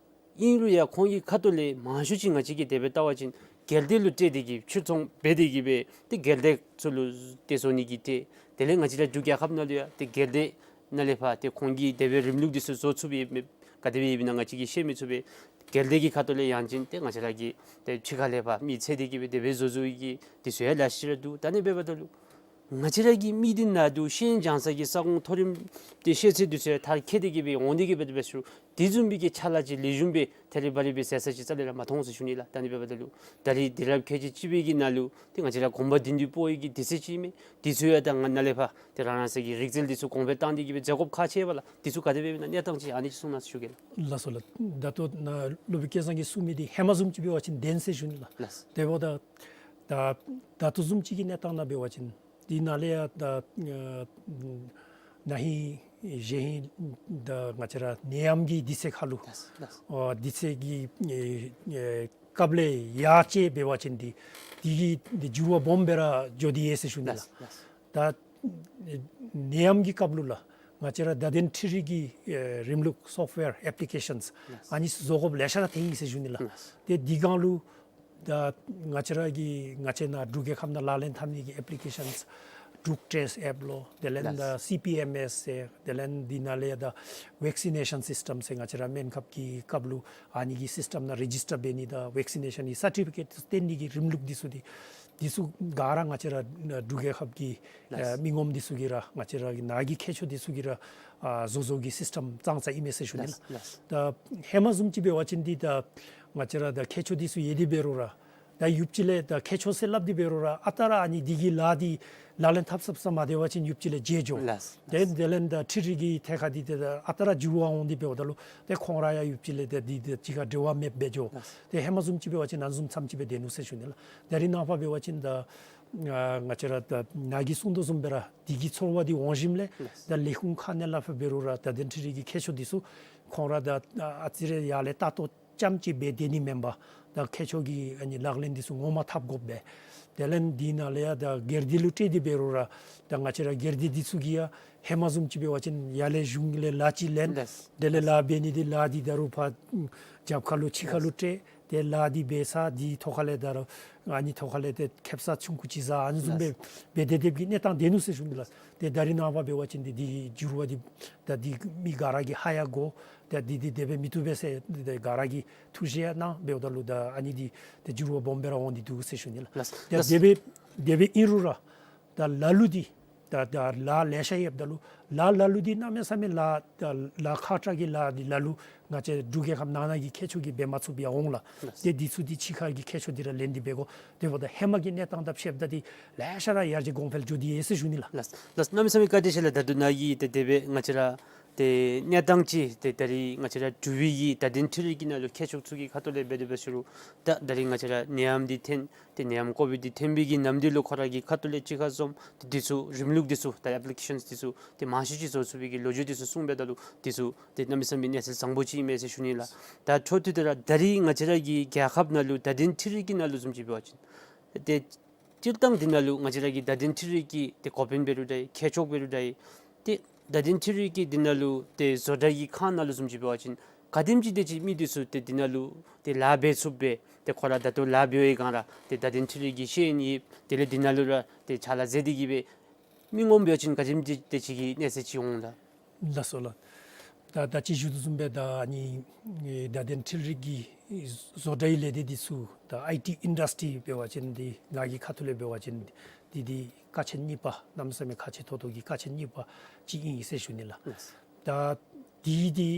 ཨིན་རུང་ཡང་ཁོང་གི་ཁ་ཐུག་ལས་མང་ཤོས་ཅིག་ང་བཅས་ཀྱིས་དེ་སྦེ་བལྟ་བ་ཅིན་སྒེར་སྡེ་ལུ་སྤྲོད་དེ་གི་ཕྱིར་ཚོང་འབད་དེ་གི་སྦེ་ཏེ་སྒེར་སྡེ་ཚུ་ལུ་ཏེ་བཟོ་ནི་གི་ཏེ་དེ་ལས་ང་བཅས་ར་འབྲུག་རྒྱལ་ཁབ་ནང་ལུ་ཡང་ཏེ་སྒེར་སྡེ་ནང་ལས་ཕར་ཏེ་ཁོང་གིས་དེ་སྦེ་རིམ་ལུགས་འདི་ཚུ་བཟོ་ཚུགས་པའི་མེད་ག་དེ་སྦེ་ཡོདཔ་ཨིན་ན་ང་བཅས་ཀྱིས་ཤེས་མི་ཚུགས་པས། སྒེར་སྡེ་གི་ཁ་ཐུག་ལས་ཡང་ཅིན་ཏེ་ང་བཅས་ར་གི་ཏེ་ཕྱི་ཁ་ལས་ཕར་མི་འཚོལ་ཏེ་གི་སྦེ་དེ་སྦེ་བཟོ་བཟོ་ཡི་གི་འདི་ཚུ་ཡང་ལེ་ཤ་ར་འདུག། ད་ཨ་ནི་འབདཝ་ད་ལུ་ང་བཅས་ར་གི་མི་འདི་ནང་འདུག་ཤེས་ཡོན་སྦྱང་ས་གི་ས་ཁོངས་མཐོ་རིམ་ཏེ་ཤེས་ཚད་འདི་ཚུ་ཡང་མཐར་འཁྱོལ་ཏེ་གི་སྦེ་འོང་སྟེ་གི་སྦེ་དེ་སྦེ་ཞུ་རུང་དེ་བཟུམ་མའི་གི་ཕྱག་ལཱ་ཅིག་ལེགས་ཤོམ་སྦེ་ཐད་རི་བ་རི་སྦེ་མཛད་ས་ཅིག་རྩ་ལས་ར་མ་མཐོང་ཟེར་ཞུ་ནི་ལགས། ད་ཨ་ནི་འབདཝ་ད་ལུ་ད་རིས་དུས་རབས་ཁལ་གཅིག་གཅིག་པའི་གི་ནང་ལུ་ཏེ་ང་བཅས་ར་གོམ་པ་མདུན་དུ་སྤོ་ཡི་གི་དུས་ཚོད་ཅིག་མས། དེ་ཚུ་ཡང་ད་ང་ནཱ་ལས་ཕར་ཏེ་རང་རང་སོའི་གི་རིག་རྩལ་འདི་ཚུ་གོང་འཕེལ་གཏང་སྟེ་གི་སྦེ་མཛད་དགོཔ་ཁག་ཆེ་བས་ལགས། དེ་ཚུ་ག་དེ་སྦེ་ཨིན་ན་གནས་སྟངས་ཅིག་ཨ་ནི་ཅིག་གསུང་གནང་ཟེར་ཞུ་གེ་ལགས། ལགས་སོ་ལགས། ད་ལྟོ་ནཱ་སློབ་དཔོན་སྐལ་བཟང་གིས་གསུང་མི་འདི་ཧེ་མ་བཟུམ་ཅིག་འབད་བ་ཅིན་བདེན་ཟེར་ཞུ་ནི་ལགས། ལགས། དེ་འབདཝ་ད་ད་ད་ལྟོ་བཟུམ་ཅིག་གི་གནས་སྟངས་ནང་འབད་བ་ཅིན་འདི་ནཱ་ལས་ཡང་ད་ཨ་ན་ཧིང་གཞེས་ཧིང་ད་ང་བཅས་ར་ནད་ཡམས་ཀྱི་དུས་ཚོད་ཁར་ལུ་ལགས། ལགས། ཨ་དུས་ཚོད་ཀྱི་ཨེ་ཨེ་སྐབས་ལས་ཡར་བཅད་འབད་བ་ཅིན་འདི་འདི་གིས་འདི་འགྱུར་བ་སྦོམ་སྦེ་ར་འགྱོ་སྟེ་ཡོད་ཟེར་ཞུ་ནི་ལགས། ལགས། ལགས། ད་ནད་ཡམས་ཀྱི་སྐབས་ལུ་ལགས་ང་བཅས་ར་བརྡ་དོན་འཕྲུལ་རིག་གི་ཨེ་རིམ་ལུགས་སོཕཊ་ཝེར་ཨེཔ་ལི་ཀེ་ཤཱནསི་ལགས། ཨ་ནི་བཟོ་དགོཔ་ལེ་ཤ་ར་ཐོན་ཡི་ཟེར་ཞུ་ནི་ལགས། ལགས། ཏེ་འདི་སྒང་ལུ་ད་ང་བཅས་ར་གི་ང་བཅས་ནཱ་འབྲུག་རྒྱལ་ཁབ་ནང་ལག་ལེན་འཐབ་ནི་གི་ཨེཔ་ལི་ཀེ་ཤཱནསི་འབྲུག་ཊེསཊ་ཨེཔ་ལོ། དེ་ལས་ད་ལགས། སི་པི་ཨེམ་ཨེསི་ཟེར། དེ་ལས་འདི་ནང་ལས་ད་ཝེག་སི་ནེ་ཤཱན་སིསི་ཊེམ་ཟེར། ང་བཅས་ར་སྨན་ཁབ་ཀྱི་སྐབས་ལུ་ཨ་ནི་གི་སིསི་ཊེམ་ནང་རེ་ཇིསི་ཊར་འབད་ནི་དང་ཝེག་སི་ནེ་ཤཱན་གྱི་སར་ཊི་ཕི་ཀེཊ་སྟོན་ནི་གི་རིམ་ལུགས་འདི་ཚུ་འདི་འདི་ཚུ་ག་ར་ང་བཅས་ར་འབྲུག་རྒྱལ་ཁབ་ཀྱི་ལགས། ཨ་མི་ངོམ་འདི་ཚུ་གིས་ར་ང་བཅས་ར་གི་ནཱ་གི་མཁས་མཆོག་འདི་ཚུ་གིས་ར་ཨ་བཟོ་བཟོ་གི་སིསི་ཊེམ་བཙང་ཙ་ཨིན་མས་ཟེར་ཞུ་ནི་ལགས། ལགས། ལགས། ད་ཧེ་མ་བཟུམ་ཅིག་འབད་བ་ཅིན་འདི་ད་ང་བཅས་ར་ད་མཁས་མཆོག་འདི་ཚུ་ཡོད་དེ་འབད་རུང་ར་ད་ཡུདཔ་ཅིག་ལས་ད་མཁས་མཆོག་ཟེར་སླབ་སྟེ་འབད་རུང་ར་ཨ་རྟག་ར་ཨ་ནི་འདི་གི་ལཱ་འདི་ལག་ལེན་འཐབ་ཚུགས་ས་མ་སྡོད་པ་ཅིན་ཡུདཔ་ཅིག་ལས་བརྗེད་འགྱོ། ལགས། ཏེ་དེ་ལས་ད་འཕྲུལ་རིག་གི་ཐད་ཁར་འདི་ཏེ་ད་ཨ་རྟག་ར་འགྱུར་བ་འོང་སྟེ་འབདཝ་ད་ལུ་ཏེ་ཁོང་ར་ཡང་ཡུདཔ་ཅིག་ལས་ཏེ་འདི་ཏེ་གཅིག་ཁར་འབྲེལ་བ་མེདཔ་སྦེ་འགྱོ། ལགས། ཏེ་ཧེ་མ་བཟུམ་ཅིག་འབད་བ་ཅིན་ཨ་ནི་བཟུམ་ཙམ་ཅིག་སྦེ་སྡོད་ནུག་ཟེར་ཞུ་ནི་ལགས། ད་རིས་ནངས་པ་འབད་བ་ཅིན་ད་ང་བཅས་ར་ད་ནཱ་གིས་གསུང་དོ་བཟུམ་སྦེ་ར་འདི་གི་ཚོར་བ་འདི་འོང་ཞིནམ་ལས། ལགས། ད་ལས་ཁུངས་ཁག་ནང་ལས་ཕར་འབད་རུང་ར་ད་བརྡ་དོན་འཕྲུལ་རིག་གི་མཁས་མཆོག་འདི་ཚུ་ཁོང་ར་ད་ཨ་ཙི་རེ་ཡར་ལས་ལྟ་རྟོག་རྐྱངམ་ཅིག་འབད་སྡོད་ནི་མེན་པར་ད་མཁས་མཆོག་གི་ཨ་ནི་ལག་ལེན་འདི་ཚུ་ངོ་མ་འཐབ་དགོ་པས། དེ་ལས་འདི་ནང་ལས་ཡང་ད་སྒེར་སྡེ་ལུ་སྤྲོད་དེ་འབད་རུང་ར་ད་ང་བཅས་ར་སྒེར་སྡེ་འདི་ཚུ་གིས་ཡང་ཧེ་མ་བཟུམ་ཅིག་འབད་བ་ཅིན་ཡར་ལས་གཞུང་ལས་ལཱ་ཅིག་ལེན། ལགས། དེ་ལས་ལཱ་འབད་ནི་འདི་ལཱ་འདི་ད་རུང་ཕར་རྒྱབ་ཁར་ལུ་ཕྱི་ཁར་ལུ་སྤྲོད། ཏེ་ལཱ་འདི་འབད་ས་འདི་ཐོག་ཁ་ལས་ད་རུང་ཨ་ནི་ཐོག་ཁ་ལས་ཏེ་ཁེབ་ས་ཆུང་ཀུ་ཅིག་བཟའ་ཨ་ནི་བཟུམ་སྦེ་ལགས། འབད་དེ་སྡོདཔ་གི་གནས་སྟངས་སྡོད་ནུག་ཟེར་ཞུ་ནི་ལགས། ཏེ་ད་རིས་ནངས་པ་འབད་བ་ཅིན་འདི་འདི་འགྱུར་བ་འདི་ད་འདི་མི་ག་ར་གིས་ཧ་ཡང་གོ། ད་འདི་འདི་དེ་སྦེ་མི་བཏུབ་པས་ཟེར་ཏེ་ག་ར་གིས་ཐུགས་བཞེད་གནང་འབདཝ་ད་ལུ་ད་ཨ་ནི་འདི་ཏེ་འགྱུར་བ་སྦོམ་སྦེ་ར་འོང་སྟེ་འདུག་ཟེར་ཞུ་ནི་ལགས། ལགས། ད་ལགས། དེ་སྦེ་དེ་སྦེ་ཨིན་རུང་ར་ད་ལ་ལུ་འདི་ད་ད་ལཱ་ལེ་ཤ་ཡོདཔ་ད་ལུ་ལཱ་ལ་ལུ་འདི་གནམ་མེད་ས་མེད་ལཱ་ད་ལཱ་ཁག་དྲགས་ཀྱི་ལཱ་འདི་ལ་ལུ་ང་བཅས་འབྲུག་རྒྱལ་ཁབ་ནང་ན་གི་མཁས་མཆོག་གིས་འབད་མ་ཚུགསཔ་ཡང་འོང་ལགས། ལགས། ཏེ་འདི་ཚུ་འདི་ཕྱི་ཁ་གི་མཁས་མཆོག་འདི་ར་ལེན་ཏེ་འབད་དགོ། དེ་འབདཝ་ད་ཧེ་མ་གི་གནས་སྟངས་དང་ཕྱདཔ་ད་འདི་ལེ་ཤ་ར་ཡར་རྒྱས་གོང་འཕེལ་འགྱོ་སྟེ་ཡོད་ཟེར་ཞུ་ནི་ལགས། ལགས། ལགས། གནམ་མེད་ས་མེད་བཀའ་དྲིན་ཆེ་ལགས། ད་ལྟོ་ནཱ་གིས་ཏེ་དེ་སྦེ་ང་བཅས་ར་ཏེ་གནས་སྟངས་ཅིག་ཏེ་ད་རིས་ང་བཅས་ར་འབྲུག་པའི་གི་བརྡ་དོན་འཕྲུལ་རིག་གི་ནང་ལུ་མཁས་མཆོག་ཚུ་གི་ཁ་ཐུག་ལས་འབད་དེ་འབད་ཞུ་རུང་ད་ད་རིས་ང་བཅས་ར་ནད་ཡམས་འདི་ཐོན་ཏེ་ནད་ཡམས་ཀོ་བིཌ་འདི་ཐོན་པའི་གི་ནམ་དུས་ལུ་ཁོ་ར་གི་ཁ་ཐུག་ལས་གཅིག་ཁར་འཛོམས་ཏེ་འདི་ཚུ་རིམ་ལུགས་འདི་ཚུ་ད་ཨེཔ་ལི་ཀེ་ཤཱནསི་འདི་ཚུ་ཏེ་མང་ཤོས་ཅིག་བཟོ་ཚུགས་པའི་གི་ལོ་རྒྱུས་འདི་ཚུ་གསུངས་འབདཝ་ད་ལུ་འདི་ཚུ་ཏེ་གནམ་མེད་ས་མེད་གནས་ཚད་བཟང་པོ་ཅིག་ཨིན་མས་ཟེར་ཞུ་ནི་ལགས། ད་འཕྲོ་མཐུད་དེ་ར་ད་རིས་ང་བཅས་ར་གི་རྒྱལ་ཁབ་ནང་ལུ་བརྡ་དོན་འཕྲུལ་རིག་གི་ནང་ལུ་བཟུམ་ཅིག་འབད་བ་ཅིན་ཏེ་ སྤྱིར་བཏང་འདི་ནང་ལུ་ང་བཅས་ར་གི་བརྡ་དོན་འཕྲུལ་རིག་གི་ཏེ་འགོ་དཔོན་འབད་རུང་འདྲ་ཏེ་མཁས་མཆོག་འབད་རུང་འདྲ་ཏེ་བརྡ་དོན་འཕྲུལ་རིག་གི་འདི་ནང་ལུ་ཏེ་བཟོ་གྲྭ་གི་ཁང་ནང་ལུ་བཟུམ་ཅིག་འབད་བ་ཅིན་ག་དེམ་ཅིག་དེ་ཅིག་མི་འདི་ཚུ་ཏེ་འདི་ནང་ལུ་ཏེ་ལཱ་འབད་ཚུགསཔ་སྦེ་ཏེ་ཁོང་ར་ད་ལྟོ་ལཱ་འབད་བའི་སྒང་ར་ཏེ་བརྡ་དོན་འཕྲུལ་རིག་གི་ཤེས་ཡོན་ཡོད་དེ་ལས་འདི་ནང་ལུ་ར་ཏེ་ཕྱག་ལཱ་མཛད་དེ་གིས་སྦེ་མི་ངོམ་འབད་བ་ཅིན་ག་དེམ་ཅིག་དེ་ཅིག་གི་གནས་ཚད་ཅིག་འོང་ལགས། ལགས་སོ་ལགས། ད་ད་ཅི་ཞུ་དོ་བཟུམ་སྦེ་ད་ཨ་ནི་ཨེ་བརྡ་དོན་འཕྲུལ་རིག་གི་བཟོ་གྲྭའི་ལས་སྡེ་འདི་ཚུ་ད་ཨའི་ཊི་ཨིན་ཌསི་ཊི་རི་འབད་བ་ཅིན་འདི་ང་གི་ཁ་ཐུག་ལས་འབད་བ་ཅིན་འདི་འདི་ཁག་ཆེ་གཉིས་པ་གནམ་མེད་ས་མེད་ཁག་ཆེ་ཏོག་ཏོ་གི་ཁག་ཆེ་གཉིས་པ་ཅིག་ཨིན་ཟེར་ཞུ་ནི་ལགས། ལགས། ད་འདི་འདི་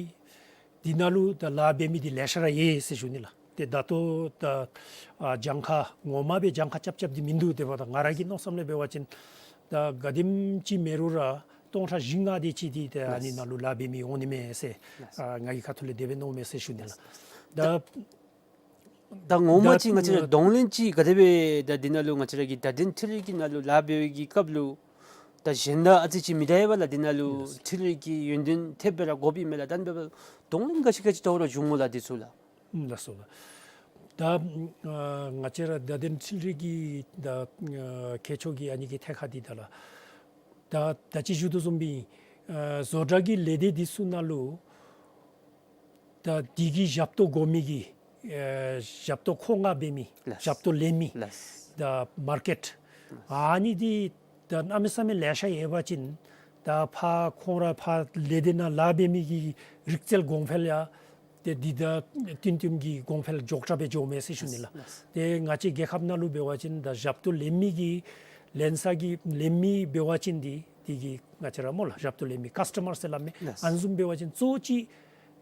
འདི་ནང་ལུ་ད་ལཱ་འབད་མི་འདི་ལེ་ཤ་ར་ཡོད་ཟེར་ཞུ་ནི་ལགས། ཏེ་ད་ལྟོ་ད་ཨ་གྱངས་ཁ་ངོ་མ་སྦེ་གྱངས་ཁ་རྐྱབ་རྐྱབ་འདི་མིན་འདུག། དེ་འབདཝ་ད་ང་ར་གི་མནོ་བསམ་ལས་འབད་བ་ཅིན་ད་ག་དེམ་ཅིག་མེད་རུང་ར་སྟོང་ཕྲག་བཞི་ལྔ་དེ་ཅིག་འདི་ཏེ་ཨ་ནི་ནང་ལུ་ལཱ་འབད་མི་འོང་ནི་མས་ཟེར་ཨ་ང་གི་ཁ་ཐུག་ལས་དེ་སྦེ་མནོཝ་མས་ཟེར་ཞུ་ནི་ལགས། ད་ད་ངོ་མ་ད་ཅིག་ང་བཅས་ར་གདོང་ལེན་ཅིག་ག་དེ་སྦེ་ད་འདི་ནང་ལུ་ང་བཅས་ར་གི་བརྡ་དོན་འཕྲུལ་རིག་གི་ནང་ལུ་ལཱ་འབད་བའི་གི་སྐབས་ལུ་ད་གཞན་དང་ཨ་ཙི་ཅིག་མི་འདྲ་བས་ལགས། འདི་ནང་ལུ་འཕྲུལ་རིག་གི་ཡོན་ཏན་ཐེབས་སྦེ་ར་དགོཔ་ཨིན་མས་ལགས། ད་འབདཝ་ད་གདོང་ལེན་ག་ཅི་ག་ཅི་འཐབ་ར་འབྱུང་སྨོ་ལགས་འདི་ཚུ་ལགས། ལགས་སོ་ལགས། ད་ཨ་ང་བཅས་ར་བརྡ་དོན་འཕྲུལ་རིག་གི་ད་ཨ་མཁས་མཆོག་གིས་ཨ་ནི་གི་ཐད་ཁར་འདི་ད་ལགས། ད་ད་ཅི་ཞུ་དོ་བཟུམ་སྦེ་ཨ་བཟོ་གྲྭ་གི་ལས་སྡེ་འདི་ཚུ་ནང་ལུ་ད་འདི་གི་ཞབས་ཏོག་དགོ་མི་གི་ཨེ་ཞབས་ཏོག་མཁོ་མངགས་འབད་མི་ལགས། ཞབས་ཏོག་ལེན་མི་ལགས། ད་མར་ཀེཊ་ཨ་ནི་འདི་ད་གནམ་མེད་ས་མེད་ལེ་ཤ་ཡོད་པ་ཅིན་ད་ཕར་ཁོང་ར་ཕར་ལས་སྡེ་ནང་ལཱ་འབད་མི་གི་རིག་རྩལ་གོང་འཕེལ་ཡང་ཏེ་འདི་ད་བསྟུན་བསྟུན་གྱི་གོང་འཕེལ་མགྱོགས་དྲགས་སྦེ་འགྱོཝ་མས་ཟེར་ཞུ་ནི་ལགས། ལགས། ཏེ་ང་བཅས་རྒྱལ་ཁབ་ནང་ལུ་འབད་བ་ཅིན་ད་ཞབས་ཏོག་ལེན་མི་གི་ལེན་ས་གི་ལེན་མི་འབད་བ་ཅིན་འདི་འདི་གི་ང་བཅས་ར་སྨོ་ལགས་ཞབས་ཏོག་ལེན་མི་ཀཱས་ཊ་མར་ཟེར་སླབ་མི་ལགས། ཨ་ནི་བཟུམ་འབད་བ་ཅིན་གཙོ་ཅིག་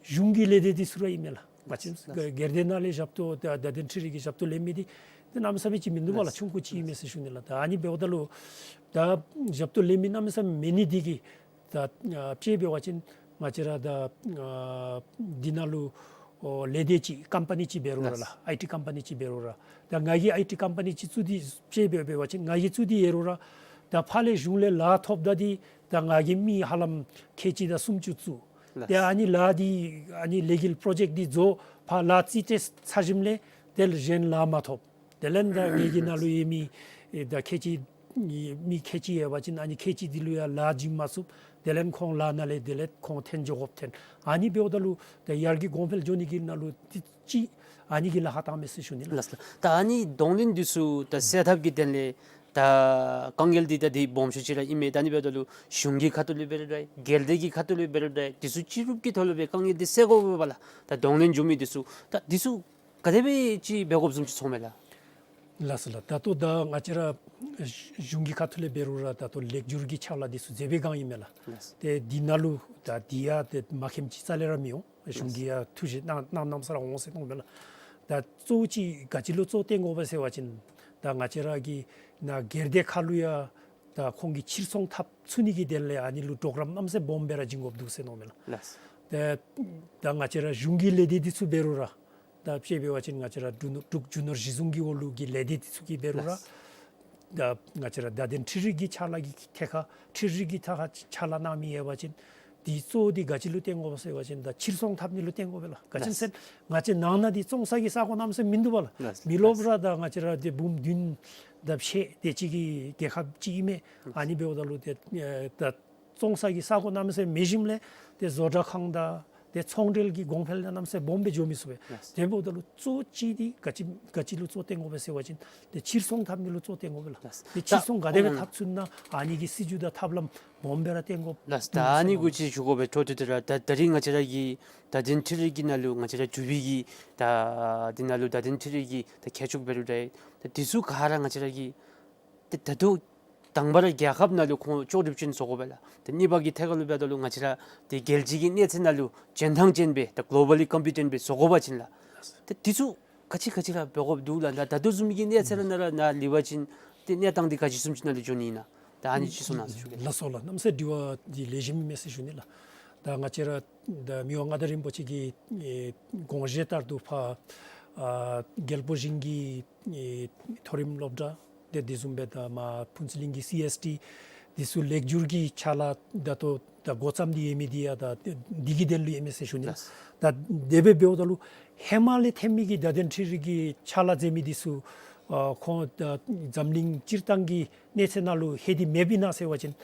གཞུང་གི་ལས་སྡེ་འདི་ཚུ་ར་ཨིན་མས་ལགས། ང་བཅས་ལགས། སྒེར་སྡེ་ནང་ལས་ཞབས་ཏོག་ད་བརྡ་དོན་འཕྲུལ་རིག་གི་ཞབས་ཏོག་ལེན་མི་འདི་ཏེ་གནམ་མེད་ས་མེད་ཅིག་མིན་འདུག་པ་ལགས། ལགས། ཆུང་ཀུ་ཅིག་ཨིན་མས་ཟེར་ཞུ་ནི་ལགས། ད་ཨ་ནི་འབདཝ་ད་ལུ་ད་ཞབས་ཏོག་ལེན་མི་གནམ་མེད་ས་མེད་མེད་ནི་འདི་གིས་ད་ཨ་དཔྱེ་འབད་བ་ཅིན་ང་བཅས་ར་ད་ཨ་འདི་ནང་ལུ་ཨོ་ལས་སྡེ་ཅིག་ཀམ་པ་ནི་ཅིག་འབད་རུང་ར་ལགས། ལགས། ཨའི་ཊི་ཀམ་པ་ནི་ཅིག་འབད་རུང་ར་ད་ང་གིས་ཨའི་ཊི་ཀམ་པ་ནི་ཅིག་བཙུགས་ཏེ་དཔྱེ་འབད་འབད་བ་ཅིན་ང་གིས་བཙུགས་ཏེ་ཡོད་རུང་ར་ད་ཕར་ལས་གཞུང་ལས་ལཱ་ཐོབ་ད་འདི་ད་ང་གིས་མི་ཧ་ལམ་ཁལ་གཅིག་དང་སུམ་ཅུ་བཙུགས། ལགས། ཏེ་ཨ་ནི་ལཱ་འདི་ཨ་ནི་ལས་འགུལ་པྲོ་ཇེཀཊ་འདི་རྫོགས་ཕར་ལཱ་རྩིས་སྤྲོད་ཚར་ཞིནམ་ལས་དེ་ལས་གཞན་ལཱ་མ་ཐོབ། དེ་ལས་ད་ངེ་གི་ནང་ལུ་ཡོད་མི་ཨེ་ད་ཁལ་གཅིག་མི་ཁལ་གཅིག་ཡོད་པ་ཅིན་ཨ་ནི་ཁལ་གཅིག་འདི་ལུ་ཡང་ལཱ་བྱིན་མ་ཚུགས། དེ་ལས་ཁོང་ལཱ་ནང་ལས་དེ་ལས་ཁོང་འཐེན་འགྱོ་དགོཔ་འཐེན། ཨ་ནི་འབདཝ་ད་ལུ་ད་ཡར་རྒྱས་གོང་འཕེལ་འགྱོ་ནི་གི་ནང་ལུ་ཏེ་ཅིག་ཨ་ནི་གིས་ལཱ་ཁག་བཏངམ་མས་ཟེར་ཞུ་ནི་ལགས། ལགས་ལགས། ད་ཨ་ནི་གདོང་ལེན་འདི་ཚུ་ད་སེལ་ཐབས་ཀྱི་དོན་ལས་ད་དཀའ་ངལ་འདི་ད་འདི་སྦོམ་ཤོས་ཅིག་ར་ཨིན་མས། ད་ཨ་ནི་འབདཝ་ད་ལུ་གཞུང་གི་ཁ་ཐུག་ལས་འབད་རུང་འདྲ་སྒེར་སྡེ་གི་ཁ་ཐུག་ལས་འབད་རུང་འདྲ་འདི་ཚུ་སྤྱི་རུབ་ཀྱི་ཐོག་ལུ་སྦེ་དཀའ་ངལ་འདི་སེལ་དགོ་པས་ལགས། ད་གདོང་ལེན་འབྱུང་མི་འདི་ཚུ་ད་འདི་ཚུ་ག་དེ་སྦེ་ཅིག་འབད་དགོཔ་བཟུམ་ཅིག་ཚོརཝ་མས་ལགས། ལགས་སོ་ལགས། ད་ལྟོ་ད་ང་བཅས་ར་གཞུང་གི་ཁ་ཐུག་ལས་འབད་རུང་ར་ད་ལྟོ་ལེགས་བསྒྱུར་གྱི་ཕྱག་ལཱ་འདི་ཚུ་མཛད་པའི་སྒང་ཨིན་མས་ལགས། ལགས། ཏེ་འདི་ནང་ལུ་ད་འདི་ཡང་ཏེ་མ་མཁྱེནམ་ཅིག་རྩ་ལས་ར་མི་འོང་། གཞུང་གིས་ཡང་ཐུགས་བཞེད་གནང་གནང་གནངམ་ས་ར་འོང་ཟེར་མནོཝ་མས་ལགས། ད་གཙོ་བོ་ཅིག་ག་ཅི་ལུ་གཙོ་བོ་བཏོན་དགོ་པས་ཟེར་བ་ཅིན་ད་ང་བཅས་ར་གི་ནཱ་སྒེར་སྡེ་ཁ་ལུ་ཡང་ད་ཁོང་གི་ཕྱིར་ཚོང་འཐབ་ཚུགས་ནི་གི་དོན་ལས་ཨ་ནི་ལུ་གྲོགས་རམ་གནམ་མེད་ས་མེད་སྦོམ་སྦེ་ར་བྱིན་དགོཔ་འདུག་ཟེར་མནོཝ་མས་ལགས། ལགས། ད་ད་ང་བཅས་ར་གཞུང་གི་ལས་སྡེ་འདི་ཚུ་འབད་རུང་ར་ད་དཔྱེ་འབད་བ་ཅིན་ང་བཅས་ར་འབྲུག་ནོར་འབྲུག་རྒྱུ་ནོར་གཞི་བཟུང་གི་འོག་ལུ་གི་ལས་སྡེ་འདི་ཚུ་གིས་འབད་རུང་ར་ལགས། ད་ང་བཅས་ར་བརྡ་དོན་འཕྲུལ་རིག་གི་ཕྱག་ལཱ་གི་ཐད་ཁར་འཕྲུལ་རིག་གི་ཐད་ཁར་ཕྱག་ལཱ་གནང་མི་ཡོད་པ་ཅིན་འདི་གཙོ་བོ་འདི་ག་ཅི་ལུ་བརྟེན་དགོ་པས་ཟེར་བ་ཅིན་ད་ཕྱིར་ཚོང་འཐབ་ནི་ལུ་བརྟེན་དགོ་པས་ལགས། ག་ཅི་སྨོ་ཟེར་ང་བཅས་ནང་ན་འདི་བཙོང་ས་གི་ས་གོ་གནམ་མེད་ས་མེད་མིན་འདུག་པ་ལགས། ལགས། མི་རློབས་ར་ད་ང་བཅས་ར་འདི་འབུམ་བདུན་དང་ཕྱེད་དེ་ཅིག་གི་རྒྱལ་ཁབ་ཅིག་ཨིན་མས། ཨ་ནི་འབདཝ་ད་ལུ་ཏེ་ཨེ་ད་བཙོང་ས་གི་ས་གོ་གནམ་མེད་ས་མེད་མེད་ཞིནམ་ལས་ཏེ་བཟོ་གྲྭ་ཁང་དང་ཏེ་ཚོང་འབྲེལ་གྱི་གོང་འཕེལ་ཡང་གནམ་མེད་ས་མེད་སྦོམ་སྦེ་འགྱོ་མི་ཚུགས་པས། ལགས། དེ་འབདཝ་ད་ལུ་གཙོ་བོ་ཅིག་འདི་ག་ཅི་ག་ཅི་ལུ་གཙོ་བོ་བཏོན་དགོ་པས་ཟེར་བ་ཅིན་ཏེ་ཕྱིར་ཚོང་འཐབ་ནི་ལུ་གཙོ་བོ་བཏོན་དགོ་པས་ལགས། ལགས། ཏེ་ཕྱིར་ཚོང་ག་དེ་སྦེ་ད་འཐབ་ཚུགས་ན་ཨ་ནི་གི་སྲིད་བྱུས་དང་ཐབས་ལམ་སྦོམ་སྦེ་ར་བཏོན་དགོཔ་ལགས། ད་འདུག་ཨ་ཟེར་ནི་མནོ་གུ་ཅིག་ཞུ་དགོ་པའི་འཕྲོ་མཐུད་དེ་ར་ད་ད་རིས་ང་བཅས་ར་གི་བརྡ་དོན་འཕྲུལ་རིག་གི་ནང་ལུ་ང་བཅས་ར་འབྲུག་པའི་གི་ད་འདི་ནང་ལུ་བརྡ་དོན་འཕྲུལ་རིག་གི་ད་མཁས་མཆོག་འབད་རུང་འདྲ་ད་འདི་ཚུ་ག་ར་ང་བཅས་ར་གི་ཏེ་ད་ལྟོ་དང་པ་ར་རྒྱལ་ཁབ་ནང་ལུ་ཁོང་ལྕོགས་གྲུབ་ཅན་བཟོ་དགོ་པས་ལགས། ཏེ་གཉིས་པ་གི་ཐད་ཁར་ལུ་འབདཝ་ད་ལུ་ང་བཅས་ར་ཏེ་རྒྱལ་སྤྱི་གི་གནས་ཚད་ནང་ལུ་འཇོན་ཐང་ཅན་སྦེ་ད་གོ་ལོ་བ་ལི་ཀམ་པི་ཊེནཊ་སྦེ་བཟོ་དགོ་པ་ཅིན་ལགས། ཏེ་འདི་ཚུ་ག་ཅི་ག་ཅི་ར་འབད་དགོཔ་འདུག་ལགས། ད་ད་ལྟོ་བཟུམ་གྱི་གནས་ཚད་ར་ནང་ར་ནཱ་ལུས་པ་ཅིན་ཏེ་གནས་སྟངས་འདི་ག་ཅི་བཟུམ་ཅིག་ནང་ལུ་འགྱོ་ནི་ཨིན་ན། ད་ཨ་ནི་ཅིག་གསུང་གནང་ཟེར་ཞུ་གེ་ལགས། ལགས་སོ་ལགས། གནམ་མེད་ས་མེད་དྲི་བ་འདི་ལེགས་ཤོམ་ཨིན་མས་ཟེར་ཞུ་ནི་ལགས། ད་ང་བཅས་ར་ད་མི་དབང་མངའ་བདག་རིན་པོ་ཆེ་གི་ཨེ་དགོངས་བཞེད་ལྟར་དུ་ཕར་ཨ་རྒྱལ་པོ་ཞིང་གི་ཨེ་མཐོ་རིམ་སློབ་གྲྭ་ཏེ་དེ་བཟུམ་སྦེ་ད་མར་ཕུན་ཚོགས་གླིང་གི་སི་ཨེསི་ཊི་འདི་ཚུ་ལེགས་བསྒྱུར་གྱི་ཕྱག་ལཱ་ད་ལྟོ་ད་འགོ་བརྩམས་ཏེ་ཡོད་མི་འདི་ཡང་ད་འདི་གི་དོན་ལུ་ཨིན་མས་ཟེར་ཞུ་ནི་ལགས། ད་དེ་སྦེ་འབདཝ་ད་ལུ་ཧེ་མ་ལས་ཐོན་མི་གི་བརྡ་དོན་འཕྲུལ་རིག་གི་ཕྱག་ལཱ་མཛད་མི་འདི་ཚུ་ ཨ་ཁོང་ད་འཛམ་གླིང་སྤྱིར་བཏང་གི་གནས་ཚད་ནང་ལུ་ལྷོད་དེ་མེདཔ་ཨིན་ན་ཟེར་བ་ཅིན་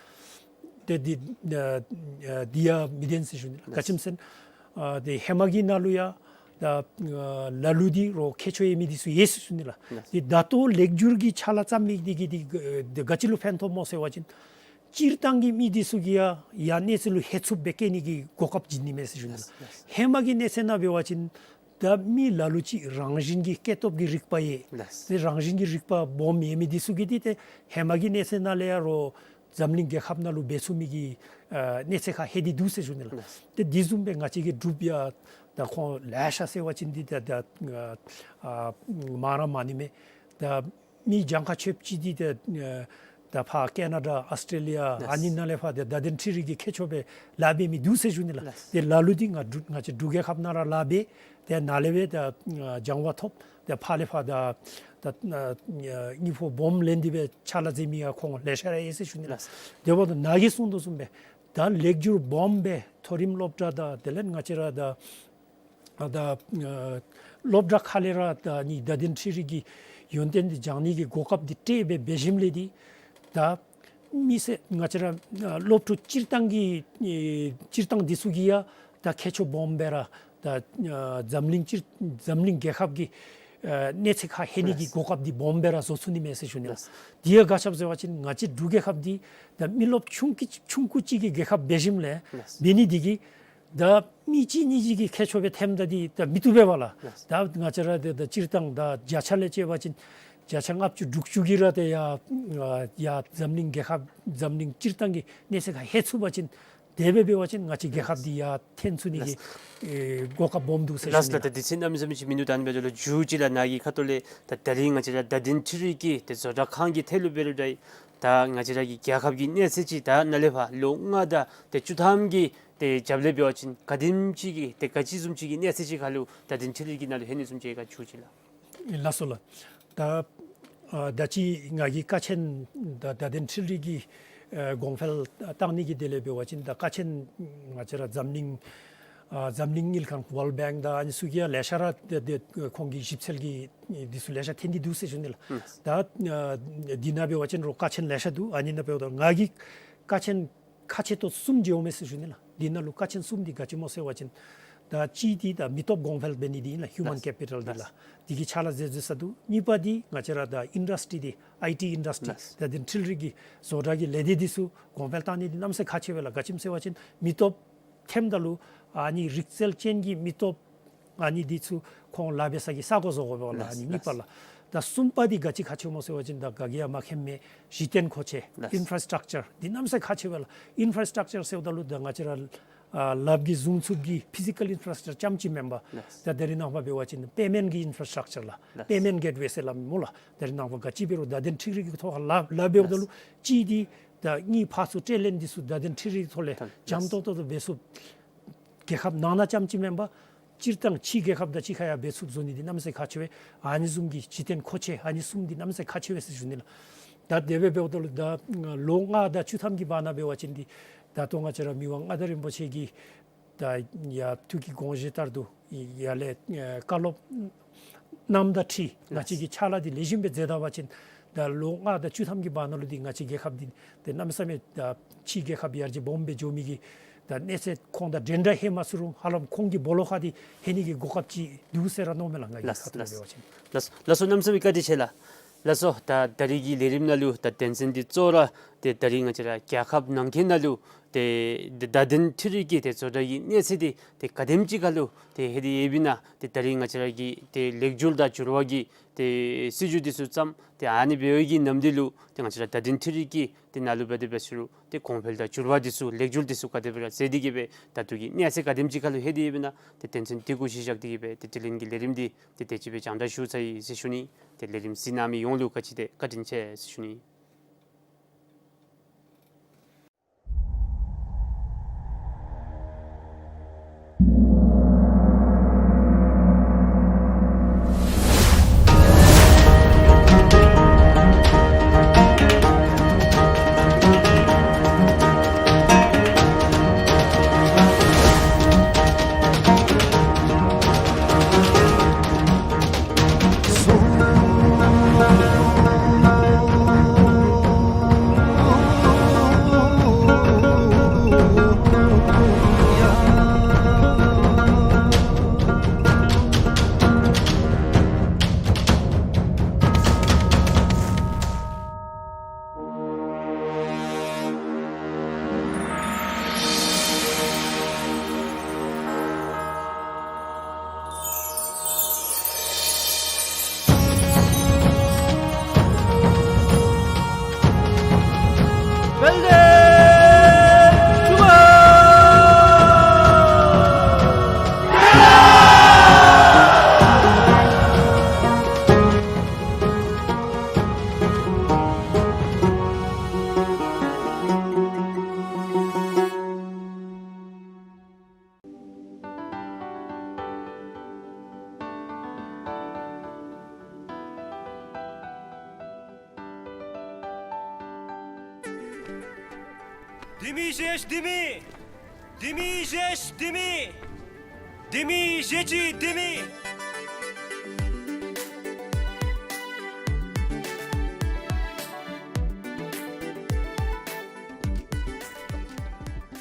ཏེ་འདི་ཨ་ཨ་འདི་ཡང་མི་བདེན་ཟེར་ཞུ་ནི་ལགས། ག་ཅི་སྨོ་ཟེར་ན་ཨ་ཏེ་ཧེ་མ་གི་ནང་ལུ་ཡང་ད་ཨ་ལ་ལུ་འདི་རོགས་ཁྱད་ཆོས་ཡོད་མི་འདི་ཚུ་ཡོད་ཟེར་ཞུ་ནི་ལགས། ལགས། ཏེ་ད་ལྟོ་ལེགས་བསྒྱུར་གྱི་ཕྱག་ལཱ་བརྩམ་མི་འདི་གིས་འདི་ཨ་ག་ཅི་ལུ་ཕན་ཐོགས་སྨོ་ཟེར་བ་ཅིན་སྤྱིར་བཏང་གི་མི་འདི་ཚུ་གིས་ཡང་ཡང་གནས་ཚད་ལུ་ལྷོད་ཚུགསཔ་སྦེ་བཀལ་ནི་གི་གོ་སྐབས་བྱིན་ནི་མས་ཟེར་ཞུ་ནི་ལགས། ལགས། ཧེ་མ་གི་གནས་ཚད་ནང་འབད་བ་ཅིན་ད་མི་ལ་ལུ་ཅིག་རང་བཞིན་གྱི་སྐྱེས་སྟོབས་ཀྱི་རིག་པ་ཡོད། ལགས། ཏེ་རང་བཞིན་གྱི་རིག་པ་སྦོམ་ཡོད་མི་འདི་ཚུ་གིས་འདི་ཏེ་ཧེ་མ་གི་གནས་ཚད་ནང་ལས་ཡང་རོགས་འཛམ་གླིང་རྒྱལ་ཁབ་ནང་ལུ་འབད་ཚུགས་མི་གི་ཨ་གནས་ཚད་ཁར་ལྷོད་དེ་འདུག་ཟེར་ཞུ་ནི་ལགས། ལགས། ཏེ་འདི་བཟུམ་སྦེ་ང་བཅས་ཀྱི་འབྲུགཔ་ཡང་ད་ཁོང་ལེ་ཤ་ཟེར་བ་ཅིན་འདི་ད་ད་ཨ་ཨ་མང་ར་མང་ནི་མས། ད་མི་གྱངས་ཁ་ཆོདཔ་ཅིག་འདི་ད་ཨ་ད་ཕར་ཀེ་ན་ཌ་ཨཱོས་ཊྲེ་ལི་ཡ་ལགས། ཨ་ནི་ནང་ལས་ཕར་ད་བརྡ་དོན་འཕྲུལ་རིག་གི་མཁས་མཆོག་སྦེ་ལཱ་འབད་མི་འདུག་ཟེར་ཞུ་ནི་ལགས། ལགས། ཏེ་ལ་ལུ་འདི་ང་འབྲུག་ང་བཅས་འབྲུག་རྒྱལ་ཁབ་ནང་ར་ལཱ་འབད་ཏེ་ནཱ་ལས་འབད་ད་ཨ་སྦྱང་བ་ཐོབ། ཏེ་ཕར་ལས་ཕར་ད་ད་ཨ་དངུལ་ཕོགས་སྦོམ་ལེན་ཏེ་སྦེ་ཕྱག་ལཱ་མཛད་མི་ཡང་ཁོང་ལེ་ཤ་ར་ཡོད་ཟེར་ཞུ་ནི་ལགས། ལགས། དེ་འབདཝ་ད་ནཱ་གིས་གསུངས་དོ་བཟུམ་སྦེ་ད་ལེགས་བསྒྱུར་སྦོམ་སྦེ་མཐོ་རིམ་སློབ་གྲྭ་དང་དེ་ལས་ང་བཅས་ར་ད་ཨ་ད་ཨ་སློབ་གྲྭ་ཁ་ལས་ར་ད་ཨ་ནི་བརྡ་དོན་འཕྲུལ་རིག་གི་ཡོན་ཏན་འདི་སྦྱང་ནི་གི་གོ་སྐབས་འདི་སྤྲོད་སྦེ་འབད་ཞིནམ་ལས་འདི་ད་མི་སེར་ང་བཅས་ར་ཨ་སློབ་ཕྲུག་སྤྱིར་བཏང་གི་ཨེ་སྤྱིར་བཏང་འདི་ཚུ་གིས་ཡང་ད་མཁས་མཆོག་སྦོམ་སྦེ་ར་ད་ཨ་འཛམ་གླིང་སྤྱིར་འཛམ་གླིང་རྒྱལ་ཁབ་ཀྱི་ཨ་གནས་ཚད་ཁར་ལྷོད་ནི་གི་ལགས། གོ་སྐབས་འདི་སྦོམ་སྦེ་ར་བཟོ་ཚུགས་ནི་མས་ཟེར་ཞུ་ནི་ལགས། ལགས། དེ་ཡང་ག་ཅི་སྦེ་ཟེར་བ་ཅིན་ང་བཅས་འབྲུག་རྒྱལ་ཁབ་འདི་ད་མི་རློབས་ཆུང་ཀུ་ཆུང་ཀུ་ཅིག་གི་རྒྱལ་ཁབ་འབད་ཞིནམ་ལས་ལགས། འབད་ནི་འདི་གིས་ད་མི་གཅིག་གཉིས་ཅིག་གིས་མཁས་མཆོག་སྦེ་འཐོནམ་ད་འདི་ད་མི་བཏུབ་པས་པ་ལགས། ལགས། ད་ང་བཅས་ར་ཏེ་ད་སྤྱིར་བཏང་ད་བརྒྱ་ཆ་ལས་བཅད་པ་ཅིན་བརྒྱ་ཆ་ལྔ་བཅུ་དྲུག་ཅུ་གིས་ར་ཏེ་ཡར་ཡར་འཛམ་གླིང་རྒྱལ་ཁབ་འཛམ་གླིང་སྤྱིར་བཏང་གི་གནས་ཚད་ཁར་ལྷོད་ཚུགས་པ་ཅིན་དེ་སྦེ་འབད་བ་ཅིན་ང་བཅས་རྒྱལ་ཁབ་འདི་ཡར་འཐོན་ཚུགས་ནི་གི་ལགས། ཨེ་གོ་སྐབས་སྦོམ་འདུག་ཟེར་ཞུ་ནི་ལགས། ལགས། ད་དུས་ཚོད་གནམ་མེད་ས་མེད་ཅིག་མིན་འདུག། ད་ཨ་ནི་འབདཝ་ད་ལུ་མཇུག་ཅིག་ལུ་ནཱ་གི་ཁ་ཐུག་ལས་ད་ད་རིས་ང་བཅས་ར་བརྡ་དོན་འཕྲུལ་རིག་གི་ཏེ་བཟོ་གྲྭ་ཁང་གི་ཐད་ལུ་འབད་རུང་འདྲ་ད་ང་བཅས་ར་གི་རྒྱལ་ཁབ་ཀྱི་གནས་ཚད་ཅིག་ད་ནཱ་ལས་ཕར་ལོ་ལྔ་དང་ཏེ་བཅུ་ཐམ་གྱི་ཏེ་རྒྱབ་ལས་འབད་བ་ཅིན་ག་དེམ་ཅིག་གི་ཏེ་ག་ཅི་བཟུམ་ཅིག་གི་གནས་ཚད་ཅིག་ཁར་ལུ་བརྡ་དོན་འཕྲུལ་རིག་གི་ནང་ལུ་ལྷོད་ནི་བཟུམ་ཅིག་ག་མཇུག་ཅིག་ལགས། ལགས་སོ་ལགས། ད་ཨ་ད་ཅི་ང་གིས་ཀ་ཆེན་ད་བརྡ་དོན་འཕྲུལ་རིག་གི་ཨ་གོང་འཕེལ་བཏང་ནི་གི་དེ་ལས་འབད་བ་ཅིན་ད་ཀ་ཆེན་ང་བཅས་ར་འཛམ་གླིང་ཨ་འཛམ་གླིང་དངུལ་ཁང་World Bank དང་ཨ་ནི་ཚུ་གིས་ཡང་ལེ་ཤ་ར་ཏེ་ཏེ་ཁོང་གི་ཞིབ་འཚོལ་གྱི་འདི་ཚུ་ལེ་ཤ་འཐོན་ཏེ་འདུག་ཟེར་ཞུ་ནི་ལགས། ཨུམ། ད་ཨ་འདི་ནང་འབད་བ་ཅིན་རོགས་ཀ་ཆེན་ལེ་ཤ་འདུག། ཨ་ནི་ནང་འབདཝ་ད་ང་གིས་ཀ་ཆེན་ཁག་ཆེ་ཏོག་ཏོ་གསུམ་བརྗོད་འོང་མས་ཟེར་ཞུ་ནི་ལགས། འདི་ནང་ལུ་ཀ་ཆེན་གསུམ་འདི་ག་ཅི་སྨོ་ཟེར་བ་ཅིན་ད་གཅིག་འདི་ད་མི་སྟོབས་གོང་འཕེལ་འབད་ནི་འདི་ཨིན་ལགས། Human ལགས། Capital འདི་ལགས། ལགས། འདི་གི་ཕྱག་ལཱ་མཛད་མཛད་ས་འདུག། གཉིས་པ་འདི་ང་བཅས་ར་ད་ཨིན་ཌསི་ཊི་འདི་ཨའི་ཊི་ཨིན་ཌསི་ཊི་ལགས། ད་བརྡ་དོན་འཕྲུལ་རིག་གི་བཟོ་གྲྭ་གི་ལས་སྡེ་འདི་ཚུ་གོང་འཕེལ་བཏང་ནི་འདི་གནམ་མེད་ས་མེད་ཁག་ཆེ་བས་ལགས། ག་ཅི་སྨོ་ཟེར་བ་ཅིན་མི་སྟོབས་འཐོནམ་ད་ལུ་ཨ་ནི་རིག་རྩལ་ཅན་གྱི་མི་སྟོབས་ཨ་ནི་འདི་ཚུ་ཁོང་ལཱ་འབད་ས་གི་ས་གོ་བཟོ་དགོ་པས་ལགས། ལགས། ཨ་ནི་གཉིས་པ་ལགས། ལགས། ད་གསུམ་པ་འདི་ག་ཅི་ཁག་ཆེ་སྨོ་ཟེར་བ་ཅིན་ད་ག་གིས་ཡང་མ་མཁྱེན་མི་གཞི་རྟེན་མཁོ་ཆས། ལགས། Infrastructure འདི་གནམ་མེད་ས་མེད་ཁག་ཆེ་བས་ལགས། Infrastructure ཟེརཝ་ད་ལུ་ད་ང་བཅས་ར་ཨ་ལགཔ་གིས་བཟུང་ཚུགསཔ་གི་physical infrastructure རྐྱངམ་ཅིག་མེན་པར། ལགས། ད་ད་རིས་ནངས་པ་འབད་བ་ཅིན་པེ་མེནཊ་གི་ཨིན་ཕ་ར་སི་ཊག་ཅར་ལགས། ལགས། Payment gateway ཟེར་སླབ་མས་སྨོ་ལགས། ད་རིས་ནངས་པ་ག་ཅི་འབད་རུང་བརྡ་དོན་འཕྲུལ་རིག་གི་ཐོག་ལཱ་ལཱ་འབདཝ་ད་ལུ། ལགས། གཅིག་འདི་ད་དངུལ་ཕར་ཚུར་སྤྲོད་ལེན་འདི་ཚུ་བརྡ་དོན་འཕྲུལ་རིག་ཐོག་ལས། ལགས། འཇམ་ཏོག་ཏོ་སྦེ་འབད་ཚུགས། རྒྱལ་ཁབ་ནང་ན་རྐྱངམ་ཅིག་མེན་པར་སྤྱིར་བཏང་ཕྱི་རྒྱལ་ཁབ་དང་གཅིག་ཁར་ཡང་འབད་ཚུགསཔ་བཟོ་ནི་འདི་གནམ་མེད་ས་མེད་ཁག་ཆེ་བས། ཨ་ནི་བཟུམ་གྱི་གཞི་རྟེན་མཁོ་ཆས་ཨ་ནི་གསུམ་འདི་གནམ་མེད་ས་མེད་ཁག་ཆེ་བས་ཟེར་ཞུ་ནི་ལགས། ད་དེ་སྦེ་འབདཝ་ད་ལུ་ད་ལོ་ལྔ་དང་བཅུ་ཐམ་གྱི་བར་ན་འབད་བ་ཅིན་འདི་ད་ལྟོ་ང་བཅས་ར་མི་དབང་མངའ་བདག་རིན་པོ་ཆེ་གིས་ད་ཡར་ཐུགས་ཀྱི་དགོངས་བཞེད་ལྟར་དུ་ཡར་ལས་ཨེ་བཀའ་སློབ་གནངམ་དང་འཁྲིལ་ང་བཅས་ཀྱིས་ཕྱག་ལཱ་འདི་ལེགས་ཤོམ་སྦེ་མཛད་ད་པ་ཅིན་ད་ལོ་ལྔ་དང་བཅུ་ཐམ་གྱི་བར་ན་ལུ་འདི་ང་བཅས་རྒྱལ་ཁབ་འདི་ཏེ་གནམ་མེད་ས་མེད་ད་ཕྱི་རྒྱལ་ཁབ་ཡར་རྒྱས་སྦོམ་སྦེ་འགྱོ་མི་གི་ད་གནས་ཚད་ཁོང་དང་འདྲན་འདྲ་ལྷོད་མ་ཚུགས་རུང་ཧ་ལམ་ཁོང་གི་སྦོ་ལོགས་ཁར་འདི་ལྷོད་ནི་གི་གོ་སྐབས་ཅིག་འདུག་ཟེར་ར་མནོཝ་མས་ལགས། ང་གི་ལགས་ཁ་ཐུག་ལགས། འབད་བ་ཅིན། ལགས་ལགས་སོ། གནམ་མེད་ས་མེད་བཀའ་དྲིན་ཆེ་ལགས། ལགས་སོ། ད་ད་རིས་ཀྱི་ལས་རིམ་ནང་ལུ་ད་དོན་ཚན་འདི་གཙོ་བོ་ར་ཏེ་ད་རིས་ང་བཅས་ར་རྒྱལ་ཁབ་ནང་འཁོད་ནང་ལུ་ཏེ་བརྡ་དོན་འཕྲུལ་རིག་གི་ཏེ་བཟོ་གྲྭ་གི་གནས་ཚད་འདི་ཏེ་ག་དེམ་ཅིག་ཁར་ལུ་ཏེ་ལྷོད་དེ་ཡོདཔ་ཨིན་ན། ཏེ་ད་རིས་ང་བཅས་ར་གིས་ཏེ་ལེགས་བསྒྱུར་དང་འགྱུར་བ་གི་ཏེ་སྲིད་བྱུས་འདི་ཚུ་བརྩམས། ཏེ་ཨ་ནི་འབད་བའི་གི་ནམ་དུས་ལུ་ཏེ་ང་བཅས་ར་བརྡ་དོན་འཕྲུལ་རིག་གི་ཏེ་ནང་ལུ་འབད་དེ་འབད་ཟེར་རུང་ཏེ་གོང་འཕེལ་དང་འགྱུར་བ་འདི་ཚུ་ལེགས་བསྒྱུར་འདི་ཚུ་ག་དེ་སྦེ་ར་མཛད་དེ་གིས་སྦེ་ད་ལྟོ་གི་གནས་ཚད་ག་དེམ་ཅིག་ཁར་ལུ་ལྷོད་དེ་ཡོདཔ་ཨིན་ན། ཏེ་དོན་ཚན་འདི་གུ་གཞི་བཞག་སྟེ་གིས་སྦེ་ཏེ་དྲི་ལན་གྱི་ལས་རིམ་འདི་ཏེ་དེ་ཅིག་སྦེ་སྦྱང་བརྡར་ཞུ་ཚར་ཡི་ཟེར་ཞུ་ནི། ཏེ་ལས་རིམ་གཟིགས་གནང་མི་ཡོངས་ལུ་ག་ཅི་དེ་བཀའ་དྲིན་ཆེ་ཟེར་ཞུ་ནི། ལྡེ་མིག་བཞི་ལྡེ་མིག། ལྡེ་མིག་བཞི་ལྡེ་མིག། ལྡེ་མིག་བཞི་གཅིག་ལྡེ་མིག།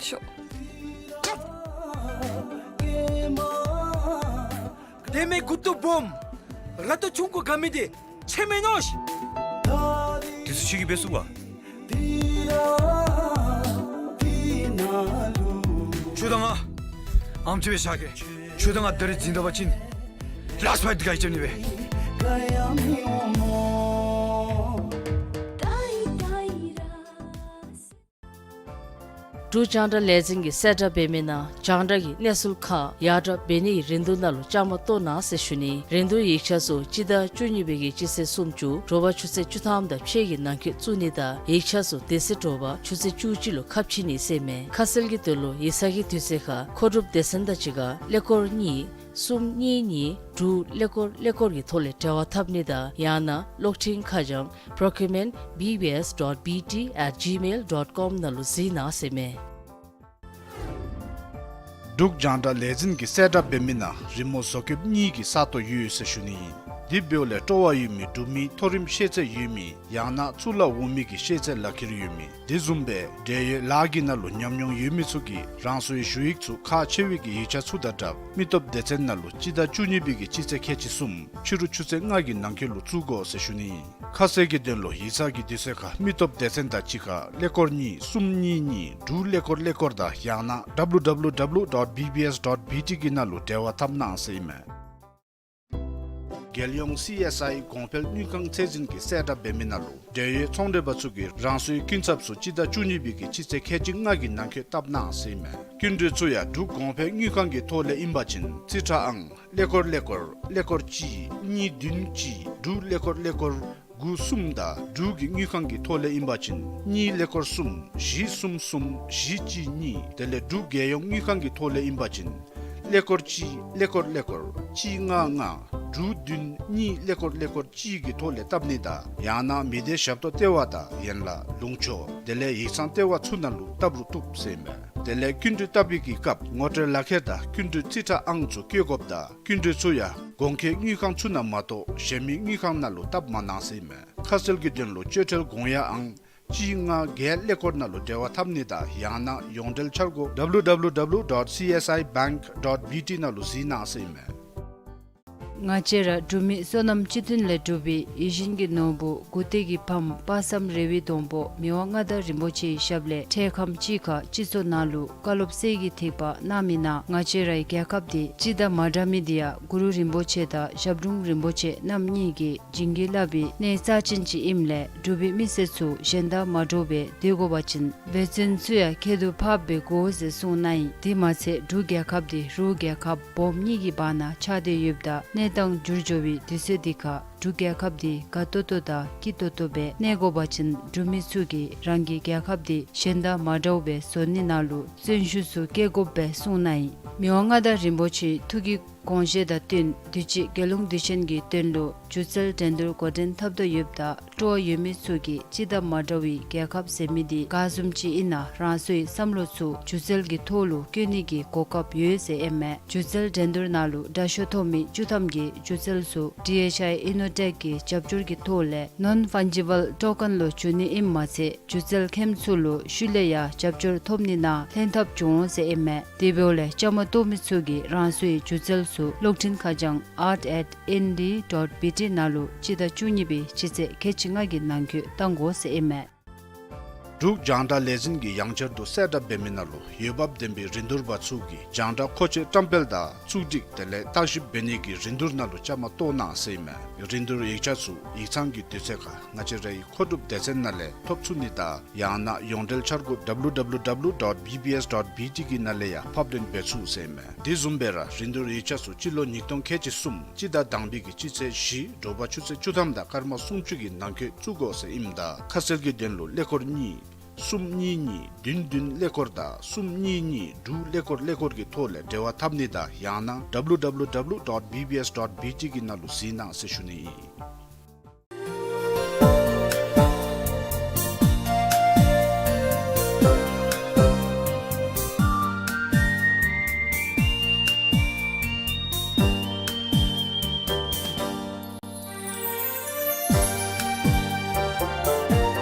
ཤོག། ལྡེ་མིག་མགུ་ཏོ་སྦོམ། ར་ཏོ་ཆུང་ཀུ་དགའ་མི་དེ་ཆེ་མེན་ནོ་ཤི། དེ་ཚུ་ཁྱོད་ཀྱིས་འབད་ཚུགས་པ། ཁྱོད་དང་ང་ཨམ་ཅིག་སྦེ་བཞག་གེ། ཁྱོད་དང་ང་ད་རིས་འཛིང་ད་པ་ཅིན་ལཱསཊ་ཕའིཊ་འདི་ག་ཡི་རྐྱབ་ནི་སྦེ། འབྲུག་རྒྱང་བསྒྲགས་ལས་འཛིན་གྱིས་གསལ་བསྒྲགས་འབད་མི་ནང་རྒྱང་བསྒྲགས་ཀྱི་གནས་ཚུལ་ཁག་ཡར་དྲག་འབད་ནིའི་རིན་བསྡུར་ནང་ལུ་བཅའ་མར་གཏོགས་གནང་ཟེར་ཞུ་ནི། རིན་བསྡུར་ཡིག་ཆ་ཚུ་སྤྱི་ཟླ་བཅུ་གཉིས་པའི་གི་སྤྱི་ཚེས་སུམ་ཅུ་དྲོ་པ་ཆུ་ཚོད་བཅུ་ཐམ་དང་ཕྱེད་ཀྱི་ནང་འཁོད་བཙུགས་ནི་དང་ཡིག་ཆ་ཚུ་དེ་ཚེ་དྲོ་པ་ཆུ་ཚོད་བཅུ་གཅིག་ལུ་ཁ་ཕྱེ་ནི་ཟེར་མས། ཁ་གསལ་གྱི་དོན་ལུ་ཡིག་ཚང་གི་དུས་ཚོད་ཁར་མཁོ་སྒྲུབ་སྡེ་ཚན་དང་གཅིག་ཁར་ཀླད་ཀོར་གཉིས་གསུམ་གཉིས་གཉིས་དྲུག་ཀླད་ཀོར་ཀླད་ཀོར་གྱི་ཐོག་ལས་འབྲེལ་བ་འཐབ་ནི་དང་ཡང་ན་གློག་འཕྲིན་ཁ་བྱང་procurement B B S dot B T at gmail dot com ནང་ལུ་གཟིགས་གནང་ཟེར་མས། འབྲུག་རྒྱང་བསྒྲགས་ལས་འཛིན་གྱིས་གསལ་བསྒྲགས་འབད་མི་ནང་རི་མོ་བཟོ་བཀོདཔ་གཉིས་ཀྱི་ས་སྟོང་ཡོད་ཟེར་ཞུ་ནི་ཨིན། དེ་འབདཝ་ལས་སྤྲོ་བ་ཡོད་མི་འབྲུག་མི་མཐོ་རིམ་ཤེས་ཚད་ཡོད་མི་ཡང་ན་གཙུག་ལག་འོག་མའི་གི་ཤེས་ཚད་ལག་ཁྱེར་ཡོད་མི་དེ་བཟུམ་སྦེ་འབྲེལ་ཡོད་ལཱ་གི་ནང་ལུ་ཉམས་མྱོང་ཡོད་མི་ཚུ་གིས་རང་སོའི་ཞུ་ཡིག་ཚུ་ཁག་ཆེ་བའི་གི་ཡིག་ཆ་ཚུ་དང་སྦྲགས་མི་སྟོབས་སྡེ་ཚན་ནང་ལུ་སྤྱི་ཟླ་བཅུ་གཉིས་པའི་གི་སྤྱི་ཚེས་ཁལ་གཅིག་གསུམ་ཕྱི་རུ་ཆུ་ཚོད་ལྔ་གི་ནང་འཁོད་ལུ་བཙུགས་དགོ་ཟེར་ཞུ་ནི་ཨིན། ཁ་གསལ་གྱི་དོན་ལུ་ཡིག་ཚང་གི་དུས་ཚོད་ཁར་མི་སྟོབས་སྡེ་ཚན་དང་གཅིག་ཁར་ཀླད་ཀོར་གཉིས་གསུམ་གཉིས་གཉིས་དྲུག་ཀླད་ཀོར་ཀླད་ཀོར་དང་ཡང་ན་W W W dot B B S dot B T གི་ནང་ལུ་འབྲེལ་བ་འཐབ་གནང་ཟེར་ཨིན་མས། རྒྱལ་ཡོངས་སི་ཨེསི་ཨའི་གོང་འཕེལ་དངུལ་ཁང་ཚད་འཛིན་གྱིས་གསལ་བསྒྲགས་འབད་མི་ནང་ལུ་འབྲེལ་ཡོད་ཚོང་འབྲེལ་པ་ཚུ་གིས་རང་སོའི་སྐྱིན་ཚབ་ཚུ་སྤྱི་ཟླ་བཅུ་གཉིས་པའི་གི་སྤྱི་ཚེས་ཁལ་གཅིག་ལྔ་གི་ནང་འཁོད་བཏབ་གནང་ཟེར་ཨིན་མས། སྐྱིན་འགྲུལ་ཚུ་ཡང་འབྲུག་གོང་འཕེལ་དངུལ་ཁང་གི་ཐོག་ལས་ཨིན་པ་ཅིན་རྩིས་ཁྲ་ཨང་ཀླད་ཀོར་ཀླད་ཀོར་ཀླད་ཀོར་གཅིག་གཉིས་བདུན་གཅིག་དྲུག་ཀླད་ཀོར་ཀླད་ཀོར་དགུ་གསུམ་དང་འབྲུག་གི་དངུལ་ཁང་གི་ཐོག་ལས་ཨིན་པ་ཅིན་གཉིས་ཀླད་ཀོར་གསུམ་བཞི་གསུམ་གསུམ་བཞི་གཅིག་གཉིས། དེ་ལས་འབྲུག་རྒྱལ་ཡོངས་དངུལ་ཁང་གི་ཐོག་ལས་ཨིན་པ་ཅིན་ཀླད་ཀོར་གཅིག་ཀླད་ཀོར་ཀླད་ཀོར་གཅིག་ལྔ་ལྔ་དྲུག་བདུན་གཉིས་ཀླད་ཀོར་ཀླད་ཀོར་གཅིག་གི་ཐོག་ལས་བཏབ་ནི་དང་ཡང་ན་མི་སྡེ་ཞབས་ཏོག་ལྟེ་བ་དང་ཡན་ལག་ལུང་ཕྱོགས་དེ་ལས་ཡིག་ཚང་ལྟེ་བ་ཚུ་ནང་ལུ་བཏབ་རུང་བཏུབ་ཟེར་ཨིན་མས། དེ་ལས་སྐྱིན་འགྲུལ་བཏབ་པའི་གི་སྐབས་ངོ་སྤྲོད་ལག་ཁྱེར་དང་སྐྱིན་འགྲུལ་རྩིས་ཁྲ་ཨང་ཚུ་བཀོད་དགོཔ་དང་སྐྱིན་འགྲུལ་ཚུ་ཡང་གོང་འཁོད་དངུལ་ཁང་ཚུ་ནང་མ་གཏོགས་གཞན་མི་དངུལ་ཁང་ནང་ལུ་བཏབ་མ་གནང་ཟེར་ཨིན་མས། ཁ་གསལ་གྱི་དོན་ལུ་སྤྱོད་ཁྲལ་དགོངས་ཡངས་ཨང་གཅིག་ལྔ་བརྒྱད་ཀླད་ཀོར་ནང་ལུ་འབྲེལ་བ་འཐབ་ནི་དང་ཡང་ན་ཡོངས་འབྲེལ་འཆར་སྒོ་W W W dot C S I bank dot B T ནང་ལུ་གཟིགས་གནང་ཟེར་ཨིན་མས། ང་བཅས་ར་འབྲུག་མི་བསོད་ནམས་སྤྱི་མཐུན་ལས་གྲུབ་པའི་ཡིད་བཞིན་གྱི་ནོར་བུ་མགུ་ཏོ་གི་ཕམ་དཔག་བསམ་རེ་བའི་སྡོང་པོ་མི་དབང་མངའ་བདག་རིན་པོ་ཆེའི་ཞབས་ལས་འཕྲལ་ཁམས་ཅིག་ཁར་སྤྱི་ཚོགས་ནང་ལུ་བཀའ་སློབ་གསེར་གྱི་ཐིགས་པ་གནང་མི་ནང་ང་བཅས་རའི་རྒྱལ་ཁབ་འདི་སྤྱི་དང་མ་འདྲ་མི་འདི་ཡང་གུ་རུ་རིན་པོ་ཆེ་དང་ཞབས་དྲུང་རིན་པོ་ཆེ་རྣམ་གཉིས་ཀྱིས་བྱིན་གྱིས་བརླབས་པའི་གནས་རྩ་ཅན་ཅིག་ཨིནམ་ལས་འབྲུག་པའི་མི་སེར་ཚུ་གཞན་དང་མ་འདྲཝ་སྦེ་སྡོད་དགོ་པ་ཅིན་འབད་བརྩོན་ཚུ་ཡང་ཁྱད་དུ་འཕགསཔ་སྦེ་དགོ་ཟེར་གསུངས་གནང་ཡི། དེ་མ་ཚད་འབྲུག་རྒྱལ་ཁབ་འདི་རུ་རྒྱལ་ཁབ་སྦོམ་གཉིས་ཀྱི་བར་ན་ཆགས་ཏེ་ཡོདཔ་ད་གནས་སྟངས་འགྱུར་འགྱོ་བའི་དུས་ཚོད་འདི་ཁར་འབྲུག་རྒྱལ་ཁབ་འདི་དགའ་ཏོག་ཏོ་དང་སྐྱིད་ཏོག་ཏོ་སྦེ་གནས་དགོ་པ་ཅིན་འབྲུག་མི་ཚུ་གིས་རང་གི་རྒྱལ་ཁབ་འདི་གཞན་དང་མ་འདྲཝ་སྦེ་བཟོ་ནི་ནང་ལུ་བརྩོན་ཤུགས་ཚུ་བསྐྱེད་དགོཔ་སྦེ་གསུངས་གནང་ཡི། མི་དབང་མངའ་བདག་རིན་པོ་ཆེའི་ཐུགས་ཀྱི་དགོངས་བཞེད་དང་བསྟུན་དུས་ཅི་རྒྱལ་ཡོངས་དུས་ཆེན་གྱི་དོན་ལུ་སྒྱུ་རྩལ་འགྲན་བསྡུར་འགོ་འདྲེན་འཐབ་དོ་ཡོདཔ་ད་སྤྲོ་བ་ཡོད་མི་ཚུ་གིས་སྤྱི་དང་མ་འདྲ་བའི་རྒྱལ་ཁབ་ཟེར་མི་འདི་ག་བཟུམ་ཅིག་ཨིན་ན་རང་སོའི་བསམ་བློ་ཚུ་སྒྱུ་རྩལ་གྱི་ཐོག་ལུ་བཀོད་ནི་གི་གོ་སྐབས་ཡོད་ཟེར་ཨིན་མས། སྒྱུ་རྩལ་འགྲན་བསྡུར་ནང་ལུ་དྲག་ཤོས་ཐོབ་མི་བཅུ་ཐམ་གྱི་སྒྱུ་རྩལ་ཚུ་ཌི་ཨེཆ་ཨའི་ཨི་ནོ་ཊེཀ་གི་རྒྱབ་སྐྱོར་གྱི་ཐོག་ལས་ནོན་ཕཱན་ཇི་བཱལ་ཊོ་ཀེན་ལུ་བསྒྱུར་ནི་ཨིནམ་མ་ཚད་སྒྱུ་རྩལ་མཁནམ་ཚུ་ལུ་ཤུལ་ལས་ཡང་རྒྱབ་སྐྱོར་ཐོབ་ནི་ནང་ལྷན་ཐབས་འབྱུང་འོང་ཟེར་ཨིན་མས། དེ་འབདཝ་ལས་བཅའ་མར་གཏོགས་མི་ཚུ་གིས་རང་སོའི་སྒྱུ་རྩལ་ཚུ་གློག་འཕྲིན་ཁ་བྱང་art at N D dot B T ནང་ལུ་སྤྱི་ཟླ་བཅུ་གཉིས་པའི་སྤྱི་ཚེས་ཁལ་གཅིག་ལྔ་གི་ནང་འཁོད་བཏང་དགོ་ཟེར་ཨིན་མས། འབྲུག་རྒྱང་བསྒྲགས་ལས་འཛིན་གྱིས་ཡང་བསྐྱར་དུ་གསལ་བསྒྲགས་འབད་མི་ནང་ལུ་འོས་འབབ་ལྡན་པའི་རིན་བསྡུར་པ་ཚུ་གིས་རྒྱང་བསྒྲགས་མཁོ་ཆས་བཀྲམ་སྤེལ་དང་བཙུགས་སྒྲིག་དེ་ལས་བརྟག་ཞིབ་འབད་ནི་གི་རིན་བསྡུར་ནང་ལུ་བཅའ་མར་གཏོགས་གནང་ཟེར་ཨིན་མས། རིན་བསྡུར་ཡིག་ཆ་ཚུ་ཡིག་ཚང་གི་དུས་ཚོད་ཁར་ང་བཅས་རའི་མཁོ་སྒྲུབ་སྡེ་ཚན་ནང་ལས་ཐོབ་ཚུགས་ནི་དང་ཡང་ན་ཡོངས་འབྲེལ་འཆར་སྒོ་W W W dot B B S dot B T གི་ནང་ལས་ཡང་ཕབ་ལེན་འབད་ཚུགས་ཟེར་ཨིན་མས། དེ་བཟུམ་སྦེ་ར་རིན་བསྡུར་ཡིག་ཆ་ཚུ་སྤྱི་ལོ་ཉིས་སྟོང་ཁལ་གཅིག་གསུམ་སྤྱི་ཟླ་དང་པའི་གི་སྤྱི་ཚེས་བཞི་དྲོ་པ་ཆུ་ཚོད་བཅུ་ཐམ་དང་སྐར་མ་སུམ་ཅུ་གི་ནང་འཁོད་བཙུགས་དགོ་ཟེར་ཨིནམ་ད་ཁ་གསལ་གྱི་དོན་ལུ་ཀླད་ཀོར་གཉིས་གསུམ་གཉིས་གཉིས་བདུན་བདུན་ཀླད་ཀོར་དང་གསུམ་གཉིས་གཉིས་དྲུག་ཀླད་ཀོར་ཀླད་ཀོར་གྱི་ཐོག་ལས་འབྲེལ་བ་འཐབ་ནི་དང་ཡང་ན་W W W dot B B S dot B T གི་ནང་ལུ་གཟིགས་གནང་ཟེར་ཞུ་ནི་ཨིན།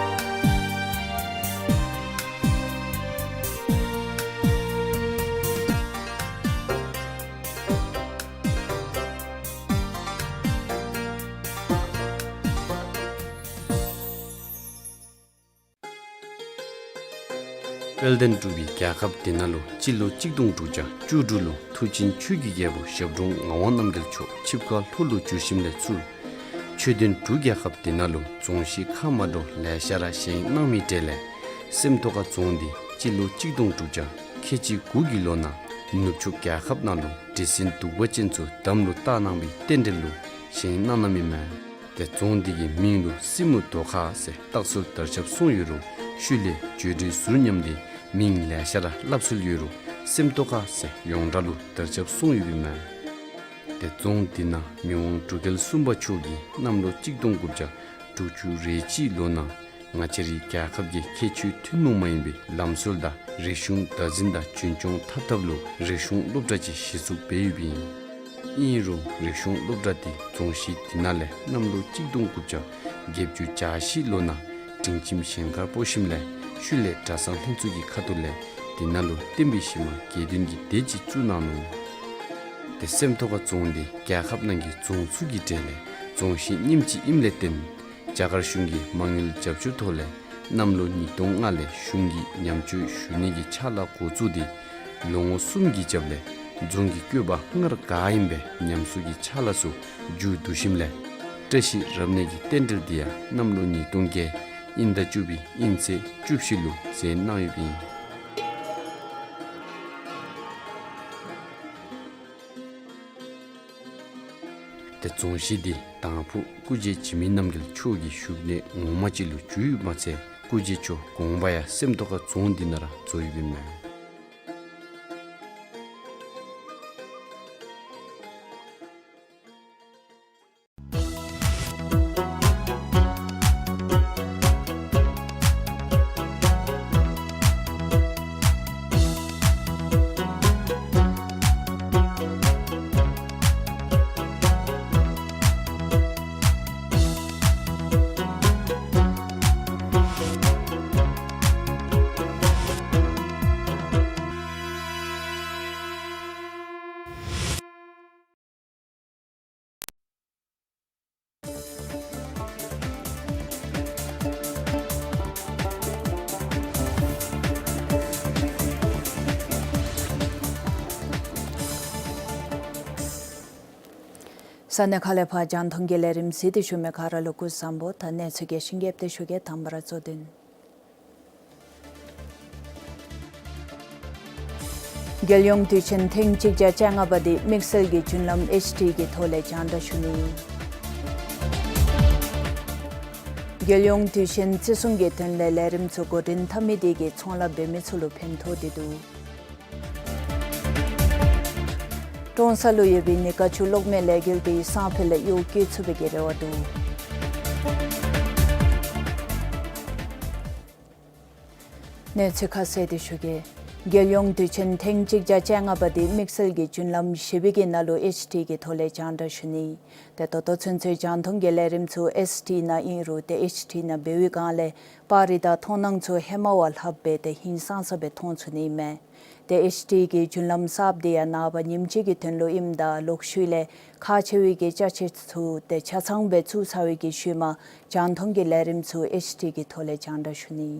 དཔལ་ལྡན་འབྲུག་པའི་རྒྱལ་ཁབ་འདི་ནང་ལུ་སྤྱི་ལོ་གཅིག་སྟོང་དྲུག་བརྒྱ་བཅུ་དྲུག་ལུ་མཐུ་ཆེན་ཆོས་ཀྱི་རྒྱལ་པོ་ཞབས་དྲུང་ངག་དབང་རྣམ་རྒྱལ་མཆོག་ཆིབས་ཁ་ལྷོ་ལུ་བསྒྱུར་ཞིནམ་ལས་ཚུར་ཆོས་ལྡན་འབྲུག་རྒྱལ་ཁབ་འདི་ནང་ལུ་རྫོང་གཞི་ཁག་མ་འདྲཝ་ལེ་ཤ་ར་བཞེངས་གནང་མི་གྲས་ལས་སེམས་རྟོགས་ཁ་རྫོང་འདི་སྤྱི་ལོ་གཅིག་སྟོང་དྲུག་བརྒྱ་ཁལ་གཅིག་དགུ་གི་ལོ་ནང་ནུབ་ཕྱོགས་རྒྱལ་ཁབ་ནང་ལུ་འདྲེ་སྲིན་གདུག་པ་ཅན་ཚུ་འདམ་ལུ་བཏགས་གནང་བའི་རྟེན་འབྲེལ་ལུ་བཞེངས་གནང་གནངམ་ཨིན་མས། ཏེ་རྫོང་འདི་གི་མིང་ལུ་སྲིན་མོ་རྡོ་ཁ་ཟེར་བཏགས་ཚུལ་དར་ཁྱབ་སོང་ཡོད་རུང་ཤུལ་ལས་བརྗོད་བྲིས་ཟུར་ཉམས་ཏེ་མིང་ལེ་ཤ་ར་སླབ་ཚུལ་ཡོད་རུང་སེམས་རྟོགས་ཁ་ཟེར་ཡོངས་གྲགས་ལུ་དར་ཁྱབ་སོང་ཡོདཔ་ཨིན་མས། ཏེ་རྫོང་འདི་ནང་མི་དབང་འབྲུག་རྒྱལ་གསུམ་པ་མཆོག་གིས་གནམ་ལོ་གཅིག་སྟོང་དགུ་བརྒྱ་དྲུག་ཅུ་རེ་གཅིག་ལོ་ནང་ང་བཅས་རའི་རྒྱལ་ཁབ་ཀྱི་ཁྱད་ཆོས་ཐུན་མོང་མ་ཡིན་པའི་ལམ་སྲོལ་དང་རིག་གཞུང་བདག་འཛིན་དང་རྒྱུན་སྐྱོང་འཐབ་ཐབས་ལུ་རིག་གཞུང་སློབ་གྲྭ་ཅིག་གཞི་བཙུགས་འབད་ཡོདཔ་ཨིན། ཨིན་རུང་རིག་གཞུང་སློབ་གྲྭ་འདི་རྫོང་གཞི་འདི་ནང་ལས་གནམ་ལོ་གཅིག་སྟོང་དགུ་བརྒྱ་བརྒྱད་ཅུ་གྱ་བཞི་ལོ་ནང་སྒྲིང་ཁྱིམ་བཞེངས་སྒར་སྤོ་ཞིནམ་ལས་ཤུལ་ལས་གྲྭ་ཚང་ལྷན་ཚོགས་ཀྱི་ཁ་ཐུག་ལས་འདི་ནང་ལུ་བསྟན་པའི་གཞི་མ་དགེ་འདུན་གྱི་སྡེ་ཅིག་བཙུགས་གནང་ནུག། ཏེ་སེམས་རྟོགས་ཁ་རྫོང་འདི་རྒྱལ་ཁབ་ནང་གི་རྫོང་ཚུ་གི་གྲས་ལས་རྫོང་གཞི་རྙིངམ་ཅིག་ཨིནམ་ལས་བརྟེན་རྒྱ་གར་གཞུང་གི་མ་དངུལ་རྒྱབ་སྐྱོར་ཐོག་ལས་གནམ་ལོ་ཉིས་སྟོང་ལྔ་ལས་གཞུང་གིས་ཉམས་བཅོས་ཞུ་ནི་གི་ཕྱག་ལཱ་འགོ་བཙུགས་ཏེ་ལོ་ངོ་གསུམ་གྱི་རྒྱབ་ལས་རྫོང་གི་བཀོད་པ་སྔར་ག་ཨིནམ་སྦེ་ཉམས་གསོ་གི་ཕྱག་ལཱ་ཚུ་མཇུག་བསྡུ་ཞིནམ་ལས་བཀྲ་ཤིས་རབ་གནས་ཀྱི་རྟེན་འབྲེལ་འདི་ཡང་གནམ་ལོ་ཉིས་སྟོང་བརྒྱད་དབྱིན་ཟླ་བཅུ་པའི་དབྱིན་ཚེས་བཅུ་བཞི་ལུ་མཛད་གནང་ཡོདཔ་ཨིན། ཏེ་རྫོང་གཞི་འདི་དང་ཕུ་སྐུ་རྗེ་འཇིགས་མེད་རྣམ་རྒྱལ་མཆོག་གི་བཞུགས་གནས་ངོ་མ་ཅིག་ལུ་གྱུར་ཡོདཔ་མ་ཚད་སྐུ་རྗེས་མཆོག་དགོངས་པ་ཡང་སེམས་རྟོགས་ཁ་རྫོང་འདི་ནང་ར་རྫོགས་ཡོདཔ་ཨིན་མས། ས་གནས་ཁག་ལས་ཕར་རྒྱང་མཐོང་གི་ལས་རིམ་གཟིགས་ཏེ་བཞུགས་མི་ག་ར་ལུ་སྐུ་གཟུགས་བཟང་པོ། ད་གནས་ཚུལ་གྱི་ཤིང་རྒྱབ་སྟེ་ཞུ་གེ། དང་པ་ར་གཙོ་དོན། རྒྱལ་ཡོངས་དུས་ཆེན་ཐེངས་གཅིག་བརྒྱ་བཅོ་ལྔ་པ་འདི་དམིགས་བསལ་གྱི་བརྒྱུད་ལམ་ཨེཆ་ཌི་གི་ཐོག་ལས་རྒྱང་བསྒྲགས་ཞུ་ནི། རྒྱལ་ཡོངས་དུས་ཆེན་བརྩི་སྲུང་གི་དོན་ལས་ལས་རིམ་ཚུ་འགོ་འདྲེན་འཐབ་མི་དེ་གིས་ཚོང་ལཱ་འབད་མི་ཚུ་ལུ་ཕན་ཐོགས་ཏེ་འདུག། ཀྲོང་གསར་ལུ་ཡོད་པའི་ནི་ཀ་ཆུ་གློག་མེ་ལས་འགུལ་འདི་སང་ཕོད་ལས་གཡོག་བཀོལ་ཚུགས་པའི་གི་རེ་བ་འདུག། གནས་ཚུལ་ཁ་གསལ་ཏེ་ཞུ་གེ། རྒྱལ་ཡོངས་དུས་ཆེན་ཐེངས་གཅིག་བརྒྱ་བཅོ་ལྔ་པ་འདི་དམིགས་བསལ་གྱི་བརྒྱུད་ལམ་བཞི་པའི་གི་ནང་ལུ་ཨེཆ་ཌི་གི་ཐོག་ལས་རྒྱང་བསྒྲགས་ཞུ་ནི། ཏེ་ད་ལྟོ་ཚུན་ཚོད་རྒྱང་མཐོང་གི་ལས་རིམ་ཚུ་ཨེཆ་ཌི་ནང་ཨིན་རུང་ཏེ་ཨེཆ་ཌི་ནང་འབད་བའི་སྒང་ལས་པར་རིས་དང་མཐོང་སྣང་ཚུ་ཧེ་མ་བ་ལྷགཔ་སྦེ་ཏེ་ཧིང་སངས་ས་སྦེ་མཐོང་ཚུགས་ནི་མས། ཏེ་ཨེཆ་ཌི་གི་བརྒྱུད་ལམ་གསརཔ་འདི་ཡང་ནངས་པ་ཉིནམ་གཅིག་གི་དོན་ལུ་ཨིནམ་ད་ལོག་ཤུལ་ལས་ཁག་ཆེ་བའི་གི་ཅ་ཆས་ཚུ་ཏེ་ཆ་ཚང་སྦེ་བཙུགས་ཚར་བའི་གི་ཤུལ་མ་རྒྱང་མཐོང་གི་ལས་རིམ་ཚུ་ཨེཆ་ཌི་གི་ཐོག་ལས་རྒྱང་བསྒྲགས་ཞུ་ནི།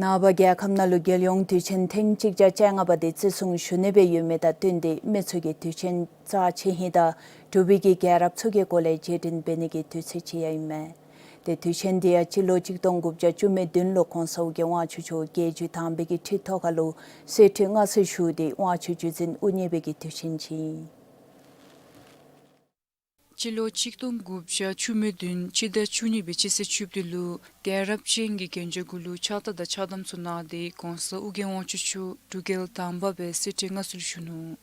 ནངས་པ་རྒྱལ་ཁབ་ནང་ལུ་རྒྱལ་ཡོངས་དུས་ཆེན་ཐེངས་གཅིག་བརྒྱ་བཅོ་ལྔ་པ་འདི་བརྩི་སྲུང་ཞུ་ནི་སྦེ་ཡོད་མི་དང་བསྟུན་ཏེ་མི་ཚུ་གིས་དུས་ཆེན་རྩ་ཆེ་ཧིང་དང་འབྲུག་པའི་གི་རྒྱལ་རབས་ཚུ་གི་སྐོར་ལས་རྗེས་དྲན་འབད་ནི་གི་དུས་ཚོད་ཅིག་ཡང་ཨིན་མས། ཏེ་དུས་ཆེན་འདི་ཡང་སྤྱི་ལོ་གཅིག་སྟོང་དགུ་བརྒྱ་བཅུ་མེད་བདུན་ལུ་གོང་ས་ཨོ་རྒྱན་དབང་ཕྱུག་མཆོག་རྒྱལ་བརྒྱུད་དམ་པའི་གི་ཁྲི་ཐོག་ཁ་ལུ་གསེར་ཁྲི་མངའ་གསོལ་ཞུ་སྟེ་དབང་ཕྱུག་བརྒྱུད་འཛིན་དབུ་བརྙེས་པའི་གི་དུས་ཆེན་ཅིག་ཨིན། སྤྱི་ལོ་གཅིག་སྟོང་དགུ་བརྒྱ་བཅུ་མེད་བདུན་སྤྱི་ཟླ་བཅུ་གཉིས་པའི་སྤྱི་ཚེས་བཅུ་བདུན་ལུ་རྒྱལ་རབས་ཅན་གྱི་གན་ཇ་གུ་ལུ་ཕྱག་རྟགས་དང་ཕྱག་དམ་ཚུ་གནང་སྟེ་གོང་ས་ཨོ་རྒྱན་དབང་ཕྱུག་མཆོག་འབྲུག་རྒྱལ་དང་པ་སྦེ་གསེར་ཁྲི་མངའ་གསོལ་ཞུ་ནུག།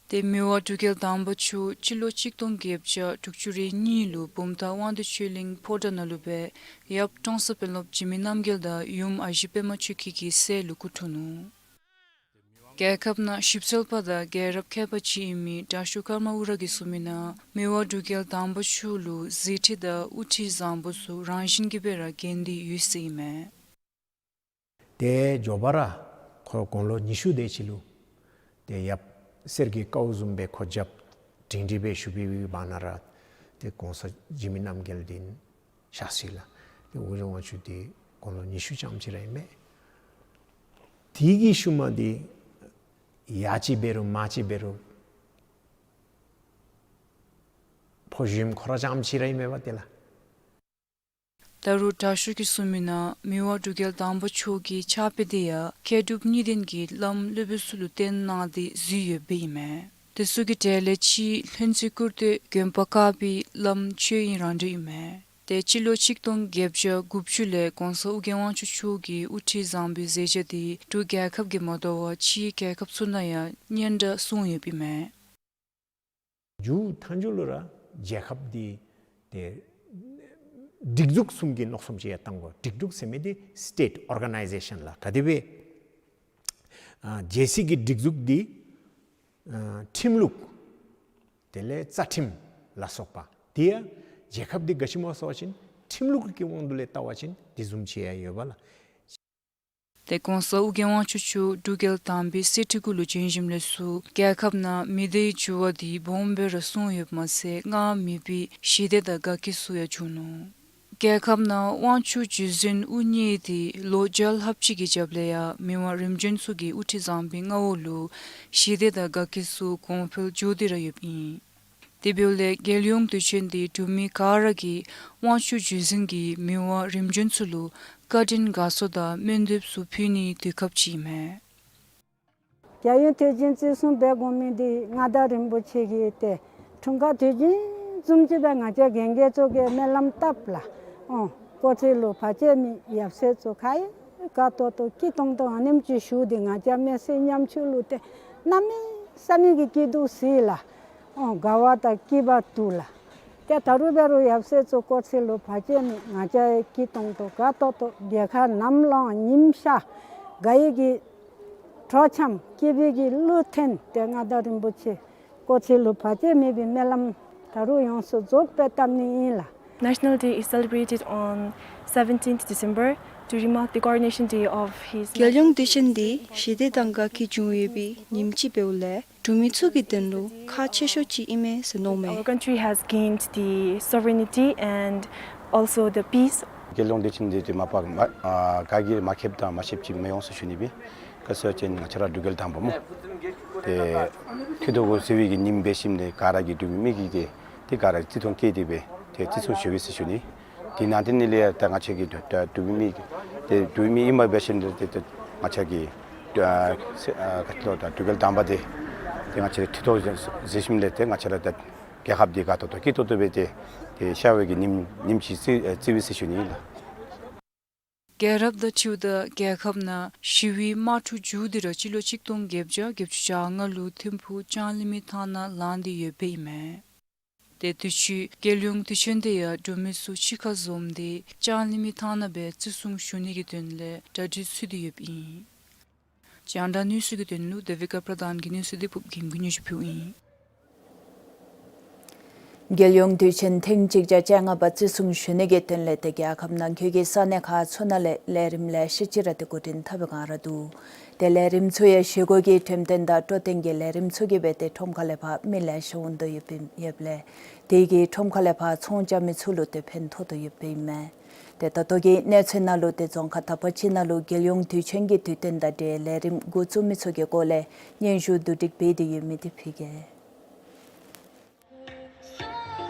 ཏེ་མི་དབང་འབྲུག་རྒྱལ་དང་པ་མཆོག་སྤྱི་ལོ་གཅིག་སྟོང་བརྒྱད་བརྒྱ་དྲུག་ཅུ་རེ་གཉིས་ལུ་བུམ་ཐང་དབང་འདུས་ཆོས་གླིང་ཕོ་བྲང་ནང་ལུ་སྦེ་ཡབ་ཀྲོང་གསར་དཔོན་སློབ་འཇིགས་མེད་རྣམ་རྒྱལ་དང་ཡུམ་ཨ་ཞེ་པདྨ་ཆོས་འཕེལ་གྱི་སྲས་ལུ་སྐུ་འཁྲུངས་ནུག། རྒྱལ་ཁབ་ནང་ཞིབ་འཚོལ་པ་དང་རྒྱལ་རབས་མཁས་པ་ཅིག་ཨིན་མི་དྲག་ཤོས་ཀརྨ་ཨུ་ར་གིས་གསུངས་མི་ནང་མི་དབང་འབྲུག་རྒྱལ་དང་པ་མཆོག་ལུ་གཟི་ཁྲི་དང་དབུ་ཁྲིད་བཟང་པོ་ཚུ་རང་བཞིན་གྱིས་སྦེ་ར་གྱོན་ཏེ་ཡོད་ཟེར་ཨིན་མས། ཏེ་མགྱོགས་པ་ར་ཁོ་དགུང་ལོ་ཉི་ཤུ་དེ་ཅིག་ལུ་ཏེ་ཡབ་གསེར་གྱི་ཀཝ་བཟུམ་སྦེ་ཁོ་རྒྱབ་དྲིན་དྲི་སྦེ་བཞུགས་པའི་བར་ན་ར་ཏེ་གོང་ས་འཇིགས་མེད་རྣམ་རྒྱལ་འདི་གཤགས་ཅི་ལགས། དབུས་གཞུང་དབང་ཕྱུག་འདི་དགུང་ལོ་ཉི་ཤུ་ཙམ་ཅིག་ར་ཨིན་མས། དེ་གི་ཤུལ་མ་འདི་ཡ་གཅིག་འབད་རུང་མ་གཅིག་འབད་རུང་ཕོ་གཞོནམ་ཁོ་ར་ཙམ་ཅིག་ར་ཨིན་མས་པ་དེ་ལགས། ད་རུང་དྲག་ཤོས་ཀྱིས་གསུངས་མི་ནང་མི་དབང་འབྲུག་རྒྱལ་དང་པ་མཆོག་གི་ཕྱག་དཔེ་དེ་ཡང་མཁས་གྲུབ་གཉིས་ལྡན་གྱི་བླམ་སློབ་དཔོན་ཚུ་ལུ་བརྟེན་གནང་སྟེ་བཞེངས་ཡོདཔ་ཨིན་མས། དེ་ཚུ་གི་གྲས་ལས་གཅིག་ལྷུན་རྩེ་སྐུར་སྟོད་དགོན་པ་ཀ་པའི་བླམ་ཆོས་དབྱིངས་རང་གྲོལ་ཨིན་མས། ཏེ་སྤྱི་ལོ་ཆིག་སྟོང་བརྒྱད་བརྒྱ་དགུ་བཅུ་ལས་གོང་ས་ཨོ་རྒྱན་དབང་ཕྱུག་མཆོག་གིས་དབུ་ཁྲིད་བཟང་པོའི་མཛད་རྗེས་དེ་འབྲུག་རྒྱལ་ཁབ་ཀྱི་མ་དོ་བར་ཕྱིའི་རྒྱལ་ཁབ་ཚུ་ནང་ཡང་སྙན་གྲགས་སོང་ཡོདཔ་ཨིན་མས། མཇུག་མཐའ་མཇུག་ལུ་ར་རྒྱལ་ཁབ་འདི་ཏེ་སྒྲིག་འཛུགས་གསུམ་གྱི་མནོ་བསམ་ཅིག་ཡང་བཏང་དགོ། སྒྲིག་འཛུགས་ཟེར་མི་འདི་སི་ཊེཊ་ཨོར་ག་ནའི་ཟེ་ཤཱན་ལགས། ག་དེ་སྦེ་ཨ་རྒྱལ་སྲིད་ཀྱི་སྒྲིག་འཛུགས་འདི་ཨ་ཁྲིམས་ལུགས་དེ་ལས་རྩ་ཁྲིམས་ལ་སོགས་པ་དེ་ཡང་རྒྱལ་ཁབ་འདི་ག་ཅི་སྨོ་ཟེར་བ་ཅིན་ཁྲིམས་ལུགས་ཀྱི་དབང་དུ་ལས་བལྟ་བ་ཅིན་དེ་བཟུམ་ཅིག་ཡང་ཡོད་པ་ལགས། ཏེ་གོང་ས་ཨོ་རྒྱན་དབང་ཕྱུག་མཆོག་འབྲུག་རྒྱལ་དང་པའི་གསེར་ཁྲི་གུ་ལུ་བྱོན་ཞིནམ་ལས་ཚུར་རྒྱལ་ཁབ་ནང་མི་སྡེའི་འགྱུར་བ་འདི་སྦོམ་སྦེ་ར་སོང་ཡོདཔ་མ་ཚད་སྔར་མེད་པའི་ཞི་བདེ་དང་དགའ་སྐྱིད་ཚུ་ཡང་བྱུང་ནུག། རྒྱལ་ཁབ་ནང་དབང་ཕྱུག་བརྒྱུད་འཛིན་དབུ་བརྙེས་ཏེ་ལོ་བརྒྱ་ལྷགཔ་ཅིག་གི་རྒྱབ་ལས་ཡང་མི་དབང་རིམ་བྱོན་ཚུ་གིས་དབུ་ཁྲིད་བཟང་པོའི་མངའ་འོག་ལུ་ཞི་བདེ་དང་དགའ་སྐྱིད་ཚུ་གོང་འཕེལ་འགྱོ་སྟེ་ར་ཡོདཔ་ཨིན། དེ་འབདཝ་ལས་རྒྱལ་ཡོངས་དུས་ཆེན་འདི་འབྲུག་མི་ག་ར་གིས་དབང་ཕྱུག་བརྒྱུད་འཛིན་གྱི་མི་དབང་རིམ་བྱོན་ཚུ་ལུ་བཀའ་དྲིན་དགའ་ཚོར་དང་སྨོན་འདེབས་ཚུ་ཕུལ་ནིའི་དུས་སྐབས་ཅིག་ཨིན་མས། རྒྱལ་ཡོངས་དུས་ཆེན་བརྩི་སྲུང་འབད་དགོ་མི་འདི་མངའ་བདག་རིན་པོ་ཆེ་གིས་ཏེ་འཁྲུངས་སྐར་དུས་ཆེན་བཟུམ་ཅིག་སྦེ་ང་བཅས་རྒན་རྒས་ཚུ་གིས་སྨོན་ལམ་བཏབ་ལགས། ཨོ་སྐོར་ཚེ་ལུ་བར་ཆད་མེད་ཡབ་སྲས་ཚུ་ཁ་ཡི་དགའ་ཏོག་ཏོ་སྐྱིད་ཏོང་ཏོ་ཨ་ནེམ་ཅིག་བཞུགས་ཏེ་ང་བཅས་མི་སེར་ཉམ་ཆུང་ལུ་ཏེ་གནམ་མེད་ས་མེད་ཀྱི་སྐྱིད་སྡུག་གཟིགས་ལགས། ཨོ་དགའ་བ་དང་སྐྱིད་པ་འདུག་ལགས། ཏེ་ད་རུང་འབད་རུང་ཡབ་སྲས་ཚུ་སྐོར་ཚེ་ལུ་བར་ཆད་མེད་ང་བཅས་སྐྱིད་ཏོང་ཏོ་དགའ་ཏོག་ཏོ་རྒྱལ་ཁབ་ནམ་ལངས་ཉིམ་ཤར་དགའ་བའི་གི་དྲོ་འཆམ་སྐྱིད་པའི་གི་གླུ་འཐེན་ཏེ་མངའ་བདག་རིན་པོ་ཆེ་སྐོར་ཚེ་ལུ་བར་ཆད་མེད་པའི་སྨོན་ལམ་ད་རུང་ཡོངས་སུ་རྫོགས་སྦེ་བཏབ་ནི་ཨིན་ལགས། National Day is celebrated on seventeenth December to remark the coronation day of His རྒྱལ་ཡོངས་དུས་ཆེན་འདི་ཞི་བདེ་དང་དགའ་སྐྱིད་འབྱུང་ཡོད་པའི་ཉིནམ་ཅིག་འབདཝ་ལས་འབྲུག་མི་ཚུ་གི་དོན་ལུ་ཁག་ཆེ་ཤོས་ཅིག་ཨིན་མས་ཟེར་མནོཝ་མས། Our country has gained the sovereignty and also the peace. རྒྱལ་ཡོངས་དུས་ཆེན་འདི་ཏེ་མ་པ་ཨ་ག་གིས་མ་མཁྱེནམ་དང་མ་ཤེསཔ་ཅིག་མི་འོང་ཟེར་ཞུ་ནི་སྦེ། ག་ཅི་ཟེར་བ་ཅིན་ང་བཅས་ར་འབྲུག་རྒྱལ་དང་པ་སྨོ། ཏེ་མཐུ་སྟོབས་གཟི་བརྗིད་ཀྱི་ཉིནམ་འབད་ཞིནམ་ལས་ག་ར་གིས་འབྲུག་མི་གིས་ཏེ་ཏེ་ག་ར་བརྩི་མཐོང་བསྐྱེད་དེ་སྦེ་ཏེ་བརྩི་སྲུང་ཞུ་ཡི་ཟེར་ཞུ་ནི། དེ་ནང་དེ་ནི་ལས་ད་ང་བཅས་ཀྱི་ཏེ་ཏེ་འབྲུག་མི་ཏེ་འབྲུག་མི་ཨིནམ་འབད་ཞིནམ་ལས་ཏེ་ཏེ་ང་བཅས་ཀྱི་ཨ་ཨ་ག་ཅི་ལོ་ད་འབྲུག་རྒྱལ་དང་པ་འདི་ཏེ་ང་བཅས་མཐུ་སྟོབས་གཟིགས་ཞིནམ་ལས་ཏེ་ང་བཅས་ར་ད་རྒྱལ་ཁབ་འདི་དགའ་ཏོག་ཏོ་སྐྱིད་ཏོག་ཏོ་སྦེ་ཏེ་ཏེ་ཤར་བའི་གི་ཉིནམ་ཉིནམ་ཅིག་བརྩི་ཨ་བརྩིཝ་ཨིན་ཟེར་ཞུ་ནི་ཨིན་ལགས། རྒྱལ་རབས་དང་འཁྲིལཝ་ད་རྒྱལ་ཁབ་ནང་ཞི་བའི་དམག་འཁྲུག་མཇུག་སྡུད་ར་སྤྱི་ལོ་ཆིག་སྟོང་བརྒྱད་བརྒྱ་བརྒྱད་ཅུ་གྱ་ལྔ་ལུ་ཐིམ་ཕུག་ལྕང་གླིང་མའི་ཐང་ནང་ལངས་ཏེ་ཡོདཔ་ཨིན་མས། ཏེ་དུས་ཅི་རྒྱལ་ཡོངས་དུས་ཆེན་དེ་ཡང་འབྲུག་མི་ཚུ་གཅིག་ཁར་འཛོམས་ཏེ་ལྕང་གླིང་མའི་ཐང་ནང་སྦེ་བརྩི་སྲུང་ཞུ་ནི་གི་དོན་ལས་གྲ་སྒྲིག་ཚུད་དེ་ཡོདཔ་ཨིན། རྒྱང་བསྒྲགས་གནས་ཚུལ་གྱི་དོན་ལུ་དེ་བི་ཀ་པྲ་དཱན་གྱི་གནས་ཚུལ་དེ་ཕུབ་རྒྱན་གྱིས་སྙན་ཞུ་ཕུལཝ་ཨིན། རྒྱལ་ཡོངས་དུས་ཆེན་ཐེངས་གཅིག་བརྒྱ་བཅོ་ལྔ་པ་བརྩི་སྲུང་ཞུ་ནི་གི་དོན་ལས་ཏེ་རྒྱལ་ཁབ་ནང་འཁོད་ཀྱི་ས་གནས་ཁག་ཚུ་ནང་ལས་ལས་རིམ་ལེ་ཤ་ཅིག་ར་ཏེ་འགོ་འདྲེན་འཐབ་པའི་བསྒང་ར་འདུག། ཏེ་ལས་རིམ་ཚུ་ཡང་བཞེས་སྒོ་གི་འགྲེམས་སྟོན་དང་སྤྲོ་སྟོན་གྱི་ལས་རིམ་ཚུ་གིས་སྦེ་ཏེ་ཁྲོམ་ཁ་ལས་ཕར་མི་ལེ་ཤ་འོང་དོ་ཡོདཔ་ཨིན་ཡོདཔ་ལས་དེ་གིས་ཁྲོམ་ཁ་ལས་ཕར་ཚོང་རྐྱབ་མི་ཚུ་ལུ་ཏེ་ཕན་ཐོགས་དོ་ཡོདཔ་ཨིན་མས། ཏེ་ད་ལྟོ་གི་གནས་ཚུལ་ནང་ལུ་ཏེ་རྫོང་ཁག་དག་པ་ཅིག་ནང་ལུ་རྒྱལ་ཡོངས་དུས་ཆེན་གྱི་དུས་སྟོན་དང་འབྲེལ་ལས་རིམ་འགོ་བཙུགས་མི་ཚུ་གི་སྐོར་ལས་སྙན་ཞུ་བསྡུ་སྒྲིག་འབད་དེ་ཡོད་མི་དེ་ཕུལ་གེ།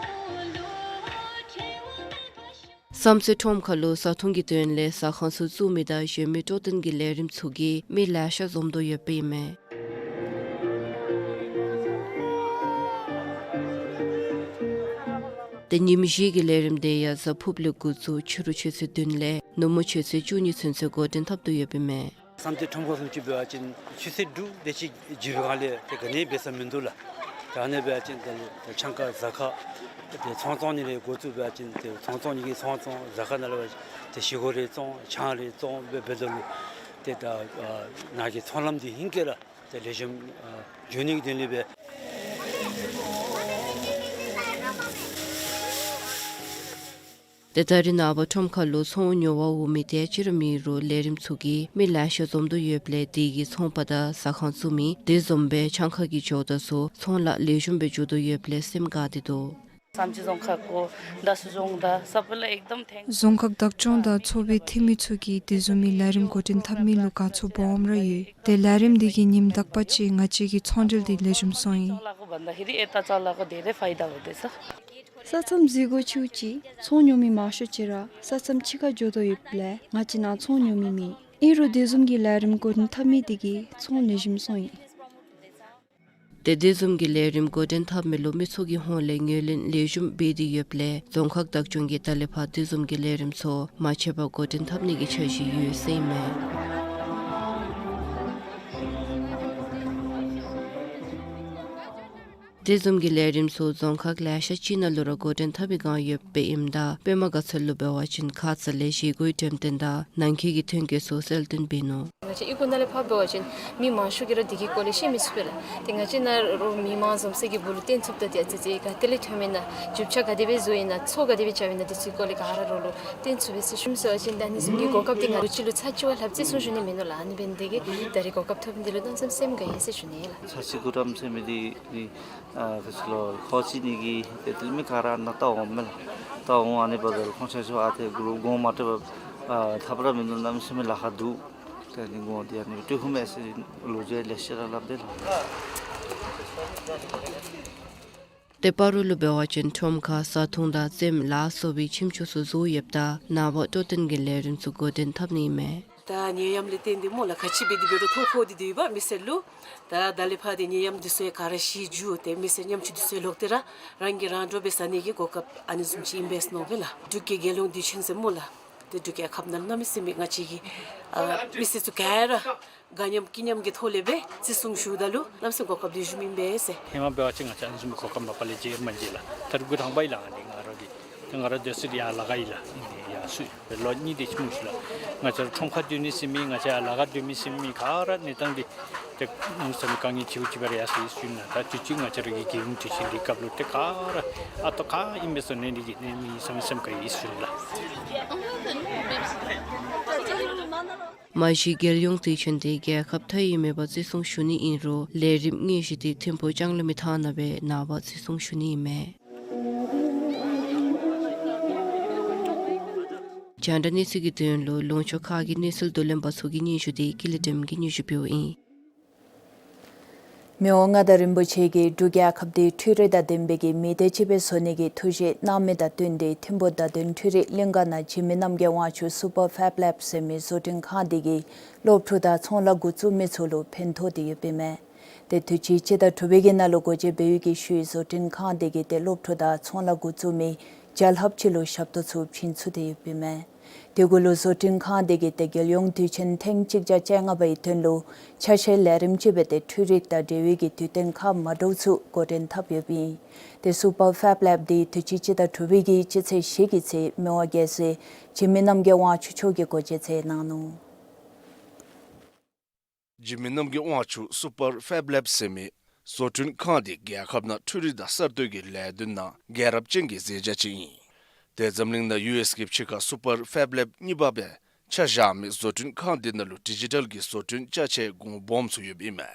བསམ་རྩེ་ཁྲོམ་ཁ་ལུ་བཟའ་འཐུང་གི་དོན་ལས་ཟ་ཁང་ཚུ་བཙུགས་མི་དང་གཞན་མི་སྤྲོ་སྟོན་གྱི་ལས་རིམ་ཚུ་གིས་མི་ལེ་ཤ་འཛོམས་དོ་ཡོདཔ་ཨིན་མས། ཏེ་ཉིནམ་བཞི་གི་ལས་རིམ་དེ་ཡང་གཟའ་ཕུརཔ་ལས་འགོ་བཙུགས་ཕྱི་རུ་ཆུ་ཚོད་བདུན་ལས་ནུབ་མོ་ཆུ་ཚོད་བཅུ་གཉིས་ཚུན་ཚོད་འགོ་འདྲེན་འཐབ་དོ་ཡོདཔ་ཨིན་མས། བསམ་རྩེ་ཁྲོམ་ཁ་ལུ་ཅིག་འབད་བ་ཅིན་ཆུ་ཚོད་དྲུག་དེ་ཅིག་བརྒྱུད་པའི་བསྒང་ལས་ཏེ་ག་ནི་འབད་ས་མིན་འདུག་ལགས། ད་ཨ་ནི་འབད་བ་ཅིན་ཏེ་ཆང་ཁང་ཟ་ཁང་ཏེ་ཚོང་བཙོང་ནི་ལས་འགོ་བཙུགས་འབད་བ་ཅིན་ཏེ་ཚོང་བཙོང་ནི་གི་ཚོང་བཙོང་ཟ་ཁང་ནང་ལུ་འབད་བ་ཅིན་ཏེ་བཞེས་སྒོ་རེ་བཙོང་ཆང་རེ་བཙོང་འབད་འབདཝ་ད་ལུ་ཏེ་ད་ནཱ་གི་ཚོང་ལམ་འདི་ཧིང་ཀེ་ར་ཏེ་ལེགས་ཤོམ་འགྱོ་ནི་གི་དོན་ལས་སྦེ། ཏེ་ད་རེས་ནངས་པ་ཁྲོམ་ཁ་ལུ་ཚོང་ཉོ་བར་འོང་མི་དེ་ཅིག་ར་མེད་རུང་ལས་རིམ་ཚུ་གིས་མི་ལེ་ཤ་འཛོམས་དོ་ཡོདཔ་ལས་དེ་གིས་ཚོང་པ་དང་ཟ་ཁང་བཙུགས་མི་དེ་བཟུམ་སྦེ་ཆང་ཁང་གི་ཇོ་བདག་ཚུ་ཚོང་ལཱ་ལེགས་ཤོམ་སྦེ་འགྱོ་དོ་ཡོདཔ་ལས་སེམས་དགའ་སྟེ་འདུག། བསམ་སྤྱི་རྫོང་ཁག་གོ་ད་སུ་རྫོང་ད་ས་པ་ལ་ཨེག་དམ་ཐེང་། རྫོང་ཁག་བདག་སྐྱོང་དང་ཚོགས་པའི་འཐུས་མི་ཚུ་གིས་དེ་བཟུམ་མའི་ལས་རིམ་འགོ་འདྲེན་འཐབ་མི་ལུ་དགའ་ཚོར་སྦོམ་ར་ཡོད། ཏེ་ལས་རིམ་འདི་གིས་ཉིནམ་དག་པ་ཅིག་ང་བཅས་ཀྱི་ཚོང་འབྲེལ་འདི་ལེགས་ཤོམ་སོང་ཡི། ས་མཚམས་འཛུལ་དགོ་ཅིག་ཅིག་ཚོང་ཉོ་མི་མང་ཤོས་ཅིག་ར་ས་མཚམས་ཕྱི་ཁར་འགྱོ་དོ་ཡོདཔ་ལས་ང་བཅས་ནང་ཚོང་ཉོ་མི་མེད། ཨིན་རུང་དེ་བཟུམ་གྱི་ལས་རིམ་འགོ་འདྲེན་འཐབ་མི་འདི་གིས་ཚོང་ལེགས་ཤོམ་སོང་ཡི། ཏེ་དེ་བཟུམ་གྱི་ལས་རིམ་འགོ་འདྲེན་འཐབ་མི་ལུ་མི་ཚུ་གི་ཧོངས་ལས་ངོས་ལེན་ལེགས་ཤོམ་འབད་དེ་ཡོདཔ་ལས་རྫོང་ཁག་བདག་སྐྱོང་གིས་ད་ལས་ཕར་དེ་བཟུམ་གྱི་ལས་རིམ་ཚུ་མ་ཆད་པར་འགོ་འདྲེན་འཐབ་ནི་གི་འཆར་གཞི་ཡོད་ཟེར་ཨིན་མས། དེ་བཟུམ་གྱི་ལས་རིམ་ཚུ་རྫོང་ཁག་ལེ་ཤ་ཅིག་ནང་ལུ་ར་འགོ་འདྲེན་འཐབ་པའི་བསྒང་ཡོདཔ་ཨིནམ་ད་པདྨ་དགའ་ཚལ་ལུ་འབད་བ་ཅིན་ཁ་ཙ་ལས་བཞེས་སྒོའི་འགྲེམས་སྟོན་དང་ནང་འཁོད་ཀྱི་ཐོན་སྐྱེད་ཚུ་གསལ་སྟོན་འབད་ནུག། ང་བཅས་ཨི་ཁུག་ནང་ལས་ཕར་འབད་བ་ཅིན་མི་མང་ཤོས་ཀྱིས་ར་འདི་གི་སྐོར་ལས་ཤེས་མི་ཚུགས་པས་ལགས། ཏེ་ང་བཅས་ནཱ་རོགས་མི་མང་འཛོམས་ས་གི་སྦུག་ལུ་སྟོན་ཚུགསཔ་ད་ཏེ་ཨ་ཙི་ཅིག་ག་ཏེ་ལས་ཐོན་མི་ཨིན་ན་རྒྱུ་ཆ་ག་དེ་སྦེ་བཟོཝ་ཨིན་ན་ཚོང་ག་དེ་སྦེ་རྐྱབ་ཨིན་ན་དེ་ཚུ་གི་སྐོར་ལས་ག་ར་རོགས་ལུ་སྟོན་ཚུགས་པས་ཟེར་ཞུ་ནི། ཟེར་བ་ཅིན་ད་ཨ་ནི་བཟུམ་གྱི་གོ་སྐབས་འདི་ང་ལུ་ཅིག་ལུ་ཚར་གཅིག་བ་ལྷགཔ་བརྩི་སྲུང་ཞུ་ནི་མིན་ནུག་ལགས། ཨ་ནི་འབད་ནི་དེ་གིས་ད་རེས་གོ་སྐབས་ཐོབ་མི་འདི་ལུ་གནམ་མེད་ས་མེད་སེམས་དགའ་ཡི་ཟེར་ཞུ་ནི་ལགས། ཚར་གཅིག་གུ་རམ་ཟེར་མི་འདི་ནི་ཨ་ཁ་ཅིག་ལུ་ཁོ་ཅིག་ནི་གི་ཏེ་དེ་ལས་མི་ག་ར་ནཱ་བལྟ་འོང་མས་ལགས། བལྟ་འོང་། ཨ་ནི་འབདཝ་ད་ལུ་ཁོང་ཆ་ཁྱབ་ཨ་ཏེ་གུ་ལུ་དགོངསམ་མ་ཁྲེལ་བར་ཨ་ཐབས་ར་མིན་འདུག། གནམ་མེད་ས་མེད་ལཱ་ཁག་འདུག། ཏེ་ཨ་ནི་དགོངས་ཏེ་ཨ་ནི་སྤྲོད་ཁུངས་མེད་ཟེར་ལོ་རྒྱུས་ལེ་ཤ་ར་སླབ་དེས་ལགས། ཏེ་སྤ་རོ་ལུ་འབད་བ་ཅིན་ཁྲོམ་ཁ་བཟའ་འཐུང་དང་རྩེདམོ་ལ་སོགས་པའི་ཁྱིམ་ཚུ་ཚུ་བཟོ་ཡོདཔ་ད་ནངས་པ་སྤྲོ་སྟོན་གྱི་ལས་རིམ་ཚུ་འགོ་འདྲེན་འཐབ་ནི་ཨིན་མས། ད་ནད་ཡམས་ལས་བརྟེན་ཏེ་སྨོ་ལགས་ག་ཅི་འབད་དེ་འབད་རུང་ཐོ་ཕོག་སྟེ་སྡོད་པ་མི་སེར་ལུ། ད་ད་ལས་ཕར་ཏེ་ནད་ཡམས་འདི་ཚུ་ཡང་ག་ར་ཞི་འགྱོ་སྟེ་མི་སེར་ཉམ་ཆུང་འདི་ཚུ་ཡང་ལོག་སྟེ་ར་རང་གིས་རང་འདྲོངས་སྦེ་བཟའ་ནི་གི་གོ་སྐབས་ཨ་ནི་བཟུམ་ཅིག་ཨིན་པས་མནོཝ་མས་ལགས། འབྲུག་གི་རྒྱལ་ཡོངས་དུས་ཆེན་ཟེར་སྨོ་ལགས། ཏེ་འབྲུག་རྒྱལ་ཁབ་ནང་གནམ་མེད་ས་མེད་ང་བཅས་ཀྱི་ཨ་མི་སེར་ཚུ་ག་ར་དགའ་ཉམས་སྐྱིད་ཉམས་ཀྱི་ཐོག་ལས་སྦེ་བརྩི་སྲུང་ཞུཝ་ད་ལུ་གནམ་མེད་ས་མེད་གོ་སྐབས་ལེགས་ཤོམ་ཨིན་པས་ཟེར། ཧེ་མ་འབད་བ་ཅིན་ང་བཅས་ཨ་ནི་བཟུམ་གོ་སྐབས་མ་པ་ལས་མཇལ་མ་མཇལ་ལགས། ད་རུང་འགོ་དང་པ་ཨིན་ལགས། ཨ་ནི་ང་ར་འདི་ཏེ་ང་ར་སྡོད་ས་འདི་ཡར་ལ་དགའ་ཨིན་ལགས། ཡར་སུ་ལོ་གཉིས་དེ་ཅིག་སྨོ་ཤིག་ལགས། ང་བཅས་ར་ཁྲོམ་ཁར་སྡོད་ནི་ཟེར་མི་ང་བཅས་ཡར་ལ་དགའ་སྡོད་མི་ཟེར་མི་ག་ར་གནས་སྟངས་འདི་ཏེ་གནམ་མེད་ས་མེད་དཀའ་ངལ་ཆེཝ་ཅིག་སྦེ་ར་ཡར་སོང་ཡི་ཟེར་ཞུ་ནི་ལགས། ད་དུས་ཅི་ང་བཅས་ར་གི་རྒྱལ་ཡོངས་དུས་ཆེན་འདི་སྐབས་ལུ་ཏེ་ག་ར་ཨ་ཏོ་ག་ཨིན་པས་ཟེར་ནི་འདི་གིས་གནམ་མེད་ས་མེད་སེམས་དགའ་ཡི་ཟེར་ཞུ་ནི་ལགས། མ་གཞི་རྒྱལ་ཡོངས་དུས་ཆེན་འདི་རྒྱལ་ཁབ་མཐའ་དབུས་མེད་པར་བརྩི་སྲུང་ཞུ་ནི་ཨིན་རུང་ལས་རིམ་དངོས་གཞི་འདི་ཐིམ་ཕུག་ལྕང་གླིང་མི་ཐང་ནང་སྦེ་ནངས་པ་བརྩི་སྲུང་ཞུ་ནི་ཨིན་མས། རྒྱང་བསྒྲགས་གནས་ཚུལ་གྱི་དོན་ལུ་ལུང་ཕྱོགས་ཁག་གི་གནས་ཚུལ་བསྡུ་ལེན་པ་ཚུ་གི་སྙན་ཞུ་འདི་ཀུན་ལེགས་སྒྲོལམ་གིས་སྙན་ཞུ་ཕུལཝ་ཨིན། མི་དབང་མངའ་བདག་རིན་པོ་ཆེ་གིས་འབྲུག་རྒྱལ་ཁབ་འདི་འཕྲུལ་རིག་དང་ལྡན་པའི་གི་མི་སྡེ་ཅིག་སྦེ་བཟོ་ནི་གི་ཐུགས་བཞེད་གནང་མི་དང་བསྟུན་ཏེ་ཐིམ་ཕུག་བརྡ་དོན་འཕྲུལ་རིག་གླིང་ག་ནང་འཇིགས་མེད་རྣམ་རྒྱལ་དབང་ཕྱུག་སུ་པར་ཕེབ་ལེབ་ཟེར་མི་བཟོ་སྐྲུན་ཁང་འདི་གིས་སློབ་ཕྲུག་དང་ཚོང་ལཱ་འགོ་བཙུགས་མི་ཚུ་ལུ་ཕན་ཐོགས་ཏེ་ཡོདཔ་ཨིན་མས། ཏེ་དུས་ཅི་སྤྱི་ཟླ་དྲུག་པའི་གི་ནང་ལུ་སྒོ་འབྱེད་འབད་བའི་གི་ཤུལ་བཟོ་སྐྲུན་ཁང་འདི་གིས་ཏེ་སློབ་ཕྲུག་དང་ཚོང་ལཱ་འགོ་བཙུགས་མི་བརྒྱ་ལྷགཔ་ཅིག་ལུ་ཞབས་ཏོག་ཚུ་བྱིན་ཚུགས་ཏེ་ཡོདཔ་ཨིན་མས། དེ་གུ་ལུ་བཟོ་སྐྲུན་ཁང་འདི་གིས་ཏེ་རྒྱལ་ཡོངས་དུས་ཆེན་ཐེངས་གཅིག་བརྒྱ་བཅོ་ལྔ་པའི་དོན་ལུ་ཆ་ཤས་ལས་རིམ་ཅིག་སྦེ་ཏེ་འཕྲུལ་རིག་དང་འབྲེལ་བའི་གི་དུས་སྟོན་ཁག་མ་འདྲཝ་ཚུ་འགོ་འདྲེན་འཐབ་ཡོདཔ་ཨིན། ཏེ་སུ་པར་ཕེབ་ལེབ་འདི་དུས་ཅི་སྤྱི་ཟླ་དྲུག་པའི་གི་སྤྱི་ཚེས་བཞི་གི་ཚེ་མི་དབང་རྒྱལ་སྲས་འཇིགས་མེད་རྣམ་རྒྱལ་དབང་ཕྱུག་མཆོག་གིས་སྒོ་འབྱེད་མཛད་གནང་ནུག། འཇིགས་མེད་རྣམ་རྒྱལ་དབང་ཕྱུག་སུ་པར་ཕེབ་ལེབ་ཟེར་མི་བཟོ་སྐྲུན་ཁང་འདི་རྒྱལ་ཁབ་ནང་འཕྲུལ་རིག་དང་གསར་གཏོད་ཀྱི་ལས་དོན་ནང་རྒྱལ་རབས་ཅན་གྱི་མཛད་བྱ་ཅིག་ཨིན། ཏེ་འཛམ་གླིང་ནང་ཡུ་ཨེསི་གི་ཕྱི་ཁར་སུ་པར་ཕེབ་ལེབ་གཉིས་པ་སྦེ་ཆ་བཞག་མི་བཟོ་སྐྲུན་ཁང་འདི་ནང་ལུ་ཌི་ཇི་ཊལ་གྱི་བཟོ་སྐྲུན་ཅ་ཆས་གོང་སྦོམ་ཚུ་ཡོདཔ་ཨིན་མས།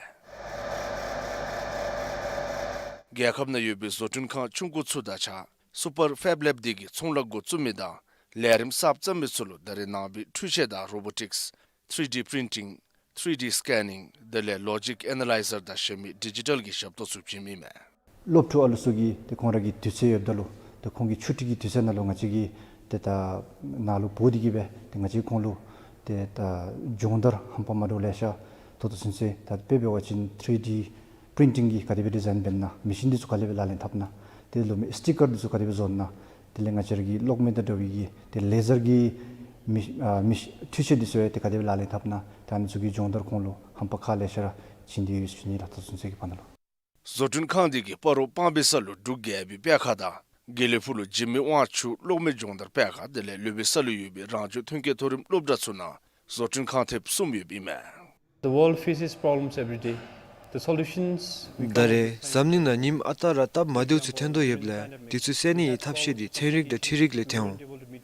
རྒྱལ་ཁབ་ནང་ཡོད་པའི་བཟོ་སྐྲུན་ཁང་ཆུང་ཀུ་ཚུ་དང་ཆ་སུ་པར་ཕེབ་ལེབ་འདི་གིས་ཚོང་ལཱ་འགོ་བཙུགས་མི་དང་ལས་རིམ་གསརཔ་བརྩམ་མི་ཚུ་ལུ་ད་རེས་ནངས་པའི་འཕྲུལ་ཆས་དང་རོ་བོ་ཊིཀསི་ཐི་རི་ཌི་པི་རིན་ཊིང་ཐི་རི་ཌི་སི་ཀེ་ནིང་དེ་ལས་ལོ་ཇིག་ཨེ་ན་ལའི་ཛར་དང་གཞན་མི་ཌི་ཇི་ཊལ་གྱི་ཞབས་ཏོག་ཚུ་བྱིནམ་ཨིན་མས། སློབ་ཕྲུག་ཨ་ལུ་ཚུ་གིས་ཏེ་ཁོང་ར་གི་དུས་ཚོད་ཡོདཔ་ད་ལུ་ཏེ་ཁོང་གི་ཆུ་ཊི་གི་དུས་ཚོད་ནང་ལུ་ང་བཅས་ཀྱིས་ཏེ་ད་ནཱ་ལུ་འབོ་སྟེ་གི་སྦེ་ཏེ་ང་བཅས་ཁོང་ལུ་ཏེ་ད་སྦྱོང་བརྡར་རྣམ་པ་མ་འདྲཝ་ལེ་ཤ་ད་ལྟོ་ཚུན་ཚོད་ད་དཔེ་འབད་བ་ཅིན་ཐི་རི་ཌི་པི་རིན་ཊིང་གིས་ག་དེ་སྦེ་ཌི་ཛའིན་འབད་ན་མེ་ཤིན་འདི་ཚུ་ག་དེ་སྦེ་ལག་ལེན་འཐབ་ན་དེ་ལུ་མི་སི་ཊི་ཀར་འདི་ཚུ་ག་དེ་སྦེ་བཟོ་ན་དེ་ལས་ང་བཅས་ར་གི་གློག་མེ་དང་འདྲ་བའི་གི་ཏེ་ལེ་ཛར་གྱི་མེ་ཨ་མེ་འཕྲུལ་ཆས་འདི་ཚུ་ཡང་ཏེ་ག་དེ་སྦེ་ལག་ལེན་འཐབ་ན་ད་ཨ་ནི་ཚུ་གི་སྦྱོང་བརྡར་ཁོང་ལུ་རྣམ་པ་ཁག་ལེ་ཤ་ར་བྱིན་ཏེ་ཡོད་ཟེར་ཞུ་ནི་ལགས། ད་ལྟོ་ཚུན་ཚོད་ཀྱི་བར་ན་ལུ། བཟོ་སྐྲུན་ཁང་འདི་གིས་སྤ་རོ་སྤང་སྦིས་ས་ལུ་འབྲུག་རྒྱལ་པོའི་པད་ཁ་དང་དགེ་ལེགས་ཕུག་ལུ་འཇིགས་མེད་དབང་ཕྱུག་གློག་མེ་སྦྱོང་བརྡར་པད་ཁ་དེ་ལས་ལུས་སྦྱིས་ས་ལུ་ཡོད་པའི་རང་བྱུང་ཐོན་སྐྱེད་མཐོ་རིམ་སློབ་གྲྭ་ཚུ་ནང་བཟོ་སྐྲུན་ཁང་ཐེབས་གསུམ་ཡོདཔ་ཨིན་མས། The world faces problems every day. The solutions we ད་རེས་འཛམ་གླིང་ནང་ཉིནམ་ཨ་རྟག་ར་སྟབས་མ་བདེཝ་ཚུ་ཐོན་དོ་ཡོདཔ་ལས་དེ་ཚུ་སེལ་ནི་གི་ཐབས་ཤེས་འདི་ཚན་རིག་དང་འཕྲུལ་རིག་ལས་ཐོན་འོང་།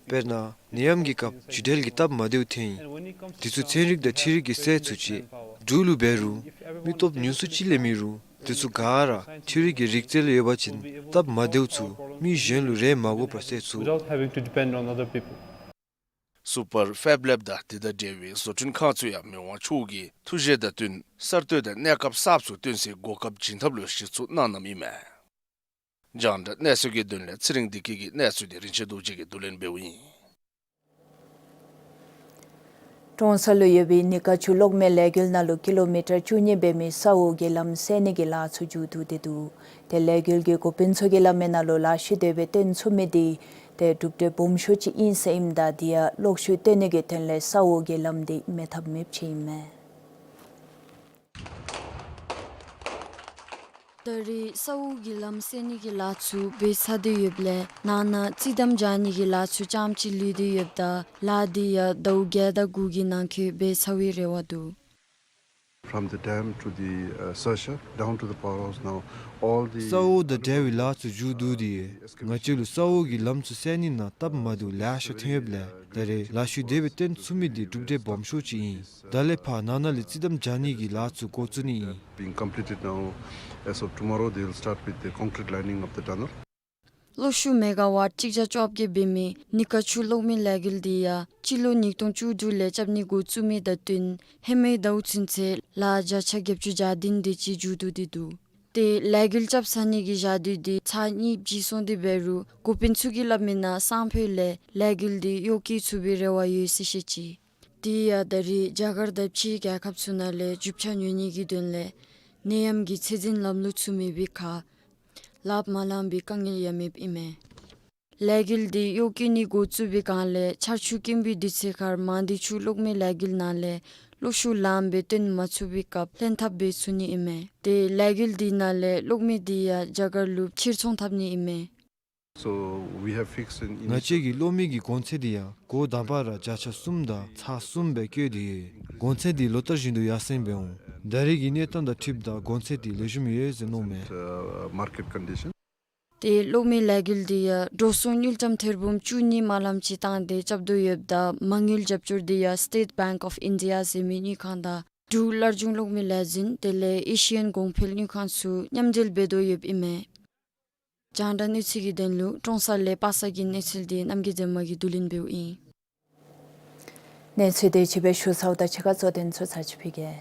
དཔེར་ན་ནད་ཡམས་ཀྱི་སྐབས་ཇུས་འབྲས་ཀྱི་སྟབས་མ་བདེཝ་ཐོན་ཡི། དེ་ཚུ་ཚན་རིག་དང་འཕྲུལ་རིག་གིས་སེལ་ཚུགས་ཅི། འབྲུག་ལུ་འབད་རུང་མི་སྟོབས་ཉུང་སུ་ཅིག་ལས་མེད་རུང་ དེ་ཚུ་ག་ར་འཕྲུལ་རིག་གི་རིག་རྩལ་ཡོད་པ་ཅིན་སྟབས་མ་བདེཝ་ཚུ་མི་གཞན་ལུ་རེ་མ་དགོ་པར་བསལ་ཚུགས། Without having to depend on other people. Super Fab Lab དང་དེ་དང་འབྲེལ་བའི་བཟོ་སྐྲུན་ཁང་ཚུ་ཡང་མི་དབང་མཆོག་གིས་ཐུགས་བཞེད་དང་བསྟུན་གསར་གཏོད་དང་གནས་སྐབས་གསརཔ་ཚུ་སྟོན་སའི་གོ་སྐབས་བྱིན་ཐབས་ལུ་གཞི་བཙུགས་གནང་གནངམ་ཨིན་མས། རྒྱང་བསྒྲགས་གནས་ཚུལ་གྱི་དོན་ལས་ཚེ་རིང་བདེ་སྐྱིད་ཀྱི་གནས་ཚུལ་འདི་རིན་ཆེན་རྡོ་རྗེ་གིས་བསྡུ་ལེན་འབདཝ་ཨིན། ཀྲོང་གསར་ལུ་ཡོད་པའི་ནི་ཀ་ཆུ་གློག་མེ་ལས་འགུལ་ནང་ལུ་ཀི་ལོ་མི་ཊར་བཅུ་གཉིས་འབད་མི་ས་འོག་གི་ལམ་བསལ་ནི་གི་ལཱ་ཚུ་མཇུག་བསྡུ་སྟེ་འདུག། ཏེ་ལས་འགུལ་གྱི་འགོ་དཔོན་ཚུ་གིས་སླབ་མིའི་ནང་ལུ་ལཱ་ཤུལ་དེ་སྦེ་བཏོན་ཚུགས་མི་འདི་ཏེ་གྲུབ་འབྲས་སྦོམ་ཤོས་ཅིག་ཨིན་ཟེར་ཨིནམ་ད་དེ་ཡང་གློག་ཤུགས་བཏོན་ནི་གི་དོན་ལས་ས་འོག་གི་ལམ་འདི་མེད་ཐབས་མེདཔ་ཅིག་ཨིན་མས། ད་རེས་ས་འོག་གི་ལམ་བསལ་ནི་གི་ལཱ་ཚུ་འབད་ཚར་ཏེ་ཡོདཔ་ལས་ནང་ན་རྩི་དམ་རྐྱབ་ནི་གི་ལཱ་ཚུ་རྐྱངམ་ཅིག་ལུས་ཏེ་ཡོདཔ་ད་ལཱ་འདི་ཡང་ཟླཝ་བརྒྱད་དང་དགུ་གི་ནང་འཁོད་འབད་ཚར་བའི་རེ་བ་འདུག། From the dam to the, uh, searcher, down to the power house now, all the ས་འོག་དང་འབྲེལ་བའི་ལཱ་ཚུ་མཇུག་བསྡུ་སྟེ་ང་བཅས་ལུ་ས་འོག་གི་ལམ་ཚུ་བསལ་ནི་ནང་སྟབས་མ་བདེཝ་ལེ་ཤ་ཐོན་ཡོདཔ་ལས་ད་རེས་ལཱ་ཤུལ་དེ་སྦེ་བཏོན་ཚུགས་མི་འདི་གྲུབ་འབྲས་སྦོམ་ཤོས་ཅིག་ཨིན། ད་ལས་ཕར་ནང་ན་ལས་རྩི་དམ་རྐྱབ་ནི་གི་ལཱ་ཚུ་འགོ་བཙུགས་ནི་ཨིན། Being completed now. As of tomorrow, they will start with the concrete lining of the tunnel. གློག་ཤུགས་མེ་ག་ཝཊ་གཅིག་བརྒྱ་བཅོ་བརྒྱད་འབད་མི་ནི་ཀ་ཆུ་གློག་མེ་ལས་འགུལ་འདི་ཡང་སྤྱི་ལོ་ཉིས་སྟོང་བཅུ་དྲུག་ལས་རྐྱབ་ནི་འགོ་བཙུགས་མི་དང་བསྟུན་ཧེ་མའི་ཟླཝ་ཚུན་ཚོད་ལཱ་བརྒྱ་ཆ་བརྒྱད་ཅུ་གྱ་བདུན་དེ་ཅིག་མཇུག་བསྡུ་སྟེ་འདུག། ཏེ་ལས་འགུལ་རྐྱབ་ཚར་ནི་གི་ཞག་དུས་འདི་ཚར་གཉིས་བརྗེ་སོང་སྟེ་འབད་རུང་འགོ་དཔོན་ཚུ་གིས་སླབ་མིའི་ནང་སང་ཕོད་ལས་ལས་འགུལ་འདི་གཡོག་བཀོལ་ཚུགས་པའི་རེ་བ་ཡོད་ཟེར་བཤད་ཅི། དེ་ཡང་ད་རེས་རྒྱ་གར་དང་ཕྱིའི་རྒྱལ་ཁབ་ཚུ་ནང་ལས་རྒྱུ་ཆ་ཉོ་ནི་གི་དོན་ལས་ནད་ཡམས་ཀྱི་ཚད་འཛིན་ལམ་ལུགས་ཚུ་མེད་པའི་ཁར་ལགཔ་མ་ལངམ་པའི་དཀའ་ངལ་ཡང་མེདཔ་ཨིན་མས། ལས་འགུལ་འདི་གཡོག་བཀོལ་ནི་འགོ་བཙུགས་པའི་སྒང་ལས་ཆར་ཆུ་དཀོན་པོའི་དུས་ཚོད་ཁར་མང་སྡེ་ཆུ་གློག་མེ་ལས་འགུལ་ནང་ལས་གློག་ཤུགས་ལངམ་སྦེ་བཏོན་མ་ཚུགས་པའི་སྐབས་ལྷན་ཐབས་འབད་ཚུགས་ནི་ཨིན་མས། ཏེ་ལས་འགུལ་འདི་ནང་ལས་གློག་མེ་འདི་ཡང་རྒྱ་གར་ལུ་ཕྱིར་ཚོང་འཐབ་ནི་ཨིན་མས། So we have fixed an ང་བཅས་ཀྱིས་གློག་མེ་གི་གོང་ཚད་འདི་ཡང་སྒོ་དང་པ་ར་བརྒྱ་ཆ་གསུམ་དང་ཚག་གསུམ་སྦེ་བཀོད་དེ་ཡོད། གོང་ཚད་འདི་ལོ་ལྟར་བཞིན་དུ་ཡར་སེང་འབད་འོང་། ད་རེས་ཀྱི་གནས་སྟངས་དང་འཁྲིལཝ་ད་གོང་ཚད་འདི་ལེགས་ཤོམ་ཡོད་ཟེར་མནོཝ་མས། Uh, market condition. ཏེ་གློག་མེ་ལས་འགུལ་འདི་ཡང་འགྲོ་སོང་དངུལ་ཀྲམ་ཐེར་འབུམ་བཅུ་གཉིས་མ་ལངམ་ཅིག་བཏང་སྟེ་རྐྱབ་དོ་ཡོདཔ་ད་མ་དངུལ་རྒྱབ་སྐྱོར་འདི་ཡང་State Bank of India ཟེར་མི་དངུལ་ཁང་དང་འབྲུག་སླར་འབྱུང་གློག་མེ་ལས་འཛིན་དེ་ལས་ཨེ་ཤི་ཡན་གོང་འཕེལ་དངུལ་ཁང་ཚུ་མཉམ་འབྲེལ་འབད་དོ་ཡོདཔ་ཨིན་མས། རྒྱང་བསྒྲགས་གནས་ཚུལ་གྱི་དོན་ལུ་ཀྲོང་གསར་ལས་པ་སངས་ཀྱི་གནས་ཚུལ་འདི་རྣམ་རྒྱལ་མཚན་མོ་གིས་བསྡུ་ལེན་འབདཝ་ཨིན། གནས་ཚུལ་འདི་ཅིག་སྦེ་ཞུ་ཚརཝ་ད་ཕྱི་ཁར་གཙོ་དོན་ཚུ་ཚར་ཅིག་ཕུལ་གེ།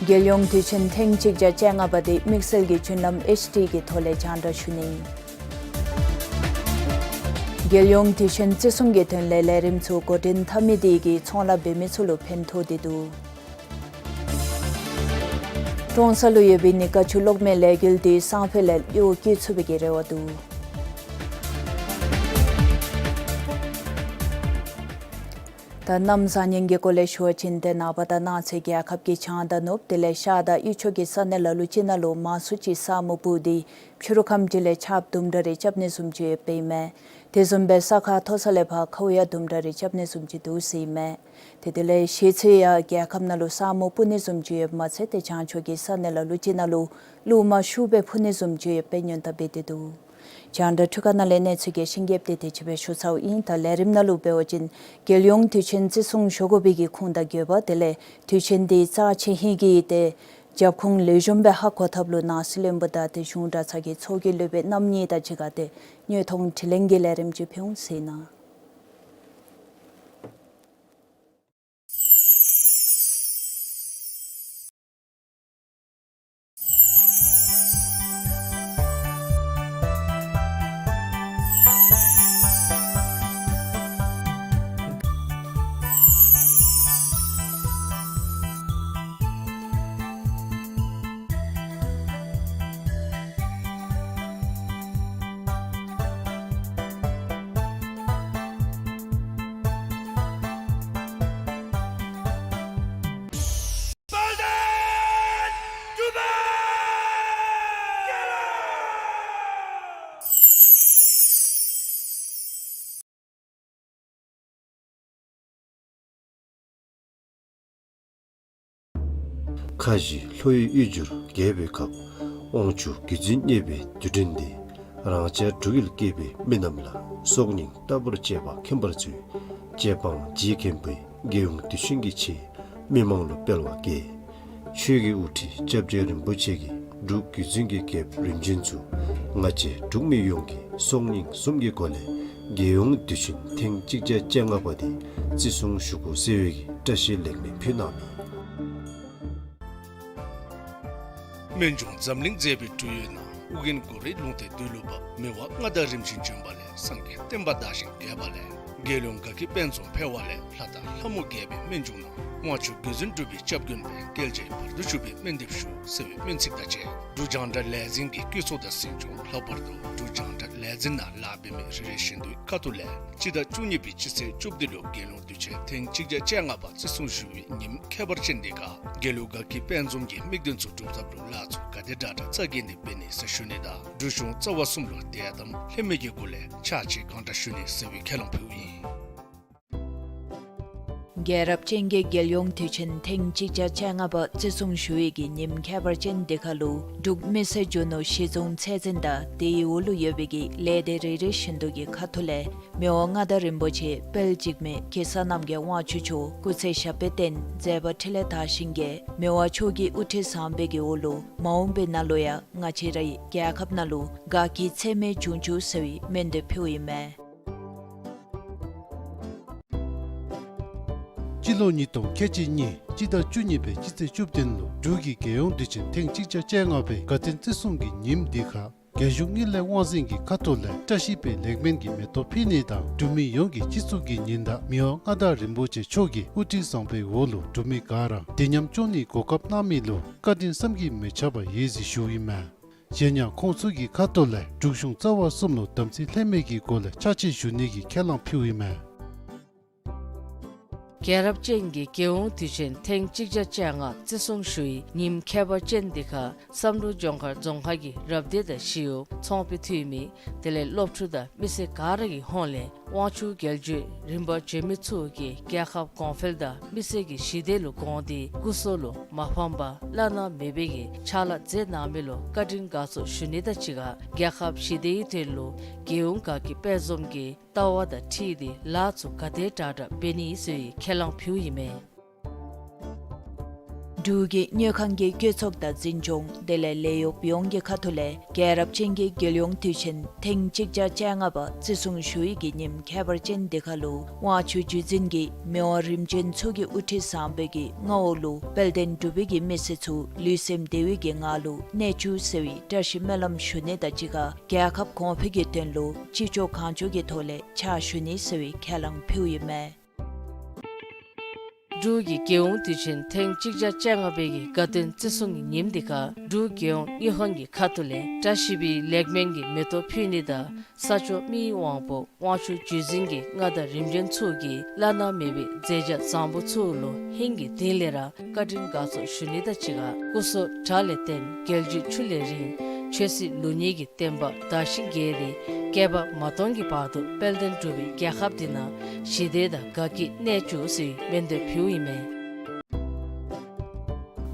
རྒྱལ་ཡོངས་དུས་ཆེན་ཐེངས་གཅིག་བརྒྱ་བཅོ་ལྔ་པ་འདི་དམིགས་བསལ་གྱི་བརྒྱུད་ལམ་ཨེཆ་ཌི་གི་ཐོག་ལས་རྒྱང་བསྒྲགས་ཞུ་ནི། རྒྱལ་ཡོངས་དུས་ཆེན་བརྩི་སྲུང་གི་དོན་ལས་ལས་རིམ་ཚུ་འགོ་འདྲེན་འཐབ་མི་དེ་གིས་ཚོང་ལཱ་འབད་མི་ཚུ་ལུ་ཕན་ཐོགས་ཏེ་འདུག། ཀྲོང་གསར་ལུ་ཡོད་པའི་ནི་ཀ་ཆུ་གློག་མེ་ལས་འགུལ་འདི་སང་ཕོད་ལས་གཡོག་བཀོལ་ཚུགས་པའི་གི་རེ་བ་འདུག། ད་གནམ་བཟང་ངན་གྱི་སྐོར་ལས་ཞུ་བ་ཅིན་ཏེ་ནངས་པ་དང་གནངས་ཚེ་རྒྱལ་ཁབ་ཀྱི་བྱང་དང་ནུབ་དེ་ལས་ཤར་དང་དབུས་ཕྱོགས་ཀྱི་ས་གནས་ལ་ལུ་ཅིག་ནང་ལུ་མང་སུ་ཅིག་ས་སྨུག་སྤུབས་ཏེ་ཕྱི་རུ་ཁམས་ཅིག་ལས་ཆརཔ་དུམ་གྲ་རེ་རྐྱབ་ནི་བཟུམ་ཅིག་ཡོདཔ་ཨིན་མས། དེ་བཟུམ་སྦེ་ས་ཁ་མཐོ་ས་ལས་ཕར་ཁཝ་ཡང་དུམ་གྲ་རེ་རྐྱབ་ནི་བཟུམ་ཅིག་འདུག་ཟེར་ཨིན་མས། ཏེ་དེ་ལས་ཤེད་ཚད་ཡང་རྒྱལ་ཁབ་ནང་ལུ་ས་སྨུག་སྤུབ་ནི་བཟུམ་ཅིག་ཡོདཔ་མ་ཚད་ཏེ་བྱང་ཕྱོགས་ཀྱི་ས་གནས་ལ་ལུ་ཅིག་ནང་ལུ་རླུང་མ་ཤུགས་སྦེ་འཕུ་ནི་བཟུམ་ཅིག་ཡོདཔ་སྦེ་སྔོན་བརྡ་འབད་དེ་འདུག། རྒྱང་བསྒྲགས་འཕྲུལ་ཁང་ནང་ལས་གནས་ཚུལ་རྒྱས་ཤིང་རྒྱསཔ་འདི་དེ་ཅིག་སྦེ་ཞུ་ཚརཝ་ཨིན། ད་ལས་རིམ་ནང་ལུ་འབད་བ་ཅིན་རྒྱལ་ཡོངས་དུས་ཆེན་བརྩི་སྲུང་ཞུ་དགོ་པའི་གི་ཁུངས་དང་དགོས་པ་དེ་ལས་དུས་ཆེན་འདི་རྩ་ཆེ་ཧིང་གི་ཏེ་རྒྱབ་ཁུངས་ལེགས་ཤོམ་སྦེ་ཧ་གོ་ཐབས་ལུ་ནང་སྲིད་བློན་པོ་དང་ཏེ་གཞུང་གྲྭ་ཚང་གི་ཚོགས་ཀྱི་སློབ་དཔོན་རྣམ་གཉིས་དང་གཅིག་ཁར་ཏེ་དངོས་མཐོང་དྲི་ལན་གྱི་ལས་རིམ་ཅིག་ཕུལ་འོང་ཟེར་ཨིན་ན། ཁ་བཞི་ལྷོ་ཡི་གཡུས་སྦྱོར་རྒྱས་པའི་ཁབ། དབང་ཕྱུག་བརྒྱུད་འཛིན་གཉེར་པའི་དུས་དྲན་འདི། རང་ཅག་འབྲུག་ཡུལ་སྐྱེས་པའི་མི་རྣམས་ལ། སྲོག་སྙིང་ལྟ་བུར་གཅེས་པ་མཁྱེན་པར་མཛོད། གཅེས་དཔང་རྗེ་མཁན་པོའི་རྒྱལ་ཡོངས་དུས་ཆེན་གྱི་ཆེད། མི་མང་ལུ་སྤེལ་བ་དགེ། ཆོས་ཀྱི་དབུ་ཁྲིད་སྐྱབས་རྗེ་རིན་པོ་ཆེ་གིས་འབྲུག་བརྒྱུད་འཛིན་གྱི་རྒྱལཔོ་རིམ་བྱོན་ཚུ་ང་བཅས་འབྲུག་མི་ཡོངས་ཀྱི་སྲོག་སྙིང་གསུམ་གྱི་སྒོ་ལས་རྒྱལ་ཡོངས་དུས་ཆེན་ཐེངས་གཅིག་བརྒྱ་བཅོ་ལྔ་པ་འདི་བརྩི་སྲུང་ཞུ་དགོ་ཟེར་བའི་གི་བཀྲ་ཤིས་ལེགས་སྨོན་ཕུལ་གནང་ནུག། སྨན་ལྗོངས་འཛམ་གླིང་མཛེས་པའི་འབྲུག་ཡུལ་ནང་ཨོ་རྒྱན་གུ་རུའི་ལུང་བསྟན་འདི་ལུ་བབ་མི་དབང་མངའ་བདག་རིམ་བྱོན་བྱོན་པ་ལས་སངས་རྒྱས་བསྟན་པ་དར་ཞིང་རྒྱས་པ་ལས་རྒྱལ་ཡོངས་དགའ་སྐྱིད་དཔལ་འཛོམས་འཕེལ་བ་ལས་ལྷ་དང་ལྷ་མོ་རྒྱས་པའི་སྨན་ལྗོངས་ནང་དབང་ཕྱུག་བརྒྱུད་འཛིན་འབྲུག་པའི་སྐྱབས་མགོན་སྦེ་རྒྱལ་བྱེད་བར་དུ་བཞུགས་པའི་སྨོན་འདེབས་ཞུ་ཟེར་བའི་སྨོན་ཚིག་དང་བཅས་འབྲུག་རྒྱང་བསྒྲགས་ལས་འཛིན་གྱི་བཀོད་ཚོགས་དང་གཟིམ་ཆུང་ལྷག་པར་དུ་འབྲུག་རྒྱང་བསྒྲགས་ལས་འཛིན་ནང་ལཱ་འབད་མི་རེ་རེ་བཞིན་དུ་ཁ་ཐུག་ལས་སྤྱི་ཟླ་བཅུ་གཉིས་པའི་སྤྱི་ཚེས་བཅུ་བདུན་ལུ་རྒྱལ་ཡོངས་དུས་ཆེན་ཐེངས་གཅིག་བརྒྱ་བཅོ་ལྔ་པ་བརྩི་སྲུང་ཞུ་བའི་ཉིནམ་ཁྱད་པར་ཅན་འདི་ཁར་རྒྱལ་གླུ་དགའ་སྐྱིད་དཔལ་འཛོམས་ཀྱི་དམིགས་དོན་ཚུ་སྒྲུབ་ཐབས་ལུ་ལཱ་ཚུ་ག་དེ་དྲག་དྲག་རྩ་འགེངས་ཏེ་འབད་ནི་ཟེར་ཞུ་ནི་དང་འབྲུག་གཞུང་རྩ་བ་གསུམ་ལུ་དད་དམ་ལྷད་མེད་ཀྱི་སྒོ་ལས་ཕྱག་ཕྱིད་གང་དྲག་ཞུ་ནི་ཟེར་བའི་ཁས་བླངས་ཕུལཝ་ཨིན། རྒྱལ་རབས་ཅན་གྱི་རྒྱལ་ཡོངས་དུས་ཆེན་ཐེངས་གཅིག་བརྒྱ་བཅོ་ལྔ་པ་བརྩི་སྲུང་ཞུ་བའི་གི་ཉིནམ་ཁྱད་པར་ཅན་འདི་ཁར་ལུ་འབྲུག་མི་སེར་རྒྱུ་ནོར་གཞི་བཟུང་ཚད་འཛིན་དང་དེའི་འོག་ལུ་ཡོད་པའི་གི་ལས་སྡེ་རེ་རེ་བཞིན་དུ་གི་ཁ་ཐུག་ལས་མི་དབང་མངའ་བདག་རིན་པོ་ཆེ་དཔལ་འཇིགས་མེད་གེ་སར་རྣམ་རྒྱལ་དབང་ཕྱུག་མཆོག་སྐུ་ཚེ་ཞབས་པད་བརྟན་མཛད་པ་འཕྲིན་ལས་དར་ཞིང་རྒྱས་མི་དབང་མཆོག་གི་དབུ་ཁྲིད་བཟང་པོའི་གི་འོག་ལུ་མ་འོངས་པའི་ནང་ལུ་ཡང་ང་བཅས་རའི་རྒྱལ་ཁབ་ནང་ལུ་དགའ་སྐྱིད་ཚད་མེད་འབྱུང་བཅུག་ཟེར་བའི་སྨོན་འདེབས་ཕུལཝ་ཨིན་མས། སྤྱི་ལོ་ཉིས་སྟོང་ཁལ་གཅིག་གཉིས་སྤྱི་ཟླ་བཅུ་གཉིས་པའི་སྤྱི་ཚེས་བཅུ་བདུན་ལུ་འབྲུག་གི་རྒྱལ་ཡོངས་དུས་ཆེན་ཐེངས་གཅིག་བརྒྱ་བཅོ་ལྔ་པའི་དགའ་སྟོན་བརྩི་སྲུང་གི་ཉིནམ་འདི་ཁར་རྒྱལ་གཞུང་དངུལ་ལས་དབང་འཛིན་གྱི་ཁ་ཐུག་ལས་བཀྲ་ཤིས་པའི་ལེགས་སྨོན་གྱི་མེ་ཏོག་ཕུལ་ནི་དང་འབྲུག་མི་ཡོངས་ཀྱི་སྤྱི་གཙུག་གི་ཉིན་དང་མི་དབང་མངའ་བདག་རིན་པོ་ཆེ་མཆོག་གི་དབུ་ཁྲིད་བཟང་པོའི་འོག་ལུ་འབྲུག་མི་ག་ར་དད་མཉམ་སྐྱོང་ནིའི་གོ་སྐབས་གནང་མི་ལུ་བཀའ་དྲིན་བསམ་གྱིས་མི་ཁྱབ་པ་ཡོད་ཟེར་ཞུཝ་ཨིན་མས། གཞན་ཡང་ཁོང་ཚུ་གི་ཁ་ཐུག་ལས་འབྲུག་གཞུང་རྩ་བ་གསུམ་ལུ་དམ་ཚིག་ལྷད་མེད་ཀྱི་སྒོ་ལས་ཕྱག་ཕྱིད་ཞུ་ནི་གི་ཁས་བླངས་ཕུལཝ་ཨིན་མས། རྒྱལ་རབས་ཅན་གྱི་རྒྱལ་ཡོངས་དུས་ཆེན་ཐེངས་གཅིག་བརྒྱ་བཅོ་ལྔ་བརྩི་སྲུང་ཞུ་བའི་ཉིནམ་ཁྱད་པར་ཅན་འདི་ཁར་བསམ་འགྲུབ་ལྗོངས་མཁར་རྫོང་ཁག་གི་རབ་སྡེ་དང་ཞི་གཡོག་ཚོང་དཔོན་འཐུས་མི་དེ་ལས་སློབ་ཕྲུག་དང་མི་སེར་ག་ར་གི་ཧོངས་ལས་དབང་ཕྱུག་རྒྱལ་བརྒྱུད་རིམ་པ་བྱོན་མི་ཚུ་གིས་རྒྱལ་ཁབ་གོང་འཕེལ་དང་མི་སེར་གྱི་ཞི་བདེ་ལུ་དགོངས་ཏེ་སྐུ་སྲོག་ལུ་མ་ཕངས་པར་བླ་ན་མེད་པའི་གི་ཕྱག་ལཱ་མཛད་གནང་མི་ལུ་བཀའ་དྲིན་དགའ་ཚོར་ཞུ་ནི་དང་གཅིག་ཁར་རྒྱལ་ཁབ་ཞི་བདེའི་དོན་ལུ་རྒྱལ་ཡོངས་དགའ་སྐྱིད་དཔལ་འཛོམས་ཀྱི་ལྟ་བ་དང་འཁྲིལ་ཏེ་ལཱ་ཚུ་ག་དེ་དྲག་དྲག་འབད་ནི་ཟེར་བའི་ཁས་བླངས་ཕུལཝ་ཨིན་མས། འབྲུག་གི་དངུལ་ཁང་གི་བཀོད་ཚོགས་དང་འཛིན་སྐྱོང་དེ་ལས་ལས་གཡོགཔ་ཡོངས་ཀྱི་ཁ་ཐུག་ལས་རྒྱལ་རབས་ཅན་གྱི་རྒྱལ་ཡོངས་དུས་ཆེན་ཐེངས་གཅིག་བརྒྱ་བཅོ་ལྔ་པ་བརྩི་སྲུང་ཞུ་བའི་གི་ཉིནམ་ཁྱད་པར་ཅན་འདི་ཁར་ལུ་དབང་ཕྱུག་བརྒྱུད་འཛིན་གྱི་མི་དབང་རིམ་བྱོན་ཚུ་གི་དབུ་ཁྲིད་བཟང་པོའི་གི་མངའ་འོག་ལུ་དཔལ་ལྡན་འབྲུག་པའི་གི་མི་སེར་ཚུ་ལུས་སེམས་བདེ་བའི་གི་ངང་ལུ་གནས་བཅུག་ཟེར་བའི་བཀྲ་ཤིས་སྨོན་ལམ་ཞུ་ནི་དང་གཅིག་ཁར་རྒྱལ་ཁབ་གོང་འཕེལ་གྱི་དོན་ལུ་ཅི་ལྕོགས་གང་ལྕོགས་ཀྱི་ཐོག་ལས་ཕྱག་ཞུ་ནི་ཟེར་བའི་ཁས་བླངས་ཕུལཝ་ཨིན་མས། འབྲུག་གི་རྒྱལ་ཡོངས་དུས་ཆེན་ཐེངས་གཅིག་བརྒྱ་བཅོ་ལྔ་པའི་གི་དགའ་སྟོན་བརྩི་སྲུང་གི་ཉིནམ་འདི་ཁར་འབྲུག་རྒྱལ་ཡོངས་དངུལ་ཁང་གི་ཁ་ཐུག་ལས་བཀྲ་ཤིས་པའི་ལེགས་སྨོན་གྱི་མེ་ཏོག་ཕུལ་ནི་དང་ས་སྐྱོང་མི་ཡི་དབང་པོ་དབང་ཕྱུག་བརྒྱུད་འཛིན་གྱི་མངའ་བདག་རིམ་བྱོན་ཚུ་གིས་བླ་ན་མེད་པའི་མཛད་བྱ་བཟང་པོ་ཚུ་ལུ་ཧིང་གི་གཏིང་ལས་ར་བཀའ་དྲིན་དགའ་ཚོར་ཞུ་ནི་དང་གཅིག་ཁར་སྐུ་སྲོག་དགྲ་ལས་བརྟན་རྒྱལ་རྒྱུད་ཆུ་ལས་རིང་ཆོས་སྲིད་ལུགས་གཉིས་ཀྱི་བསྟན་པ་དར་ཞིང་རྒྱས་ཏེ་བསྐལ་པ་མ་སྟོང་གི་བར་དུ་དཔལ་ལྡན་འབྲུག་པའི་རྒྱལ་ཁབ་འདི་ནང་ཞི་བདེ་དང་དགའ་སྐྱིད་གནས་བཅུག་ཟེར་སྨོན་འདེབས་ཕུལཝ་ཨིན་མས།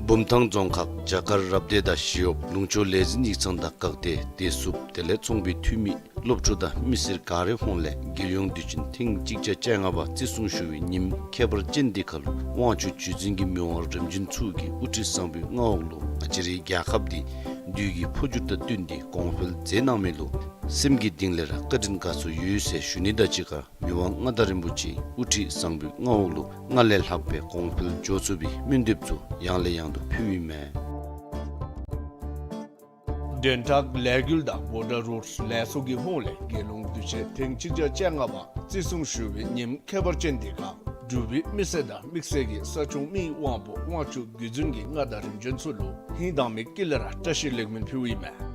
བུམ་ཐང་རྫོང་ཁག་བྱ་དཀར་རབ་སྡེ་དང་ཞི་གཡོགཔ་ལུང་ཕྱོགས་ལས་འཛིན་ཡིག་ཚང་དང་འགག་སྡེ་བདེ་སྲུངཔ་དེ་ལས་ཚོང་པའི་འཐུས་མི་སློབ་ཕྲུག་དང་མི་སེར་ག་རའི་ཧོངས་ལས་རྒྱལ་ཡོངས་དུས་ཆེན་ཐེངས་གཅིག་བརྒྱ་བཅོ་ལྔ་པ་བརྩི་སྲུང་ཞུ་བའི་ཉིནམ་ཁྱད་པར་ཅན་འདི་ཁར་ལུ་དབང་ཕྱུག་བརྒྱུད་འཛིན་གྱི་མི་དབང་རིམ་བྱོན་ཚུ་གི་དབུ་ཁྲིད་བཟང་པོའི་མངའ་འོག་ལུ་ང་བཅས་རའི་རྒྱལ་ཁབ་འདི་དུས་ཀྱི་འཕོ་འགྱུར་དང་བསྟུན་ཏེ་གོང་འཕེལ་མཛད་གནང་མི་ལུ་སེམས་ཀྱི་གཏིང་ལས་ར་བཀའ་དྲིན་དགའ་ཚོར་ཡོད་ཟེར་ཞུ་ནི་དང་གཅིག་ཁར་མི་དབང་མངའ་བདག་རིན་པོ་ཆེའི་དབུ་ཁྲིད་བཟང་པོའི་མངའ་འོག་ལུ་སྔར་ལས་ལྷག་པའི་གོང་འཕེལ་འགྱོ་ཚུགས་པའི་སྨོན་འདེབས་ཚུ་ཡང་ལས་ཡང་དུ་ཕུལཝ་ཨིན་མས། འདྲེན་ཐག་ལས་འགུལ་དང་བོ་ཌར་རོཌ་ལས་ཚོགས་ཀྱི་ཧོངས་ལས་རྒྱལ་ཡོངས་དུས་ཆེན་ཐེངས་གཅིག་བརྒྱ་བཅོ་ལྔ་པ་བརྩི་སྲུང་ཞུ་བའི་ཉིནམ་ཁྱད་པར་ཅན་འདི་ཁར་འབྲུག་པའི་མི་སེར་དང་དམིགས་བསལ་གྱིས་ས་སྐྱོང་མི་ཡི་དབང་པོ་དབང་ཕྱུག་བརྒྱུད་འཛིན་གྱི་མངའ་བདག་རིམ་བྱོན་ཚུ་ལུ་ཧིང་དྭངས་མའི་དཀྱིལ་ལས་ར་བཀྲ་ཤིས་ལེགས་སྨོན་ཕུལཝ་ཨིན་མས།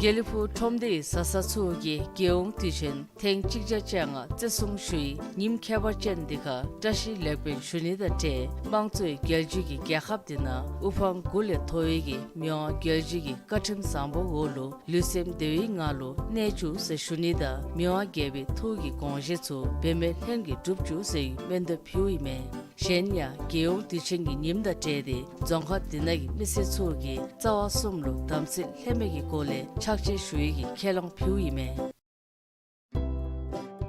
དགེ་ལེགས་ཕུག་ཁྲོམ་སྡེའི་བཟའ་ཚང་ཚུ་གིས་རྒྱལ་ཡོངས་དུས་ཆེན་ཐེངས་གཅིག་བརྒྱ་བཅོ་ལྔ་བརྩི་སྲུང་ཞུ་བའི་ཉིནམ་ཁྱད་པར་ཅན་འདི་ཁར་བཀྲ་ཤིས་ལེགས་སྨོན་ཞུ་ནི་དང་འབྲེལ་དམངས་གཙོའི་རྒྱལ་བརྒྱུད་ཀྱི་རྒྱལ་ཁབ་འདི་ནང་དབུ་འཕང་མགུ་ལས་མཐོ་བའི་གི་མི་དབང་རྒྱལ་བརྒྱུད་ཀྱི་བཀའ་ཁྲིམས་བཟང་པོའི་འོག་ལུ་ལུས་སེམས་བདེ་བའི་ངང་ལུ་གནས་བཅུག་ཟེར་ཞུ་ནི་དང་མི་དབང་རྒྱལ་པོའི་ཐུགས་ཀྱི་དགོངས་བཞེད་ཚུ་འབད་མེད་ལྷུན་གྱིས་འགྲུབ་བཅུག་ཟེར་སྨོན་འདེབས་ཕུལཝ་ཨིན་མས། གཞན་ཡང་རྒྱལ་ཡོངས་དུས་ཆེན་གྱི་ཉིནམ་དང་འབྲེལ་ཏེ་རྫོང་ཁག་འདི་ནང་གི་མི་སེར་ཚུ་གིས་རྩ་བ་གསུམ་ལུ་དམ་ཚིག་ལྷད་མེད་ཀྱི་སྒོ་ལས་ཕྱག་ཕྱིད་ཞུ་ནི་གི་ཁས་བླངས་ཕུལཝ་ཨིན་མས།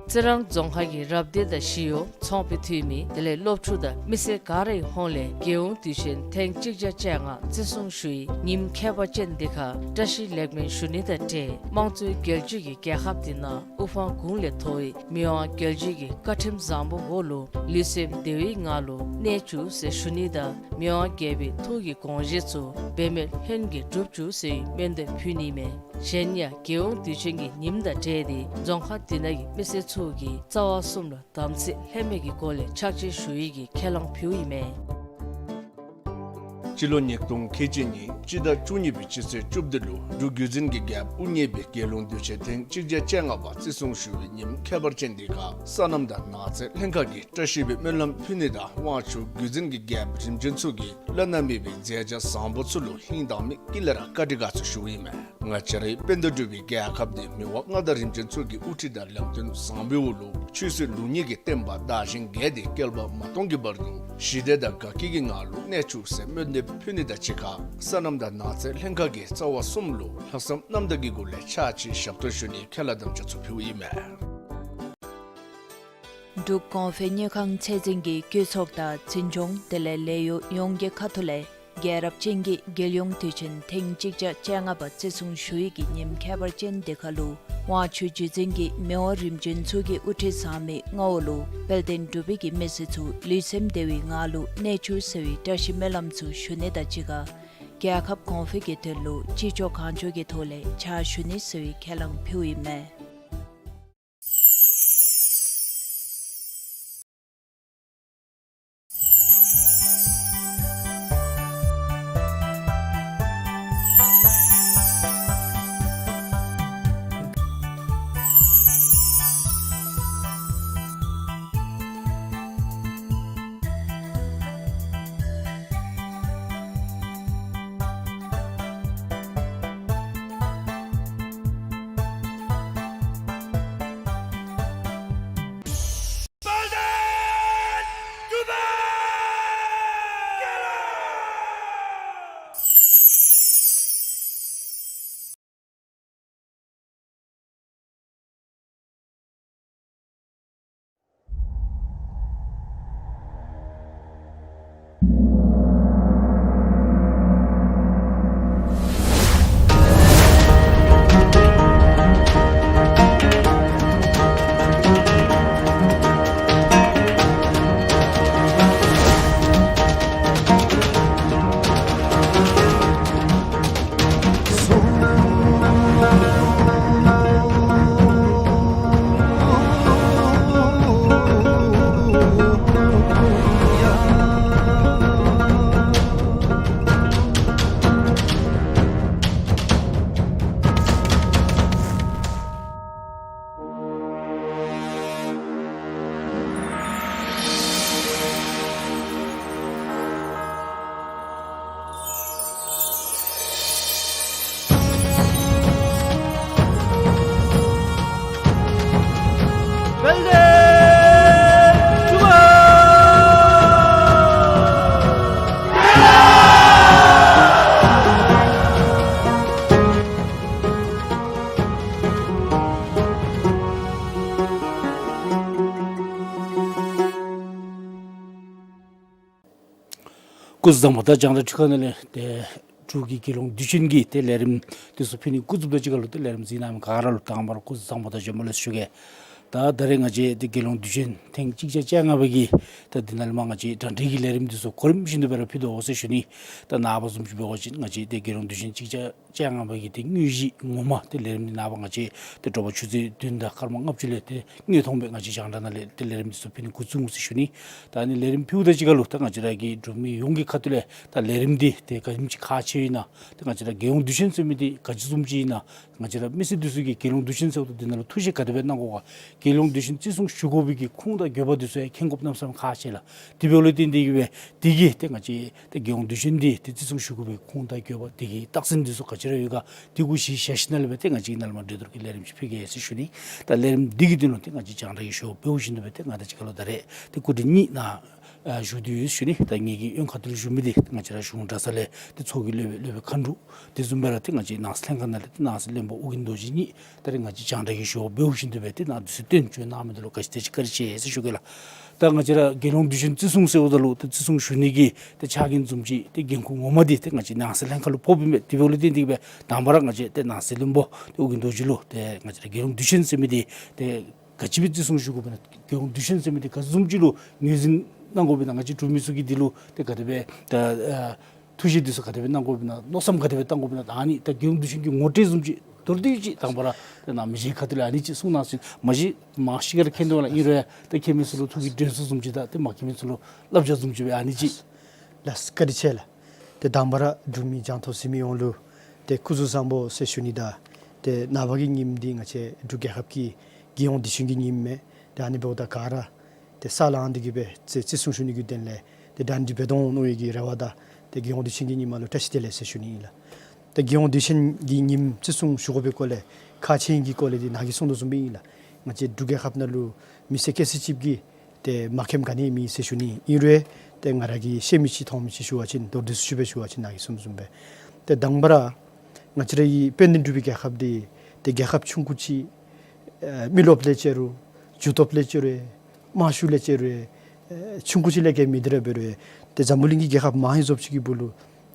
རྩི་རང་རྫོང་ཁག་གི་རབ་སྡེ་དང་ཞི་གཡོག་ཚོང་པའི་འཐུས་མི་དེ་ལས་སློབ་ཕྲུག་དང་མི་སེར་ག་རའི་ཧོངས་ལས་རྒྱལ་ཡོངས་དུས་ཆེན་ཐེངས་གཅིག་བརྒྱ་བཅོ་ལྔ་བརྩི་སྲུང་ཞུ་བའི་ཉིནམ་ཁྱད་པར་ཅན་འདི་ཁར་བཀྲ་ཤིས་ལེགས་སྨོན་ཞུ་ནི་དང་འབྲེལ་དམངས་གཙོའི་རྒྱལ་བརྒྱུད་ཀྱི་རྒྱལ་ཁབ་འདི་ནང་དབུ་འཕང་དགུང་ལས་མཐོ་བའི་མི་དབང་རྒྱལ་བརྒྱུད་ཀྱི་བཀའ་ཁྲིམས་བཟང་པོ་འོག་ལུ་ལུས་སེམས་བདེ་བའི་ངང་ལུ་གནས་བཅུག་ཟེར་ཞུ་ནི་དང་མི་དབང་རྒྱལ་པོའི་ཐུགས་ཀྱི་དགོངས་བཞེད་ཚུ་འབད་མེད་ལྷུན་གྱིས་འགྲུབ་བཅུག་ཟེར་བའི་སྨོན་འདེབས་ཕུལ་ནི་མས། གཞན་ཡང་རྒྱལ་ཡོངས་དུས་ཆེན་གྱི་ཉིནམ་དང་འབྲེལ་ཏེ་རྫོང་ཁག་འདི་ནང་གི་མི་སེར་ཚུ་གིས་རྩ་བ་གསུམ་ལུ་དམ་ཚིག་ལྷད་མེད་ཀྱི་སྒོ་ལས་ཕྱག་ཕྱིད་ཞུ་ཡི་གི་ཁས་བླངས་ཕུལཝ་ཨིན་མས། སྤྱི་ལོ་ཉིས་སྟོང་ཁལ་གཅིག་གཉིས་སྤྱི་ཟླ་བཅུ་གཉིས་པའི་སྤྱི་ཚེས་བཅུ་བདུན་ལུ་འབྲུག་བརྒྱུད་འཛིན་གྱི་རྒྱལཔོ་དབུ་བརྙེས་པའི་རྒྱལ་ཡོངས་དུས་ཆེན་ཐེངས་གཅིག་བརྒྱ་བཅོ་ལྔ་པ་བརྩི་སྲུང་ཞུ་བའི་ཉིནམ་ཁྱད་པར་ཅན་འདི་ཁར་སོ་ནམ་དང་ནགས་ཚལ་ལྷན་ཁག་གིས་བཀྲ་ཤིས་པའི་སྨོན་ལམ་ཕུལ་ནི་དང་དབང་ཕྱུག་བརྒྱུད་འཛིན་གྱི་རྒྱལཔོ་རིམ་བྱོན་ཚུ་གིས་བླ་ན་མེད་པའི་མཛད་བྱ་བཟང་པོ་ཚུ་ལུ་ཧིང་དྭངས་མའི་དཀྱིལ་ལས་ར་བཀའ་དྲིན་དགའ་ཚོར་ཞུཝ་ཨིན་མས། ང་བཅས་རའི་དཔལ་ལྡན་འབྲུག་པའི་རྒྱལ་ཁབ་འདི་མི་དབང་མངའ་བདག་རིམ་བྱོན་ཚུ་གི་དབུ་ཁྲིད་དང་ལམ་སྟོན་བཟང་པོའི་འོག་ལུ་ཆོས་སྲིད་ལུགས་གཉིས་ཀྱི་བསྟན་པ་དར་ཞིང་རྒྱས་ཏེ་བསྐལ་པ་མ་སྟོངས་ཀྱི་བར་དུ་ཞི་བདེ་དང་དགའ་སྐྱིད་ཀྱི་ངང་ལུ་གནས་བཅུག་ཟེར་སྨོན་འདེབས་ཕུལ་ནི་དང་གཅིག་ཁར་སོ་ནམ་དང་ནགས་ཚལ་ལྷན་ཁག་གིས་རྩ་བ་གསུམ་ལུ་ལྷག་བསམ་རྣམ་དག་གི་སྒོ་ལས་ཕྱག་ཕྱིད་ཞབས་ཏོག་ཞུ་ནིའི་ཁས་བླངས་དམ་བཅའ་ཚུ་ཕུལཝ་ཨིན་མས། འབྲུག་གོང་འཕེལ་དངུལ་ཁང་ཚད་འཛིན་གྱི་བཀོད་ཚོགས་དང་འཛིན་སྐྱོང་དེ་ལས་ལས་གཡོག་ཡོངས་ཀྱི་ཁ་ཐུག་ལས་རྒྱལ་རབས་ཅན་གྱི་རྒྱལ་ཡོངས་དུས་ཆེན་ཐེངས་གཅིག་བརྒྱ་བཅོ་ལྔ་པ་བརྩི་སྲུང་ཞུ་ཡི་གི་ཉིནམ་ཁྱད་པར་ཅན་འདི་ཁར་ལུ་དབང་ཕྱུག་བརྒྱུད་འཛིན་གྱི་མི་དབང་རིམ་བྱོན་ཚུ་གི་དབུ་ཁྲིད་ཟབ་མོའི་མངའ་འོག་ལུ་དཔལ་ལྡན་འབྲུག་པའི་གི་མི་སེར་ཚུ་ལུས་སེམས་བདེ་བའི་ངང་ལུ་གནས་བཅུག་ཟེར་བའི་བཀྲ་ཤིས་སྨོན་ལམ་ཚུ་ཞུ་ནི་དང་གཅིག་ཁར་རྒྱལ་ཁབ་གོང་འཕེལ་གྱི་དོན་ལུ་ཅི་ལྕོགས་གང་ལྕོགས་ཀྱི་ཐོག་ལས་ཕྱག་ཞུ་ནི་ཟེར་བའི་ཁས་བླངས་ཕུལཝ་ཨིན་མས། སྐུ་གཟུགས་བཟང་པོ། ད་རྒྱང་བསྒྲགས་འཕྲུལ་ཁང་ནང་ལས་ཏེ་འབྲུག་གི་རྒྱལ་ཡོངས་དུས་ཆེན་གྱི་ཏེ་ལས་རིམ་འདི་ཚུ་ཕུལ་ནི་འགོ་བཙུགསཔ་ད་གཅིག་ཁར་ལུ་ཏེ་ལས་རིམ་གཟིགས་གནང་མི་ག་ར་ལུ་དང་པ་ར་སྐུ་གཟུགས་བཟང་པོ་དང་བྱོན་པ་ལེགས་སོ་ཞུ་གེ། ད་ད་རེས་ང་བཅས་ཏེ་རྒྱལ་ཡོངས་དུས་ཆེན་ཐེངས་གཅིག་བརྒྱ་བཅོ་ལྔ་པ་གི་ད་འདི་ནང་ལས་མར་ང་བཅས་གྲ་སྒྲིག་གི་ལས་རིམ་འདི་ཚུ་གོ་རིམ་བཞིན་དུ་སྦེ་ར་ཕུལ་དོ་ཟེར་ཞུ་ནི། ད་ནངས་པ་བཟུམ་ཅིག་འབད་བ་ཅིན་ང་བཅས་ཏེ་རྒྱལ་ཡོངས་དུས་ཆེན་གཅིག་བརྒྱ་བཅོ་ལྔ་པ་གི་ཏེ་དངོས་གཞི་ངོ་མ་ཏེ་ལས་རིམ་འདི་ནངས་པ་ང་བཅས་ཏེ་དྲོ་པ་ཆུ་ཚོད་བདུན་དང་སྐར་མ་ལྔ་བཅུ་ལས་ཏེ་དངོས་མཐོང་སྦེ་ང་བཅས་རྒྱང་བསྒྲགས་ནང་ལས་ཏེ་ལས་རིམ་འདི་ཚུ་ཕུལ་ནི་འགོ་བཙུགས་འོང་ཟེར་ཞུ་ནི། ད་ཨ་ནི་ལས་རིམ་ཕུལཝ་ད་གཅིག་ཁར་ལུ་ད་ང་བཅས་ར་གི་འབྲུག་མི་ཡོངས་ཀྱི་ཁ་ཐུག་ལས་ད་ལས་རིམ་འདི་ཏེ་ག་དེམ་ཅིག་ཁག་ཆེ་ཨིན་ན། ཏེ་ང་བཅས་ར་རྒྱལ་ཡོངས་དུས་ཆེན་ཟེར་མི་འདི་ག་ཅི་བཟུམ་ཅིག་ཨིན་ན། ང་བཅས་ར་མི་སེར་འདི་ཚུ་གིས་རྒྱལ་ཡོངས་དུས་ཆེན་ཟེརཝ་ད་འདི་ནང་ལུ་ཐུགས་བཞེད་ག་དེ་སྦེ་གནང་དགོ་ག། རྒྱལ་ཡོངས་དུས་ཆེན་བརྩི་སྲུང་ཞུ་དགོ་པའི་གི་ཁུངས་དང་དགོས་པ་འདི་ཚུ་ཡང་མཁྱེན་དགོཔ་གནམ་མེད་ས་མེད་ཁག་ཆེ་ལགས། དེ་འབདཝ་ལས་བརྟེན་ཏེ་གིས་སྦེ་དེ་གིས་ཏེ་ང་བཅས་ཏེ་རྒྱལ་ཡོངས་དུས་ཆེན་འདི་ཏེ་བརྩི་སྲུང་ཞུ་དགོ་པའི་ཁུངས་དང་དགོས་པ་དེ་གི་རྟགས་མཚན་འདི་ཚུ་ག་ཅི་ར་ཡོད་ག་དེ་གུ་གཞི་བཞག་ཞིནམ་ལས་སྦེ་ཏེ་ང་བཅས་ནཱ་ལས་མར་གྲོས་བསྡུར་གྱི་ལས་རིམ་ཅིག་ཕུལ་གེ་ཟེར་ཞུ་ནི། ད་ལས་རིམ་འདི་གི་དོན་ལུ་ཏེ་ང་བཅས་རྒྱང་བསྒྲགས་ཀྱི་ཞུ་བ་འབདཝ་བཞིན་དུ་སྦེ་ཏེ་ང་དང་གཅིག་ཁར་ལུ་ད་རེས་ཏེ་སྐུ་མགྲོན་གཉིས་ནཱ་ ཨ་ཞུ་དོ་ཡོད་ཟེར་ཞུ་ནི། ད་ངེ་གི་གཡོན་ཁ་ཐུག་ལུ་བཞུགས་མི་འདི་ང་བཅས་ར་གཞུང་གྲྭ་ཚང་ལས་ཏེ་ཚོགས་ཀྱི་སློབ་དཔོན་སློབ་དཔོན་མཁན་སྤྲུལ་དེ་བཟུམ་སྦེ་ར་ཏེ་ང་བཅས་ནང་སྲིད་ལྷན་ཁག་ནང་ལས་ཏེ་ནང་སྲིད་བློན་པོ་ཨོ་རྒྱན་རྡོ་རྗེ་གཉིས་ད་རེས་ང་བཅས་རྒྱང་བསྒྲགས་ཀྱི་ཞུ་བ་འབད་བཞིན་དུ་སྦེ་ཏེ་ནཱ་དུས་ཚོད་བཏོན་བྱོན་གནང་མི་འདི་ལུ་ག་ཅི་དེ་ཅིག་བཀའ་དྲིན་ཆེ་ཟེར་ཞུ་གེ་ལགས། ད་ང་བཅས་ར་རྒྱལ་ཡོངས་དུས་ཆེན་བརྩི་སྲུང་ཟེརཝ་ད་ལུ་ཏེ་བརྩི་སྲུང་ཞུ་ནི་གི་ཏེ་ཕྱག་འགན་བཟུམ་ཅིག་ཏེ་འགན་ཁུར་ངོ་མ་འདི་ཏེ་ང་བཅས་ནང་སྲིད་ལྷན་ཁག་ལུ་ཕོགཔ་ཨིན་པས། དེ་འབདཝ་ལས་བརྟེན་ཏེ་གི་སྦེ་དང་པ་ར་ང་བཅས་ཏེ་ནང་སྲིད་བློན་པོ་ཏེ་ཨོ་རྒྱན་རྡོ་རྗེ་ལུ་ཏེ་ང་བཅས་ར་རྒྱལ་ཡོངས་དུས་ཆེན་ཟེར་མི་འདི་ཏེ་ག་ཅི་སྦེ་བརྩི་སྲུང་ཞུ་དགོཔ་ཨིན་ན། རྒྱལ་ཡོངས་དུས་ཆེན་ཟེར་མི་འདི་ག་བཟུམ་ཅིག་ལུ་ངོས་འཛིན་གནང་དགོཔ་ཨིན་ན། ང་བཅས་འབྲུག་མི་ཚུ་གིས་འདི་ལུ་ཏེ་ག་དེ་སྦེ་ད་ཨ་ཐུགས་བཞེད་འདི་ཚུ་ག་དེ་སྦེ་གནང་དགོཔ་ཨིན་ན། མནོ་བསམ་ག་དེ་སྦེ་བཏང་དགོཔ་ཨིན་ན། ད་ཨ་ནི་ད་རྒྱལ་ཡོངས་དུས་ཆེན་གྱི་ངོ་སྤྲོད་བཟུམ་ཅིག་མདོར་བསྡུས་ཅིག་དང་པ་ར་ཏེ་ནཱ་མི་རྗེ་ཁ་ཐུག་ལས་ཨ་ནི་ཅིག་གསུང་གནང་ཞིན། མ་གཞི་མང་ཤོས་ཀྱིས་ར་མཁྱེན་དོ་ལགས། ཨིན་རུང་ཡང་ད་མཁྱེན་མི་ཚུ་ལུ་ཐུགས་ཀྱི་དྲན་གསོ་བཟུམ་ཅིག་དང་ཏེ་མ་མཁྱེན་མི་ཚུ་ལུ་བསླབ་བྱ་བཟུམ་ཅིག་སྦེ་ཨ་ནི་ཅིག། ལགས་བཀའ་དྲིན་ཆེ་ལགས། ཏེ་དང་པ་ར་འབྲུག་མི་རྒྱང་མཐོང་གཟིགས་མི་ཡོངས་ལུ་ཏེ་སྐུ་གཟུགས་བཟང་པོ་ཟེར་ཞུ་ནི་དང་། ཏེ་ནངས་པ་གི་ཉིནམ་འདི་ང་བཅས་འབྲུག་རྒྱལ་ཁབ་ཀྱི་རྒྱལ་ཡོངས་དུས་ཆེན་གྱི་ཉིནམ་མས། ཏེ་ཨ་ནི་འབདཝ་ད་ག་ར་ཏེ་ས་ལངས་ཏེ་གི་སྦེ་ཏེ་བརྩི་སྲུང་ཞུ་ནི་གི་དོན་ལས་ཏེ་གྲ་སྒྲིག་འབད་དོ་འོང་མནོ་བའི་གི་རེ་བ་དང་། ཏེ་རྒྱལ་ཡོངས་དུས་ཆེན་གྱི་ཉིནམ་ལུ་བཀྲ་ཤིས་བདེ་ལེགས་ཟེར་ཞུ་ནི་ཨིན་ལགས། ཏེ་རྒྱལ་ཡོངས་དུས་ཆེན་གྱི་ཉིནམ་བརྩི་སྲུང་ཞུ་དགོ་པའི་སྐོར་ལས་ཁག་ཆེ་ནི་གི་སྐོར་ལས་འདི་ནཱ་གིས་གསུང་དོ་བཟུམ་སྦེ་ཨིན་ལགས། ང་བཅས་འབྲུག་རྒྱལ་ཁབ་ནང་ལུ་མི་སེར་སྐྱེ་ས་ཅིག་གི་ཏེ་མ་མཁྱེནམ་ག་ནི་མེད་ཟེར་ཞུ་ནི། ཨིན་རུང་ཏེ་ང་ར་གིས་ཤེས་མི་ཅིག་མཐོང་མི་ཅིག་ཞུ་བ་ཅིན་མདོར་བསྡུས་སུ་ཞུ་སྦེ་ཞུ་བ་ཅིན་ནཱ་གིས་གསུངམ་བཟུམ་སྦེ། ཏེ་དང་པ་ར་ང་བཅས་ར་གི་དཔལ་ལྡན་འབྲུག་པའི་རྒྱལ་ཁབ་འདི་ཏེ་རྒྱལ་ཁབ་ཆུང་ཀུ་ཅིག་ཨེ་མི་རློབས་ལས་བཅད་རུང་རྒྱུ་སྟོབས་ལས་བཅད་རུང་དམག་ཤུགས་ལས་བཅད་རུང་ཨེ་ཆུང་ཀུ་ཅིག་ལས་བརྒལ་མེད། དེ་ར་འབད་རུང་ཏེ་འཛམ་བུ་གླིང་གི་རྒྱལ་ཁབ་མང་ཧེང་སྐལ་ཅིག་གི་སྦུག་ལུ་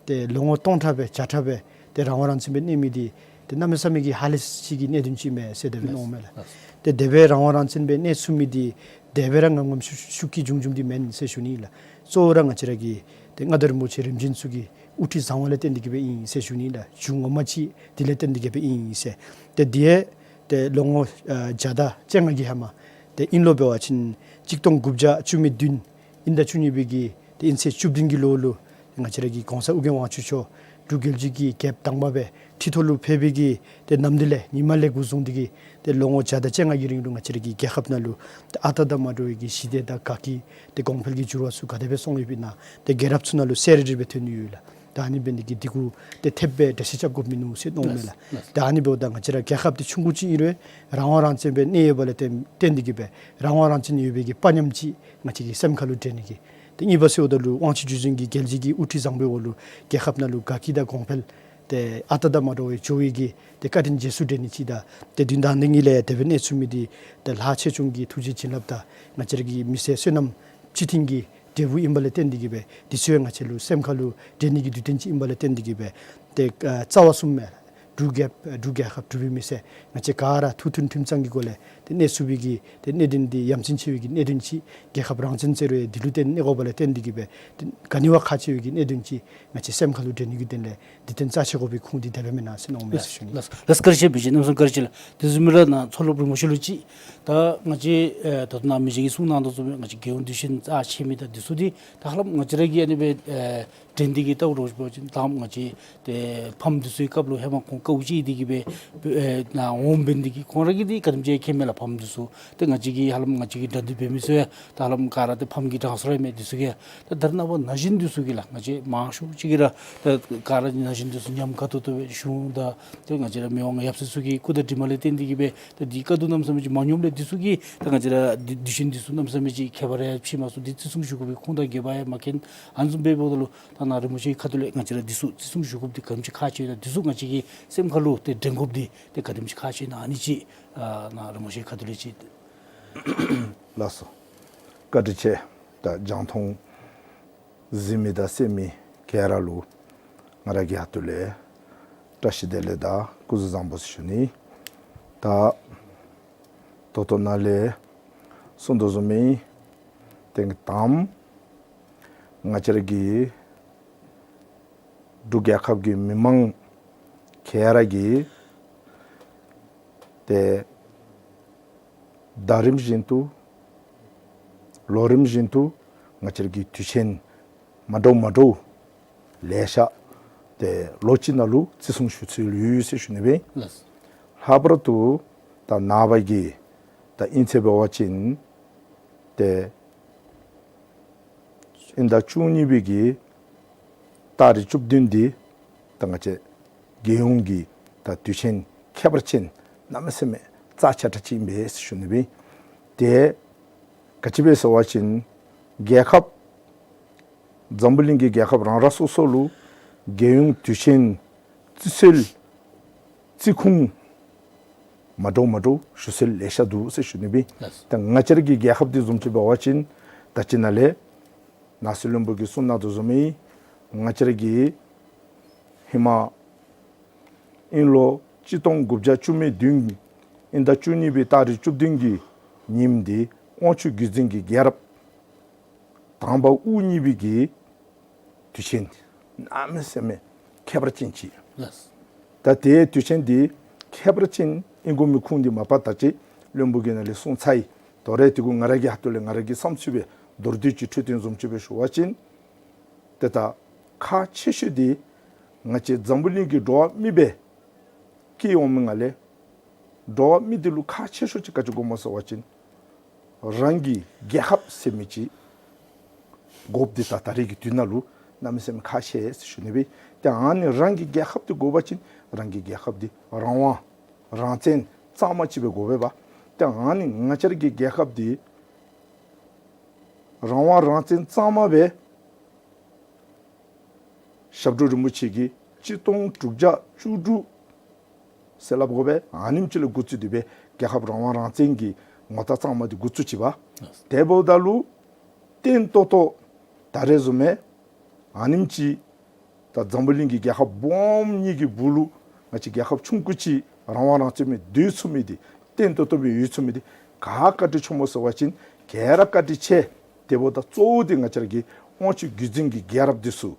ཏེ་ལོ་ངོ་སྟོང་ཕྲག་སྦེ་བརྒྱ་ཕྲག་སྦེ་ཏེ་རང་དབང་རང་བཙན་སྦེ་གནས་མི་འདི་ཏེ་གནམ་མེད་ས་མེད་ཀྱི་ཧ་ལས་ཅིག་གི་གནད་དོན་ཅིག་མས་ཟེར་དེ་སྦེ་མནོཝ་མས་ལགས། ཏེ་དེ་སྦེ་རང་དབང་རང་བཙན་སྦེ་གནས་ཚུགས་མི་འདི་དེ་སྦེ་ར་ངམ་ངམ་ཤུགས་ཤུགས་ཀྱིས་བྱུང་བྱུངམ་འདི་མེན་ཟེར་ཞུ་ནི་ལགས། གཙོ་བོ་ར་ང་བཅས་ར་གི་ཏེ་མངའ་བདག་རིན་པོ་ཆེ་རིམ་བྱོན་ཚུ་གི་དབུ་ཁྲིད་བཟང་བ་ལས་བརྟེན་ཏེ་གི་སྦེ་ཨིན་ཟེར་ཞུ་ནི་ལགས། རྒྱུ་ངོ་མ་ཅིག་དེ་ལས་བརྟེན་ཏེ་གི་སྦེ་ཨིན་ཟེར། ཏེ་དེ་ཡང་ཏེ་ལོ་ངོ་ཨ་བརྒྱ་དང་བཅོ་ལྔ་གི་ཧེ་མ་ཏེ་ཨིན་ལོ་འབད་བ་ཅིན་གཅིག་སྟོང་དགུ་བརྒྱ་བཅུ་མེད་བདུན་ཨིན་ཟླ་བཅུ་གཉིས་པའི་གི་ཏེ་ཨིན་ཚེས་བཅུ་བདུན་གྱི་ལོ་ལུ་ང་བཅས་ར་གི་གོང་ས་ཨོ་རྒྱན་དབང་ཕྱུག་མཆོག་འབྲུག་རྒྱལ་བརྒྱུད་ཀྱི་རྒྱལཔོ་དང་པ་སྦེ་ཁྲི་ཐོག་ལུ་ཕེབས་པའི་གི་ཏེ་ནམ་དུས་ལས་ཉིནམ་ལས་འགོ་བཟུང་སྟེ་གི་ཏེ་ལོ་ངོ་བརྒྱ་དང་བཅོ་ལྔ་གི་རིང་ལུ་ང་བཅས་ར་གི་རྒྱལ་ཁབ་ནང་ལུ་ཏེ་ཨ་རྟག་དང་མ་འདྲ་བའི་གི་ཞི་བདེ་དང་དགའ་སྐྱིད་ཏེ་གོང་འཕེལ་གྱི་འགྱུར་བ་ཚུ་ག་དེ་སྦེ་སོང་ཡོདཔ་ཨིན་ན་ཏེ་རྒྱལ་རབས་ཚུ་ནང་ལུ་གསལ་རི་རི་སྦེ་ཐོན་ཡོད་ལགས། ད་ཨ་ནི་འབད་ནི་འདི་གིས་འདི་གུ་ཏེ་ཐེབས་སྦེ་འགྲེལ་བཤད་རྐྱབ་དགོཔ་མིན་ནུག་ཟེར་མནོཝ་མས་ལགས། ལགས། ད་ཨ་ནི་འབདཝ་ད་ང་བཅས་ར་རྒྱལ་ཁབ་འདི་ཆུང་ཀུ་ཅིག་ཨིན་རུང་རང་དབང་རང་བཙན་སྦེ་གནས་ཡོདཔ་ལས་བརྟེན་བརྟེན་ཏེ་གི་སྦེ་རང་དབང་རང་བཙན་ཡོད་པའི་གི་དཔའ་ཉམས་ཅིག་ང་བཅས་ཀྱི་སེམས་ཁ་ལུ་དྲན་ནི་གི། ཏེ་གཉིས་པ་ཟེརཝ་ད་ལུ་དབང་ཕྱུག་བརྒྱུད་འཛིན་གྱི་རྒྱལ་སྲིད་ཀྱི་དབུ་ཁྲིད་བཟང་པོའི་འོག་ལུ་རྒྱལ་ཁབ་ནང་ལུ་དགའ་སྐྱིད་དང་གོང་འཕེལ་ཏེ་ཨ་རྟག་དང་མ་འདྲ་བའི་འགྱོ་བའི་གི་ཏེ་བཀའ་དྲིན་རྗེས་སུ་དྲན་ནི་ཅིག་དང་ཏེ་དུས་དང་དེ་གཉིས་ལས་དེ་སྦེ་གནས་ཚུགས་མི་འདི་ཏེ་ལྷ་ཆོས་སྐྱོང་གི་ཐུགས་རྗེ་བྱིན་རླབས་དང་ང་བཅས་ར་གི་མི་སེར་བསོད་ནམས་སྤྱི་མཐུན་གྱི་འབྲས་བུ་ཨིནམ་ལས་བརྟེན་ཏེ་གི་སྦེ་འདི་ཚུ་ཡང་ང་བཅས་ལུ་སེམས་ཁ་ལུ་དྲན་ནི་གི་དུས་སྟོན་ཅིག་ཨིནམ་ལས་བརྟེན་ཏེ་གི་སྦེ་ཏེ་ཨ་རྩ་བ་གསུམ་སྦེ་འབྲུག་རྒྱལ་འབྲུག་རྒྱལ་ཁབ་འབྲུག་པའི་མི་སེར་ང་བཅས་ག་ར་ཐུགས་མཐུན་ཁྲིམས་གཙང་གི་སྒོ་ལས་ཏེ་གནས་ཚུགས་པའི་གི་ཏེ་གནད་དོན་འདི་ཡ་མཚན་ཆེ་བའི་གི་གནད་དོན་ཅིག་རྒྱལ་ཁབ་རང་བཙན་ཟེར་རུང་འདི་ལུ་བརྟེན་གནས་དགོཔ་ལས་བརྟེན་ཏེ་གི་སྦེ་ཏེ་ག་ནི་བ་ཁག་ཆེ་བའི་གི་གནད་དོན་ཅིག་ང་བཅས་སེམས་ཁ་ལུ་དྲན་ནི་གི་དོན་ལས་འདི་ཐེངས་རྩ་ཆེ་དགོ་པའི་ཁུངས་འདི་དེ་སྦེ་མེན་ན་ཟེར་མནོཝ་མས་ཟེར་ཞུ་ནི། ལགས་ལགས། བཀའ་དྲིན་ཆེ། བཀའ་དྲིན་ཆེ། གནམ་མེད་ས་མེད་བཀའ་དྲིན་ཆེ་ལགས། དེ་བཟུམ་སྦེ་ར་ནཱ་མཚོ་སློབ་རིན་པོ་ཆེ་ལུ་ཅིག། ད་ང་བཅས་ཨེ་ད་ལྟོ་ནཱ་མི་རྗེ་གིས་གསུང་གནང་དོ་བཟུམ་སྦེ་ང་བཅས་རྒྱལ་ཡོངས་དུས་ཆེན་རྩ་ཆེ་མི་དང་འདི་ཚུ་འདི་ད་ཧ་ལམ་ང་བཅས་ར་གིས་ཨ་ནི་སྦེ་ཨེ་དྲན་ཏེ་གི་ལྟཝ་འདྲཝ་ཅིག་འབད་བ་ཅིན་ད་ང་བཅས་ཏེ་ཕམ་འདི་ཚུ་གི་སྐབས་ལུ་ཧེ་མ་ཁོང་དཀའཝ་སྤྱད་དེ་གི་སྦེ་ཨེ་ནཱ་འོངམ་འབད་ནི་འདི་གིས་ཁོང་ར་གིས་འདི་ག་དེམ་ཅིག་མཁྱེན་མས་ལགས། ཕམ་འདི་ཚུ་ཏེ་ང་བཅས་ཀྱི་ཧ་ལམ་ང་བཅས་ཀྱི་འདྲ་འདུས་འབད་མི་ཚུ་ཡང་ད་ཧ་ལམ་ག་ར་ཏེ་ཕམ་གྱི་གྲངས་སུ་ར་ཨིན་མས། འདི་ཚུ་གིས་ཡང་ད་ད་རེས་ནངས་པ་ན་གཞོན་འདི་ཚུ་གིས་ལགས་ང་བཅས་མང་ཤོས་ཅིག་གིས་ར་ད་ག་ར་ན་གཞོན་འདི་ཚུ་ཉམས་དགའ་ཏོག་ཏོ་སྦེ་གཞུང་དང་ཏེ་ང་བཅས་ར་མི་དབང་ཡབ་སྲས་ཚུ་གི་སྐུ་དང་གྲིབ་མ་ལས་བརྟེན་ཏེ་གི་སྦེ་ད་འདི་དཀའ་སྡུག་གནམ་མེད་ས་མེད་ཅིག་མ་མྱོངམ་ལས་འདི་ཚུ་གིས་ད་ང་བཅས་ར་འདི་དུས་ཆེན་འདི་ཚུ་གནམ་མེད་ས་མེད་ཅིག་ཁྱད་པར་ཡང་ཕྱེ་མ་ཚུགས། འདི་བརྩི་སྲུང་ཞུ་དགོ་པའི་ཁུངས་དང་དགོས་པ་ཡང་མ་མཁྱེན། ཨ་ནི་བཟུམ་འབདཝ་ད་ལུ་ད་ནཱ་རིན་པོ་ཆེའི་ཁ་ཐུག་ལས་ང་བཅས་ར་འདི་ཚུ་བརྩི་སྲུང་ཞུ་དགོཔ་འདི་ག་དེམ་ཅིག་ཁག་ཆེ་ཨིན་ན། འདི་ཚུ་ང་བཅས་ཀྱི་སེམས་ཁ་ལུ་ཏེ་དྲན་དགོཔ་འདི་ཏེ་ག་དེམ་ཅིག་ཁག་ཆེ་ཨིན་ན། ཨ་ནི་ཅིག་ཨ་ནཱ་རིན་པོ་ཆེའི་ཁ་ཐུག་ལས་ཅིག། ལགས་སོ། བཀའ་དྲིན་ཆེ། ད་རྒྱང་མཐོང་གཟིགས་མི་དང་གསན་མི་ག་ར་ལུ་ང་ར་གི་ཁ་ཐུག་ལས་བཀྲ་ཤིས་བདེ་ལེགས་དང་སྐུ་གཟུགས་བཟང་པོ་ཟེར་ཞུ་ནི། ད་ད་ལྟོ་ནཱ་ལས་གསུང་དོ་བཟུམ་སྦེ་ཏེ་དང་པ་ང་བཅས་ར་གི་འབྲུག་རྒྱལ་ཁབ་ཀྱི་མི་མང་ག་ར་གིས་ཏེ་ཟླ་རིམ་བཞིན་དུ་ལོ་རིམ་བཞིན་དུ་ང་བཅས་ར་གི་དུས་ཆེན་མ་འདྲཝ་མ་འདྲཝ་ལེ་ཤ་ཏེ་ལོ་གཅིག་ནང་ལུ་བརྩི་སྲུང་ཞུ་ཚུལ་ཡོད་ཟེར་ཞུ་ནི་སྦེ། ལགས། ལྷག་པར་དུ་ད་ནངས་པ་གི་ད་ཨིན་ཚེས་འབད་བ་ཅིན་ཏེ་ཨིན་ཟླ་བཅུ་གཉིས་པའི་གི་ཏ་རིག་བཅུ་བདུན་འདི་ད་ང་བཅས་རྒྱལ་ཡོངས་ཀྱི་ད་དུས་ཆེན་ཁྱད་པར་ཅན་གནམ་མེད་ས་མེད་རྩ་ཆེ་དྲགས་ཅིག་ཨིན་པས་ཟེར་ཞུ་ནི་སྦེ། ཏེ་ག་ཅི་སྦེ་ཟེར་བ་ཅིན་རྒྱལ་ཁབ་ འཛམ་བུ་གླིང་གི་རྒྱལ་ཁབ་རང་རང་སོ་སོ་ལུ་རྒྱལ་ཡོངས་དུས་ཆེན་བརྩི་སྲོལ་བརྩི་ཁུངས་མ་འདྲཝ་མ་འདྲཝ་ཞུ་སྲོལ་ལེ་ཤ་འདུག་ཟེར་ཞུ་ནི་སྦེ། ལགས། ད་ང་བཅས་ར་གི་རྒྱལ་ཁབ་འདི་བཟུམ་ཅིག་འབད་བ་ཅིན་ད་ཅི་ནཱ་ལས་ནག་སེང་བློན་པོ་གིས་གསུངས་གནང་དོ་བཟུམ་སྦེ་ང་བཅས་ར་གི་ཧེ་མ་དབྱིན་ལོ་གཅིག་སྟོང་དགུ་བརྒྱ་བཅུ་མེད་བདུན་གྱི་དབྱིན་ཟླ་བཅུ་གཉིས་པའི་ཏ་རིག་བཅུ་བདུན་གྱི་ཉིནམ་འདི་དབང་ཕྱུག་བརྒྱུད་འཛིན་གྱི་རྒྱལ་རབས་དང་པ་དབུ་བརྙེས་པའི་གི་དུས་ཆེན་གནམ་མེད་ས་མེད་ཁྱད་པར་ཅན་ཅིག། ལགས། ད་དེའི་དུས་ཆེན་འདི་ཁྱད་པར་ཅན་ཨིན་དགོ་མི་ཁུངས་འདི་མ་པ་ད་ཅི་བློན་པོ་གིས་ནཱ་ལས་གསུངས་ཚར་ཡི། དོ་རུང་དེ་གུ་ང་ར་གི་ཁ་ཐུག་ལས་ང་ར་གི་བསམ་ཚུལ་སྦེ་མདོར་བསྡུས་ཅིག་འཕྲོས་དོན་བཟུམ་ཅིག་སྦེ་ཞུ་བ་ཅིན་ཏེ་ད་ཁག་ཆེ་ཤོས་འདི་ང་བཅས་འཛམ་བུ་གླིང་གི་འགྲོ་བ་མི་སྦེ་སྐྱེ་འོང་མི་ནང་ལས་འགྲོ་བ་མི་འདི་ལུ་ཁག་ཆེ་ཤོས་ཅིག་ག་ཅི་དགོཔ་སྨོ་ཟེར་བ་ཅིན་རང་གི་རྒྱལ་ཁབ་ཟེར་མི་ཅིག་དགོཔ་འདི་ད་ད་རེས་ཀྱི་དུས་ནང་ལུ་གནམ་མེད་ས་མེད་ཁག་ཆེ་ཟེར་ཞུ་ནི་སྦེ། ཏེ་ཨ་ནི་རང་གི་རྒྱལ་ཁབ་འདི་དགོ་པ་ཅིན་རང་གི་རྒྱལ་ཁབ་འདི་རང་དབང་རང་བཙན་གཙང་མ་ཅིག་སྦེ་དགོ་པས་པ། ཏེ་ཨ་ནི་ང་བཅས་ར་གི་རྒྱལ་ཁབ་འདི་རང་དབང་རང་བཙན་གཙང་མ་སྦེ་ཞབས་དྲུང་རིན་པོ་ཆེ་གིས་གཅིག་སྟོང་དྲུག་བརྒྱ་བཅུ་དྲུག་ཟེར་སླབ་དགོ་པས། ཨ་ནེམ་ཅིག་ལས་འགོ་བཙུགས་ཏེ་སྦེ་རྒྱལ་ཁབ་རང་དབང་རང་བཙན་གྱི་ངོ་རྟགས་གཙང་མ་འདི་འགོ་བཙུགས་ཅི་པ། དེ་འབདཝ་ད་ལུ་བརྟན་ཏོག་ཏོ་ད་རེས་བཟུམ་སྦེ་ཨ་ནེམ་ཅིག་ད་འཛམ་བུ་གླིང་གི་རྒྱལ་ཁབ་སྦོམ་གཉིས་ཀྱི་སྦུག་ལུ་ང་བཅས་རྒྱལ་ཁབ་ཆུང་ཀུ་ཅིག་རང་དབང་རང་བཙན་མེད་སྡོད་ཚུགས་མི་འདི་བརྟན་ཏོག་ཏོ་སྦེ་ཡོད་ཚུགས་མི་འདི་ག་བཀའ་དྲིན་ཆེ་སྨོ་ཟེར་བ་ཅིན་ག་ར་བཀའ་དྲིན་ཆེ། དེ་འབདཝ་ད་གཙོ་བོ་འདི་ང་བཅས་ར་གི་དབང་ཕྱུག་བརྒྱུད་འཛིན་གྱི་རྒྱལ་རབས་འདི་ཚུ་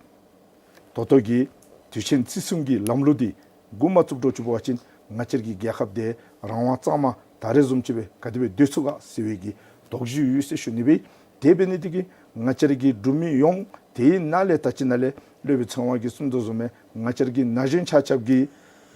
ད་ལྟོ་གི་དུས་ཆེན་བརྩི་སྲུང་གི་ལམ་ལུགས་འདི་འགོ་མ་བཙུགས་འགྱོ་ཅི་འབད་བ་ཅིན་ང་བཅས་ར་གི་རྒྱལ་ཁབ་འདི་རང་དབང་གཙང་མ་ད་རེས་བཟུམ་ཅིག་སྦེ་ག་དེ་སྦེ་སྡོད་ཚུགས་ག་ཟེར་བའི་གི་དོགས་གཞི་ཡོད་ཟེར་ཞུ་ནི་སྦེ། དེ་འབད་ནི་འདི་གིས་ང་བཅས་ར་གི་འབྲུག་མི་ཡོངས་དེ་ནང་ལས་ད་ཅི་ནཱ་ལས་སློབ་དཔོན་ཚེ་དབང་གིས་གསུངས་དོ་བཟུམ་སྦེ་ང་བཅས་ར་གི་ན་གཞོན་ཆ་ཁྱབ་ཀྱིས་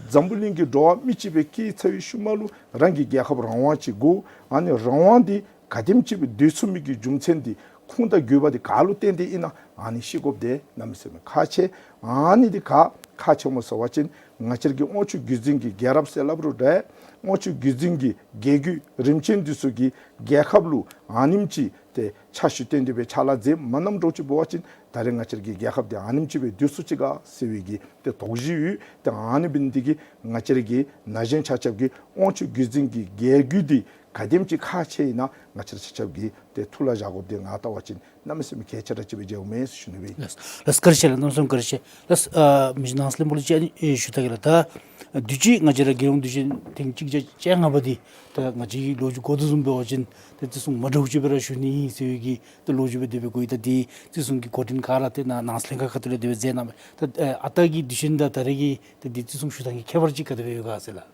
འཛམ་བུ་གླིང་གི་འགྲོ་བ་མི་ཅིག་སྦེ་སྐྱེས་ཚར་བའི་ཤུལ་མ་ལུ་རང་གི་རྒྱལ་ཁབ་རང་དབང་ཅིག་དགོ། ཨ་ནི་རང་དབང་འདི་ག་དེམ་ཅིག་སྦེ་སྡོད་ཚུགས་མི་གི་རྒྱུ་མཚན་འདི་ཁུངས་དང་དགོས་པ་འདི་ག་ལུ་བརྟེན་ཏེ་ཨིན་ན་ཨ་ནི་ཤེས་དགོཔ་འདི་གནམ་མེད་ས་མེད་ཁག་ཆེ། ཨ་ནི་འདི་ག་ཁག་ཆེ་སྨོ་ཟེར་བ་ཅིན་ང་བཅས་ར་གི་དབང་ཕྱུག་བརྒྱུད་འཛིན་གྱི་རྒྱལ་རབས་ཟེར་སླབ་རུང་འདྲ་དབང་ཕྱུག་བརྒྱུད་འཛིན་གྱི་རྒྱལ་བརྒྱུད་རིམ་བྱོན་འདི་ཚུ་གིས་རྒྱལ་ཁབ་ལུ་ཨ་ནེམ་ཅིག་ཏེ་ཕྱག་ཞུ་བཏོན་ཏེ་སྦེ་ཕྱག་ལཱ་མཛད་མ་གནངམ་འགྱོ་ཅི་འབད་བ་ཅིན་ད་རེས་ང་བཅས་ར་གི་རྒྱལ་ཁབ་འདི་ཨ་ནེམ་ཅིག་སྦེ་སྡོད་ཚུགས་ཅི་ག་ཟེར་བའི་གི་ཏེ་དོགས་གཞི་ཡོད། ཏེ་ཨ་ནི་འབད་ནི་འདི་གིས་ང་བཅས་ར་གི་ན་གཞོན་ཆ་ཁྱབ་ཀྱིས་དབང་ཕྱུག་བརྒྱུད་འཛིན་གྱི་རྒྱལ་བརྒྱུད་འདི་ག་དེམ་ཅིག་ཁག་ཆེ་ཨིན་ན་ང་བཅས་ར་ཆ་ཁྱབ་ཀྱིས་ཏེ་ཐུགས་ལ་བཞག་དགོཔ་འདི་ང་བལྟ་བ་ཅིན་གནམ་མེད་ས་མེད་གལ་ཆེ་དྲགས་ཅིག་སྦེ་མཇལཝ་མས་ཟེར་ཞུ་ནི་སྦེ། ལགས། ལགས་བཀའ་དྲིན་ཆེ་ལགས། གནམ་མེད་ས་མེད་བཀའ་དྲིན་ཆེ། ལགས། ཨ་མི་རྗེ་ནང་སེམས་པ་ལུ་ཅིག་ཨ་ནི་ཨེ་ཞུ་ད་གེ་ལགས། ད་དུས་ཅི་ང་བཅས་ར་རྒྱལ་ཡོངས་དུས་ཆེན་ཐེངས་གཅིག་བརྒྱ་བཅོ་ལྔ་པ་འདི་ད་ང་བཅས་ཀྱི་ལོ་རྒྱུས་གོ་དོ་བཟུམ་འབད་བ་ཅིན་ད་བརྩི་སྲུང་མ་འདྲཝ་ཅིག་སྦེ་ར་ཞུ་ནི་ཨིན་ཟེར་བའི་གི་ད་ལོ་རྒྱུས་སྦེ་དེ་སྦེ་གོ་ཡི། ད་འདི་བརྩི་སྲུང་གི་འགོ་འདྲེན་ག་ར་ཏེ་ནཱ་ནང་ལྷན་ཁག་ཁ་ཐུག་ལས་དེ་སྦེ་མཛད་གནང་མས། ད་ཨ་ཨ་རྟག་གི་དུས་ཆེན་དང་ད་རེས་ཀྱི་ད་འདི་བརྩི་སྲུང་ཞུ་ཐངས་ཀྱི་ཁྱད་པར་ཅིག་ག་དེ་སྦེ་ཡོད་ག་ཟེར་ལགས།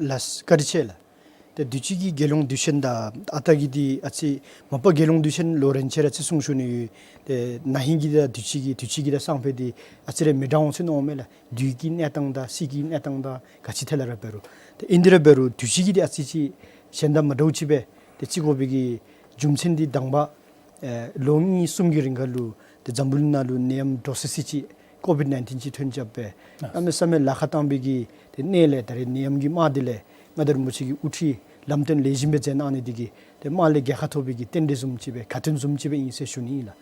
ལགས་བཀའ་དྲིན་ཆེ་ལགས། ཏེ་དུས་ཅི་གི་རྒྱལ་ཡོངས་དུས་ཆེན་དང་ཨ་རྟག་གི་འདི་ཨ་ཙི་མ་པ་རྒྱལ་ཡོངས་དུས་ཆེན་ལོ་རེ་ཆད་ར་བརྩི་སྲུང་ཞུ་ནི་ཡོད། ཏེ་ན་ཧིང་གི་དང་དུས་ཅི་གི་དུས་ཅི་གི་དང་སང་ཕོད་འདི་ཨ་ཙི་རེ་མི་འདྲ་འོང་ཟེར་མནོཝ་མས་ལགས། དུས་ཀྱི་གནས་སྟངས་དང་ས་གི་གནས་སྟངས་དང་ག་ཅི་ཐད་ལས་ར་འབད་རུང་ཏེ་ཨིན་དེ་ར་འབད་རུང་དུས་ཅི་གི་འདི་ཨ་ཙི་ཅིག་གཞན་དང་མ་འདྲཝ་ཅིག་སྦེ་ཏེ་བརྩི་དགོ་པའི་གི་རྒྱུ་མཚན་འདི་དང་པ་ཨེ་ལོ་གཉིས་གསུམ་གྱི་རིང་ཁར་ལུ་ཏེ་འཛམ་བུ་གླིང་ནང་ལུ་ནད་ཡམས་འདྲོག་སི་སི་ཅིག་ཀོ་བིཌ་ནའིན་ཊིན་ཅིག་ཐོན་རྐྱབ་སྦེ་གནམ་མེད་ས་མེད་ལཱ་ཁག་བཏང་བའི་གི་ཏེ་གནས་ལས་ད་རེས་ནད་ཡམས་ཀྱི་དམག་འདི་ལས་མངའ་བདག་རིན་པོ་ཆེ་གིས་དབུ་ཁྲིད་ལམ་སྟོན་ལེགས་ཤོམ་སྦེ་མཛད་གནང་ནི་འདི་གིས་ཏེ་དམག་ལས་རྒྱལ་ཁ་ཐོབ་པའི་གི་རྟེན་འབྲེལ་བཟུམ་ཅིག་སྦེ་ཁ་ཏོན་བཟུམ་ཅིག་སྦེ་ཨིན་ཟེར་ཞུ་ནི་ཨིན་ལགས།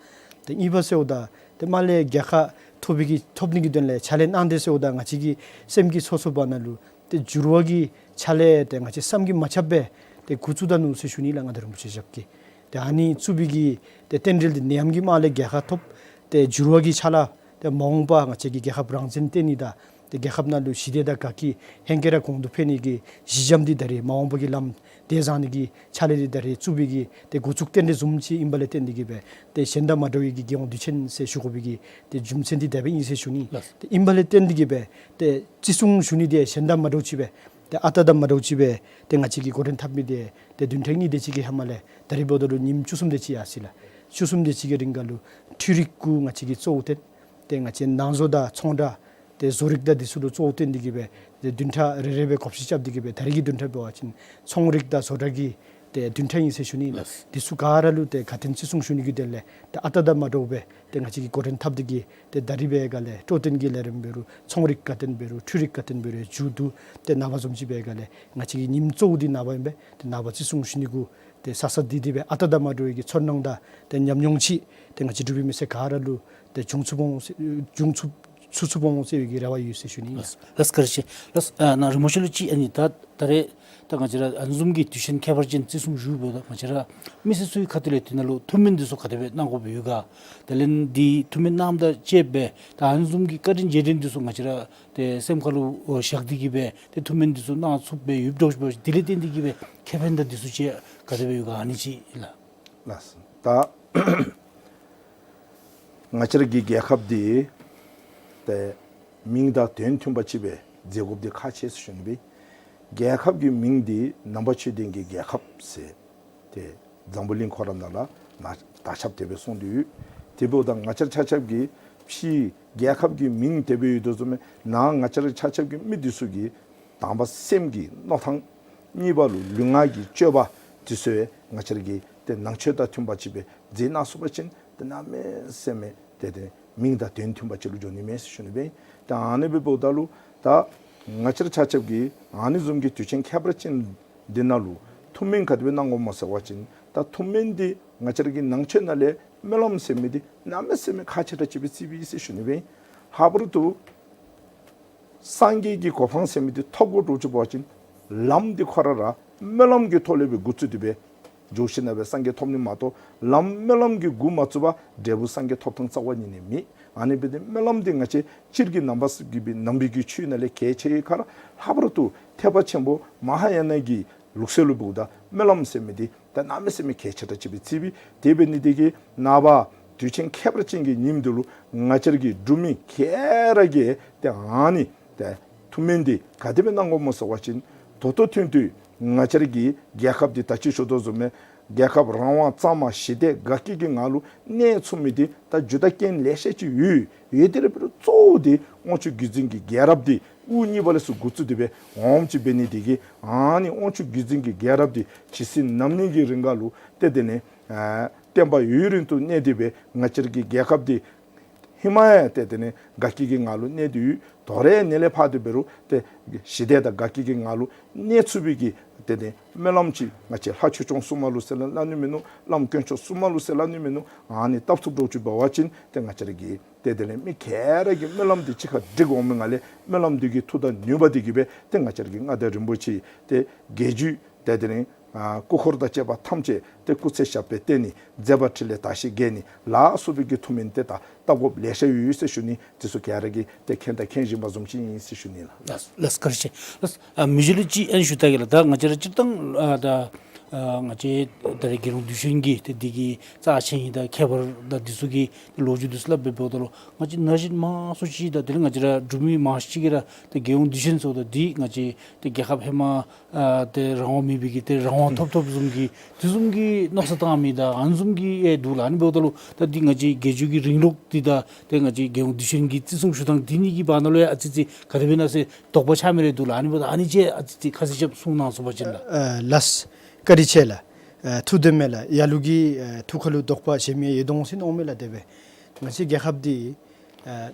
ཏེ་གཉིས་པ་ཟེརཝ་ད་ཏེ་དམག་ལས་རྒྱལ་ཁ་ཐོབ་པའི་གི་ཐོབ་ནི་གི་དོན་ལས་ཕྱག་ལས་གནང་སྟེ་ཟེརཝ་ད་ང་བཅས་ཀྱི་སེམས་ཀྱི་སོ་སོ་བ་ནང་ལུ་ཏེ་འགྱུར་བ་གི་ཕྱག་ལས་ཏེ་ང་བཅས་བསམ་གྱིས་མ་ཁྱབ་སྦེ་ཏེ་འགོ་བཙུགས་ད་ནུག་ཟེར་ཞུ་ནི་ལགས། མངའ་བདག་རིན་པོ་ཆེ་ཞབས་ཀྱིས་ཏེ་ཨ་ནི་བཙུགས་པའི་གི་ཏེ་རྟེན་འབྲེལ་འདི་ནད་ཡམས་ཀྱི་དམག་ལས་རྒྱལ་ཁ་ཐོབ་ཏེ་འགྱུར་བ་གི་ཕྱག་ལཱ་ཏེ་མ་འོངས་པ་ང་བཅས་ཀྱི་རྒྱལ་ཁབ་རང་བཙན་བརྟན་ནི་དང་ཏེ་རྒྱལ་ཁབ་ནང་ལུ་ཞི་བདེ་དང་དགའ་སྐྱིད་ཧེང་སྐལ་ར་གོང་དུ་འཕེལ་ནི་གི་གཞི་འགྱམ་འདི་ད་རེས་མ་འོངས་པ་གི་ལམ་འདི་བཟང་ནི་གི་ཕྱག་ལས་འདི་ད་རེས་བཙུགས་པའི་གི་ཏེ་འགོ་བཙུགས་རྟེན་འབྲེལ་བཟུམ་ཅིག་ཨིནམ་ལས་བརྟེན་ཏེ་གིས་སྦེ་ཏེ་གཞན་དང་མ་འདྲ་བའི་གི་རྒྱལ་ཡོངས་དུས་ཆེན་ཟེར་ཞུ་དགོ་པའི་གི་ཏེ་རྒྱུ་མཚན་འདི་དེ་སྦེ་ཨིན་ཟེར་ཞུ་ནི། ལགས། ཏེ་ཨིནམ་ལས་བརྟེན་ཏེ་གིས་སྦེ་ཏེ་བརྩི་སྲུང་ཞུ་ནི་འདི་གཞན་དང་མ་འདྲཝ་ཅིག་སྦེ་ཏེ་ཨ་རྟག་དང་མ་འདྲཝ་ཅིག་སྦེ་ཏེ་ང་བཅས་ཀྱིས་འགོ་འདྲེན་འཐབ་མི་འདི་ཏེ་བདུན་ཕྲག་གཉིས་དེ་ཅིག་གི་ཧེ་མ་ལས་ད་རེས་འབདཝ་ད་ལུ་ཉིནམ་བཅུ་གསུམ་དེ་ཅིག་ཡར་སོ་ཡི་ལགས། བཅུ་གསུམ་དེ་ཅིག་གི་རིང་ཁར་ལུ་འཕྲུལ་རིག་གུ་ང་བཅས་ཀྱིས་གཙོ་བོ་བཏོན་ཏེ་ང་བཅས་ནང་བཟོ་དང་ཚོང་འབྲེལ་ཏེ་བཟོ་རིག་དང་འདི་ཚུ་ལུ་གཙོ་བོ་བཏོན་ཏེ་གིས་སྦེ་ཏེ་བདུན་ཕྲག་རེ་རེ་སྦེ་གོ་ཤེས་རྐྱབ་སྟེ་གིས་སྦེ་ད་རེས་ཀྱི་བདུན་ཕྲག་འབད་བ་ཅིན་ཚོང་རིག་དང་བཟོ་གྲྭ་གི་ཏེ་བདུན་ཕྲག་ཨིན་ཟེར་ཞུ་ནི་ལགས། ལགས། འདི་ཚུ་ག་ར་ལུ་ཏེ་ཁ་ཏོན་བརྩི་སྲུང་ཞུ་ནི་གི་དོན་ལས་ཏེ་ཨ་རྟག་དང་མ་འདྲཝ་སྦེ་ཏེ་ང་བཅས་ཀྱིས་འགོ་འདྲེན་འཐབ་སྟེ་གིས་ཏེ་ད་རིས་འབད་ག་ལས་སྤྲོ་སྟོན་གྱི་ལས་རིམ་འབད་རུང་ཚོང་རིག་ཁ་ཏོན་འབད་རུང་འཕྲུལ་རིག་ཁ་ཏོན་འབད་རུང་མཇུག་བསྡུ་ཏེ་ནངས་པ་བཟུམ་ཅིག་འབད་ག་ལས་ང་བཅས་ཀྱི་ཉིནམ་གཙོ་བོ་འདི་ནངས་པ་ཨིན་པས། ཏེ་ནངས་པ་བརྩི་སྲུང་ཞུ་ནི་གུ་ ཏེ་ས་ས་འདི་འདི་སྦེ་ཨ་རྟག་དང་མ་འདྲ་བའི་གི་ཚོར་སྣང་དང་ཏེ་ཉམས་མྱོང་ཅིག་ཏེ་ང་བཅས་འབྲུག་པའི་མི་སེར་ག་ར་ལུ་ཏེ་བྱུང་ཚུགས་འོང་ཟེར་བྱུང་ཚུགས་ཚུགས་ཚུགས་འོང་ཟེར་བའི་གི་རེ་བ་ཡོད་ཟེར་ཞུ་ནི་ཨིན། ལགས་ལགས་བཀའ་དྲིན་ཆེ། ལགས་ཨ་ནཱ་རིན་པོ་ཆེ་ལུ་ཅིག་ཨ་ནི་ད་ད་རེས་ད་ང་བཅས་ར་ཨ་ནི་བཟུམ་གྱི་དུས་ཆེན་ཁྱད་པར་ཅན་བརྩི་སྲུང་ཞུཝ་ད་ང་བཅས་ར་མི་སེར་ཚུ་གི་ཁ་ཐུག་ལས་དེ་ནང་ལུ་ཐུགས་སྨོན་འདི་ཚུ་ག་དེ་སྦེ་གནང་དགོཔ་ཡོད་ག། དེ་ལས་འདི་ཐུགས་སྨོན་གནངམ་དང་བཅསཔ་སྦེ་ད་ཨ་ནི་བཟུམ་གྱི་བཀའ་དྲིན་རྗེས་དྲན་འདི་ཚུ་ང་བཅས་ར་ཏེ་སེམས་ཁ་ལུ་བཞག་སྟེ་གི་སྦེ་ཏེ་ཐུགས་སྨོན་འདི་ཚུ་གནང་ཚུགསཔ་སྦེ་ཡོདཔ་འདྲཝ་ཅིག་འབད་བ་ཅིན་དེ་ལས་བརྟེན་ཏེ་གི་སྦེ་ཁེ་ཕན་དང་འདི་ཚུ་ཅིག་ག་དེ་སྦེ་ཡོད་ག་ཨ་ནི་ཅིག་ལགས། ལགས། ད་ང་བཅས་ར་གི་རྒྱལ་ཁབ་འདི་ཏེ་མིང་དང་དོན་མཐུན་པ་ཅིག་སྦེ་མཛད་དགོཔ་འདི་ཁག་ཆེ་ཟེར་ཞུ་ནི་སྦེ། རྒྱལ་ཁབ་ཀྱི་མིང་འདི་ནང་པ་ཆོས་ལྡན་གྱི་རྒྱལ་ཁབ་ཟེར་ཏེ་འཛམ་བུ་གླིང་ཁོ་ར་ནང་ལུ་ན་དར་ཁྱབ་དེ་སྦེ་སོང་སྟེ་ཡོད། དེ་འབདཝ་ད་ང་བཅས་ར་ཆ་ཁྱབ་ཀྱིས་ཕྱི་རྒྱལ་ཁབ་ཀྱི་མིང་དེ་སྦེ་ཡོད་དོ་བཟུམ་སྦེ་ནང་ང་བཅས་ར་ཆ་ཁྱབ་ཀྱི་མི་འདི་ཚུ་གི་དང་པ་སེམས་ཀྱི་མནོ་ཐངས། གཉིས་པ་ལུ་ལུས་ངག་གི་སྤྱོད་པ་འདི་ཚུ་ཡང་ང་བཅས་ར་གི་ཏེ་ནང་ཆོས་དང་མཐུན་པ་ཅིག་སྦེ་མཛད་གནང་ཚུགས་པ་ཅིན་ཏེ་གནམ་མེད་ས་མེད་ཏེ་ཏེ་མིང་དང་དོན་མཐུན་པ་ཅིག་ལུ་འགྱོ་ནི་མས་ཟེར་ཞུ་ནི་སྦེ། ཏེ་ཨ་ནི་སྦེ་འབདཝ་ད་ལུ་ད་ང་བཅས་ར་ཆ་ཁྱབ་ཀྱིས་ཨ་ནི་བཟུམ་གྱི་དུས་ཆེན་ཁྱད་པར་ཅན་འདི་ནང་ལུ་ཐུགས་སྨོན་ག་དེ་སྦེ་གནང་དགོཔ་སྨོ་ཟེར་བ་ཅིན་ད་ཐུགས་སྨོན་འདི་ང་བཅས་ར་གི་ནང་ཆོས་ནང་ལས་སྨོན་ལམ་ཟེར་མི་འདི་གནམ་མེད་ས་མེད་ཁག་ཆེ་དྲགས་ཅིག་སྦེ་བརྩིཝ་ཨིན་ཟེར་ཞུ་ནི་སྦེ། ལྷག་པར་དུ་སངས་རྒྱས་ཀྱི་གོ་འཕང་ཟེར་མི་འདི་ཐོབ་དགོ་འདྲཝ་ཅིག་འབད་བ་ཅིན་ལམ་འདི་ཁོ་ར་ར་སྨོན་ལམ་གྱི་ཐོག་ལས་སྦེ་འགོ་བཙུགས་ཏེ་སྦེ་འགྱོ་ཞིན་ན་སྦེ་སངས་རྒྱས་ཐོབ་ནི་མ་གཏོགས་ལམ་སྨོན་ལམ་གྱིས་འགོ་མ་བཙུགས་པར་འབྲས་བུ་སངས་རྒྱས་ཐོབ་ཐངས་རྩ་བ་ཉིད་ནས་མེད། ཨ་ནི་འབད་དེ་སྨོན་ལམ་འདི་ང་བཅས་སྤྱིར་གྱིས་ནང་པ་ཟེར་གྱི་སྦེ་ནང་པའི་གི་ཆོས་ནང་ལས་གལ་ཆེ་ཡོད་ཁར་ལྷག་པར་དུ་ཐེག་པ་ཆེན་པོ་མ་ཧཱ་ཡ་ན་གི་ལུགས་སྲོལ་ལུ་འབདཝ་ད་སྨོན་ལམ་ཟེར་མི་འདི་ད་གནམ་མེད་ས་མེད་གལ་ཆེ་དྲགས་ཅིག་སྦེ་བརྩིཝ་ཨིན། དེ་འབད་ནི་འདི་གིས་ནངས་པ་དུས་ཆེན་ཁྱད་པར་ཅན་གྱི་ཉིནམ་འདི་ལུ་ང་བཅས་ར་གི་འབྲུག་མི་ག་ར་གིས་ཏེ་ཨ་ནི་ཏེ་ཐུགས་སྨོན་འདི་ག་དེ་སྦེ་གནང་དགོཔ་སྨོ་ཟེར་བ་ཅིན་ད་ལྟོ་ཐུན་དུས་ང་བཅས་ར་གི་རྒྱལ་ཁབ་འདི་ད་ཅི་ཞུ་དོ་བཟུམ་སྦེ་རྒྱལ་ཁབ་རང་དབང་གཙང་མ་ཞི་བདེ་དགའ་སྐྱིད་ཀྱི་ངང་ལུ་གནས་ཚུགས་མི་འདི་ད་རྒྱུ་དང་རྐྱེན་ལེ་ཤ་ཅིག་ཡོད། ཡོད་དེ་ར་འབད་རུང་གཙོ་བོ་འདི་དབང་ཕྱུག་བརྒྱུད་འཛིན་གྱི་རྒྱལ་རབས་འདི་དབུ་བརྙེས་པ་ལས་ཚུར་འགོ་བཙུགས་ཏེ་སྦེ་འོངམ་ཅིག་འབད་ནི་འདི་གིས་ཨ་ནི་དབང་ཕྱུག་བརྒྱུད་འཛིན་གྱི་རྒྱལ་རབས་འདི་ཇི་སྲིད་ནམ་ནིང་གི་རིང་ཁར་ལུ་ཏེ་དེ་ནི་ཨ་བརྟན་པ་ཡུན་རིང་དུ་གནས་ཏེ་སྦེ་ང་བཅས་ར་གི་རྒྱལ་ཁབ་འདི་ཧེ་མ་ཡང་ཏེ་དེ་ནི་དགའ་སྐྱིད་ཀྱི་ངང་ལུ་གནས་ཏེ་ཡོད། དོ་རུང་ཡང་ནཱ་ལས་ཕར་འདི་འབད་རུང་ཏེ་ཞི་བདེ་དང་དགའ་སྐྱིད་ཀྱི་ངང་ལུ་གནས་ཚུགས་པའི་གི་ཏེ་དེ་སྨོན་ལམ་ཅིག་ང་བཅས་ལྷ་ཆོས་སྐྱོང་སྲུང་མ་ལུ་ཟེར་སླབ་ནི་མིན་ནུག། བླམ་དཀོན་མཆོག་སྲུང་མ་ལུ་ཟེར་སླབ་ནི་མིན་ནུག། ཨ་ནི་བཏབ་ཚུགསཔ་འདྲཝ་ཅིག་འབད་བ་ཅིན་ཏེ་ང་བཅས་ར་གི་ཏེ་དེ་ལས་མི་ག་ར་གི་སྨོན་ལམ་འདི་གཅིག་ཁར་འགྲིག་འོང་མི་ནང་ལས་སྨོན་ལམ་འདི་གི་མཐུ་དང་ནུས་པ་འདི་གིས་སྦེ་ཏེ་ང་བཅས་ར་གི་མངའ་བདག་རིན་པོ་ཆེ་ཏེ་རྒྱལ་བརྒྱུད་ཏེ་དེ་ནི་ཨ་སྐུ་འཁོར་དང་བཅས་པ་ཐམས་ཅད་ཏེ་སྐུ་ཚེ་ཞབས་པད་བརྟན་ནི་མཛད་པ་འཕྲིན་ལས་དར་ཞིང་རྒྱས་ནི་ལ་སོགས་པའི་གི་ཐུགས་སྨོན་ཏེ་ད་བཏབ་དགོཔ་ལེ་ཤ་ཡོད་ཟེར་ཞུ་ནི། འདི་ཚུ་ག་ར་གིས་ཏེ་མཁྱེན་དང་མཁྱེན་བཞིན་པ་བཟུམ་ཅིག་ཨིན་ཟེར་ཞུ་ནི་ལགས། ལགས་ལགས་བཀའ་དྲིན་ཆེ། ལགས་ཨ་མི་རྗེ་ལུ་ཅིག་ཨ་ནི་ཞུ་ད་གེ་ལགས། ད་ང་བཅས་ར་སྤྱིར་བཏང་ཨ་ད་ཨ་ང་བཅས་ད་རེས་རྒྱལ་ཡོངས་དུས་ཆེན་གྱི་ཏེ་འདི་གི་རྩ་ཆེན་ཡང་ད་ཁྱད་པར་དང་འདི་ཚུ་གི་ལོ་རྒྱུས་འདི་ཚུ་སླབ་སྦེ་འབདཝ་ད་ལུ་ང་བཅས་ན་གཞོན་མང་སུ་ཅིག་ད་དེ་ལས་ང་བཅས་ར་འབྲུག་མི་མང་ཤོས་ཅིག་གིས་ར་ད་རྒྱལ་ཡོངས་དུས་ཆེན་ཟེརཝ་ད་འདི་ང་བཅས་ཏེ་རྒྱལ་ཁབ་ཧེ་མ་ཨ་ཏེ་རང་དབང་མེད་པའི་གི་ཏེ་རང་དབང་ཐོབ་ཐོབ་བཟུམ་གྱི་དེ་བཟུམ་གྱི་མནོ་བསམ་བཏང་མི་དང་ཨ་ནི་བཟུམ་གྱི་ཨེ་འདུག་ལགས། ཨ་ནི་འབདཝ་ད་ལུ་ད་འདི་ང་བཅས་རྒྱལ་བརྒྱུད་ཀྱི་རིང་ལུགས་འདི་དང་ཏེ་ང་བཅས་རྒྱལ་ཡོངས་དུས་ཆེན་གྱི་བརྩི་སྲུང་ཞུ་ཐངས་འདི་གཉིས་ཀྱི་བར་ན་ལུ་ཡང་ཨ་ཙི་ཙི་ག་དེ་སྦེ་ཨིན་ན་ཟེར་དོགས་པ་ཆགས་མི་རེ་འདུག་ལགས། ཨ་ནི་འབདཝ་ད་ཨ་ནི་ཅིག་ཨ་ཙི་ཙི་ཁ་གསལ་རྐྱབ་གསུང་གནང་ཚུགས་པ་ཅིན་ལགས། ཨ་ལགས། བཀའ་དྲིན་ཆེ་ལགས། ཨ་ཐུགས་བདེན་མས་ལགས། ལ་ལུ་གིས་ཨ་ཐུགས་ཁ་ལུ་དོགས་པ་བཞེས་མི་ཡོད་དོ་འོང་ཟེར་མནོཝ་མས་ལགས། དེ་སྦེ་ང་བཅས་རྒྱལ་ཁབ་འདི་ཨ་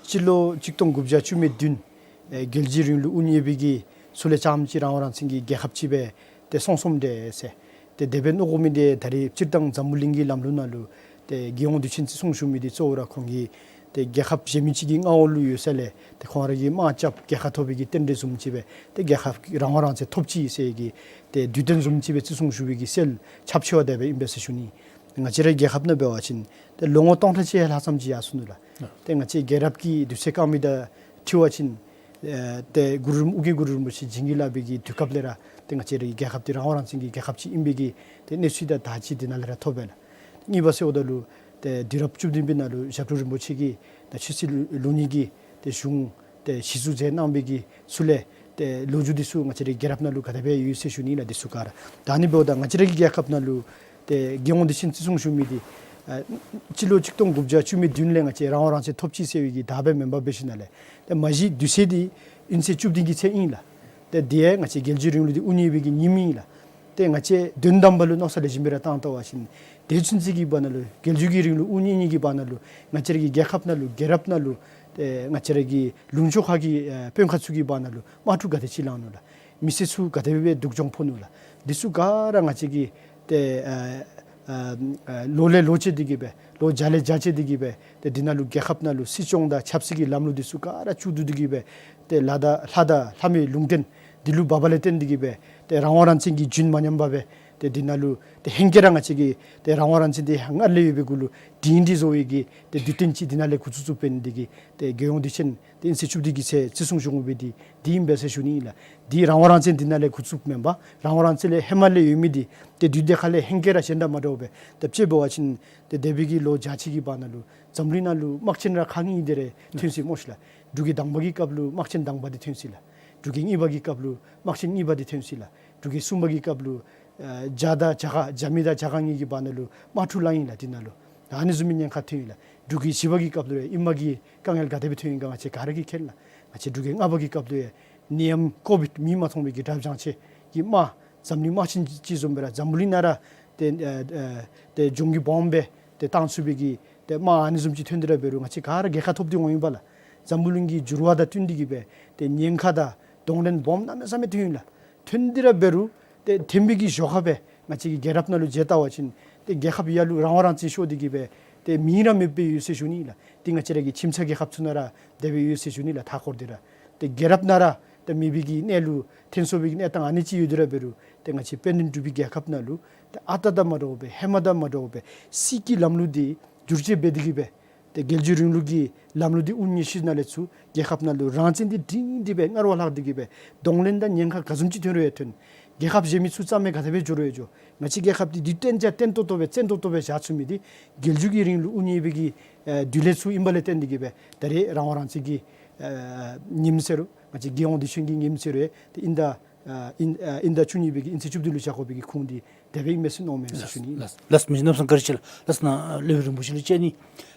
སྤྱི་ལོ་གཅིག་སྟོང་དགུ་བརྒྱ་བཅུ་མེད་བདུན་ཨེ་རྒྱལ་བརྒྱུད་རིང་ལུགས་དབུ་བརྙེས་པའི་གི་ཚུལ་ལས་རྐྱངམ་གཅིག་རང་དབང་རང་བཙན་གྱི་རྒྱལ་ཁབ་ཅིག་སྦེ་ཏེ་སོང་སོངམ་འདྲས་ཟེར། ཏེ་དེ་སྦེ་མནོ་དགོ་མི་འདི་ད་རེས་སྤྱིར་བཏང་འཛམ་བུ་གླིང་གི་ལམ་ལུགས་ནང་ལུ་ཏེ་རྒྱལ་ཡོངས་དུས་ཆེན་བརྩི་སྲུང་ཞུ་མི་འདི་གཙོ་བོ་ར་ཁོང་གིས་ཏེ་རྒྱལ་ཁབ་གཞན་མི་ཅིག་གི་མངའ་འོག་ལུ་ཡོད་ས་ལས་ཏེ་ཁོང་ར་གིས་དམག་རྐྱབ་རྒྱལ་ཁ་ཐོབ་པའི་གི་རྟེན་འབྲེལ་བཟུམ་ཅིག་སྦེ་ཏེ་རྒྱལ་ཁབ་ཀྱི་རང་དབང་རང་བཙན་ཐོབ་ཅི་ཟེར་གྱི་ཏེ་དུས་སྟོན་བཟུམ་ཅིག་སྦེ་བརྩི་སྲུང་ཞུ་བའི་གི་སྲོལ་ཁྱབ་ཆེ་བ་དེ་སྦེ་ཨིན་པས་ཟེར་ཞུ་ནི། ང་བཅས་རའི་རྒྱལ་ཁབ་ནང་འབད་བ་ཅིན་ཏེ་ལོ་ངོ་སྟོང་ཕྲག་གཅིག་ལྷག་ཙམ་ཅིག་ཡར་སོ་ནུག་ལགས། ཏེ་ང་བཅས་རྒྱལ་རབས་ཀྱི་དུས་ཚོད་དཀར་མེ་དང་འཁྲིལ་བ་ཅིན་ཨེ་ཏེ་གུ་རུ་རིན་པོ་ཨོ་རྒྱན་གུ་རུ་རིན་པོ་ཆེ་བྱིན་གྱིས་བརླབས་པའི་གི་དུས་སྐབས་ལས་ར་ཏེ་ང་བཅས་རའི་རྒྱལ་ཁབ་འདི་རང་དབང་རང་བཙན་གྱི་རྒྱལ་ཁབ་ཅིག་ཨིན་པའི་གི་ཏེ་གནས་ཚུལ་དང་ད་ཅི་འདི་ནང་ལས་ར་ཐོབ་པས་ལགས། གཉིས་པ་ཟེརཝ་ད་ལུ་ཏེ་དུས་རབས་བཅུ་བདུན་པའི་ནང་ལུ་ཞབས་དྲུང་རིན་པོ་ཆེ་གིས་ད་ཆོས་སྲིད་ལུགས་གཉིས་ཀྱི་ཏེ་གཞུང་ཏེ་གཞི་བཙུགས་མཛད་གནང་བའི་གི་ཚུལ་ལས་ཏེ་ལོ་རྒྱུས་འདི་ཚུ་ང་བཅས་རའི་རྒྱལ་རབས་ནང་ལུ་ག་དེ་སྦེ་ཡོད་ཟེར་ཞུ་ནི་ལགས། འདི་ཚུ་ག་ར་ད་ཨ་ནི་འབདཝ་ད་ང་བཅས་རའི་གི་རྒྱལ་ཁབ་ནང་ལུ་ཏེ་རྒྱལ་ཡོངས་དུས་ཆེན་བརྩི་སྲུང་ཞུ་མི་འདི་ཨ་སྤྱི་ལོ་གཅིག་སྟོང་དགུ་བརྒྱ་བཅུ་མེད་བདུན་ལས་ང་བཅས་རང་དབང་རང་བཙན་ཐོབ་ཅི་ཟེར་བའི་གི་ཟླཝ་སྦེ་མེན་པར་འབད་ཞིནམ་ལས་ཏེ་མ་གཞི་དུས་ཚོད་འདི་དབྱིན་ཚེས་བཅུ་བདུན་གྱི་ཚེ་ཨིན་ལགས། ཏེ་འདི་ཡང་ང་བཅས་རྒྱལ་བརྒྱུད་རིང་ལུགས་འདི་དབུ་བརྙེས་པའི་གི་ཉིནམ་ཨིན་ལགས། ཏེ་ང་བཅས་དོན་དམ་པ་ལུ་མནོ་བསམ་ལེགས་ཤོམ་སྦེ་ར་བཏང་བལྟ་བ་ཅིན་དེ་ཚུན་ཚོད་ཀྱི་བར་ན་ལུ་རྒྱལ་བརྒྱུད་ཀྱི་རིང་ལུགས་དབུ་བརྙེས་ནི་གི་བར་ན་ལུ་ང་བཅས་ར་གི་རྒྱལ་ཁབ་ནང་ལུ་རྒྱལ་རབས་ནང་ལུ་ཏེ་ང་བཅས་ར་གི་ལུང་ཕྱོགས་ཁ་གི་ཨེ་དཔོན་ཁག་ཚུ་གི་བར་ན་ལུ་དམག་འཁྲུག་ག་དེ་ཅིག་ལང་ནུག་ལགས། མི་སེར་ཚུ་ག་དེ་སྦེ་སྡུག་སྦྱོང་ཕོག་ནུག་ལགས། འདི་ཚུ་ག་ར་ང་བཅས་ཀྱིས་ཏེ་ཨ་ཨ་ཨ་ལོ་ལས་ལོ་བཅད་དེ་གིས་སྦེ་ལོ་བརྒྱ་ལས་བརྒྱ་བཅད་དེ་གིས་སྦེ་ཏེ་འདི་ནང་ལུ་རྒྱལ་ཁབ་ནང་ལུ་སྲིད་སྐྱོང་དང་ཆབ་སྲིད་ཀྱི་ལམ་ལུགས་འདི་ཚུ་ག་ར་བཅུག་བསྡུ་སྟེ་གིས་སྦེ་ཏེ་ལྷ་དང་ལྷ་དང་ལྷ་མིའི་ལུང་བསྟན་འདི་ལུ་འབག་པ་ལས་བརྟེན་ཏེ་གིས་སྦེ་ཏེ་རང་དབང་རང་བཙན་གྱི་རྒྱུན་མ་ཉམས་པར་སྦེ་ཏེ་འདི་ནང་ལུ་ཏེ་ཧེང་སྐལ་ར་ང་བཅས་ཀྱིས་ཏེ་རང་དབང་རང་བཙན་འདི་སྔར་ལས་ཡོད་པའི་གུ་ལུ་སྒྲིང་སྒྲི་བཟོ་བའི་གི་ཏེ་དུས་སྟོན་ཅིག་འདི་ནང་ལས་འགོ་བཙུགས་བཙུགསཔ་འབད་ནི་འདི་གིས་ཏེ་རྒྱལ་ཡོངས་དུས་ཆེན་ཏེ་ཨིན་ཚེས་བཅུ་བདུན་གྱི་ཚེ་བརྩི་སྲུང་ཞུ་དགོ་པའི་འདི་འདི་ཨིན་པས་ཟེར་ཞུ་ནི་ཨིན་ལགས། འདི་རང་དབང་རང་བཙན་འདི་ནང་ལས་འགོ་བཙུགསཔ་མེན་པར་རང་དབང་རང་བཙན་ལས་ཧེ་མ་ལས་ཡོད་མི་འདི་ཏེ་དུས་དེ་ཁ་ལས་ཧེང་སྐལ་ར་གཞན་དང་མ་འདྲཝ་སྦེ་ཏེ་དཔྱེ་འབད་བ་ཅིན་ཏེ་འདས་པའི་གི་ལོ་བརྒྱ་ཅིག་གི་བར་ན་ལུ་འཛམ་གླིང་ནང་ལུ་དམག་ཆེན་ར་ཁག་གཉིས་དེ་རེ་ཐོན་ཅི་སྨོ་ཤི་ལགས། འབྲུག་གི་དང་པ་གི་སྐབས་ལུ་དམག་ཆེན་དང་པ་འདི་ཐོན་ཅི་ལགས། འབྲུག་གི་གཉིས་པ་གི་སྐབས་ལུ་དམག་ཆེན་གཉིས་པ་འདི་ཐོན་ཅི་ལགས། འབྲུག་གི་གསུམ་པ་གི་སྐབས་ལུ་ཨ་རྒྱ་དང་རྒྱ་གར་རྒྱ་མི་དང་རྒྱ་གར་གཉིས་ཀྱི་བར་ན་ལུ་དམག་འཁྲུག་ལང་ཡི་ལགས། འདི་ནང་ལུ་ཨ་ནི་བཟུམ་མའི་ཉེན་ཁ་ཐོན་ཡི་ལགས། འབྲུག་གི་བཞི་པ་གི་སྐབས་ལུ་ཡང་ཨིནམ་གི་དཀའ་ངལ་ག་དེ་སྦེ་ཐོན་ཡི་ག་ང་བཅས་ག་ར་གིས་མཁྱེན་ལགས། ང་བཅས་འབྲུག་གི་ལྔ་པ་གི་སྐབས་ལུ་ཡང་ནད་ཡམས་ཀོ་བིཌ་མིང་མ་མཐོང་བའི་གི་དྲག་བྱང་ཆེ་གི་དམག་འཛམ་གླིང་དམག་ཆེན་ཅིག་བཟུམ་སྦེ་ར་འཛམ་བུ་གླིང་ནང་ར་ཏེ་ཨ་ཨ་ཏེ་འབྱུང་གི་སྦོམ་སྦེ་ཏེ་བཏང་ཚུགས་པའི་གི་ཏེ་དམག་ཨ་ནི་བཟུམ་ཅིག་ཐོན་ཏེ་ར་འབད་རུང་ང་བཅས་ག་ར་རྒྱལ་ཁ་ཐོབ་སྟེ་འོང་ཡི་པ་ལགས། འཛམ་བུ་གླིང་གི་འགྱུར་བ་དང་བསྟུན་ཏེ་གིས་སྦེ་ཏེ་ཉེན་ཁ་དང་གདོང་ལེན་སྦོམ་གནམ་མེད་ས་མེད་ཐོན་ཡི་ལགས། ཐོན་ཏེ་ར་འབད་རུང་ཏེ་ཐོན་པའི་གི་ཞོར་ཁར་སྦེ་ང་བཅས་ཀྱི་རྒྱལ་རབས་ནང་ལུ་མཇལ་བལྟ་བ་ཅིན་ཏེ་རྒྱལ་ཁབ་ཡར་ལུ་རང་དབང་རང་བཙན་ཤོར་ཏེ་གིས་སྦེ་ཏེ་མིང་ར་མེདཔ་སྦེ་ཡོད་ཟེར་ཞུ་ནི་ལགས། ཏེ་ང་བཅས་ར་གི་ཁྱིམ་ཚང་རྒྱལ་ཁབ་ཚུ་ནང་ར་དེ་སྦེ་ཡོད་ཟེར་ཞུ་ནི་ལགས། མཐའ་འཁོར་ཏེ་ར་ཏེ་རྒྱལ་རབས་ནང་ར་ཏེ་མེད་པའི་གི་གནས་ལུ་ཐོན་སོང་བའི་གི་གནས་སྟངས་ཨ་ནི་ཅིག་ཡོད་དེ་ར་འབད་རུང་ཏེ་ང་བཅས་དཔལ་ལྡན་འབྲུག་པའི་རྒྱལ་ཁབ་ནང་ལུ་ཏེ་ཨ་རྟག་དང་མ་འདྲཝ་སྦེ་ཧེ་མ་དང་མ་འདྲཝ་སྦེ་སྲིད་ཀྱི་ལམ་ལུགས་འདི་བསྒྱུར་བཅོས་འབད་དེ་གིས་སྦེ་ཏེ་རྒྱལ་བརྒྱུད་རིང་ལུགས་ཀྱི་ལམ་ལུགས་འདི་དབུ་བརྙེས་ཞིནམ་ལས་ཚུར་རྒྱལ་ཁབ་ནང་ལུ་རང་བཙན་འདི་སྒྲིང་སྒྲི་སྦེ་སྔར་བ་ལྷག་སྟེ་གིས་སྦེ་གདོང་ལེན་དང་ཉེན་ཁ་ག་བཟུམ་ཅིག་ཐོན་རུང་ཡང་ཐོན། རྒྱལ་ཁབ་གཞན་མི་ཚུ་རྩ་མེད་ག་དེ་སྦེ་འགྱོ་རུང་ཡང་འགྱོ། ང་བཅས་རྒྱལ་ཁབ་འདི་འདི་བརྟན་ཅ་བརྟན་ཏོག་ཏོ་སྦེ་བཙན་ཏོག་ཏོ་སྦེ་བཞག་ཚུགས་མི་འདི་རྒྱལ་བརྒྱུད་ཀྱི་རིང་ལུགས་དབུ་བརྙེས་པའི་གི་ཨེ་དུས་ལས་ཚུར་ཨིན་པ་ལས་བརྟེན་ཏེ་གིས་སྦེ་ད་རེས་རང་དབང་རང་བཙན་གྱི་ཨེ་ཉིནམ་ཟེར་རུང་ང་བཅས་རྒྱལ་ཡོངས་དུས་ཆེན་གྱི་ཉིནམ་ཟེར་རུང་ཡང་ཏེ་དབྱིན་ཟླ་ཨ་དབྱིན་ཨ་དབྱིན་ཟླ་བཅུ་གཉིས་པའི་གི་ཨིན་ཚེས་བཅུ་བདུན་ལུ་བཞག་དགོ་པའི་གི་ཁུངས་འདི་དེ་སྦེ་ཨིན་མས་ཟེར་མནོཝ་མས་ཟེར་ཞུ་ནི། ལགས་ལགས་མི་རྗེ་གནམ་མེད་ས་མེད་བཀའ་དྲིན་ཆེ་ལགས། ལགས་ན་སློབ་དཔོན་རིན་པོ་ཆེ་ལུ་དཔྱད་ནི།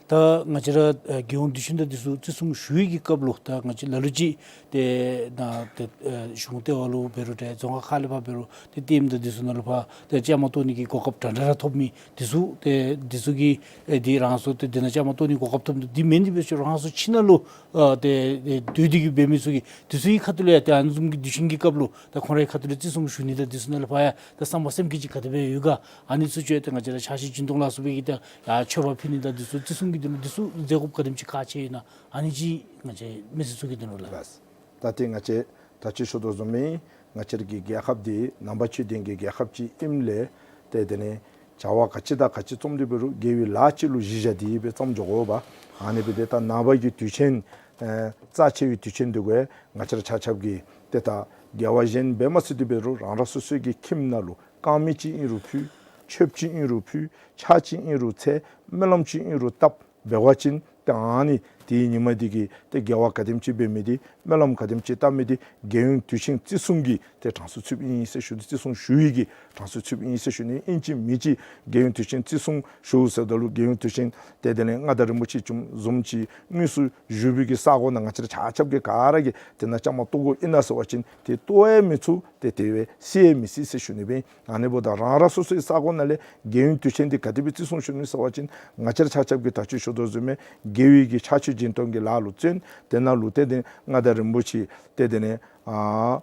ད་ང་བཅས་ར་ཨ་རྒྱལ་ཡོངས་དུས་ཆེན་དང་འདི་ཚུ་བརྩི་སྲུང་ཞུ་བའི་གི་སྐབས་ལུ་ད་ང་བཅས་ལ་ལུ་ཅིག་ཏེ་ན་ཏེ་ཨ་གཞུང་ལྟེ་བ་ལུ་འབད་རུང་ཏེ་རྫོང་ཁག་ཁག་ལས་ཕར་འབད་རུང་ཏེ་ལྟདམོ་དང་འདི་ཚུ་ནང་ལུ་ཕར་ཏེ་བཅའ་མར་གཏོགས་ནི་གི་གོ་སྐབས་འདྲ་འདྲ་ར་ཐོབ་མི་འདི་ཚུ་ཏེ་འདི་ཚུ་གིས་ཨེ་འདི་རང་སོ་ཏེ་འདི་ནང་བཅའ་མར་གཏོགས་ནི་གོ་སྐབས་ཐོབ་མི་འདི་མེན་ཏེ་འབད་ཞུ་རང་སོ་ཁྱིམ་ནང་ལུ་ཨ་ཏེ་ཏེ་སྡོད་དེ་གིས་འབད་མི་ཚུ་གིས་འདི་ཚུ་གི་ཁ་ཐུག་ལས་ཡང་ཏེ་ཨ་ནི་བཟུམ་གྱི་དུས་ཆེན་གྱི་སྐབས་ལུ་ད་ཁོང་རའི་ཁ་ཐུག་ལས་བརྩི་སྲུང་ཞུ་ནི་དང་འདི་ཚུ་ནང་ལུ་ཕར་ཡང་ད་བསམ་པ་སེམས་བསྐྱེད་ཅིག་ག་དེ་སྦེ་ཡོད་ག། ཨ་ནི་ཚུ་ཅིག་ཏེ་ང་བཅས་ར་ཕྱག་ཕྱི་སྦྱིན་གཏོང་ལ་སོགས་པའི་གི་ད་ཡར་མཆོད་པ་ཕུལ་ནི་དང་འདི་ཚུ་བརྩི་སྲུང་གི་དོན་ལུ་འདི་ཚུ་མཛད་དགོཔ་ག་དེམ་ཅིག་ཁག་ཆེ་ཡོད་ན་ཨ་ནི་ཅིག་ང་བཅས་མི་སེར་ཚུ་གི་དོན་ལུ་ལགས། ལགས། ད་ཏེ་ང་བཅས་ད་ཅི་ཞུ་དོ་བཟུམ་སྦེ་ང་བཅས་ར་གི་རྒྱལ་ཁབ་འདི་ནང་པ་ཆོས་ལྡན་གྱི་རྒྱལ་ཁབ་ཅིག་ཨིནམ་ལས་ཏེ་དེ་ལས་བྱ་བ་ག་ཅི་དང་ག་ཅི་བརྩམ་སྟེ་འབད་རུང་དགེ་བའི་ལཱ་ཅིག་ལུ་གཞི་བཞག་སྟེ་སྦེ་བརྩམས་འགྱོ་དགོ་པས། ཨ་ནི་སྦེ་ཏེ་ད་ནང་པ་གི་དུས་ཆེན་ཨེ་རྩ་ཆེ་བའི་དུས་ཆེན་འདི་གུ་ང་བཅས་ར་ཆ་ཁྱབ་ཀྱིས་ཏེ་ད་དགེ་བ་གཞན་འབད་མ་ཚུགས་ཏེ་འབད་རུང་རང་རང་སོ་སོའི་གི་ཁྱིམ་ནང་ལུ་དཀར་མེ་ཅིག་ཨིན་རུང་ཕུལ། མཆོདཔ་ཅིག་ཨིན་རུང་ཕུལ། ཕྱག་ཅིག་ཨིན་རུང་འཚལ། སྨོན་ལམ་ཅིག་ཨིན་རུང་བཏབ་འབད་བ་ཅིན་ཏེ་ཨ་ནི་དེའི་ཉིནམ་འདི་གི་ཏེ་དགེ་བ་ག་དེམ་ཅིག་འབད་མི་འདི་སྨོན་ལམ་ག་དེམ་ཅིག་བཏབ་མི་འདི་རྒྱལ་ཡོངས་དུས་ཆེན་བརྩི་སྲུང་གི་ཏེ་གྲངས་སུ་ཚུདཔ་ཨིན་ཟེར་ཞུ་སྟེ་བརྩི་སྲུང་ཞུ་བའི་གི་གྲངས་སུ་ཚུདཔ་ཨིན་ཟེར་ཞུ་ནི། ཨིན་ཅི་མིན་ཅི་རྒྱལ་ཡོངས་དུས་ཆེན་བརྩི་སྲུང་ཞུ་ཟེརཝ་ད་ལུ་རྒྱལ་ཡོངས་དུས་ཆེན་ཏེ་དེ་ལས་མངའ་བདག་རིན་པོ་ཆེ་བཟུམ་ཅིག་དངོས་སུ་བཞུགས་པའི་གི་ས་གོ་ནང་ང་བཅས་ར་ཆ་ཁྱབ་ཀྱིས་ག་ར་གིས་དེ་ནང་བཅའ་མར་གཏོགས་དགོ་ཨིན་ན་ཟེར་བ་ཅིན་ཏེ་གཏོགས་ཡང་མི་ཚུགས། ཏེ་དེ་སྦེ་སེལ་ཡང་མི་སེལ་ཟེར་ཞུ་ནི་སྦེ། ཨ་ནི་འབདཝ་ད་རང་རང་སོ་སོའི་ས་གོ་ནང་ལས་རྒྱལ་ཡོངས་དུས་ཆེན་འདི་ག་དེ་སྦེ་བརྩི་སྲུང་ཞུ་ནི་ཟེར་བ་ཅིན་ང་བཅས་ར་ཆ་ཁྱབ་ཀྱིས་ད་ཅི་ཞུ་དོ་བཟུམ་སྦེ་དགེ་བའི་གི་ཕྱག་མཆོད་སྦྱིན་གཏོང་གི་ལཱ་ལུ་བརྩོན། དེ་ནང་ལུ་ཏེ་དེ་མངའ་བདག་རིན་པོ་ཆེ་ཏེ་དེ་ལས་ཨ་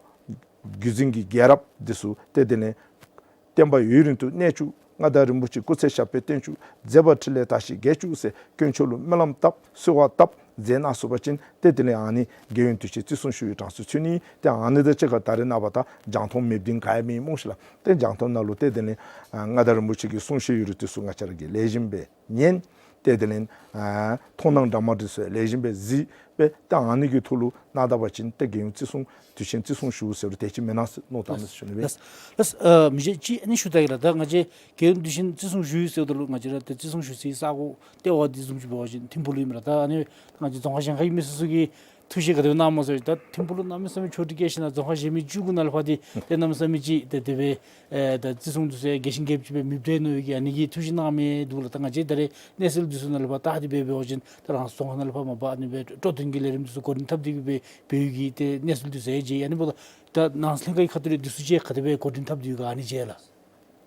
བརྒྱུད་འཛིན་གྱི་རྒྱལ་རབས་འདི་ཚུ་ཏེ་དེ་ལས་བསྟན་པ་ཡུན་རིང་དུ་གནས་བཅུག། མངའ་བདག་རིན་པོ་ཆེ་སྐུ་ཚེ་ཞབས་པད་བརྟན་བཅུག། མཛད་པ་འཕྲིན་ལས་དར་ཞིང་རྒྱས་བཅུག་ཟེར་དཀོན་མཆོག་ལུ་སྨོན་ལམ་བཏབ་གསོལ་བ་བཏབ་མཛད་གནང་ཚུགས་པ་ཅིན་ཏེ་དེ་ལས་ཨ་ནི་རྒྱལ་ཡོངས་དུས་ཆེན་བརྩི་སྲུང་ཞུ་བའི་གྲངས་སུ་ཚུད་ནི། ཏེ་ཨ་ནི་དང་གཅིག་ཁར་ད་རེས་ནངས་པ་ད་རྒྱང་མཐོང་མེདཔ་འདི་ག་ཡང་མེད་སྨོ་ཤི་ལགས། ཏེ་རྒྱང་མཐོང་ནང་ལུ་ཏེ་དེ་ལས་ཨ་མངའ་བདག་རིན་པོ་ཆེ་གི་གསུང་བཤད་ཡོད་རིགས་འདི་ཚུ་ང་བཅས་ར་གིས་ལེགས་ཤོམ་སྦེ་ཉན། ཏེ་དེ་ལས་ཨ་མཐོང་སྣང་འདྲ་མིན་འདི་ཚུ་ལེགས་ཤོམ་སྦེ་གཟིགས་སྦེ་ཏེ་ཨ་ནི་གི་ཐོག་ལུ་གནང་ད་པ་ཅིན་ཏེ་རྒྱལ་ཡོངས་བརྩི་སྲུང་དུས་ཆེན་བརྩི་སྲུང་ཞུ་ཟེར་རུང་དེ་ཅིག་མེན་ན་ཟེར་མནོ་བཏང་ཟེར་ཞུ་ནི་སྦེ། ལགས་ལགས། ཨ་མི་རྗེ་ཅིག་ཨ་ནི་ཞུ་ད་གེ་ལགས། ད་ང་བཅས་རྒྱལ་ཡོངས་དུས་ཆེན་བརྩི་སྲུང་ཞུ་ཡི་ཟེརཝ་ད་ལུ་ང་བཅས་ར་ཏེ་བརྩི་སྲུང་ཞུ་སའི་ས་གོ་ལྟེ་བ་འདི་བཟུམ་ཅིག་འབད་བ་ཅིན་ཐིམ་ཕུག་ལུ་ཨིན་མས་ལགས། ད་ཨ་ནི་ང་བཅས་རྫོང་ཁག་གཞན་ཁའི་མི་སེར་ཚུ་གིས་ཐུགས་བཞེད་ག་དེ་སྦེ་གནངམ་སྨོ་ཟེར་བ་ཅིན་ད་ཐིམ་ཕུག་ལུ་གནམ་མེད་ས་མེད་ཆོས་ཁྲི་བཀལ་ཞིནམ་ལས་རྫོང་ཁག་གཞན་མི་བཅུ་དགུ་ནང་ལུ་ཕར་འདི་ཏེ་གནམ་མེད་ས་མེད་ཅིག་ཏེ་དེ་སྦེ་ཨེ་ད་བརྩི་སྲུང་འདི་ཚུ་ཡང་རྒྱས་ཤིང་རྒྱསཔ་ཅིག་སྦེ་མེདཔ་འདྲས་མནོ་བའི་གི་ཨ་ནི་གི་ཐུགས་བཞེད་གནང་མི་འདུག་ལགས། ད་ང་བཅས་ད་རེས་གནས་ཚུལ་འདི་ཚུ་ནང་ལུ་ཕར་ད་དེ་སྦེ་འབད་བ་ཅིན་ད་རང་རྫོང་ཁག་ནང་ལུ་ཕར་མ་པ་ཨ་ནི་སྦེ་སྤྲོ་སྟོན་གྱི་ལས་རིམ་འདི་ཚུ་འགོ་འདྲེན་འཐབ་སྟེ་གིས་སྦེ་འབད་བའི་གི་ཏེ་གནས་ཚུལ་འདི་ཚུ་ཡང་མཇལ། ཨ་ནི་འབདཝ་ད་ད་ནང་ལྷན་ཁག་གི་ཁ་ཐུག་ལས་འདི་ཚུ་ཅིག་ག་དེ་སྦེ་འགོ་འདྲེན་འཐབ་སྟེ་ཡོད་ག་ཨ་ནི་མཇལ་ལགས།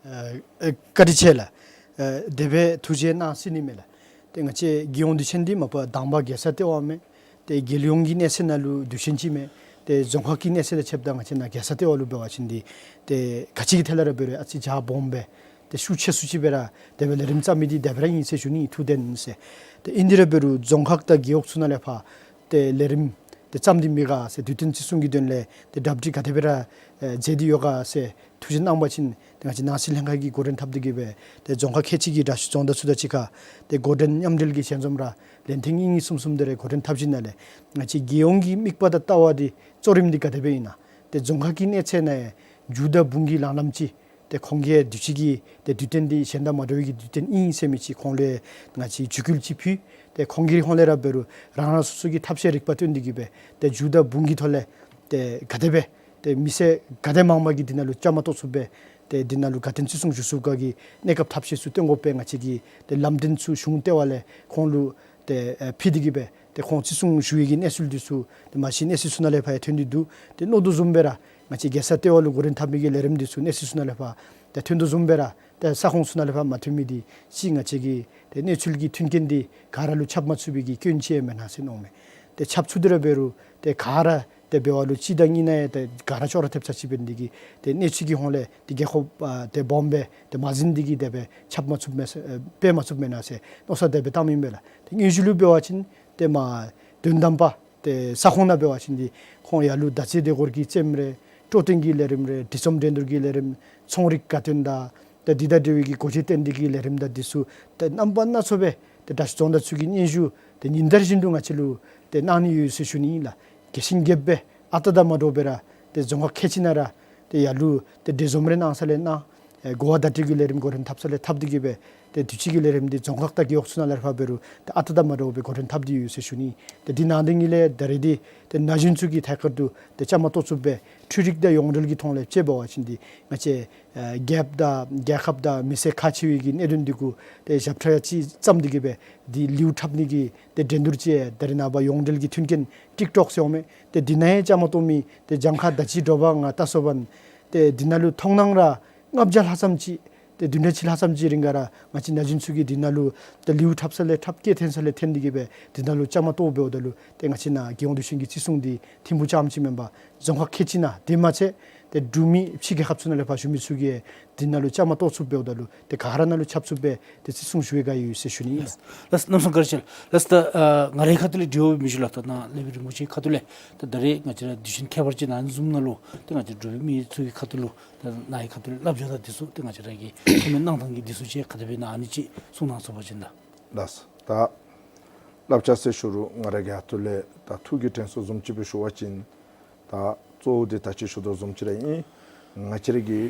ཨ་ཨ་བཀའ་དྲིན་ཆེ་ལགས། ཨ་དེ་སྦེ་ཐུགས་བཞེད་གནང་ཟེར་ནི་མས་ལགས། ཏེ་ང་བཅས་རྒྱལ་ཡོངས་དུས་ཆེན་འདི་མ་པ་དང་པ་རྒྱལ་ས་ལྟེ་བ་མས། ཏེ་རྒྱལ་ཡོངས་ཀྱི་གནས་ཚད་ནང་ལུ་དུས་ཆེན་ཅིག་མས། ཏེ་རྫོང་ཁག་གི་གནས་ཚད་དང་ཕྱདཔ་ད་ང་བཅས་ནཱ་རྒྱལ་ས་ལྟེ་བ་ལུ་འབད་བ་ཅིན་འདི་ཏེ་ག་ཅི་གི་ཐད་ལས་ར་འབད་རུང་ཨ་ཙི་རྒྱ་སྦོམ་སྦེ་ཏེ་ཤུགས་ཆེ་སུ་ཅིག་སྦེ་ར་དེ་སྦེ་ལས་རིམ་བརྩམ་མི་འདི་དེ་སྦེ་ར་ཨིན་ཟེར་ཞུ་ནི། ཐུགས་བདེན་ཟེར། ཏེ་ཨིན་དེ་ར་འབད་རུང་རྫོང་ཁག་དང་རྒེད་འོག་ཚུ་ནང་ལས་ཕར་ཏེ་ལས་རིམ་ཏེ་བརྩམས་ཏེ་མེད་ག་ཟེར་དུས་སྟོན་བརྩི་སྲུང་གི་དོན་ལས་ཏེ་གྲ་སྒྲིག་ག་དེ་སྦེ་ར་ཨེ་མཛད་དེ་ཡོད་ག་ཟེར་ཐུགས་བཞེད་གནང་བ་ཅིན་ཏེ་ང་བཅས་ནང་སྲིད་ལྷན་ཁག་གིས་འགོ་འདྲེན་འཐབ་སྟེ་གིས་སྦེ་ཏེ་རྫོང་ཁག་ཁལ་གཅིག་གི་དྲག་ཤོས་རྫོང་བདག་ཚུ་དང་གཅིག་ཁར་ཏེ་འགོ་འདྲེན་མཉམ་འབྲེལ་གྱི་ཞལ་འཛོམས་ར་ལན་ཐེངས་གཉིས་གཉིས་གསུམ་གསུམ་དེ་ར་འགོ་འདྲེན་འཐབ་ཞིནམ་ལས་ང་བཅས་རྒྱལ་ཡོངས་ཀྱི་དམིགས་པ་དང་ལྟ་བ་འདི་གཙོ་རིམ་འདི་ག་དེ་སྦེ་ཨིན་ན། ཏེ་རྫོང་ཁག་གི་གནས་ཚད་ནང་ཡང་མཇུག་དང་འབུང་གི་ལང་ལམ་ཅིག་ཏེ་ཁོང་གིས་དུས་ཅི་གི་ཏེ་དུས་སྟོན་འདི་གཞན་དང་མ་འདྲ་བའི་གི་དུས་སྟོན་ཨིན་ཟེར་མི་ཅིག་ཁོང་ལུ་ང་བཅས་ཀྱིས་བརྒྱུད་སྐུལ་ཅིག་ཕུལ། ཏེ་ཁོང་གི་ཧོངས་ལས་ར་འབད་རུང་རང་རང་སོ་སོ་གི་ཐབས་ཤེས་རིག་པ་བཏོན་ཏེ་གིས་སྦེ་ཏེ་མཇུག་དང་འབུང་གི་ཐོག་ལས་ཏེ་ག་དེ་སྦེ་ཏེ་མི་སེར་ག་དེ་མང་མང་གིས་འདི་ནང་ལུ་བཅའ་མར་གཏོགས་ཚུགས་པས། ཏེ་འདི་ནང་ལུ་དགའ་སྟོན་བརྩི་སྲུང་ཞུ་ཚུགས་ག་གི་གནས་སྐབས་ཐབས་ཤེས་ཚུ་སྟོན་དགོ་པས། ང་བཅས་ཀྱིས་ཏེ་ལམ་སྟོན་ཚུ་གཞུང་ལྟེ་བ་ལས་ཁོང་ལུ་ཏེ་ཨེ་ཕུལ་ཏེ་གིས་སྦེ་ཏེ་ཁོང་བརྩི་སྲུང་ཞུ་ཡི་གི་གནས་ཚུལ་འདི་ཚུ་ཏེ་མ་གཞི་གནས་ཚུལ་ཚུ་ནང་ལས་ཕར་ཡང་ཐོན་ཏེ་འདུག། ཏེ་མནོ་དོ་བཟུམ་སྦེ་ར་ང་བཅས་རྒྱལ་ས་ལྟེ་བ་ལུ་འགོ་འདྲེན་འཐབ་མི་གི་ལས་རིམ་འདི་ཚུ་གནས་ཚུལ་ཚུ་ནང་ལས་ཕར་ཏེ་ཐོན་དོ་བཟུམ་སྦེ་ར་ཏེ་ས་ཁོངས་ཚུ་ནང་ལས་ཕར་མ་ཐོན་མི་འདི་ཅིག་ང་བཅས་ཀྱི་ཏེ་གནས་ཚུལ་གྱི་མཐུན་རྐྱེན་འདི་ག་ར་ལུ་ཁྱབ་མ་ཚུགས་པའི་གི་སྐྱོན་ཅིག་ཡང་མེན་ན་ཟེར་མནོཝ་མས། ཏེ་ཁྱབ་ཚུགས་ཏེ་ར་འབད་རུང་ཏེ་ག་ར་ཏེ་འབད་བ་ལུ་གཅིག་དང་གཉིས་ནང་ཡང་ཏེ་ག་ར་ཅོག་ར་འཐདཔ་ཅིག་འབད་ནི་དེ་གིས་ཏེ་གནས་ཚུལ་གྱི་ཧོངས་ལས་ཏེ་རྒྱལ་ཁབ་ཨ་ཏེ་སྦོམ་སྦེ་ཏེ་མ་ཟིན་ཏེ་གིས་དེ་སྦེ་ཁྱབ་མ་ཚུགསཔ་མས་ཟེར་ཨེ་སྤེལ་མ་ཚུགསཔ་མེན་ན་ཟེར་མནོ་བསམ་དེ་སྦེ་བཏངམ་ཨིན་པས་ལགས། ཏེ་དངོས་གཞི་ལུ་འབད་བ་ཅིན་ཏེ་མ་དོན་དམ་པ་ཏེ་ས་ཁོངས་ནང་འབད་བ་ཅིན་འདི་ཁོང་ཡར་ལུ་ཟླ་རྩིས་སྡེ་སྐོར་གྱི་རྩེདམོ་རེ་སྤྲོ་སྟོན་གྱི་ལས་རིམ་རེ་འབྲི་རྩོམ་འགྲན་བསྡུར་གྱི་ལས་རིམ་ཚོང་རིག་དགའ་སྟོན་དང་ཏེ་འདི་དང་འབྲེལ་བའི་གི་སྒོ་འབྱེད་རྟེན་འབྲེལ་གྱི་ལས་རིམ་དང་འདི་ཚུ་ཏེ་རྣམ་པ་སྣ་ཚོགས་སྦེ་ཏེ་དྲག་ཤོས་རྫོང་བདག་ཚུ་གིས་སྙན་ཞུ་ཏེ་ཉིན་ལྟར་བཞིན་དུ་ང་བཅས་ལུ་ཏེ་གནང་ནི་ཡོད་ཟེར་ཞུ་ནི་ཨིན་ལགས། རྒྱས་ཤིང་རྒྱསཔ་སྦེ་ཨ་རྟག་དང་མ་འདྲཝ་སྦེ་ར་ཏེ་རྫོང་ཁག་ཁལ་གཅིག་ནང་ར་ཏེ་ཡར་ལུ་ཏེ་འབྲི་རྩོམ་རེ་གནང་ས་ལས་གནང་། ཨེ་གོ་བ་བརྡ་སྤྲོད་ཀྱི་ལས་རིམ་འགོ་འདྲེན་འཐབ་ས་ལས་འཐབ་སྟེ་གིས་སྦེ་ཏེ་དུས་ཅི་གི་ལས་རིམ་འདི་རྫོང་ཁག་དང་རྒེད་འོག་ཚུ་ནང་ལས་ཕར་འབད་རུང་ཏེ་ཨ་རྟག་དང་མ་འདྲཝ་སྦེ་འགོ་འདྲེན་འཐབ་སྟེ་ཡོད་ཟེར་ཞུ་ནི། ཏེ་འདི་ནང་འདི་གཉིས་ལས་ད་རེས་འདི་ཏེ་ན་གཞོན་ཚུ་གི་ཐད་ཁར་དུ་ཏེ་བཅའ་མར་གཏོགས་ཚུགསཔ་སྦེ་འཕྲུལ་རིག་དང་ཡོངས་འབྲེལ་གྱི་ཐོག་ལས་དཔྱེ་འབད་བ་ཅིན་འདི་ང་བཅས་ཨེ་རྒྱལཔོ་དང་རྒྱལ་ཁབ་དང་མི་སེར་ཁག་ཆེ་བའི་གི་གནད་དོན་འདི་གུ་ཏེ་ཞབས་ཁྲ་ཅིག་བརྩམས་ཏེ་གིས་སྦེ་འདི་ལེའུ་འཁྲབ་ནི་གི་ཏེ་འགྲན་བསྡུར་ཅིག་ད་རེས་ནངས་པ་ཡོངས་འབྲེལ་གྱི་མཐུན་རྐྱེན་ཊིཀ་ཊོཀ་ཟེར་འོང་མས། ཏེ་འདི་ནང་ཡང་བཅའ་མར་གཏོགས་མི་ཏེ་གྱངས་ཁ་ད་ཅི་དྲོ་པ་ང་བལྟ་སོང་པ་ན་ཏེ་འདི་ནང་ལུ་མཐོང་སྣང་ར་ལྔ་བརྒྱ་ལྷག་ཙམ་ཅིག་ཏེ་བདུན་ཕྲག་གཅིག་ལྷག་ཙམ་ཅིག་རིང་ག་ར་ང་བཅས་ན་གཞོན་ཚུ་གིས་འདི་ནང་ལུ་ཏེ་ལེའུ་འཁྲབ་ས་ལས་འཁྲབ་སྐད་འཐེན་ས་ལས་འཐེན་ཏེ་གིས་སྦེ་འདི་ནང་ལུ་བཅའ་མར་གཏོགས་འབདཝ་ད་ལུ་ཏེ་ང་བཅས་ནཱ་རྒྱལ་ཡོངས་དུས་ཆེན་གྱི་བརྩི་སྲུང་འདི་ཐིམ་ཕུག་རྐྱངམ་ཅིག་མེན་པར་རྫོང་ཁག་ཁལ་གཅིག་ནང་དེ་མ་ཚད་ཏེ་འབྲུག་མི་ཕྱི་རྒྱལ་ཁབ་ཚུ་ནང་ལས་ཕར་བཞུགས་མི་ཚུ་གིས་འདི་ནང་ལུ་བཅའ་མར་གཏོགས་ཚུགསཔ་འབདཝ་ད་ལུ་ཏེ་ག་ར་ནང་ལུ་ཁྱབ་ཚུགསཔ་སྦེ་ཏེ་བརྩི་སྲུང་ཞུ་བའི་བསྒང་ཡོད་ཟེར་ཞུ་ནི་ཨིན། ལགས་ལགས། གནམ་མེད་ས་མེད་བཀའ་དྲིན་ཆེ་ལགས། ལགས་ད་ཨ་ང་རའི་ཁ་ཐུག་ལས་དྲི་བ་མི་ཞུ་ལགས། ད་ནཱ་སློབ་དཔོན་རིན་པོ་ཆེའི་ཁ་ཐུག་ལས་ད་ད་རེས་ང་བཅས་ར་དུས་ཆེན་ཁྱད་པར་ཅན་ཨ་ནི་བཟུམ་ནང་ལུ་ཏེ་ང་བཅས་འབྲུག་པའི་མི་ཚུ་གི་ཁ་ཐུག་ལུ་ད་ནཱ་གི་ཁ་ཐུག་ལས་བསླབ་བྱ་དང་འདི་ཚུ་ཏེ་ང་བཅས་ར་གི་མཐོ་དམན་གནང་ཐངས་ཀྱི་འདི་ཚུ་ཅིག་ག་དེ་སྦེ་ཨིན་ན་ཨ་ནི་ཅིག་གསུང་གནང་ཚུགས་པ་ཅིན་ད། ལགས། ད་བསླབ་བྱ་ཟེར་ཞུ་རུང་ང་ར་གི་ཁ་ཐུག་ལས་ད་ཐུགས་ཀྱི་དྲན་གསོ་བཟུམ་ཅིག་སྦེ་ཞུ་བ་ཅིན་ད་གཙོ་བོ་འདི་ད་ཅི་ཞུ་དོ་བཟུམ་ཅིག་ར་ཨིན། ང་བཅས་ར་གི་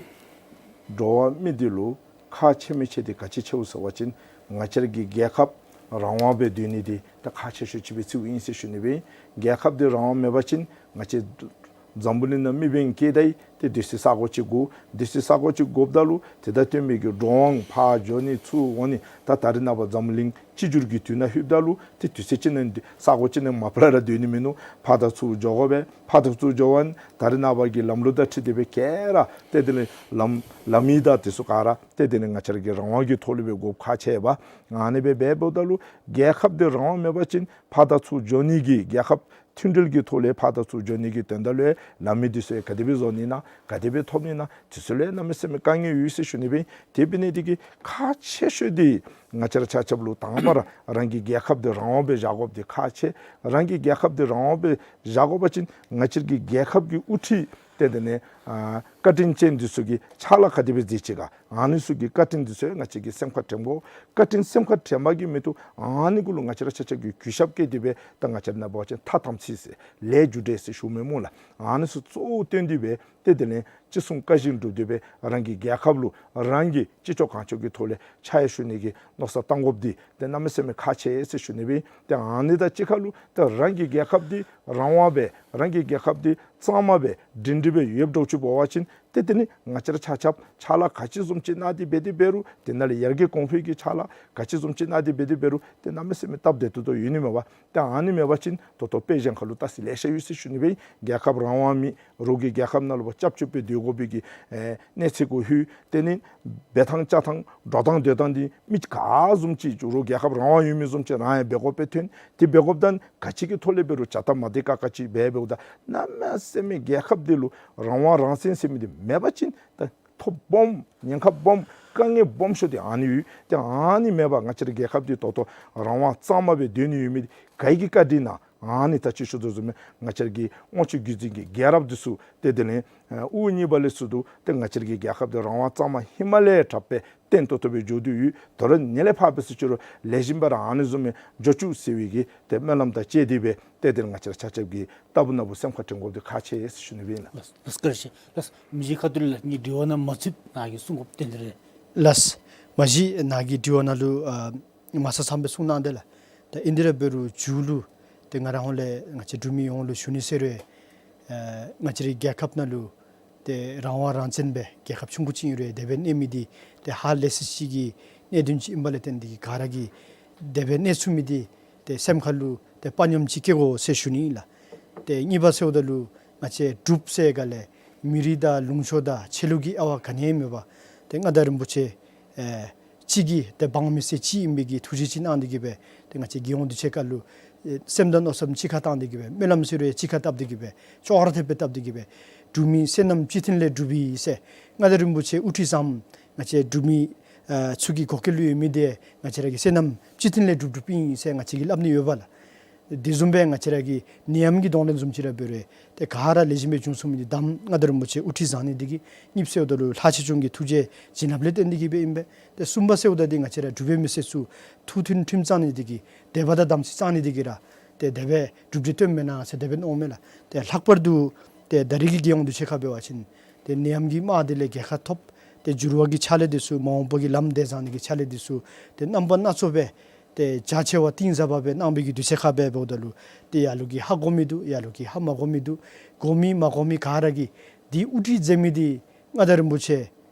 འགྲོ་བ་མི་འདི་ལུ་ཁག་ཆེ་མི་ཆེ་འདི་ག་ཅི་ཆེཝ་ཟེར་བ་ཅིན་ང་བཅས་ར་གི་རྒྱལ་ཁབ་རང་དབང་སྦེ་སྡོད་ནི་འདི་ད་ཁག་ཆེ་ཤོས་ཅིག་སྦེ་བརྩིཝ་ཨིན་ཟེར་ཞུ་ནི་སྦེ་ཨིན། རྒྱལ་ཁབ་འདི་རང་དབང་མེད་པ་ཅིན་ང་བཅས་འཛམ་བུ་གླིང་ནང་མི་འབད་བའི་སྐད་ད་ཡི་ཏེ་སྡོད་སའི་ས་གོ་ཅིག་དགོ། སྡོད་སའི་ས་གོ་ཅིག་དགོཔ་ད་ལུ་ཏེ་ད་སྟོན་པའི་གི་འགྲོ་འོང་ཕར་འགྱོ་ནི་ཚུར་འོང་ནི་ད་ད་རེས་ནངས་པ་འཛམ་བུ་གླིང་གཅིག་གྱུར་གྱི་དུས་ནང་ལྷོདཔ་ད་ལུ་ཏེ་དུས་ཚོད་ཅིག་ནང་ས་གོ་ཅིག་ནང་མ་པ་ལས་ར་སྡོད་ནི་མིན་ནུག། ཕར་དང་ཚུར་འགྱོ་དགོ་པས། ཕར་དང་ཚུར་འགྱོ་བ་ད་རེས་ནངས་པ་གི་ལམ་ལུགས་དང་འཁྲིལ་ཏེ་སྦེ་ག་ར་ཏེ་དེ་ལས་ལམ་ལམ་ཡིག་དང་དེ་ཚུ་ག་ར་ཏེ་དེ་ལས་ང་བཅས་ར་གི་རང་དབང་གི་ཐོག་ལུ་སྦེ་དགོཔ་ཁག་ཆེ་བས། ཨ་ནི་སྦེ་འབདཝ་ད་ལུ་རྒྱལ་ཁབ་འདི་རང་དབང་མེད་པ་ཅིན་ཕར་དང་ཚུར་འགྱོ་ནི་གི་རྒྱལ་ཁབ་མཐུན་སྒྲིལ་གྱི་ཐོག་ལས་ཕར་དང་ཚུར་འགྱོ་ནི་གི་དོན་དག་ལུ་ལམ་ཡིག་འདི་ཚུ་ག་དེ་སྦེ་བཟོ་ནི་ཨིན་ན་ག་དེ་སྦེ་ཐོབ་ནི་ཨིན་ན་འདི་ཚུ་ལུ་གནམ་མེད་ས་མེད་དཀའ་ངལ་ཡོད་ཟེར་ཞུ་ནི་སྦེ་ཨིན། དེ་འབད་ནི་འདི་གིས་ཁག་ཆེ་ཤོས་འདི་ང་བཅས་ར་ཆ་ཁྱབ་ལུ་དང་པ་ར་རང་གི་རྒྱལ་ཁབ་འདི་རང་དབང་སྦེ་བཞག་དགོཔ་འདི་ཁག་ཆེ། རང་གི་རྒྱལ་ཁབ་འདི་རང་དབང་སྦེ་བཞག་དགོ་པ་ཅིན་ང་བཅས་ར་གི་རྒྱལ་ཁབ་ཀྱི་དབུ་ཁྲིད་ཏེ་དེ་ལས་ཨ་བཀའ་དྲིན་ཅན་འདི་ཚུ་གིས་ཕྱག་ལཱ་ག་དེ་སྦེ་མཛད་ཅི་ག། ཨ་ནི་ཚུ་གི་བཀའ་དྲིན་འདི་ཚུ་ང་བཅས་ཀྱིས་སེམས་ཁར་དྲན་དགོ། བཀའ་དྲིན་སེམས་ཁར་དྲན་པ་གིས་མི་ཐུབ། ཨ་ནི་གུ་ལུ་ང་བཅས་ར་ཆ་ཁྱབ་ཀྱིས་གུས་ཞབས་བསྐྱེད་དེ་སྦེ་ད་ང་བཅས་ར་ནཱ་འབད་བ་ཅིན་ཐ་དམ་ཚིག་ཟེར་ལས་རྒྱུ་འབྲས་ཟེར་ཞུཝ་མས་སྨོ་ལགས། ཨ་ནི་ཚུ་གཙོ་བོ་བཏོན་ཏེ་སྦེ་ཏེ་དེ་ལས་ཅི་གསུང་བཀའ་བཞིན་སྒྲུབ་སྟེ་སྦེ་རང་གི་རྒྱལ་ཁབ་ལུ་རང་གི་ཅི་ལྕོགས་གང་ལྕོགས་ཀྱི་ཐོག་ལས་ཕྱག་ཞུ་ནི་གི་མནོ་བསམ་བཏང་དགོཔ་འདི་ཏེ་གནམ་མེད་ས་མེད་ཁག་ཆེ་ཟེར་ཞུ་ནི་སྦེ་ཨིན། ཏེ་ཨ་ནི་དང་གཅིག་ཁར་ལུ་ཏེ་རང་གི་རྒྱལ་ཁབ་འདི་རང་དབང་སྦེ་རང་གི་རྒྱལ་ཁབ་འདི་གཙང་མ་སྦེ་སྒྲིང་སྒྲི་སྦེ་ཡོདཔ་འདྲཝ་ཅིག་འབད་བ་ཅིན་ ཏེ་དེ་ནི་ང་བཅས་ར་ཆ་ཁྱབ་ཕྱག་ལཱ་ག་ཅི་བཟུམ་ཅིག་གནང་སྟེ་འབད་དེ་འབད་རུང་དེ་ནང་ལས་ཡར་རྒྱས་གོང་འཕེལ་གྱི་ཕྱག་ལཱ་ག་ཅི་བཟུམ་ཅིག་གནང་སྟེ་འབད་དེ་འབད་རུང་ཏེ་གནམ་མེད་ས་མེད་སྟབས་བདེ་ཏོག་ཏོ་ཡོད་ནི་མས་པ། ཏེ་ཨ་ནི་མེད་པ་ཅིན་ད་ལྟོ་དཔེ་གཞན་ཁར་ལུ་ལྟ་ས་ལེ་ཤ་ཡོད་ཟེར་ཞུ་ནི་སྦེ། རྒྱལ་ཁབ་རང་དབང་མེད་རོགས་ཀྱི་རྒྱལ་ཁབ་ནང་ལུ་སྦེ་སྐྱབས་བཅོལ་སྦེ་སྡོད་དགོ་པའི་གི་ཨེ་གནས་ཚུལ་གུ་ལྷོད། དེ་ནི་འབད་ཐངས་བཅའ་ཐངས་འགྲོ་ཐངས་སྡོད་ཐངས་འདི་མི་ག་བཟུམ་ཅིག་རོགས་རྒྱལ་ཁབ་རང་དབང་ཡོད་མི་བཟུམ་ཅིག་རང་ཡང་འབད་དགོཔ་སྦེ་ཐོན། དེ་འབད་དགོཔ་ད་ག་ཅི་གི་ཐོག་ལས་འབད་རུང་བྱ་སྟབས་མ་བདེ་ཁག་ཁ་ཅིག་འབད་འབདཝ་ད་གནམ་མེད་ས་མེད་རྒྱལ་ཁབ་འདི་ལུ་རང་དབང་རང་བཙན་ཟེར་མི་འདི་མེད་པ་ཅིན་ད་ཐོ་སྦོམ་ཉེན་ཁ་སྦོམ་དཀའ་ངལ་སྦོམ་ཤོས་འདི་ཨ་ནི་ཡོད། ཏེ་ཨ་ནི་མེད་པར་ང་བཅས་རའི་རྒྱལ་ཁབ་འདི་ད་ལྟོ་རང་དབང་གཙང་མ་སྦེ་སྡོད་ནི་ཡོད་མི་འདི་ག་གིས་བཀའ་དྲིན་ན། ཨ་ནི་ད་ཅི་ཞུ་དོ་བཟུམ་སྦེ་ང་བཅས་རའི་དབང་ཕྱུག་བརྒྱུད་འཛིན་གྱི་རྒྱལ་རབས་འདི་ཚུ་ཏེ་དེ་ལས་ཨ་དབུ་བརྙེས་པ་ལས་ཚུར་དུ་ཏེ་ང་བཅས་རའི་རྒྱལ་ཁབ་འདི་རང་དབང་གཙང་མ་ཧེ་མ་ལས་དྲག་སྦེ་བརྟན་ཏོག་ཏོ་སྦེ་འགྱོ་དོ་ཡོད། ད་རུང་ཉིན་ལས་ཕར་འབད་ཟེར་ཅི་རུང་ལེགས་ཤོམ་སྦེ་ར་ཨ་ནི་བཟུམ་སྦེ་འགྱོ་བཅུག་ཟེར་བའི་གི་ཏེ་སྨོན་ལམ་དང་བཅས་ཏེ་སྦེ་ཏེ་དེ་ལས་ང་བཅས་ར་ཆ་ཁྱབ་ཀྱིས་ལྟ་བུ་ན་བུ་སེམས་ཁར་དྲན་དགོཔ་འདི་ཁག་ཆེ་ཟེར་ཞུ་ནི་སྦེ་ཨིན་ལགས། ལགས་ལགས་བཀའ་དྲིན་ཆེ་ལགས། མ་གཞི་ཁ་ཐུག་ལས་ངེའི་དྲི་བ་ནང་མ་ཚུདཔ་ནཱ་གིས་གསུང་དགོཔ་ཏན་ཏན་རེ། ལགས། མ་གཞི་ནཱ་གི་དྲི་བ་ནང་ལུ་ཨ་མ་ས་ཚངམ་སྦེ་གསུང་གནང་དེས་ལགས། ད་ཨིན་དེ་ར་འབད་རུང་མཇུག་ལུ་ཏེ་ང་ར་ཧོང་ལས་ང་བཅས་འབྲུག་མི་ཡོངས་ལུ་ཞུ་ནི་ཟེར་རུང་ཨ་ང་བཅས་རའི་རྒྱལ་ཁབ་ནང་ལུ་ཏེ་རང་དབང་རང་བཙན་སྦེ་རྒྱལ་ཁབ་ཆུང་ཀུ་ཅིག་ཨིན་རུང་དེ་སྦེ་གནས་མི་འདི་ཏེ་ཧ་ལས་ས་ཅིག་གི་གནད་དོན་ཅིག་ཨིན་པ་ལས་བརྟེན་ཏེ་གིས་ག་ར་གིས་དེ་སྦེ་གནས་ཚུགས་མི་འདི་ཏེ་སེམས་ཁར་ལུ་ཏེ་དཔའ་ཉམས་ཅིག་བསྐྱེད་དགོ་ཟེར་ཞུ་ནི་ཨིན་ལགས། ཏེ་གཉིས་པ་ཟེརཝ་ད་ལུ་ང་བཅས་འབྲུགཔ་ཟེར་ག་ལས་མི་རིགས་དང་ལུང་ཕྱོགས་དང་ཆོས་ལུགས་ཀྱི་དབྱེ་བ་ག་ནི་ཡང་མེད་པར་ཏེ་མངའ་བདག་རིན་པོ་ཆེ་ཨེ་གཅིག་གིས་ཏེ་འབངས་མི་སེར་གཅིག་ཨིན་པའི་གི་ཐུགས་རྗེ་ཅིག་གནང་སྟེ་གིས་སྦེ་ཏེ་ང་བཅས་རྒྱལ་ཡོངས་དུས་ཆེན་ཁར་ལུ་ཨེ་སེམས་དང་མནོ་བསམ་གཅིག་ཁར་བཏང་སྟེ་གིས་སྦེ་སྨོན་ལམ་ཟེར་རུང་གཅིག་ཁར་བཏབ་སྟེ་གིས་སྦེ་ཅོག་ར་འཐདཔ་སྦེ་བཏབ་སྟེ་གིས་སྦེ་འབྲུག་མི་བསོད་ནམས་སྤྱི་མཐུན་ལས་གྲུབ་པའི་ཟེར་མངའ་བདག་རིན་པོ་ཆེ་དབུ་ཁྲིད་བཟུམ་ང་བཅས་འབྲུག་མི་ཨ་ཚུ་གི་གོ་སྐལ་ལུ་ཡོད་མི་འདི་ང་བཅས་ར་གི་བསོད་ནམས་སྤྱི་མཐུན་ལས་གྲུབ་གྲུབཔ་ཨིན་ཟེར་ང་བཅས་ཀྱིས་སླབ་ནི་ཡོད་པ་ལགས། དེ་བཟུམ་སྦེ་ང་བཅས་ར་གི་ནད་ཡམས་ཀྱི་གདོང་ལེན་བཟུམ་ཅིག་ར་འབད་རུང་ཏེ་ག་ར་ལེགས་ཤོམ་སྦེ་འབྱུང་ཚུགས་མི་འདི་བདམས་མངའ་བདག་རིན་པོ་ཆེ་དབུ་ཁྲིད་བཟང་ནི་འདི་གིས། གཉིས་པ་ཟེརཝ་ད་ལུ་ལྷ་ཆོས་སྐྱོང་གི་ཐུགས་རྗེ་བྱིན་རླབས་ལས་བརྟེན་ཏེ་གིས་སྦེ་ཨིན་པས། ཏེ་གསུམ་པ་ཟེརཝ་ད་འདི་ང་བཅས་ར་འབྲུག་པའི་མི་སེར་ཚུ་ཐུགས་མཐུན་ཁྲིམས་གཙང་ནི་འདི་གིས་དད་པ་དང་དམ་ཚིག་གཙང་ནི་འདི་གིས་ར་ཏེ་དེ་སྦེ་གྲུབ་འབྲས་ཐོནམ་མེན་ན་ཟེར་དེ་སྦེ་མནོཝ་མས་ལགས། ཏེ་ལྷག་པར་དུ་ཏེ་ད་རེས་ཀྱི་རྒྱལ་ཡོངས་དུས་ཆེན་ཁར་འབད་བ་ཅིན་ཏེ་ནད་ཡམས་ཀྱི་དམག་འདི་ལས་རྒྱལ་ཁ་ཐོབ། ཏེ་འགྱུར་བ་གི་ཕྱག་ལས་འདི་ཚུ་མ་འོངས་པ་གི་ལམ་བདེ་བཟང་ནི་གི་ཕྱག་ལས་འདི་ཚུ་ཏེ་རྣམ་པ་སྣ་ཚོགས་སྦེ་ཏེ་རྒྱ་ཆེ་བ་གཏིང་ཟབ་པ་སྦེ་གནང་བའི་གི་དུས་ཚོད་ཁར་སྦེ་འབདཝ་ད་ལུ་ཏེ་ལ་ལུ་གིས་ཧ་གོ་མི་འདུག། ལ་ལུ་གིས་ཧ་མ་གོ་མི་འདུག། གོ་མི་མ་གོ་མི་ག་ར་གིས་འདི་དབུ་ཁྲིད་མཛད་མི་འདི་མངའ་བདག་རིན་པོ་ཆེ་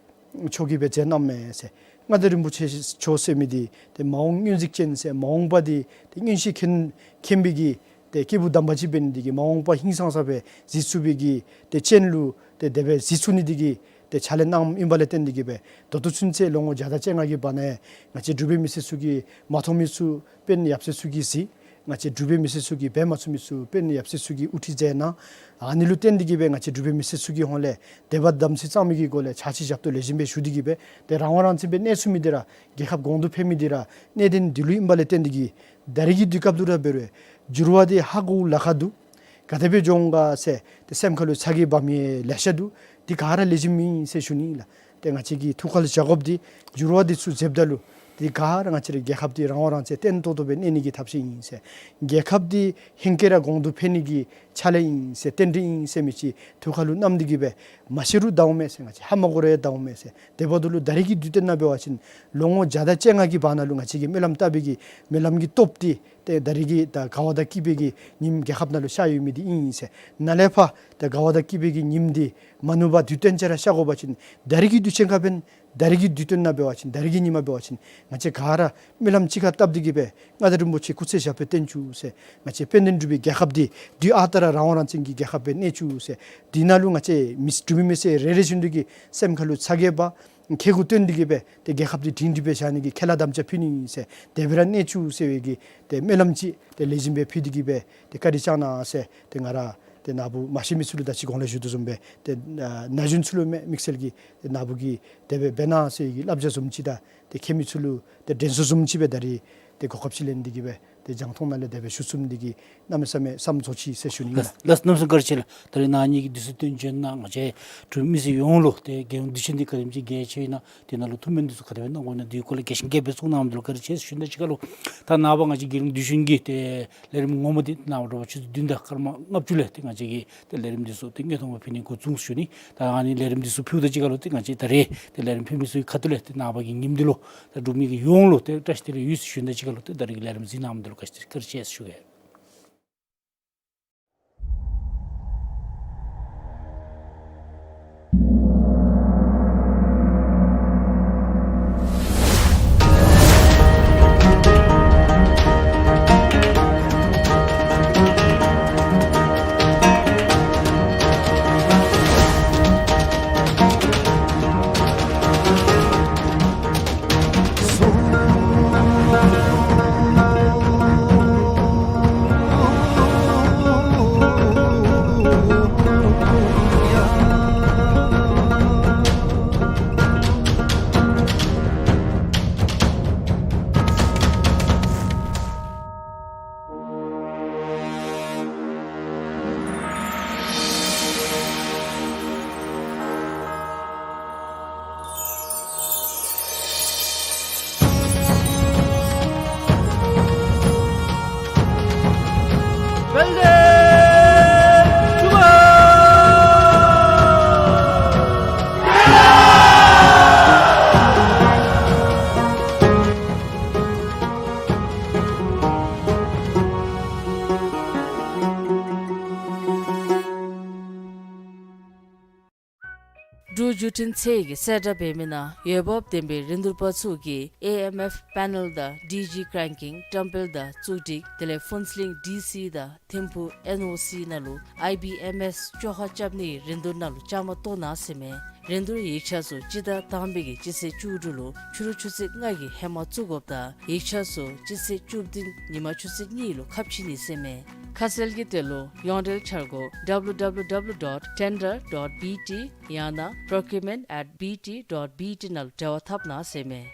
མཆོག་གིས་སྦེ་མཛད་གནངམ་མས་ཟེར། མངའ་བདག་རིན་པོ་ཆེ་མཆོག་ཟེར་མི་འདི་ཏེ་མ་འོངས་མངོན་གཟིགས་ཅན་ཟེར་མ་འོངས་པ་འདི་ཏེ་མངོན་ཤེས་མཁྱེན་མཁྱེན་པའི་གི་ཏེ་སྐྱེས་བུ་དམ་པ་ཅིག་འབད་ནི་འདི་གིས་མ་འོངས་པ་ཧིང་སངས་ས་སྦེ་གཟིགས་ཚུགས་པའི་གི་ཏེ་སྤྱན་ལུ་ཏེ་དེ་སྦེ་གཟིགས་ཚུགས་ནི་འདི་གིས་ཏེ་ཕྱག་ལས་གནངམ་ཨིན་པ་ལས་བརྟེན་ཏེ་གིས་སྦེ་ད་ལྟོ་ཚུན་ཚོད་ལོ་ངོ་བརྒྱ་དང་བཅོ་ལྔ་གི་བར་ན་ཡང་ང་བཅས་འབྲུག་པའི་མི་སེར་ཚུ་གིས་མ་མཐོང་མི་ཚུ་དཔོན་ཡབ་སྲས་ཚུ་གིས་གཟིགས། ང་བཅས་འབྲུག་པའི་མི་སེར་ཚུ་གིས་འབད་མ་ཚུགས་མི་ཚུ་དཔོན་ཡབ་སྲས་ཚུ་གིས་དབུ་ཁྲིད་མཛད་གནང་། ཨ་ནི་ལུ་བརྟེན་ཏེ་གིས་སྦེ་ང་བཅས་འབྲུག་པའི་མི་སེར་ཚུ་གི་ཧོང་ལས་དད་པ་དམ་ཚིག་གཙང་མའི་གི་སྒོ་ལས་ཕྱག་ཕྱི་ཞབས་ཏོག་ལེགས་ཤོམ་སྦེ་ཞུ་སྟེ་གིས་སྦེ་ཏེ་རང་དབང་རང་བཙན་སྦེ་གནས་ཚུགས་མི་འདི་ར་རྒྱལ་ཁབ་གོང་དུ་འཕེལ་མི་འདི་ར་གནད་དོན་འདི་ལུ་ཨིན་པ་ལས་བརྟེན་ཏེ་གིས་ད་རེས་ཀྱི་དུས་སྐབས་ལུ་ར་འབད་རུང་འགྱུར་བ་འདི་ཧ་གོ་ལཱ་ཁག་འདུག། ག་དེ་སྦེ་འགྱོ་འོང་ག་ཟེར་ཏེ་སེམས་ཁ་ལུ་ཚ་གྱང་འབག་མི་ལེ་ཤ་འདུག། འདི་ག་ར་ལེགས་ཤོམ་ཨིན་ཟེར་ཞུ་ནི་ལགས། ཏེ་ང་བཅས་ཀྱིས་ཐུགས་ཁར་བཞག་དགོཔ་འདི་འགྱུར་བ་འདི་ཚུ་མཛདཔ་ད་ལུ་འདི་ག་ར་ང་བཅས་རའི་རྒྱལ་ཁབ་འདི་རང་དབང་རང་བཙན་བརྟན་ཏོག་ཏོ་སྦེ་གནས་ནི་གི་ཐབས་ཤེས་ཨིན་ཟེར། རྒྱལ་ཁབ་འདི་ཧེང་སྐལ་ར་གོང་དུ་འཕེལ་ནི་གི་ཕྱག་ལཱ་ཨིན་ཟེར་རྟེན་འབྲེལ་ཨིན་ཟེར་མི་ཅིག་ཐུགས་ཁར་ལུ་བསྣམས་ཏེ་གིས་སྦེ་མ་ཤི་རུང་ད་འོང་མས་ཟེར། ང་བཅས་ཧ་མ་གོ་རུང་ད་འོང་མས་ཟེར། དེ་འབདཝ་ད་ལུ་ད་རེས་ཀྱི་དུས་སྟོན་ནང་འབད་བ་ཅིན་ལོ་ངོ་བརྒྱ་དང་བཅོ་ལྔ་གི་བར་ན་ལུ་ང་བཅས་ཀྱིས་སྨོན་ལམ་བཏབ་པའི་གི་སྨོན་ལམ་གྱི་སྟོབས་འདི་ཏེ་ད་རེས་ཀྱི་ད་དགའ་བ་དང་སྐྱིད་པའི་གི་ཉིམ་རྒྱལ་ཁབ་ནང་ལུ་ཤར་ཡོད་མི་འདི་ཨིན་ཟེར། ནཱ་ལས་ཕར་ད་དགའ་བ་དང་སྐྱིད་པའི་གི་ཉིམ་འདི་མ་ནུབ་པར་དུས་སྟོན་ཅིག་ར་ཤར་དགོ་པ་ཅིན་ད་རེས་ཀྱི་དུས་ཆེན་ཁར་འབདན་ད་རེས་ཀྱི་དུས་སྟོན་ནང་འབད་བ་ཅིན་ད་རེས་ཀྱི་ཉིནམ་འབད་བ་ཅིན་ང་བཅས་ག་ར་སྨོན་ལམ་གཅིག་ཁར་བཏབ་སྟེ་གིས་སྦེ་མངའ་བདག་རིན་པོ་ཆེ་སྐུ་ཚེ་ཞབས་པད་བརྟན་བཅུག་ཟེར། ང་བཅས་དཔལ་ལྡན་འབྲུག་པའི་རྒྱལ་ཁབ་འདི་དུས་ཨ་རྟག་ར་རང་དབང་རང་བཙན་གྱི་རྒྱལ་ཁབ་སྦེ་གནས་བཅུག་ཟེར། འདི་ནང་ལུ་ང་བཅས་མི་འབྲུག་མི་མི་སེར་རེ་རེ་བཞིན་དུ་གི་སེམས་ཁ་ལུ་ཚ་གྱང་འབག་ཁེ་གུ་བཏོན་ཏེ་གིས་སྦེ་ཏེ་རྒྱལ་ཁབ་འདི་སྒྲིང་སྒྲི་སྦེ་བཞག་ནི་གི་ཁས་བླངས་དམ་བཅའ་ཕུལ་ནི་ཨིན་ཟེར། དེ་སྦེ་ར་གནས་བཅུག་ཟེར་བའི་གི་ཏེ་སྨོན་ལམ་ཅིག་ཏེ་ལེགས་ཤོམ་སྦེ་ཕུལ་ཏེ་གིས་སྦེ་ཏེ་བཀའ་དྲིན་བསྐྱང་གནང་ཟེར། ཏེ་ང་ར་ཏེ་ན་བུ་མ་ཤི་མི་ཚུ་ལུ་ད་ཅི་གོང་ལས་ཞུ་དོ་བཟུམ་སྦེ་ཏེ་ན་གཞོན་ཚུ་ལུ་མེན་དམིགས་བསལ་གྱིས་ཏེ་ན་བུ་གིས་དེ་སྦེ་འབད་གནང་ཟེར་བའི་གི་བསླབ་བྱ་བཟུམ་ཅིག་དང་ཏེ་མཁྱེན་མི་ཚུ་ལུ་ཏེ་དྲན་གསོ་བཟུམ་ཅིག་སྦེ་ད་རེས་ཏེ་གོ་སྐབས་ཅིག་ལེན་ཏེ་གིས་སྦེ་ཏེ་རྒྱང་མཐོང་ནང་ལས་དེ་སྦེ་ཞུ་ཚུགས་མི་འདི་གིས་གནམ་མེད་ས་མེད་བསམ་ཚོར་ཆེ་ཟེར་ཞུ་ནི་ཨིན་ལགས། ལགས་གནམ་མེད་ས་མེད་བཀའ་དྲིན་ཆེ་ལགས། ད་རེས་ནཱ་ངེ་གི་དུས་སུ་སྟོན་བྱོན་གནང་ང་བཅས་འབྲུག་མི་སེར་ཡོངས་ལུ་ཏེ་རྒྱལ་ཡོངས་དུས་ཆེན་འདི་ག་དེམ་ཅིག་གལ་ཆེ་ཨིན་ན་དེ་ནང་ལུ་ཐུགས་སྨོན་འདི་ཚུ་ག་དེ་སྦེ་གནང་དགོ་ན་འདི་སྐོར་ལས་རྒྱས་ཤིང་རྒྱས་སྦེ་གསུང་གནངམ་འདི་ལུ་བཀའ་དྲིན་ཆེ་ཟེར་ཞུ་ནི་དང་གཅིག་ཁར་ལུ་ད་ནངས་པ་ང་བཅས་རྒྱལ་ཡོངས་དུས་ཆེན་གྱི་ཏེ་ལས་རིམ་ངོ་མ་འདི་ནངས་པ་དྲོ་པ་ཆུ་ཚོད་བདུན་དང་སྐར་མ་ལྔ་བཅུ་ལས་ཏེ་ང་བཅས་ཀྱིས་ཏེ་ལས་རིམ་འདི་ཚུ་ཏེ་དངོས་མཐོང་སྦེ་ཕུལ་ནི་འགོ་བཙུགས་ཞུ་ནི། ད་ཨ་ནི་ལས་རིམ་འདི་ཚུ་ཕུལཝ་དང་གཅིག་ཁར་ལུ་ཏེ་ང་བཅས་ད་རེས་ཏེ་ལས་རིམ་ཕུལ་མི་ཚུ་གི་ཁ་ཐུག་ལས་ཏེ་ནངས་པ་གི་ཉིནམ་འདི་ལུ་ད་འབྲུག་མི་གི་ཡོངས་ལུ་ཏེ་བཀྲ་ཤིས་བདེ་ལེགས་ཡོད་ཟེར་ཞུ་ནི་དང་གཅིག་ཁར་ལུ་ཏེ་ད་རེས་ཀྱི་ལས་རིམ་གཟིགས་གནངམ་འདི་ལུ་བཀའ་དྲིན་ཆེ་ཟེར་ཞུ་གེ། བཅུ་བཅུ་ཐུན་ཚེས་ཀྱི་གསལ་བསྒྲགས་འབད་མི་ནང་འོས་འབབ་ལྡན་པའི་རིན་བསྡུར་པ་ཚུ་གིས་ཨེ་ཨེམ་ཨེཕ་པེ་ནཱལ་དང་ཌི་ཇི་ཀྲེན་ཀིང་བཀྲམ་སྤེལ་དང་བཙུགས་སྒྲིག་དེ་ལས་ཕུན་ཚོགས་གླིང་ཌི་སི་དང་ཐིམ་ཕུ་ཨེན་ཨོ་སི་ནང་ལུ་ཨའི་བི་ཨེམ་ཨེསི་བཅོ་ཁ་རྐྱབ་ནིའི་རིན་བསྡུར་ནང་ལུ་བཅའ་མར་གཏོགས་གནང་ཟེར་མས། རིན་བསྡུར་ཡིག་ཆ་ཚུ་སྤྱི་ཟླ་དང་པའི་གི་སྤྱི་ཚེས་བཅུ་དྲུག་ལུ་ཕྱི་རུ་ཆུ་ཚོད་ལྔ་གི་ཧེ་མ་བཙུགས་དགོཔ་དང་ཡིག་ཆ་ཚུ་སྤྱི་ཚེས་བཅུ་བདུན་ཉིན་མ་ཆུ་ཚོད་གཉིས་ལུ་ཁ་ཕྱེ་ནི་ཟེར་མས། ཁ་གསལ་གྱི་དོན་ལུ་ཡོངས་འབྲེལ་འཆར་སྒོ་W W W dot tender dot B T ཡང་ན་procurement at B T dot B T ནང་ལུ་འབྲེལ་བ་འཐབ་གནང་ཟེར་མས།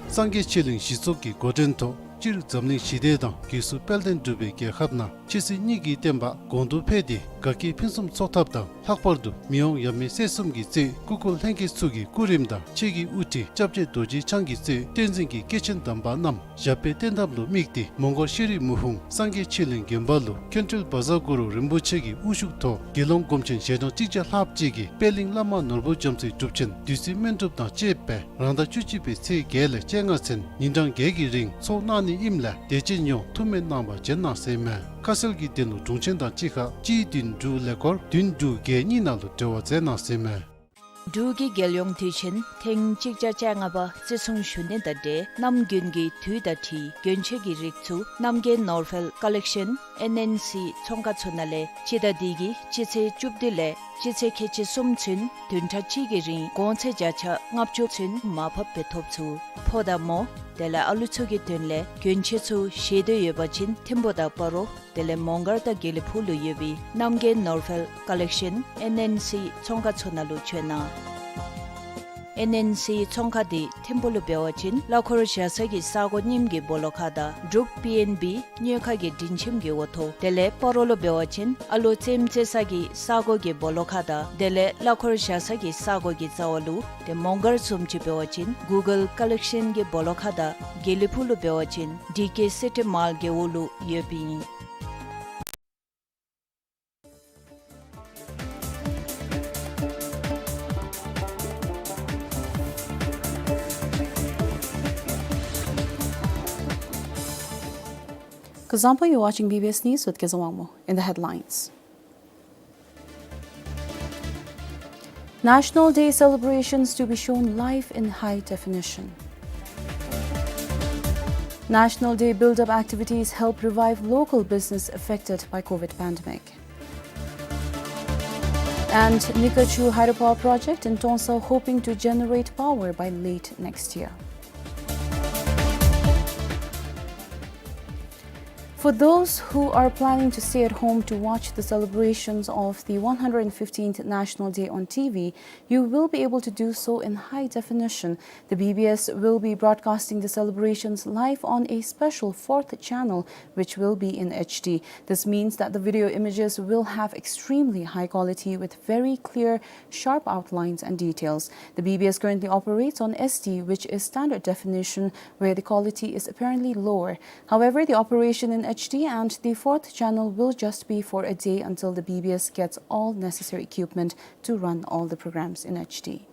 སངས་རྒྱས་ཆོས་གླིང་གཞི་ཚོགས་ཀྱི་འགོ་འདྲེན་ཐོག་སྤྱིར་འཛམ་གླིང་ཞི་བདེ་དང་སྒོས་སུ་དཔལ་ལྡན་འབྲུག་པའི་རྒྱལ་ཁབ་ནང་ཆོས་སྲིད་གཉིས་ཀྱི་བསྟན་པ་གོང་དུ་འཕེལ་ཏེ་དགའ་སྐྱིད་ཕུན་སུམ་ཚོགས་ཐབས་དང་ལྷག་པར་དུ་མི་དབང་ཡབ་མེས་སྲས་གསུམ་གྱིས་གཙོས་སྐུ་འཁོར་ལྷན་རྒྱས་ཚུ་གི་སྐུ་རིམ་དང་ཆོས་ཀྱི་དབུ་ཁྲིད་སྐྱབས་རྗེ་རྡོ་རྗེ་འཆང་གིས་གཙོས་བསྟན་འཛིན་གྱི་སྐྱེས་ཆེན་དམ་པ་རྣམས་ཞབས་པད་བརྟན་ཐབས་ལུ་དམིགས་ཏེ་མོང་སྒར་ཤེས་རིག་མུ་ཧྥུང་སངས་རྒྱས་ཆོས་གླིང་དགོན་པ་ལུ་མཁན་ཁྲོད་བཛྲ་གུ་རུ་རིན་པོ་ཆེ་གི་དབུ་བཞུགས་ཐོག་དགེ་སློང་སྒོམ་ཆེན་ཞལ་གྲངས་གཅིག་བརྒྱ་ལྷགཔ་ཅིག་གིས་པད་གླིང་བླ་མ་ནོར་བུ་རྒྱ་མཚོའི་སྒྲུབ་ཆེན་བདུད་རྩི་སྨན་སྒྲུབ་དང་བཅས་པའི་རང་ཟླ་བཅུ་གཅིག་པའི་ཚེས་བརྒྱད་ལས་བཅོ་ལྔ་ཚུན་ཉིན་གྲངས་བརྒྱད་ཀྱི་རིང་ཚོགས་གནང་ནི་ཨིནམ་ལས་དད་ཅན་ཡོངས་ཐུགས་སྨོན་གནང་བར་བྱོན་གནང་ཟེར་མས། ཁ་གསལ་གྱི་དོན་ལུ་དྲུང་ཆེན་དང་གཅིག་ཁར་གཅིག་བདུན་དྲུག་ཀླད་ཀོར་བདུན་དྲུག་བརྒྱད་གཉིས་ནང་ལུ་འབྲེལ་བ་མཛད་གནང་ཟེར་མས། འབྲུག་གི་རྒྱལ་ཡོངས་དུས་ཆེན་ཐེངས་གཅིག་བརྒྱ་བཅོ་ལྔ་པ་བརྩི་སྲུང་ཞུ་ནི་དང་འབྲེལ་གནམ་དགུན་གྱི་དུས་དང་འཁྲིལ་གྱོན་ཆས་ཀྱི་རིགས་ཚུ་རྣམ་རྒྱལ་ནོར་དཔལ་ཀོ་ལེག་ཤཱན་ཨེན་ཨེན་སི་ཚོང་ཁང་ཚུ་ནང་ལས་སྤྱི་ཟླ་འདི་གི་སྤྱི་ཚེས་བཅུ་བདུན་ལས་སྤྱི་ཚེས་ཁལ་གཅིག་གསུམ་ཚུན་བདུན་ཕྲག་གཅིག་གི་རིང་གོང་ཚད་བརྒྱ་ཆ་ལྔ་བཅུ་ཚུན་མར་ཕབ་འབད་ཐོབ་ཚུགས། ཕོ་དང་མོ་དེ་ལས་ཨ་ལུ་ཚུ་གི་དོན་ལས་གྱོན་ཆས་ཚུ་བཞེས་འདོད་ཡོད་པ་ཅིན་ཐིམ་ཕུ་དང་སྤ་རོ་དེ་ལས་མོང་སྒར་དང་དགེ་ལེགས་ཕུག་ལུ་ཡོད་པའི་རྣམ་རྒྱལ་ནོར་དཔལ་ཀོ་ལེག་ཤཱན་ཨེན་ཨེན་སི་ཚོང་ཁང་ཚུ་ནང་ལུ་བྱོན་གནང་། ཨེན་ཨེན་སི་ཚོང་ཁང་འདི་ཐིམ་ཕུ་ལུ་འབད་བ་ཅིན་གླ་འཁོར་བཞག་ས་གི་ས་སྒོ་རྙིངམ་གི་སྦོ་ལོགས་ཁར་དང་འབྲུག་པི་ཨེན་བི་སྨྱོ་ཁ་གི་མགྲིན་ཁྱིམ་གྱི་འོག་ཐོག་དེ་ལས་སྤ་རོ་ལུ་འབད་བ་ཅིན་ཨ་ལོ་རྩེདམོ་རྩེ་ས་གི་ས་སྒོ་གི་སྦོ་ལོགས་ཁར་དང་དེ་ལས་གླ་འཁོར་བཞག་ས་གི་ས་སྒོ་གི་རྩ་བ་ལུ། དེ་མོང་སྒར་བཟུམ་ཅིག་འབད་བ་ཅིན་གུ་གལ་ཀོ་ལེག་ཤཱན་གྱི་སྦོ་ལོགས་ཁར་དང་དགེ་ལེགས་ཕུག་ལུ་འབད་བ་ཅིན་ཌི་ཀེ་སི་ཊི་མཱལ་གྱི་འོག་ལུ་ཡོདཔ་ཨིན། Kuzuzangpo, you're watching B B S News with Kezang Wangmo. In the headlines. National Day celebrations to be shown live in high definition. National Day build-up activities help revive local business affected by COVID pandemic. And Nikachu hydropower project in Tonsa hoping to generate power by late next year. For those who are planning to stay at home to watch the celebrations of the one hundred fifteenth National Day on T V, you will be able to do so in high definition. The B B S will be broadcasting the celebrations live on a special fourth channel, which will be in H D. This means that the video images will have extremely high quality with very clear, sharp outlines and details. The B B S currently operates on S D, which is standard definition, where the quality is apparently lower. However, the operation in H D and the fourth channel will just be for a day until the B B S gets all necessary equipment to run all the programs in H D.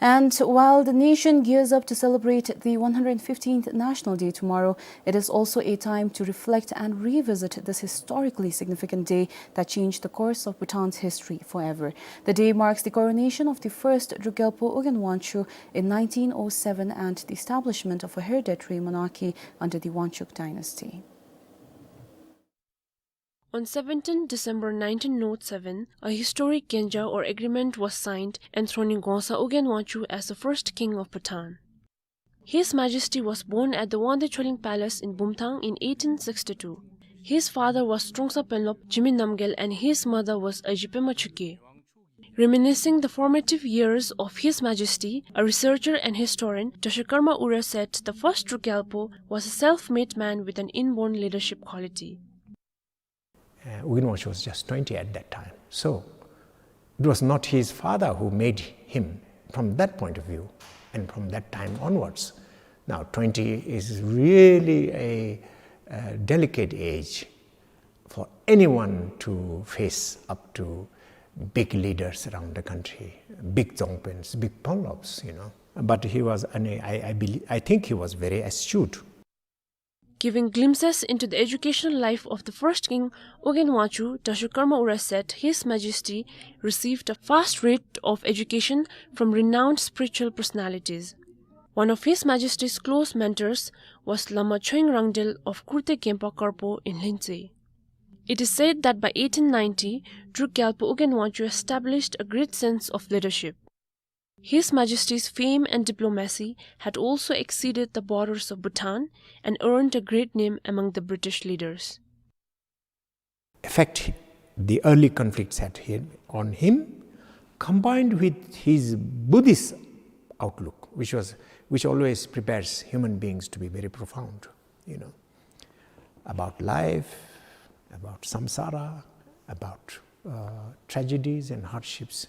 And while the nation gears up to celebrate the one hundred fifteenth National Day tomorrow, it is also a time to reflect and revisit this historically significant day that changed the course of Bhutan's history forever. The day marks the coronation of the first Druk Gyalpo Ugyen Wangchuck in nineteen oh seven and the establishment of a hereditary monarchy under the Wangchuck dynasty. On seventeenth December nineteen oh seven, a historic Genja or agreement was signed enthroning Gongsa Ugyen Wangchuck as the first king of Bhutan. His Majesty was born at the Wangdue Choling Palace in Bumthang in eighteen sixty-two. His father was Trongsa Penlop Jigme Namgyel and his mother was Aji Pema Chukye. Reminiscing the formative years of His Majesty, a researcher and historian, Doctor Karma Ure said the first Druk Gyalpo was a self-made man with an inborn leadership quality. Uh, Ugyen Wangchuck was just twenty at that time. So, it was not his father who made him from that point of view and from that time onwards. Now, twenty is really a, a delicate age for anyone to face up to big leaders around the country, big Dzongpens, big Penlops, you know. But he was, and I, I, believe, I think he was very astute. Giving glimpses into the educational life of the first king, Ugyen Wangchuck, Dasho Karma Ura said His Majesty received a vast rate of education from renowned spiritual personalities. One of His Majesty's close mentors was Lama Choying Rangdel of Kurte Kempa Karpo in Lhintse. It is said that by eighteen ninety, Druk Gyalpo Ugyen Wangchuck established a great sense of leadership. His Majesty's fame and diplomacy had also exceeded the borders of Bhutan and earned a great name among the British leaders. Effect the early conflicts had him, on him, combined with his Buddhist outlook, which was, which always prepares human beings to be very profound, you know, about life, about samsara, about, uh, tragedies and hardships.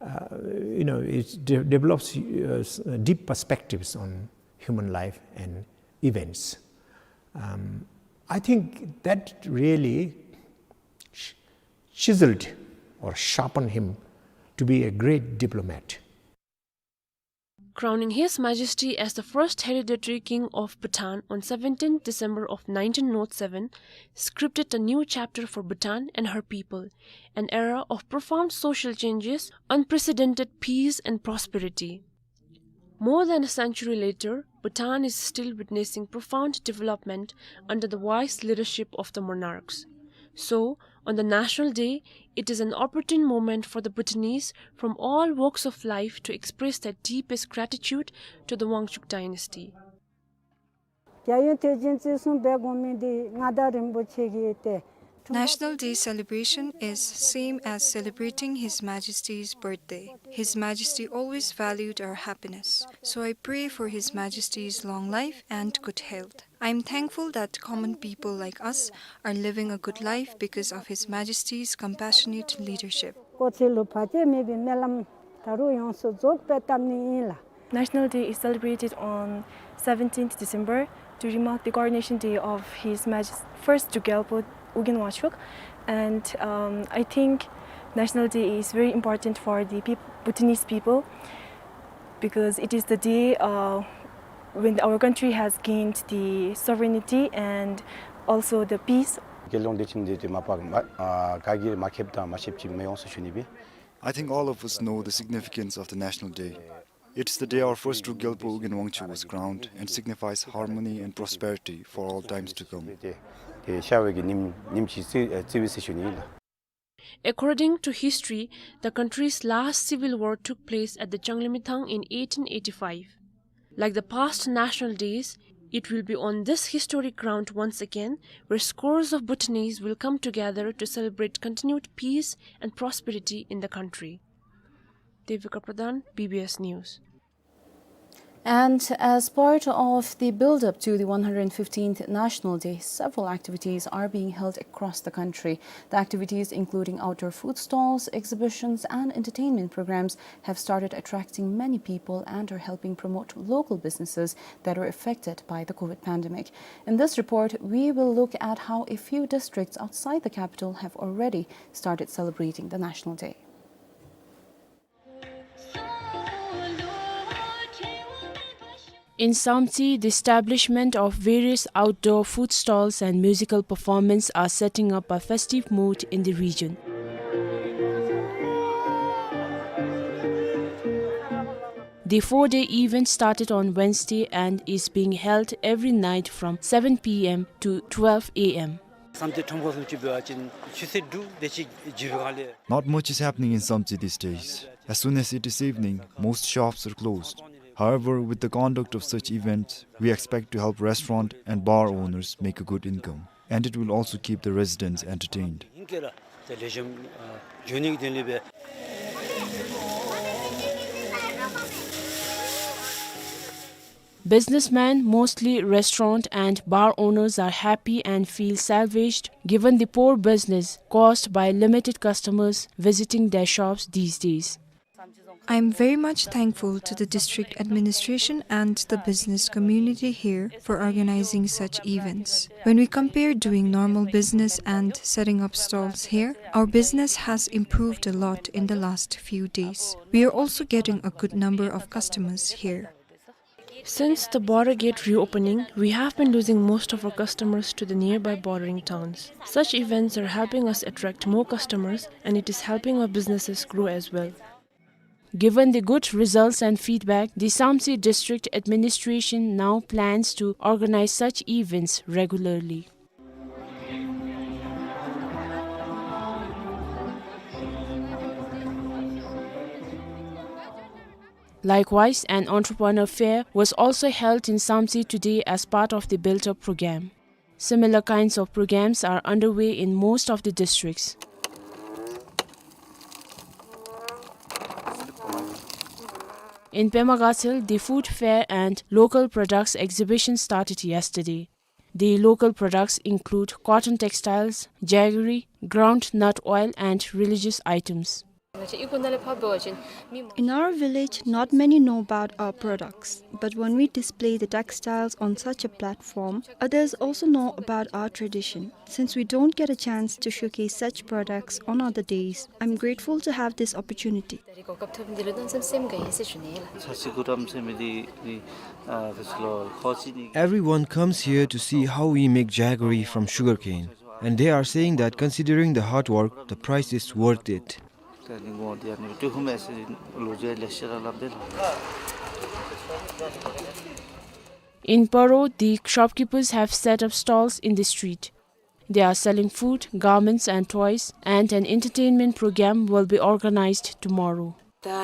Uh, you know, it de-, develops, uh, s-, deep perspectives on human life and events. Um, I think that really ch-, chiseled or sharpened him to be a great diplomat. Crowning His Majesty as the first hereditary king of Bhutan on seventeenth December of nineteen oh seven scripted a new chapter for Bhutan and her people, an era of profound social changes, unprecedented peace and prosperity. More than a century later, Bhutan is still witnessing profound development under the wise leadership of the monarchs. So, on the National Day, it is an opportune moment for the Bhutanese from all walks of life to express their deepest gratitude to the Wangchuck dynasty. རྒྱལ་ཡོངས་དུས་ཆེན་བརྩི་སྲུང་འབད་དགོ་མི་འདི་མངའ་བདག་རིན་པོ་ཆེ་གིས་ཏེ། National Day celebration is same as celebrating His Majesty's birthday. His Majesty always valued our happiness. So I pray for His Majesty's long life and good health. I am thankful that common people like us are living a good life because of His Majesty's compassionate leadership. སྐུ་ཚེ་ལུ་བར་ཆད་མེད་པའི་སྨོན་ལམ་ད་རུང་ཡོངས་སུ་རྫོགས་པར་བཏབ་ནི་ཨིན་ལགས། National Day is celebrated on seventeenth December to remark the coronation day of His Majesty First Druk Gyalpo Ugyen Wangchuck, and um, I think National Day is very important for the peop- Bhutanese people because it is the day uh, when our country has gained the sovereignty and also the peace. དགེ་སློང་སྡེ་ཚན་འདི་དུས་མ་པ་ག་གིར་མ་ཁེབས་དང་མ་ཤེསཔ་ཅིག་མི་ཡོང་ཟེར་ཞུ་ནི་སྦེ། I think all of us know the significance of the National Day. It's the day our first Druk Gyalpo Ugyen Wangchuck was crowned and signifies harmony and prosperity for all times to come. དེ་ཤར་བའི་གི་ཉིནམ་ཉིནམ་ཅིག་བརྩི་བརྩི་བའི་ཟེར་ཞུ་ནི་ཨིན་ལགས། According to history, the country's last civil war took place at the Changlimithang in eighteen eighty-five. Like the past national days, it will be on this historic ground once again where scores of Bhutanese will come together to celebrate continued peace and prosperity in the country. Devika Pradhan, B B S News. And as part of the build-up to the one hundred fifteenth National Day, several activities are being held across the country. The activities, including outdoor food stalls, exhibitions, and entertainment programs, have started attracting many people and are helping promote local businesses that were affected by the COVID pandemic. In this report, we will look at how a few districts outside the capital have already started celebrating the National Day. In Samtse, the establishment of various outdoor food stalls and musical performance are setting up a festive mood in the region. The four-day event started on Wednesday and is being held every night from seven P M to twelve A M. Not much is happening in Samtse these days. As soon as it is evening, most shops are closed. However, with the conduct of such events, we expect to help restaurant and bar owners make a good income, and it will also keep the residents entertained. Businessmen, mostly restaurant and bar owners, are happy and feel salvaged given the poor business caused by limited customers visiting their shops these days. I am very much thankful to the district administration and the business community here for organizing such events. When we compare doing normal business and setting up stalls here, our business has improved a lot in the last few days. We are also getting a good number of customers here. Since the border gate reopening, we have been losing most of our customers to the nearby bordering towns. Such events are helping us attract more customers, and it is helping our businesses grow as well. Given the good results and feedback, the Samtse District Administration now plans to organize such events regularly. Likewise, an entrepreneur fair was also held in Samtse today as part of the build-up program. Similar kinds of programs are underway in most of the districts. In Pema Gatshel, the food fair and local products exhibition started yesterday. The local products include cotton textiles, jaggery, groundnut oil, and religious items. In our village, not many know about our products, but when we display the textiles on such a platform, others also know about our tradition. Since we don't get a chance to showcase such products on other days, I'm grateful to have this opportunity. Everyone comes here to see how we make jaggery from sugarcane, and they are saying that considering the hard work, the price is worth it. In Paro, the shopkeepers have set up stalls in the street. They are selling food, garments and toys, and an entertainment program will be organized tomorrow. The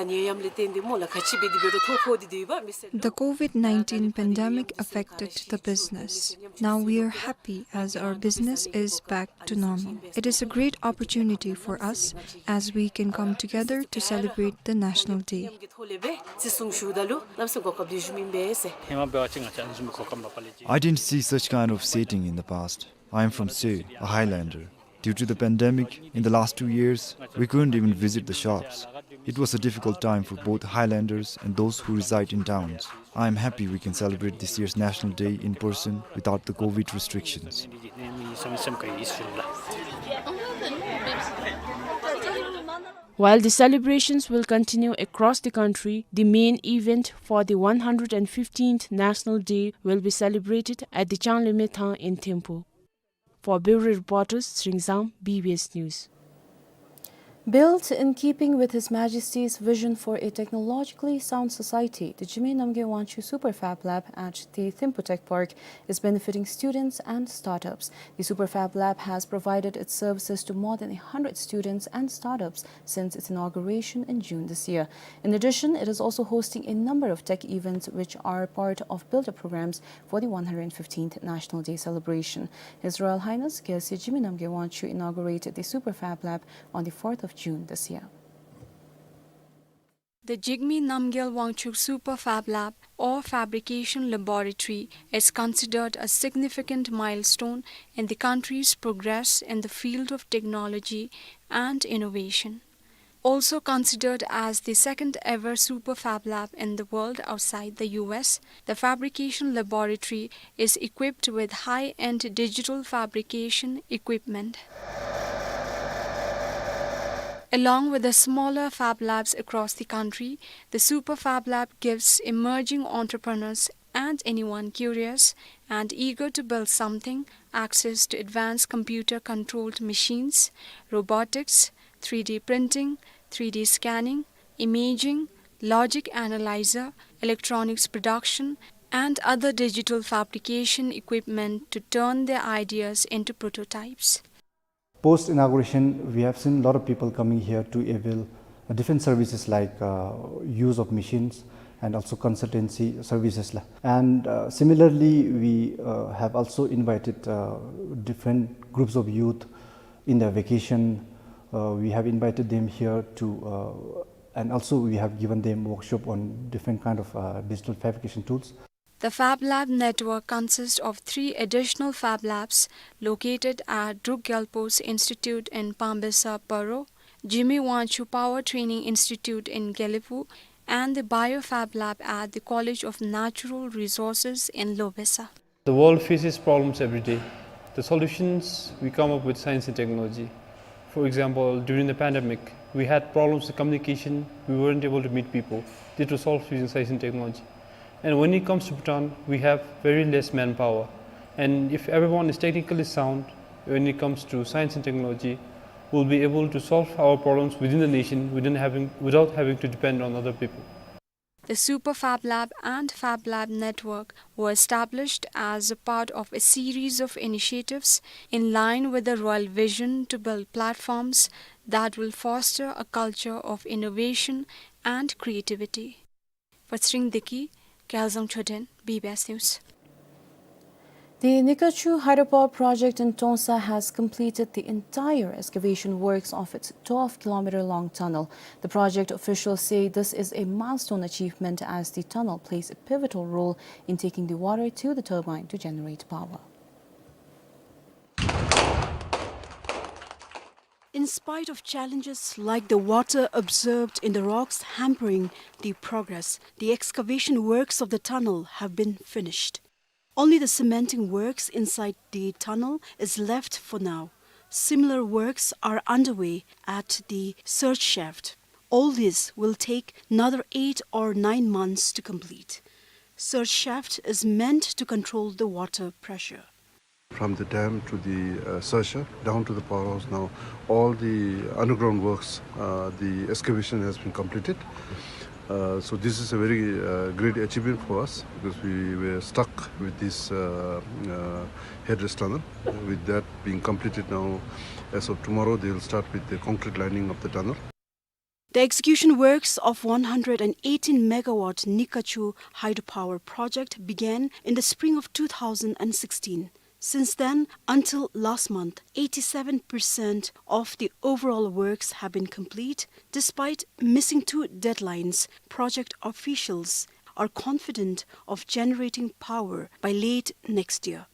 COVID nineteen pandemic affected the business. Now we are happy as our business is back to normal. It is a great opportunity for us as we can come together to celebrate the National Day. I didn't see such kind of setting in the past. I am from Tshwe, a highlander. Due to the pandemic, in the last two years, we couldn't even visit the shops. It was a difficult time for both highlanders and those who reside in towns. I am happy we can celebrate this year's National Day in person without the COVID restrictions. While the celebrations will continue across the country, the main event for the one hundred and fifteenth National Day will be celebrated at the Changlimethang in Thimphu. For Bureau Reporters, Tsering Zam, B B S News. Built in keeping with His Majesty's vision for a technologically sound society, the Jigme Namgyel Wangchug Super Fab Lab at the Thimphu Tech Park is benefiting students and startups. The Super Fab Lab has provided its services to more than a hundred students and startups since its inauguration in June this year. In addition, it is also hosting a number of tech events which are part of build-up programs for the one hundred fifteenth National Day celebration. His Royal Highness Gyalse Jigme Namgyel Wangchug inaugurated the Super Fab Lab on the fourth of June this year. The Jigme Namgyel Wangchug Super Fab Lab, or fabrication laboratory, is considered a significant milestone in the country's progress in the field of technology and innovation. Also considered as the second ever Super Fab Lab in the world outside the U S, the fabrication laboratory is equipped with high-end digital fabrication equipment. Along with the smaller fab labs across the country, the Super Fab Lab gives emerging entrepreneurs and anyone curious and eager to build something access to advanced computer-controlled machines, robotics, three D printing, three D scanning, imaging, logic analyzer, electronics production, and other digital fabrication equipment to turn their ideas into prototypes. Post inauguration, we have seen a lot of people coming here to avail, uh, different services like, uh, use of machines and also consultancy services la. And, uh, similarly, we, uh, have also invited, uh, different groups of youth in their vacation. Uh, we have invited them here to, uh, and also we have given them workshop on different kind of, uh, digital fabrication tools. The Fab Lab network consists of three additional Fab Labs located at Druk Gyalpo's Institute in Pambisa, Paro, Jigme Wangchug Power Training Institute in Gelephu, and the Bio Fab Lab at the College of Natural Resources in Lobesa. The world faces problems every day. The solutions we come up with science and technology. For example, during the pandemic, we had problems with communication. We weren't able to meet people. It was solved using science and technology. And when it comes to Bhutan, we have very less manpower. And if everyone is technically sound when it comes to science and technology, we'll be able to solve our problems within the nation within having, without having to depend on other people. The Super Fab Lab and Fab Lab Network were established as a part of a series of initiatives in line with the royal vision to build platforms that will foster a culture of innovation and creativity. Fatsring Deki, Gyalzang Choden, B B S News. The Nikachu hydropower project in Tongsa has completed the entire excavation works of its twelve kilometer long tunnel. The project officials say this is a milestone achievement as the tunnel plays a pivotal role in taking the water to the turbine to generate power. In spite of challenges like the water absorbed in the rocks hampering the progress, the excavation works of the tunnel have been finished. Only the cementing works inside the tunnel is left for now. Similar works are underway at the surge shaft. All this will take another eight or nine months to complete. Surge shaft is meant to control the water pressure. From the dam to the, uh, surge shaft, down to the powerhouse now, all the underground works, uh, the excavation has been completed. Uh, so this is a very, uh, great achievement for us because we were stuck with this, uh, uh, headless tunnel. With that being completed now, as of tomorrow, they will start with the concrete lining of the tunnel. The execution works of one hundred and eighteen megawatt Nikachu hydropower project began in the spring of two thousand and sixteen. Since then, until last month, eighty-seven percent of the overall works have been complete. Despite missing two deadlines, project officials are confident of generating power by late next year.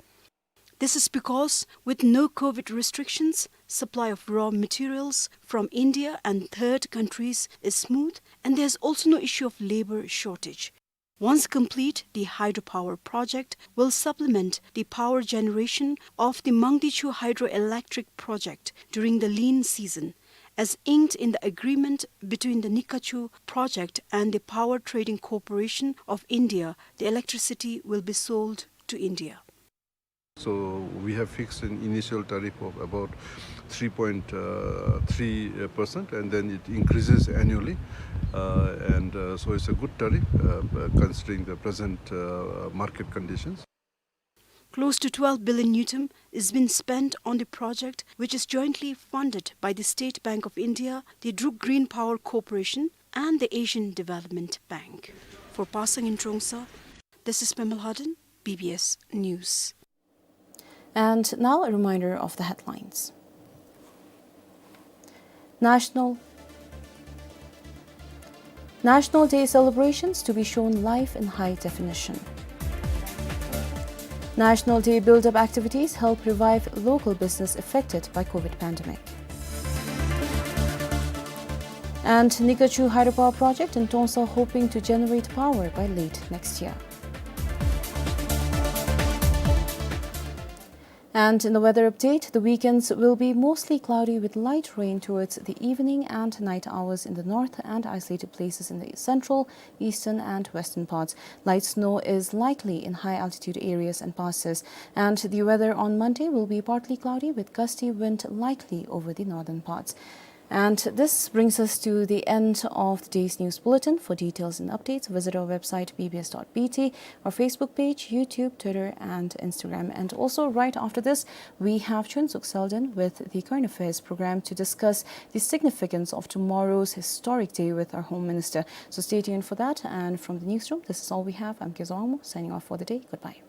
This is because, with no COVID restrictions, supply of raw materials from India and third countries is smooth, and there's also no issue of labor shortage. Once complete, the hydropower project will supplement the power generation of the Mangdechu hydroelectric project during the lean season. As inked in the agreement between the Nikachu project and the Power Trading Corporation of India, the electricity will be sold to India. So we have fixed an initial tariff of about three point three percent, and then it increases annually. Uh, and, uh, so it's a good tariff, uh, uh, considering the present, uh, market conditions. Close to twelve billion ngultrum is being spent on the project, which is jointly funded by the State Bank of India, the Druk Green Power Corporation, and the Asian Development Bank. For Pasang in Trongsa, this is Pema Lhaden, B B S News. And now a reminder of the headlines. National, National Day celebrations to be shown live in high definition. National Day build-up activities help revive local business affected by COVID pandemic. And Nikachu hydropower project in Tongsa hoping to generate power by late next year. And in the weather update, the weekends will be mostly cloudy with light rain towards the evening and night hours in the north and isolated places in the central, eastern and western parts. Light snow is likely in high altitude areas and passes. And the weather on Monday will be partly cloudy with gusty wind likely over the northern parts. And this brings us to the end of today's news bulletin. For details and updates, visit our website B B S dot B T, our Facebook page, YouTube, Twitter, and Instagram. And also, right after this, we have Chun Suk Selden with the current affairs program to discuss the significance of tomorrow's historic day with our Home Minister. So stay tuned for that. And from the newsroom, this is all we have. I'm Kezang Mo, signing off for the day. Goodbye.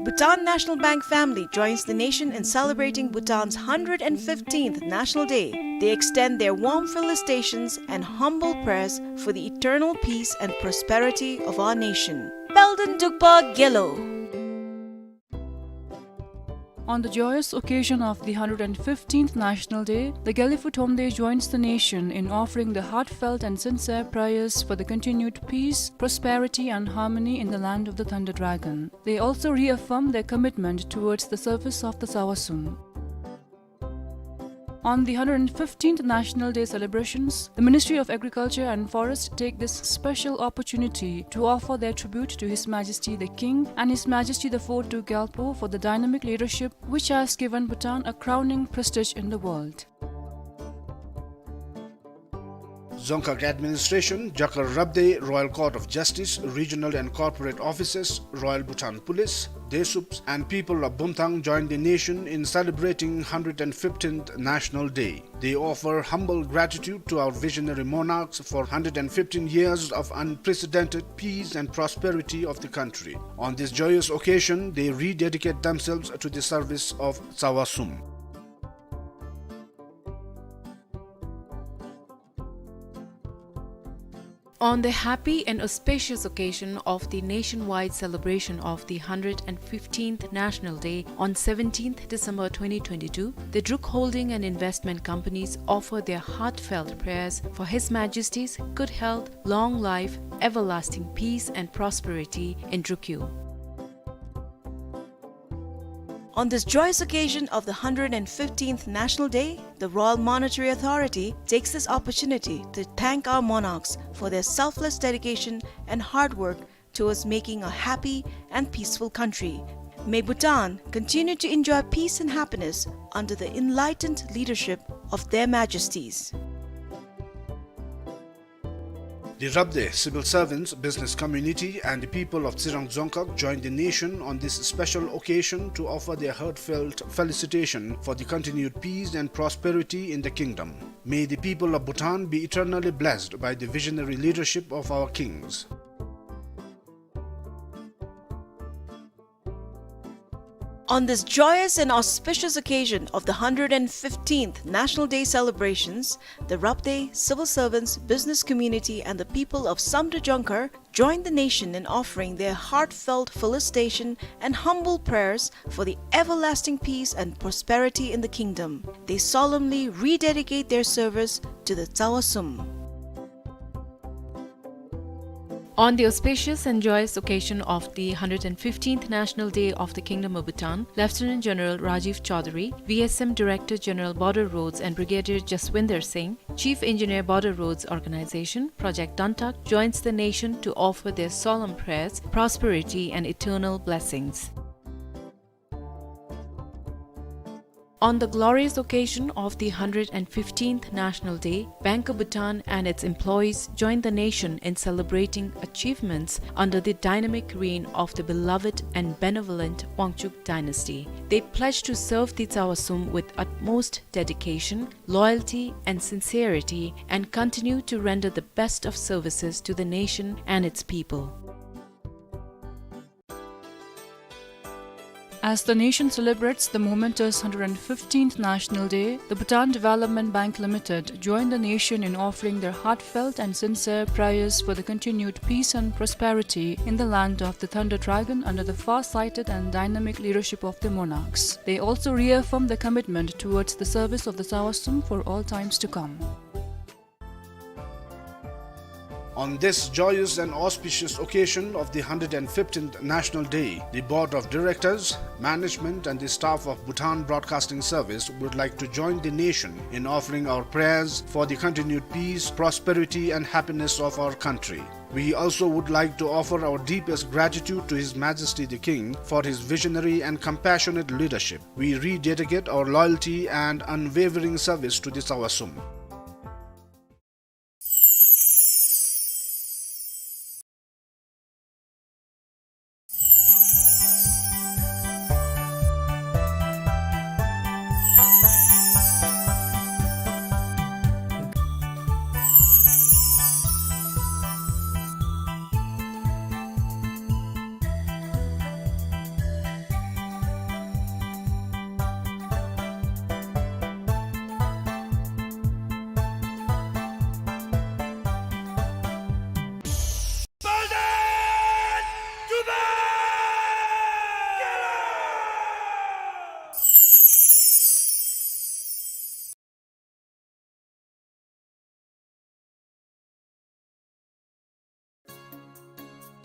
Bhutan National Bank family joins the nation in celebrating Bhutan's hundred and fifteenth National Day. They extend their warm felicitations and humble prayers for the eternal peace and prosperity of our nation. Palden Dukpa Gelo. On the joyous occasion of the hundred and fifteenth National Day, the Geliphu Thomde joins the nation in offering the heartfelt and sincere prayers for the continued peace, prosperity and harmony in the land of the Thunder Dragon. They also reaffirm their commitment towards the service of the Tsawasum. On the hundred and fifteenth National Day celebrations, the Ministry of Agriculture and Forest take this special opportunity to offer their tribute to His Majesty the King and His Majesty the Fourth Duke Gyalpo for the dynamic leadership which has given Bhutan a crowning prestige in the world. Dzongkhag Administration, Jakar Rabdey, Royal Court of Justice, Regional and Corporate Offices, Royal Bhutan Police, Desups, and people of Bumthang join the nation in celebrating hundred and fifteenth National Day. They offer humble gratitude to our visionary monarchs for hundred and fifteen years of unprecedented peace and prosperity of the country. On this joyous occasion, they rededicate themselves to the service of Tsawasum. On the happy and auspicious occasion of the nationwide celebration of the hundred and fifteenth National Day on seventeenth December twenty twenty-two, the Druk Holding and Investment Companies offer their heartfelt prayers for His Majesty's good health, long life, everlasting peace and prosperity in Druk Yu. On this joyous occasion of the hundred and fifteenth National Day, the Royal Monetary Authority takes this opportunity to thank our monarchs for their selfless dedication and hard work towards making a happy and peaceful country. May Bhutan continue to enjoy peace and happiness under the enlightened leadership of Their Majesties. The Rabdey, civil servants, business community, and the people of Tsirang Dzongkhag join the nation on this special occasion to offer their heartfelt felicitation for the continued peace and prosperity in the kingdom. May the people of Bhutan be eternally blessed by the visionary leadership of our kings. On this joyous and auspicious occasion of the hundred and fifteenth National Day celebrations, the Rabdey, civil servants, business community, and the people of Samdrup Dzongkhag join the nation in offering their heartfelt felicitation and humble prayers for the everlasting peace and prosperity in the kingdom. They solemnly rededicate their service to the Tsawasum. On the auspicious and joyous occasion of the hundred and fifteenth National Day of the Kingdom of Bhutan, Lieutenant General Rajiv Chaudhary, V S M Director General Border Roads and Brigadier Jaswinder Singh, Chief Engineer Border Roads Organization, Project Dantak, joins the nation to offer their solemn prayers, prosperity and eternal blessings. On the glorious occasion of the hundred and fifteenth National Day, Bank of Bhutan and its employees join the nation in celebrating achievements under the dynamic reign of the beloved and benevolent Wangchuck dynasty. They pledge to serve the Tsawasum with utmost dedication, loyalty, and sincerity, and continue to render the best of services to the nation and its people. As the nation celebrates the momentous hundred and fifteenth National Day, the Bhutan Development Bank Limited join the nation in offering their heartfelt and sincere prayers for the continued peace and prosperity in the land of the Thunder Dragon under the far-sighted and dynamic leadership of the monarchs. They also reaffirm their commitment towards the service of the Tsawasum for all times to come. On this joyous and auspicious occasion of the hundred and fifteenth National Day, the Board of Directors, management and the staff of Bhutan Broadcasting Service would like to join the nation in offering our prayers for the continued peace, prosperity and happiness of our country. We also would like to offer our deepest gratitude to His Majesty the King for his visionary and compassionate leadership. We rededicate our loyalty and unwavering service to the Tsawasum.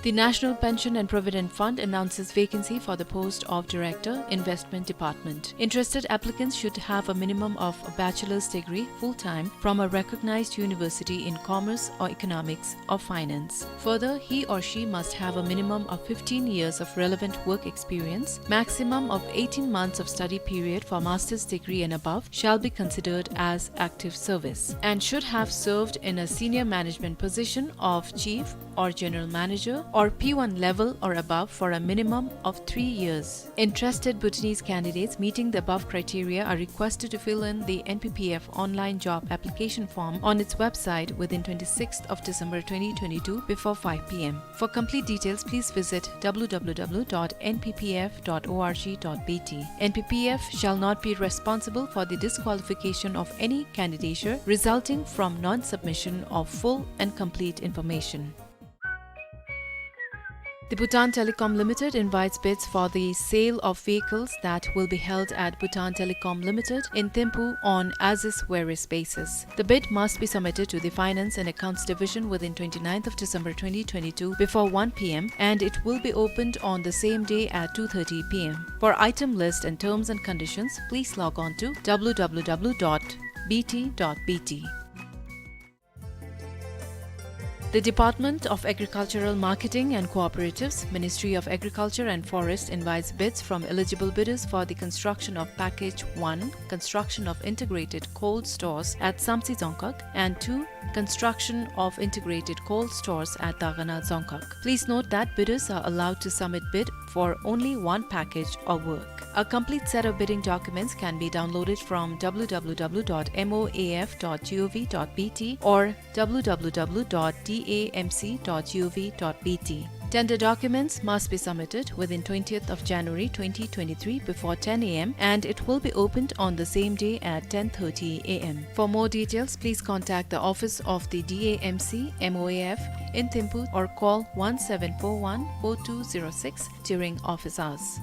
The National Pension and Provident Fund announces vacancy for the post of Director, Investment Department. Interested applicants should have a minimum of a bachelor's degree full-time from a recognized university in commerce or economics or finance. Further, he or she must have a minimum of fifteen years of relevant work experience. Maximum of eighteen months of study period for master's degree and above shall be considered as active service and should have served in a senior management position of chief or general manager or P one level or above for a minimum of three years. Interested Bhutanese candidates meeting the above criteria are requested to fill in the N P P F online job application form on its website within twenty-sixth of December twenty twenty-two before five P M. For complete details, please visit W W W dot N P P F dot org dot B T. N P P F shall not be responsible for the disqualification of any candidature resulting from non-submission of full and complete information. The Bhutan Telecom Limited invites bids for the sale of vehicles that will be held at Bhutan Telecom Limited in Thimphu on as is where is basis. The bid must be submitted to the Finance and Accounts Division within twenty-ninth of December twenty twenty-two before one P M, and it will be opened on the same day at two thirty P M. For item list and terms and conditions, please log on to W W W dot B T dot B T. The Department of Agricultural Marketing and Cooperatives, Ministry of Agriculture and Forest invites bids from eligible bidders for the construction of Package one, construction of integrated cold stores at Samtse Dzongkhag, and two, construction of integrated cold stores at Dagana Dzongkhag. Please note that bidders are allowed to submit bid for only one package or work. A complete set of bidding documents can be downloaded from W W W dot M O A F dot G O V dot B T or W W W dot D A M C dot G O V dot B T. Tender documents must be submitted within twentieth of January twenty twenty-three before ten A M, and it will be opened on the same day at ten thirty A M. For more details, please contact the office of the D A M C M O A F in Thimphu or call one seven four one four two zero six during office hours.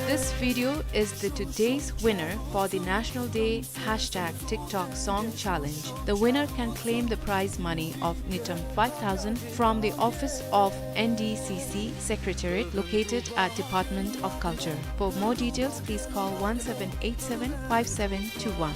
This video is the today's winner for the National Day Hashtag TikTok Song Challenge. The winner can claim the prize money of ngultrum five thousand from the office of N D C C Secretariat located at Department of Culture. For more details, please call one seven eight seven five seven two one.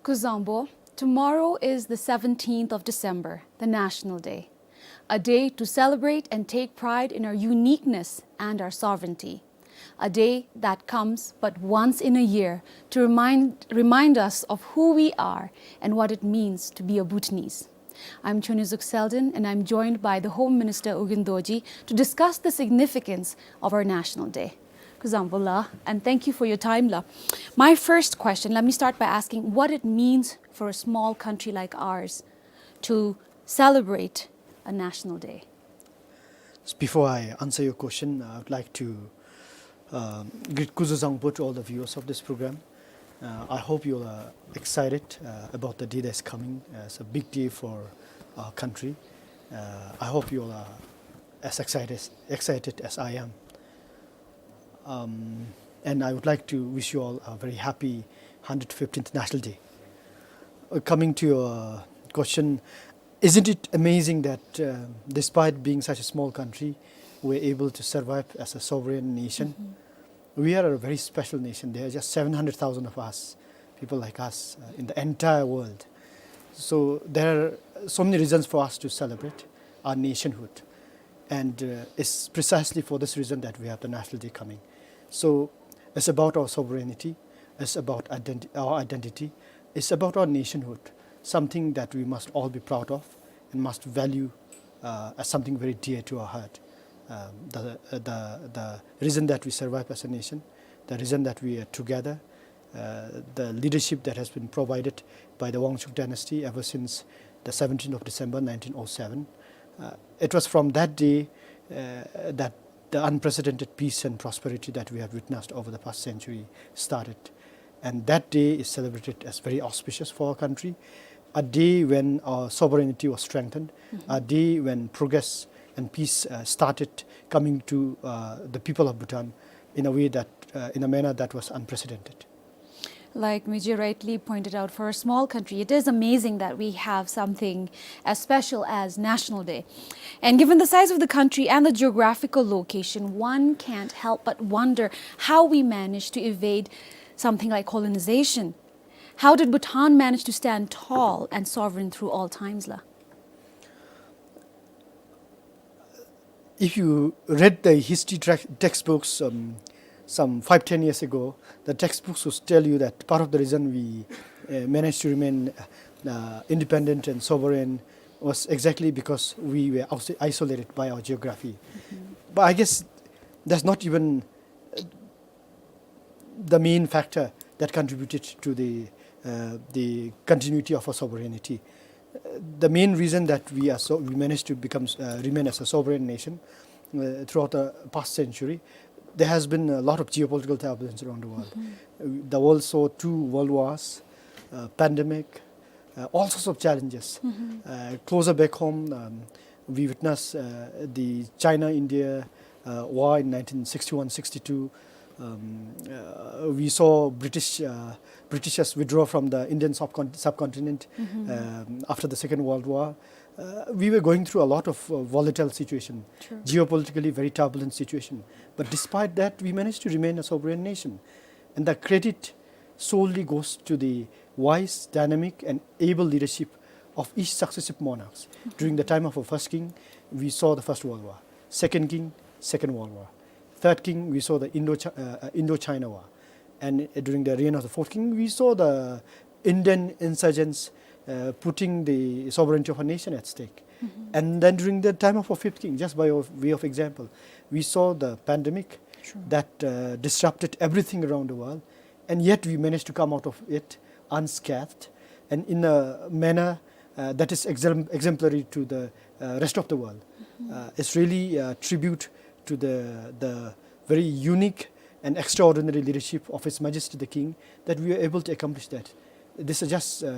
Kuzuzangpo, tomorrow is the seventeenth of December, the National Day, a day to celebrate and take pride in our uniqueness and our sovereignty, a day that comes but once in a year to remind, remind us of who we are and what it means to be a Bhutanese. I'm Chonizuk Selden, and I'm joined by the Home Minister U Gin Dorji to discuss the significance of our National Day. Kuzuzangpo la, and thank you for your time la. My first question, let me start by asking what it means for a small country like ours to celebrate a national day? Before I answer your question, I would like to um, greet Kuzuzangpo to all the viewers of this program. Uh, I hope you all are excited uh, about the day that's coming. Uh, it's a big day for our country. Uh, I hope you all are as excited, excited as I am. Um, and I would like to wish you all a very happy hundred fifteenth National Day. Uh, coming to your question, isn't it amazing that uh, despite being such a small country, we're able to survive as a sovereign nation? We are a very special nation. There are just seven hundred thousand of us, people like us, uh, in the entire world. So there are so many reasons for us to celebrate our nationhood. And uh, it's precisely for this reason that we have the National Day coming. So it's about our sovereignty, it's about identi- our identity, it's about our nationhood, something that we must all be proud of and must value uh, as something very dear to our heart. Um, the, the, the reason that we survive as a nation, the reason that we are together, uh, the leadership that has been provided by the Wangchuck dynasty ever since the seventeenth of December nineteen oh seven. Uh, it was from that day uh, that the unprecedented peace and prosperity that we have witnessed over the past century started. And that day is celebrated as very auspicious for our country, a day when our sovereignty was strengthened, a day when progress and peace uh, started coming to uh, the people of Bhutan in a way that, uh, in a manner that was unprecedented. Like Mije rightly pointed out, for a small country, it is amazing that we have something as special as National Day. And given the size of the country and the geographical location, one can't help but wonder how we managed to evade something like colonization. How did Bhutan manage to stand tall and sovereign through all times, la? If you read the history tra- textbooks um, some five, ten years ago, the textbooks will tell you that part of the reason we uh, managed to remain uh, independent and sovereign was exactly because we were outs- isolated by our geography. But I guess that's not even the main factor that contributed to the, uh, the continuity of our sovereignty. Uh, the main reason that we are so, we managed to become, uh, remain as a sovereign nation uh, throughout the past century, there has been a lot of geopolitical turbulence around the world. Uh, the world saw two world wars, uh, pandemic, uh, all sorts of challenges. Uh, closer back home, um, we witnessed uh, the China-India uh, war in nineteen sixty-one sixty-two. Um, uh, we saw British uh, Britishers withdraw from the Indian subcon- subcontinent um, after the Second World War. Uh, we were going through a lot of uh, volatile situation, geopolitically very turbulent situation. But despite that, we managed to remain a sovereign nation. And the credit solely goes to the wise, dynamic, and able leadership of each successive monarchs. During the time of our first king, we saw the First World War. Second king, Second World War. Third king, we saw the Indo- uh, uh, Indochina War. And uh, during the reign of the fourth king, we saw the Indian insurgents uh, putting the sovereignty of a nation at stake. And then during the time of our fifth king, just by way of example, we saw the pandemic that uh, disrupted everything around the world, and yet we managed to come out of it unscathed and in a manner uh, that is exemp- exemplary to the uh, rest of the world. Uh, it's really a tribute to the, the very unique and extraordinary leadership of His Majesty the King that we were able to accomplish that. These are just uh,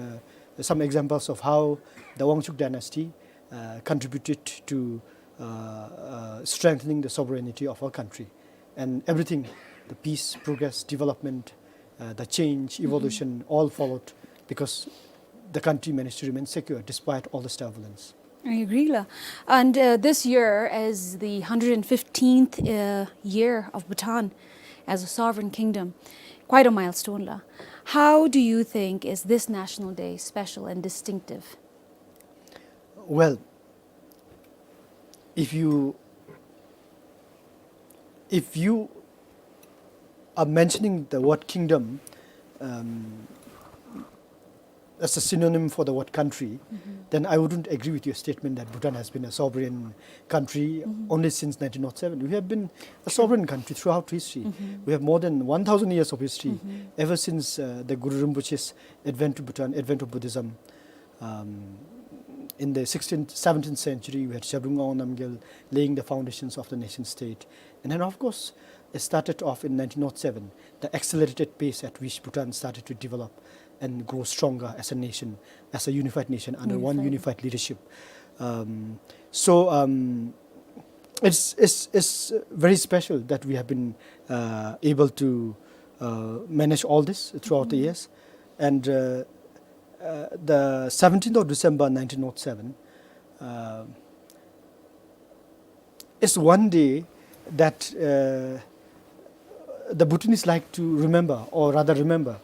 some examples of how the Wangchuck dynasty uh, contributed to uh, uh, strengthening the sovereignty of our country. And everything, the peace, progress, development, uh, the change, evolution, all followed because the country managed to remain secure despite all this turbulence. I agree, la. And uh, this year is the hundred fifteenth uh, year of Bhutan as a sovereign kingdom. Quite a milestone, la. How do you think is this National Day special and distinctive? Well, if you if you are mentioning the word kingdom um, as a synonym for the word country, then I wouldn't agree with your statement that Bhutan has been a sovereign country only since nineteen oh seven. We have been a sovereign country throughout history. We have more than one thousand years of history ever since uh, the Guru Rinpoche's advent to Bhutan, advent of Buddhism. Um, In the sixteenth, seventeenth century, we had Zhabdrung Ngawang Namgyel laying the foundations of the nation state. And then, of course, it started off in nineteen oh seven, the accelerated pace at which Bhutan started to develop and grow stronger as a nation, as a unified nation under one unified leadership. Um, so um, it's, it's, it's very special that we have been uh, able to uh, manage all this throughout the years. And uh, uh, the seventeenth of December nineteen oh seven uh, is one day that uh, the Bhutanese like to remember, or rather remember,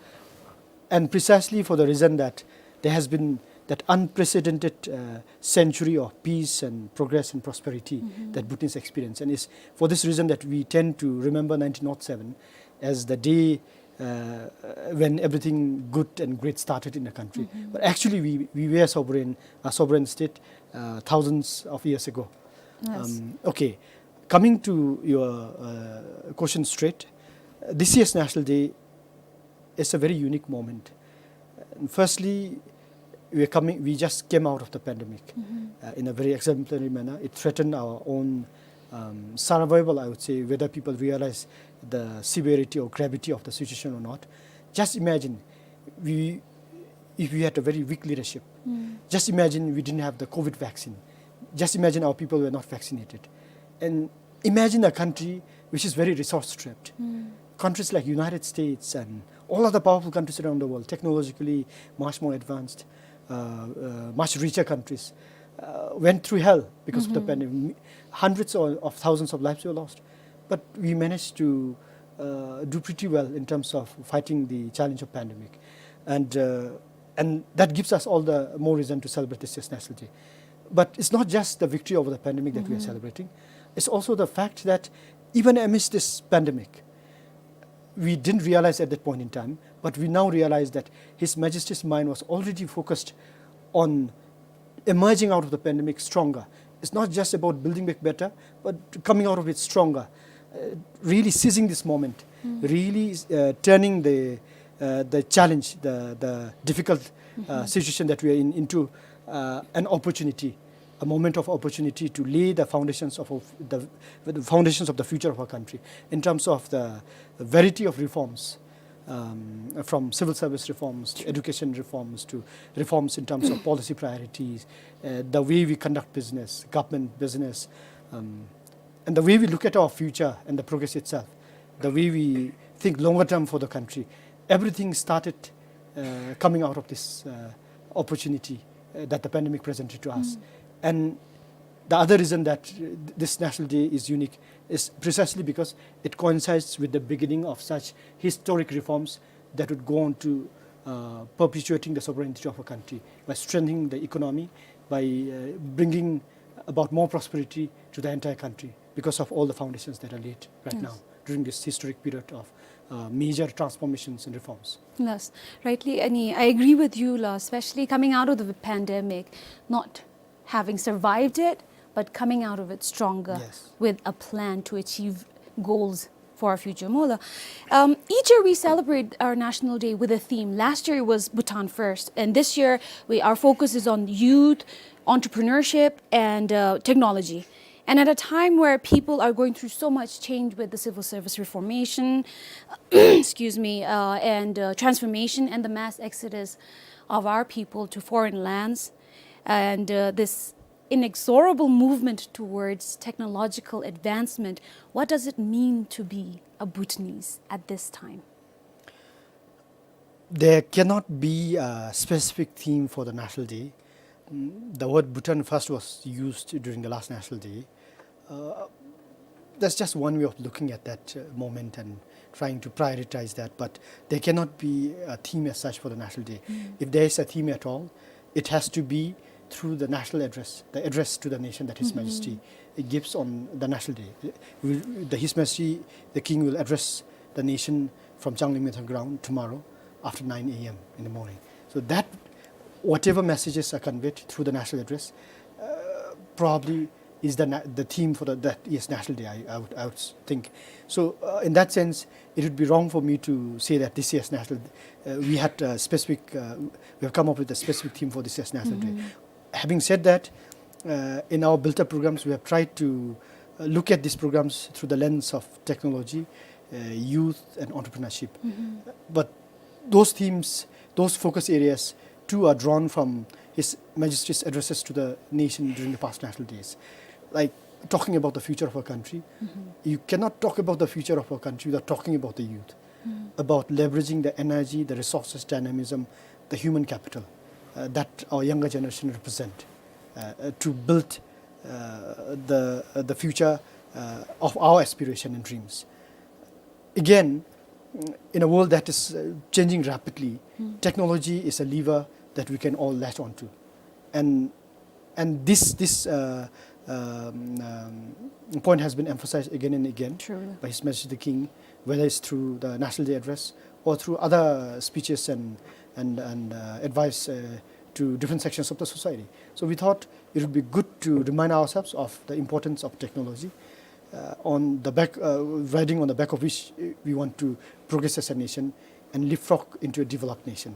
and precisely for the reason that there has been that unprecedented uh, century of peace and progress and prosperity that Bhutanese experience. And it's for this reason that we tend to remember nineteen oh seven as the day uh, when everything good and great started in the country. But actually, we, we were sovereign, a sovereign state uh, thousands of years ago. Um, okay, coming to your uh, question straight, this year's National Day is a very unique moment. And firstly, we are coming, we just came out of the pandemic uh, in a very exemplary manner. It threatened our own um, survival, I would say, whether people realize the severity or gravity of the situation or not. Just imagine, we, if we had a very weak leadership, just imagine we didn't have the COVID vaccine. Just imagine our people were not vaccinated. And imagine a country which is very resource strapped. Countries like United States and all other powerful countries around the world, technologically much more advanced, uh, uh, much richer countries, uh, went through hell because of the pandemic. Hundreds of, of thousands of lives were lost. But we managed to uh, do pretty well in terms of fighting the challenge of pandemic. And uh, and that gives us all the more reason to celebrate this year's National Day. But it's not just the victory over the pandemic that we are celebrating. It's also the fact that even amidst this pandemic, we didn't realize at that point in time, but we now realize that His Majesty's mind was already focused on emerging out of the pandemic stronger. It's not just about building back better, but coming out of it stronger. Uh, really seizing this moment, really uh, turning the uh, the challenge, the the difficult uh, situation that we are in, into uh, an opportunity, a moment of opportunity to lay the foundations of, of the, the foundations of the future of our country in terms of the variety of reforms, um, from civil service reforms to education reforms to reforms in terms of policy priorities, uh, the way we conduct business, government business, um, and the way we look at our future and the progress itself, the way we think longer term for the country. Everything started uh, coming out of this uh, opportunity uh, that the pandemic presented to us. And the other reason that uh, this National Day is unique is precisely because it coincides with the beginning of such historic reforms that would go on to uh, perpetuating the sovereignty of a country by strengthening the economy, by uh, bringing about more prosperity to the entire country because of all the foundations that are laid right now during this historic period of uh, major transformations and reforms. Yes, rightly, ani, I agree with you, la, especially coming out of the pandemic, not having survived it, but coming out of it stronger with a plan to achieve goals for our future. Mo la, um, each year we celebrate our National Day with a theme. Last year it was Bhutan First, and this year we, our focus is on youth, entrepreneurship, and uh, technology. And at a time where people are going through so much change with the civil service reformation, excuse me, uh, and uh, transformation and the mass exodus of our people to foreign lands, and uh, this inexorable movement towards technological advancement, what does it mean to be a Bhutanese at this time? There cannot be a specific theme for the National Day. Mm, the word Bhutan First was used during the last National Day. Uh, that's just one way of looking at that uh, moment and trying to prioritize that, but there cannot be a theme as such for the National Day. If there is a theme at all, it has to be through the national address, the address to the nation that His Majesty gives on the National Day. We, the His Majesty, the King, will address the nation from Changlimithang ground tomorrow after nine a m in the morning. So that whatever messages are conveyed through the national address uh, probably is the, na- the theme for the, that year's National Day, I, I, would, I would think. So uh, in that sense, it would be wrong for me to say that this year's National, uh, we had a specific, uh, we have come up with a specific theme for this year's National Day. Having said that, uh, in our built-up programs, we have tried to, uh, look at these programs through the lens of technology, uh, youth, and entrepreneurship. But those themes, those focus areas, too, are drawn from His Majesty's addresses to the nation during the past National Days. Like, talking about the future of our country, you cannot talk about the future of our country without talking about the youth, about leveraging the energy, the resources, dynamism, the human capital, uh, that our younger generation represent, uh, uh, to build, uh, the, uh, the future, uh, of our aspiration and dreams. Again, in a world that is, uh, changing rapidly, technology is a lever that we can all latch onto. And, and this, this, uh, um, um, point has been emphasized again and again by His Majesty the King, whether it's through the National Day Address or through other speeches and, and, and, uh, advice, uh, to different sections of the society. So we thought it would be good to remind ourselves of the importance of technology, uh, on the back, uh, riding on the back of which, uh, we want to progress as a nation and leapfrog into a developed nation.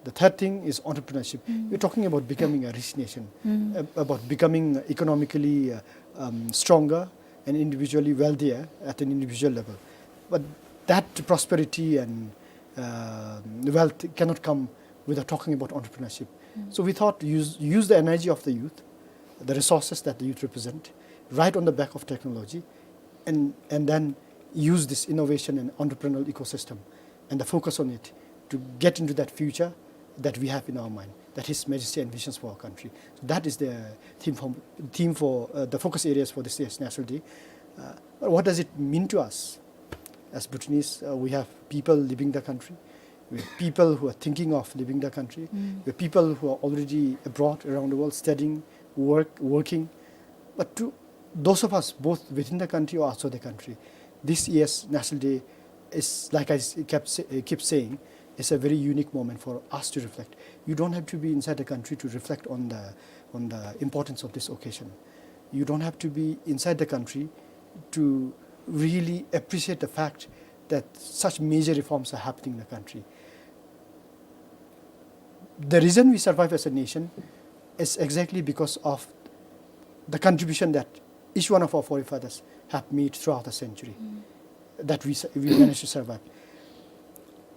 The third thing is entrepreneurship. We're talking about becoming a rich nation, ab-, about becoming economically, uh, um, stronger and individually wealthier at an individual level. But that prosperity and, uh, wealth cannot come without talking about entrepreneurship. So we thought, use, use the energy of the youth, the resources that the youth represent, right on the back of technology, and, and then use this innovation and entrepreneurial ecosystem and the focus on it to get into that future that we have in our mind, that His Majesty envisions for our country. So that is the theme for, theme for, uh, the focus areas for this year's National Day. Uh, but what does it mean to us? As Bhutanese, uh, we have people leaving the country. We have people who are thinking of leaving the country. We have people who are already abroad, around the world, studying, work, working. But to those of us, both within the country or outside the country, this year's National Day is, like I s-, kept sa-, uh, keep saying, it's a very unique moment for us to reflect. You don't have to be inside the country to reflect on the, on the importance of this occasion. You don't have to be inside the country to really appreciate the fact that such major reforms are happening in the country. The reason we survive as a nation is exactly because of the contribution that each one of our forefathers have made throughout the century, that we su-, we managed to survive.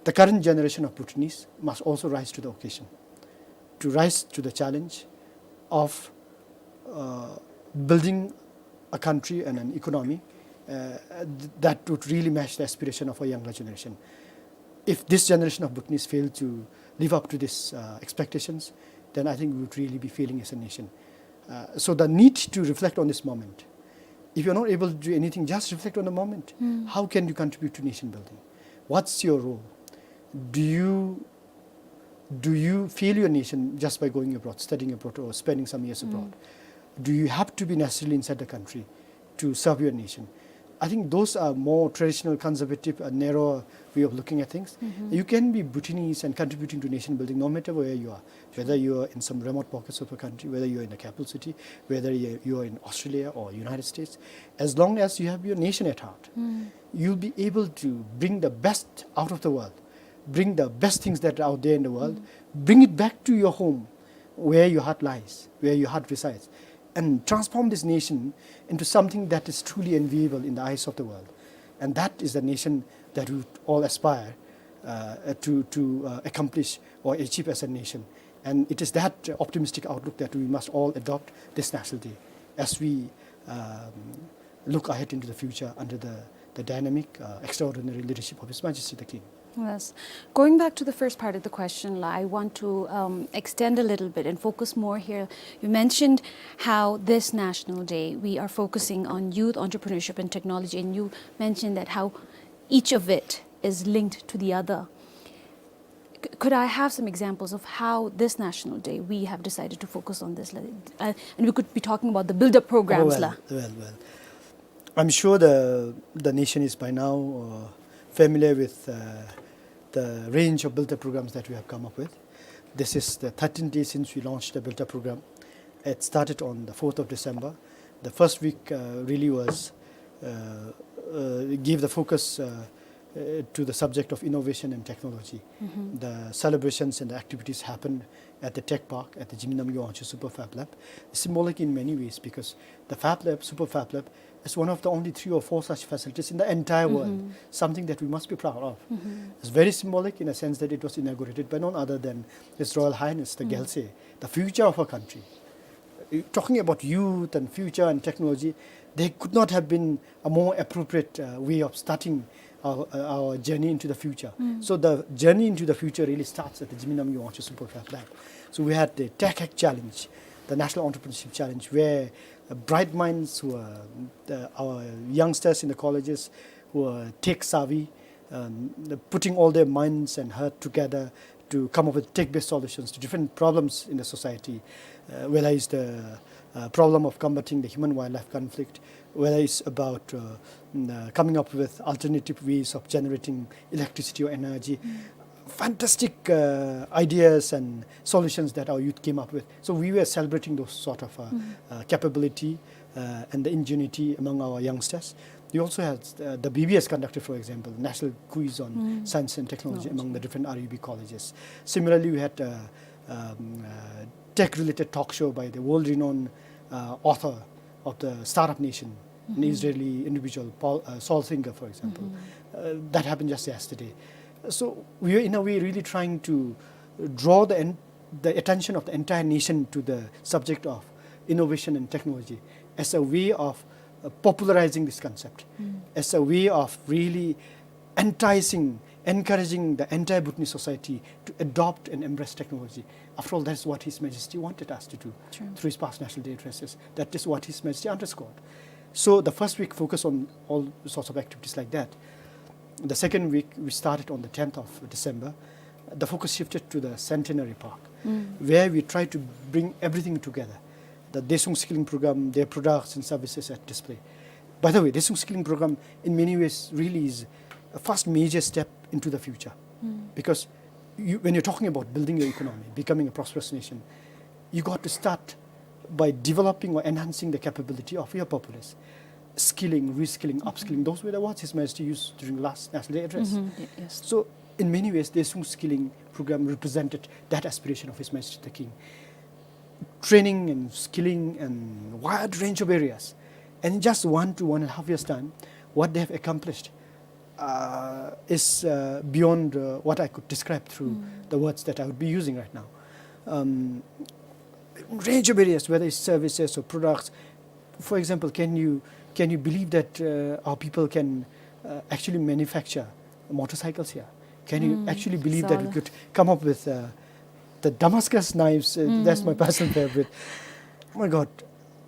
The current generation of Bhutanese must also rise to the occasion, to rise to the challenge of, uh, building a country and an economy, uh, th-, that would really match the aspiration of a younger generation. If this generation of Bhutanese fail to live up to these, uh, expectations, then I think we would really be failing as a nation. Uh, so the need to reflect on this moment. If you're not able to do anything, just reflect on the moment. How can you contribute to nation building? What's your role? Do you, do you fail your nation just by going abroad, studying abroad, or spending some years abroad? Do you have to be necessarily inside the country to serve your nation? I think those are more traditional, conservative, and narrow way of looking at things. You can be Bhutanese and contributing to nation building no matter where you are, whether you are in some remote pockets of a country, whether you are in the capital city, whether you, you are in Australia or United States. As long as you have your nation at heart, you'll be able to bring the best out of the world, bring the best things that are out there in the world, bring it back to your home, where your heart lies, where your heart resides, and transform this nation into something that is truly enviable in the eyes of the world. And that is the nation that we all aspire, uh, to, to, uh, accomplish or achieve as a nation. And it is that optimistic outlook that we must all adopt this National Day as we, um, look ahead into the future under the, the dynamic, uh, extraordinary leadership of His Majesty the King. Yes. Going back to the first part of the question, la, I want to, um, extend a little bit and focus more here. You mentioned how this National Day, we are focusing on youth, entrepreneurship, and technology, and you mentioned that how each of it is linked to the other. C-, could I have some examples of how this National Day we have decided to focus on this? Like, uh, and we could be talking about the build-up programs, oh, well, la. Well, well. I'm sure the, the nation is by now, uh, familiar with, uh, the range of build-up programs that we have come up with. This is the thirteenth day since we launched the build-up program. It started on the fourth of December. The first week, uh, really was, uh, uh, gave the focus, uh, uh, to the subject of innovation and technology. The celebrations and the activities happened at the Tech Park, at the Jigme Namgyel Wangchuck Super Fab Lab. Symbolic in many ways because the Fab Lab, Super Fab Lab, is one of the only three or four such facilities in the entire world, something that we must be proud of. It's very symbolic in a sense that it was inaugurated by none other than His Royal Highness, the Gyalse, the future of our country. Uh, talking about youth and future and technology, there could not have been a more appropriate, uh, way of starting our, uh, our journey into the future. So the journey into the future really starts at the Jigme Namgyel Wangchuck Super Fab Lab. So we had the Tech Hack Challenge, the National Entrepreneurship Challenge, where, uh, bright minds who are, uh, our youngsters in the colleges who are tech savvy, um, putting all their minds and heart together to come up with tech-based solutions to different problems in the society, uh, whether it's the, uh, problem of combating the human-wildlife conflict, whether it's about, uh, mm, uh, coming up with alternative ways of generating electricity or energy. Fantastic, uh, ideas and solutions that our youth came up with. So we were celebrating those sort of, uh, uh, capability, uh, and the ingenuity among our youngsters. We also had, uh, the B B S conducted, for example, National Quiz on Science and Technology among the different R U B colleges. Similarly, we had, uh, um, uh, tech-related talk show by the world-renowned, uh, author of the Startup Nation, an Israeli individual, Paul, uh, Saul Singer, for example. Uh, that happened just yesterday. So we were, in a way, really trying to draw the en-, the attention of the entire nation to the subject of innovation and technology as a way of, uh, popularizing this concept, as a way of really enticing, encouraging the entire Bhutanese society to adopt and embrace technology. After all, that is what His Majesty wanted us to do through his past National Day addresses. That is what His Majesty underscored. So the first week focused on all sorts of activities like that. The second week, we started on the tenth of December. The focus shifted to the Centenary Park, where we tried to bring everything together. The Daesung Skilling Program, their products and services at display. By the way, Daesung Skilling Program, in many ways, really is a first major step into the future. Because you, when you're talking about building your economy, becoming a prosperous nation, you got to start by developing or enhancing the capability of your populace. Skilling, reskilling, upskilling, those were the words His Majesty used during last National Day address. Y-, yes. So, in many ways, the Daesung Skilling Program represented that aspiration of His Majesty the King. Training and skilling and wide range of areas. And in just one to one and a half years' time, what they have accomplished, uh, is, uh, beyond, uh, what I could describe through the words that I would be using right now. Um, range of areas, whether it's services or products. For example, can you, can you believe that, uh, our people can, uh, actually manufacture motorcycles here? Can you actually believe that we could come up with, uh, the Damascus knives? Uh, that's my personal favorite. Oh my God.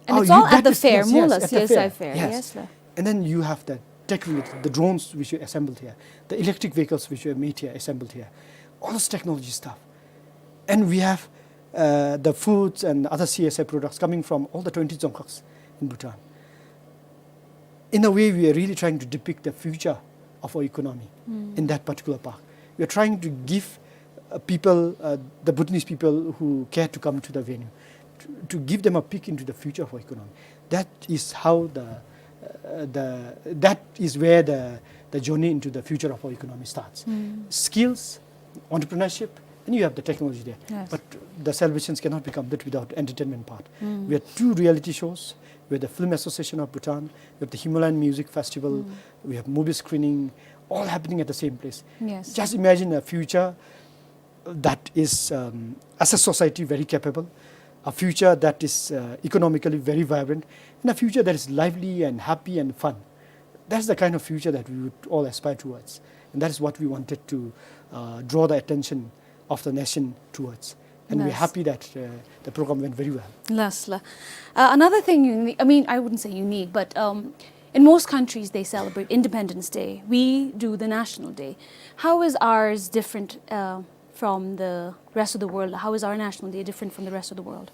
And it's all at the fair, yes, at the C S I fair, yes. And then you have the tech related, the drones which you assembled here, the electric vehicles which you made here, assembled here, all this technology stuff. And we have, uh, the foods and other C S I products coming from all the twenty dzongkhags in Bhutan. In a way, we are really trying to depict the future of our economy in that particular park. We are trying to give, uh, people, uh, the Bhutanese people who care to come to the venue, to, to give them a peek into the future of our economy. That is how the, uh, the, that is where the, the journey into the future of our economy starts. Skills, entrepreneurship, and you have the technology there. Yes. But the celebrations cannot be complete without entertainment part. We have two reality shows, we have the Film Association of Bhutan, we have the Himalayan Music Festival, we have movie screening, all happening at the same place. Yes. Just imagine a future that is, um, as a society, very capable, a future that is, uh, economically very vibrant, and a future that is lively and happy and fun. That's the kind of future that we would all aspire towards. And that is what we wanted to, uh, draw the attention of the nation towards. And we're happy that, uh, the program went very well. Last, la. Uh, another thing unique, I mean, I wouldn't say unique, but, um, in most countries they celebrate Independence Day. We do the National Day. How is ours different, uh, from the rest of the world? How is our National Day different from the rest of the world?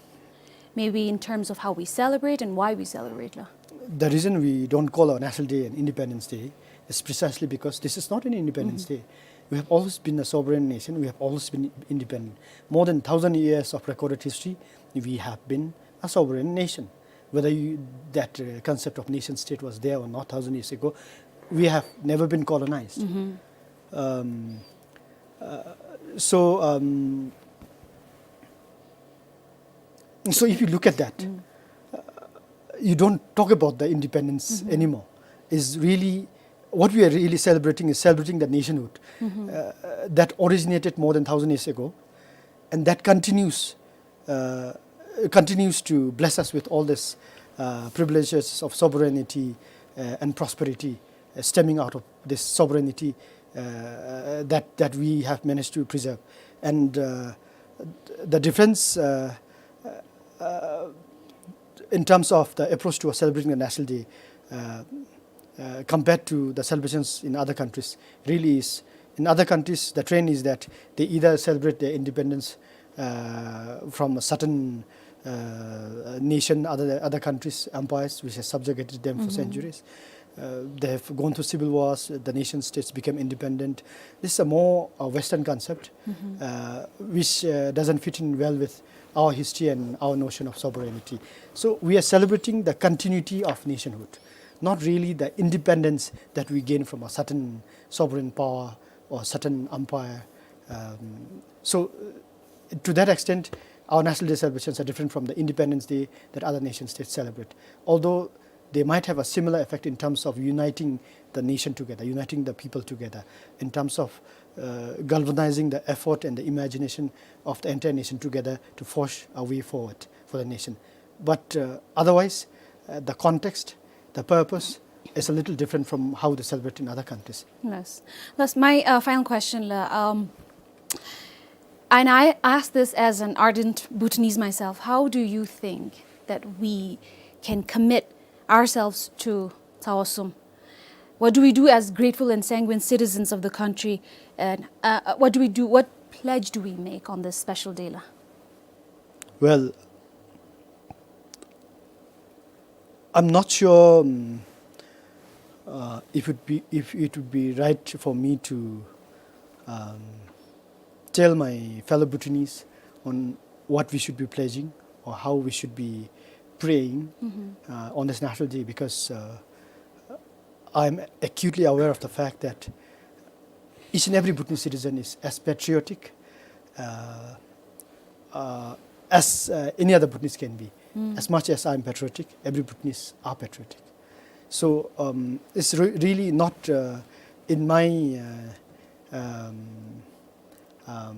Maybe in terms of how we celebrate and why we celebrate, la. The reason we don't call our National Day an Independence Day is precisely because this is not an Independence Day. We have always been a sovereign nation. We have always been independent. More than thousand years of recorded history, we have been a sovereign nation. Whether you, that, uh, concept of nation state was there or not thousand years ago, we have never been colonized. Um, uh, so, um, so if you look at that, uh, you don't talk about the independence anymore. Is really what we are really celebrating is celebrating the nationhood uh, that originated more than thousand years ago, and that continues uh, continues to bless us with all this uh, privileges of sovereignty uh, and prosperity uh, stemming out of this sovereignty uh, that, that we have managed to preserve. And uh, the difference uh, uh, in terms of the approach towards celebrating the National Day uh, uh, compared to the celebrations in other countries really is, in other countries, the trend is that they either celebrate their independence uh, from a certain uh, nation, other, other countries, empires which have subjugated them for centuries. Uh, they have gone through civil wars, the nation states became independent. This is a more uh, Western concept, uh, which uh, doesn't fit in well with our history and our notion of sovereignty. So we are celebrating the continuity of nationhood, not really the independence that we gain from a certain sovereign power or certain empire. Um, so, uh, to that extent, our National Day celebrations are different from the Independence Day that other nation states celebrate. Although they might have a similar effect in terms of uniting the nation together, uniting the people together, in terms of uh, galvanizing the effort and the imagination of the entire nation together to forge a way forward for the nation. But uh, otherwise, uh, the context, the purpose is a little different from how they celebrate in other countries. Yes. Thus, my uh, final question, la, um, and I ask this as an ardent Bhutanese myself, how do you think that we can commit ourselves to Tsawa Sum? What do we do as grateful and sanguine citizens of the country? And uh, uh, what do we do? What pledge do we make on this special day, la? Well, I'm not sure um, uh, if it be, if it would be right for me to um, tell my fellow Bhutanese on what we should be pledging or how we should be praying uh, on this National Day, because uh, I'm acutely aware of the fact that each and every Bhutanese citizen is as patriotic uh, uh, as uh, any other Bhutanese can be. As much as I'm patriotic, every Bhutanese are patriotic. So um, it's re- really not uh, in my uh, um, um,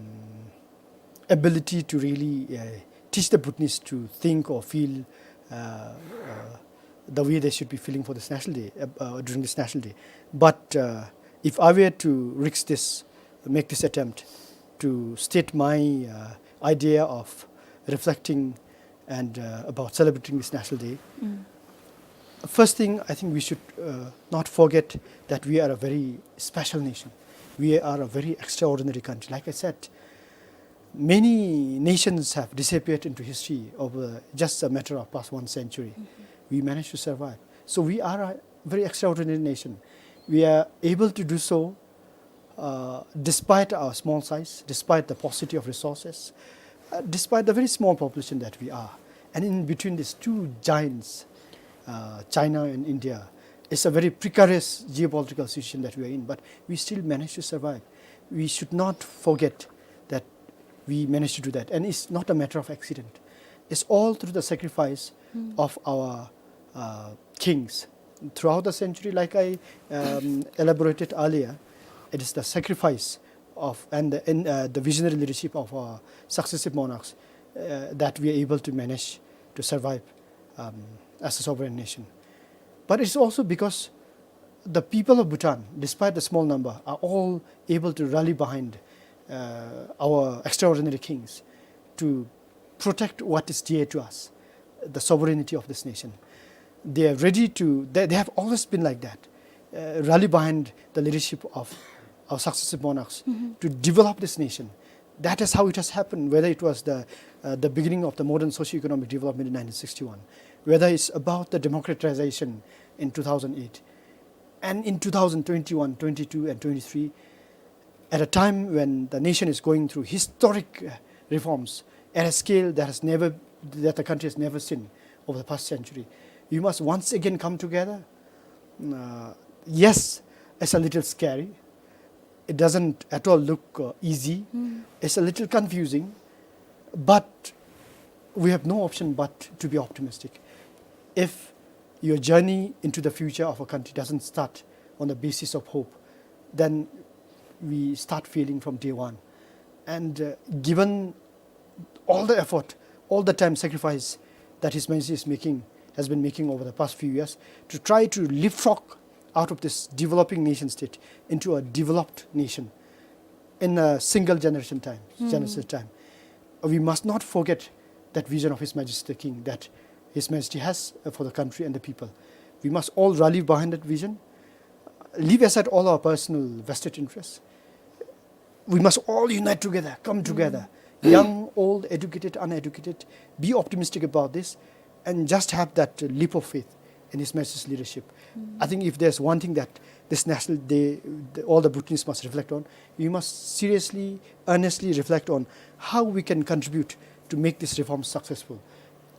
ability to really uh, teach the Bhutanese to think or feel uh, uh, the way they should be feeling for this National Day, uh, uh, during this National Day. But uh, if I were to risk this, make this attempt to state my uh, idea of reflecting and uh, about celebrating this National Day, first thing, I think we should uh, not forget that we are a very special nation. We are a very extraordinary country. Like I said, many nations have disappeared into history over just a matter of past one century. We managed to survive. So we are a very extraordinary nation. We are able to do so uh, despite our small size, despite the paucity of resources, uh, despite the very small population that we are. And in between these two giants, uh, China and India, it's a very precarious geopolitical situation that we are in, but we still manage to survive. We should not forget that we managed to do that. And it's not a matter of accident. It's all through the sacrifice of our uh, kings. Throughout the century, like I um, elaborated earlier, it is the sacrifice of and the, in, uh, the visionary leadership of our successive monarchs uh, that we are able to manage to survive um, as a sovereign nation. But it's also because the people of Bhutan, despite the small number, are all able to rally behind uh, our extraordinary kings to protect what is dear to us, the sovereignty of this nation. They are ready to, they, they have always been like that, uh, rally behind the leadership of our successive monarchs to develop this nation. That is how it has happened, whether it was the, uh, the beginning of the modern socio-economic development in nineteen sixty-one, whether it's about the democratization in two thousand eight, and in two thousand twenty-one, twenty-two, and twenty-three, at a time when the nation is going through historic uh, reforms at a scale that has never, that the country has never seen over the past century, you must once again come together. Uh, yes, it's a little scary, It doesn't at all look, uh, easy. It's a little confusing, but we have no option but to be optimistic. If your journey into the future of a country doesn't start on the basis of hope, then we start failing from day one. And, uh, given all the effort, all the time sacrifice that His Majesty is making, has been making over the past few years to try to leapfrog out of this developing nation state into a developed nation in a single generation time, generation time. We must not forget that vision of His Majesty the King that His Majesty has, uh, for the country and the people. We must all rally behind that vision, leave aside all our personal vested interests. We must all unite together, come together. Young, old, educated, uneducated, be optimistic about this and just have that leap of faith in His Majesty's leadership. I think if there's one thing that this National Day, the, all the Bhutanese must reflect on, we must seriously, earnestly reflect on how we can contribute to make this reform successful.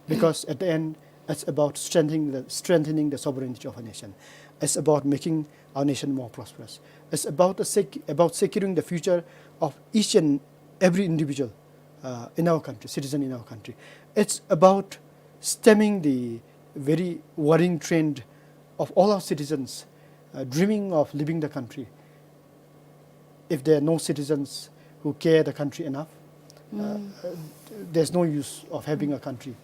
Because at the end, it's about strengthening the, strengthening the sovereignty of a nation. It's about making our nation more prosperous. It's about the sec-, about securing the future of each and every individual, uh, in our country, citizen in our country. It's about stemming the very worrying trend of all our citizens, uh, dreaming of leaving the country if there are no citizens who care the country enough, uh, uh, there's no use of having a country.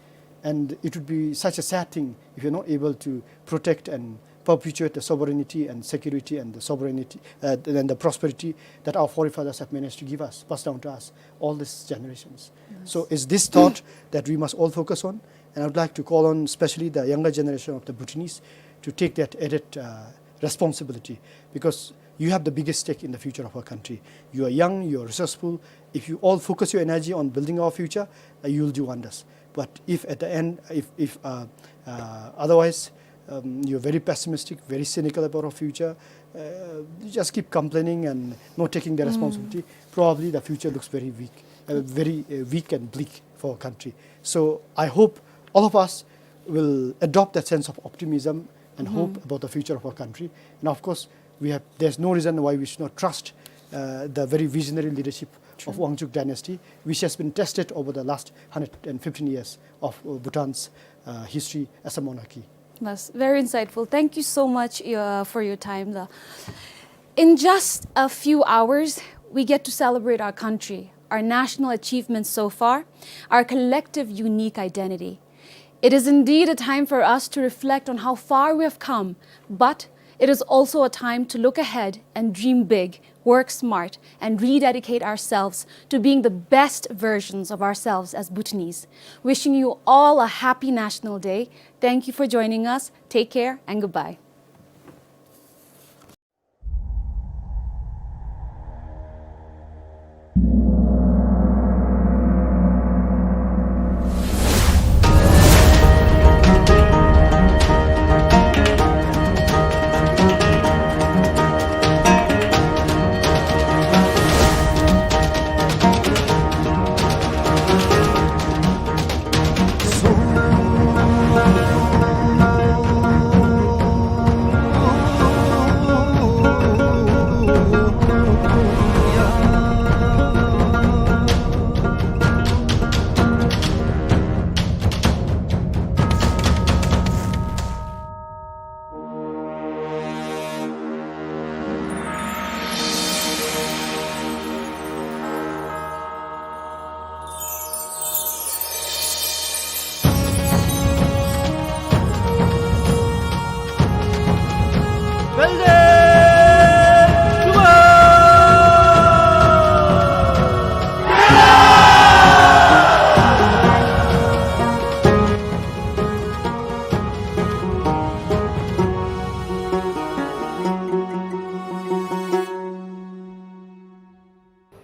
And it would be such a sad thing if you're not able to protect and perpetuate the sovereignty and security and the sovereignty, uh, and the prosperity that our forefathers have managed to give us, pass down to us all these generations. So it's this thought that we must all focus on, and I would like to call on especially the younger generation of the Bhutanese to take that added, uh, responsibility, because you have the biggest stake in the future of our country. You are young, you are resourceful. If you all focus your energy on building our future, uh, you will do wonders. But if at the end, if, if, uh, uh, otherwise, um, you're very pessimistic, very cynical about our future, uh, you just keep complaining and not taking the responsibility, probably the future looks very weak, uh, very, uh, weak and bleak for our country. So I hope all of us will adopt that sense of optimism and hope about the future of our country. And of course, we have, there's no reason why we should not trust, uh, the very visionary leadership of Wangchuck dynasty, which has been tested over the last hundred and fifteen years of, uh, Bhutan's, uh, history as a monarchy. That's very insightful. Thank you so much, uh, for your time, Da. In just a few hours, we get to celebrate our country, our national achievements so far, our collective unique identity. It is indeed a time for us to reflect on how far we have come, but it is also a time to look ahead and dream big, work smart, and rededicate ourselves to being the best versions of ourselves as Bhutanese. Wishing you all a happy National Day. Thank you for joining us. Take care and goodbye.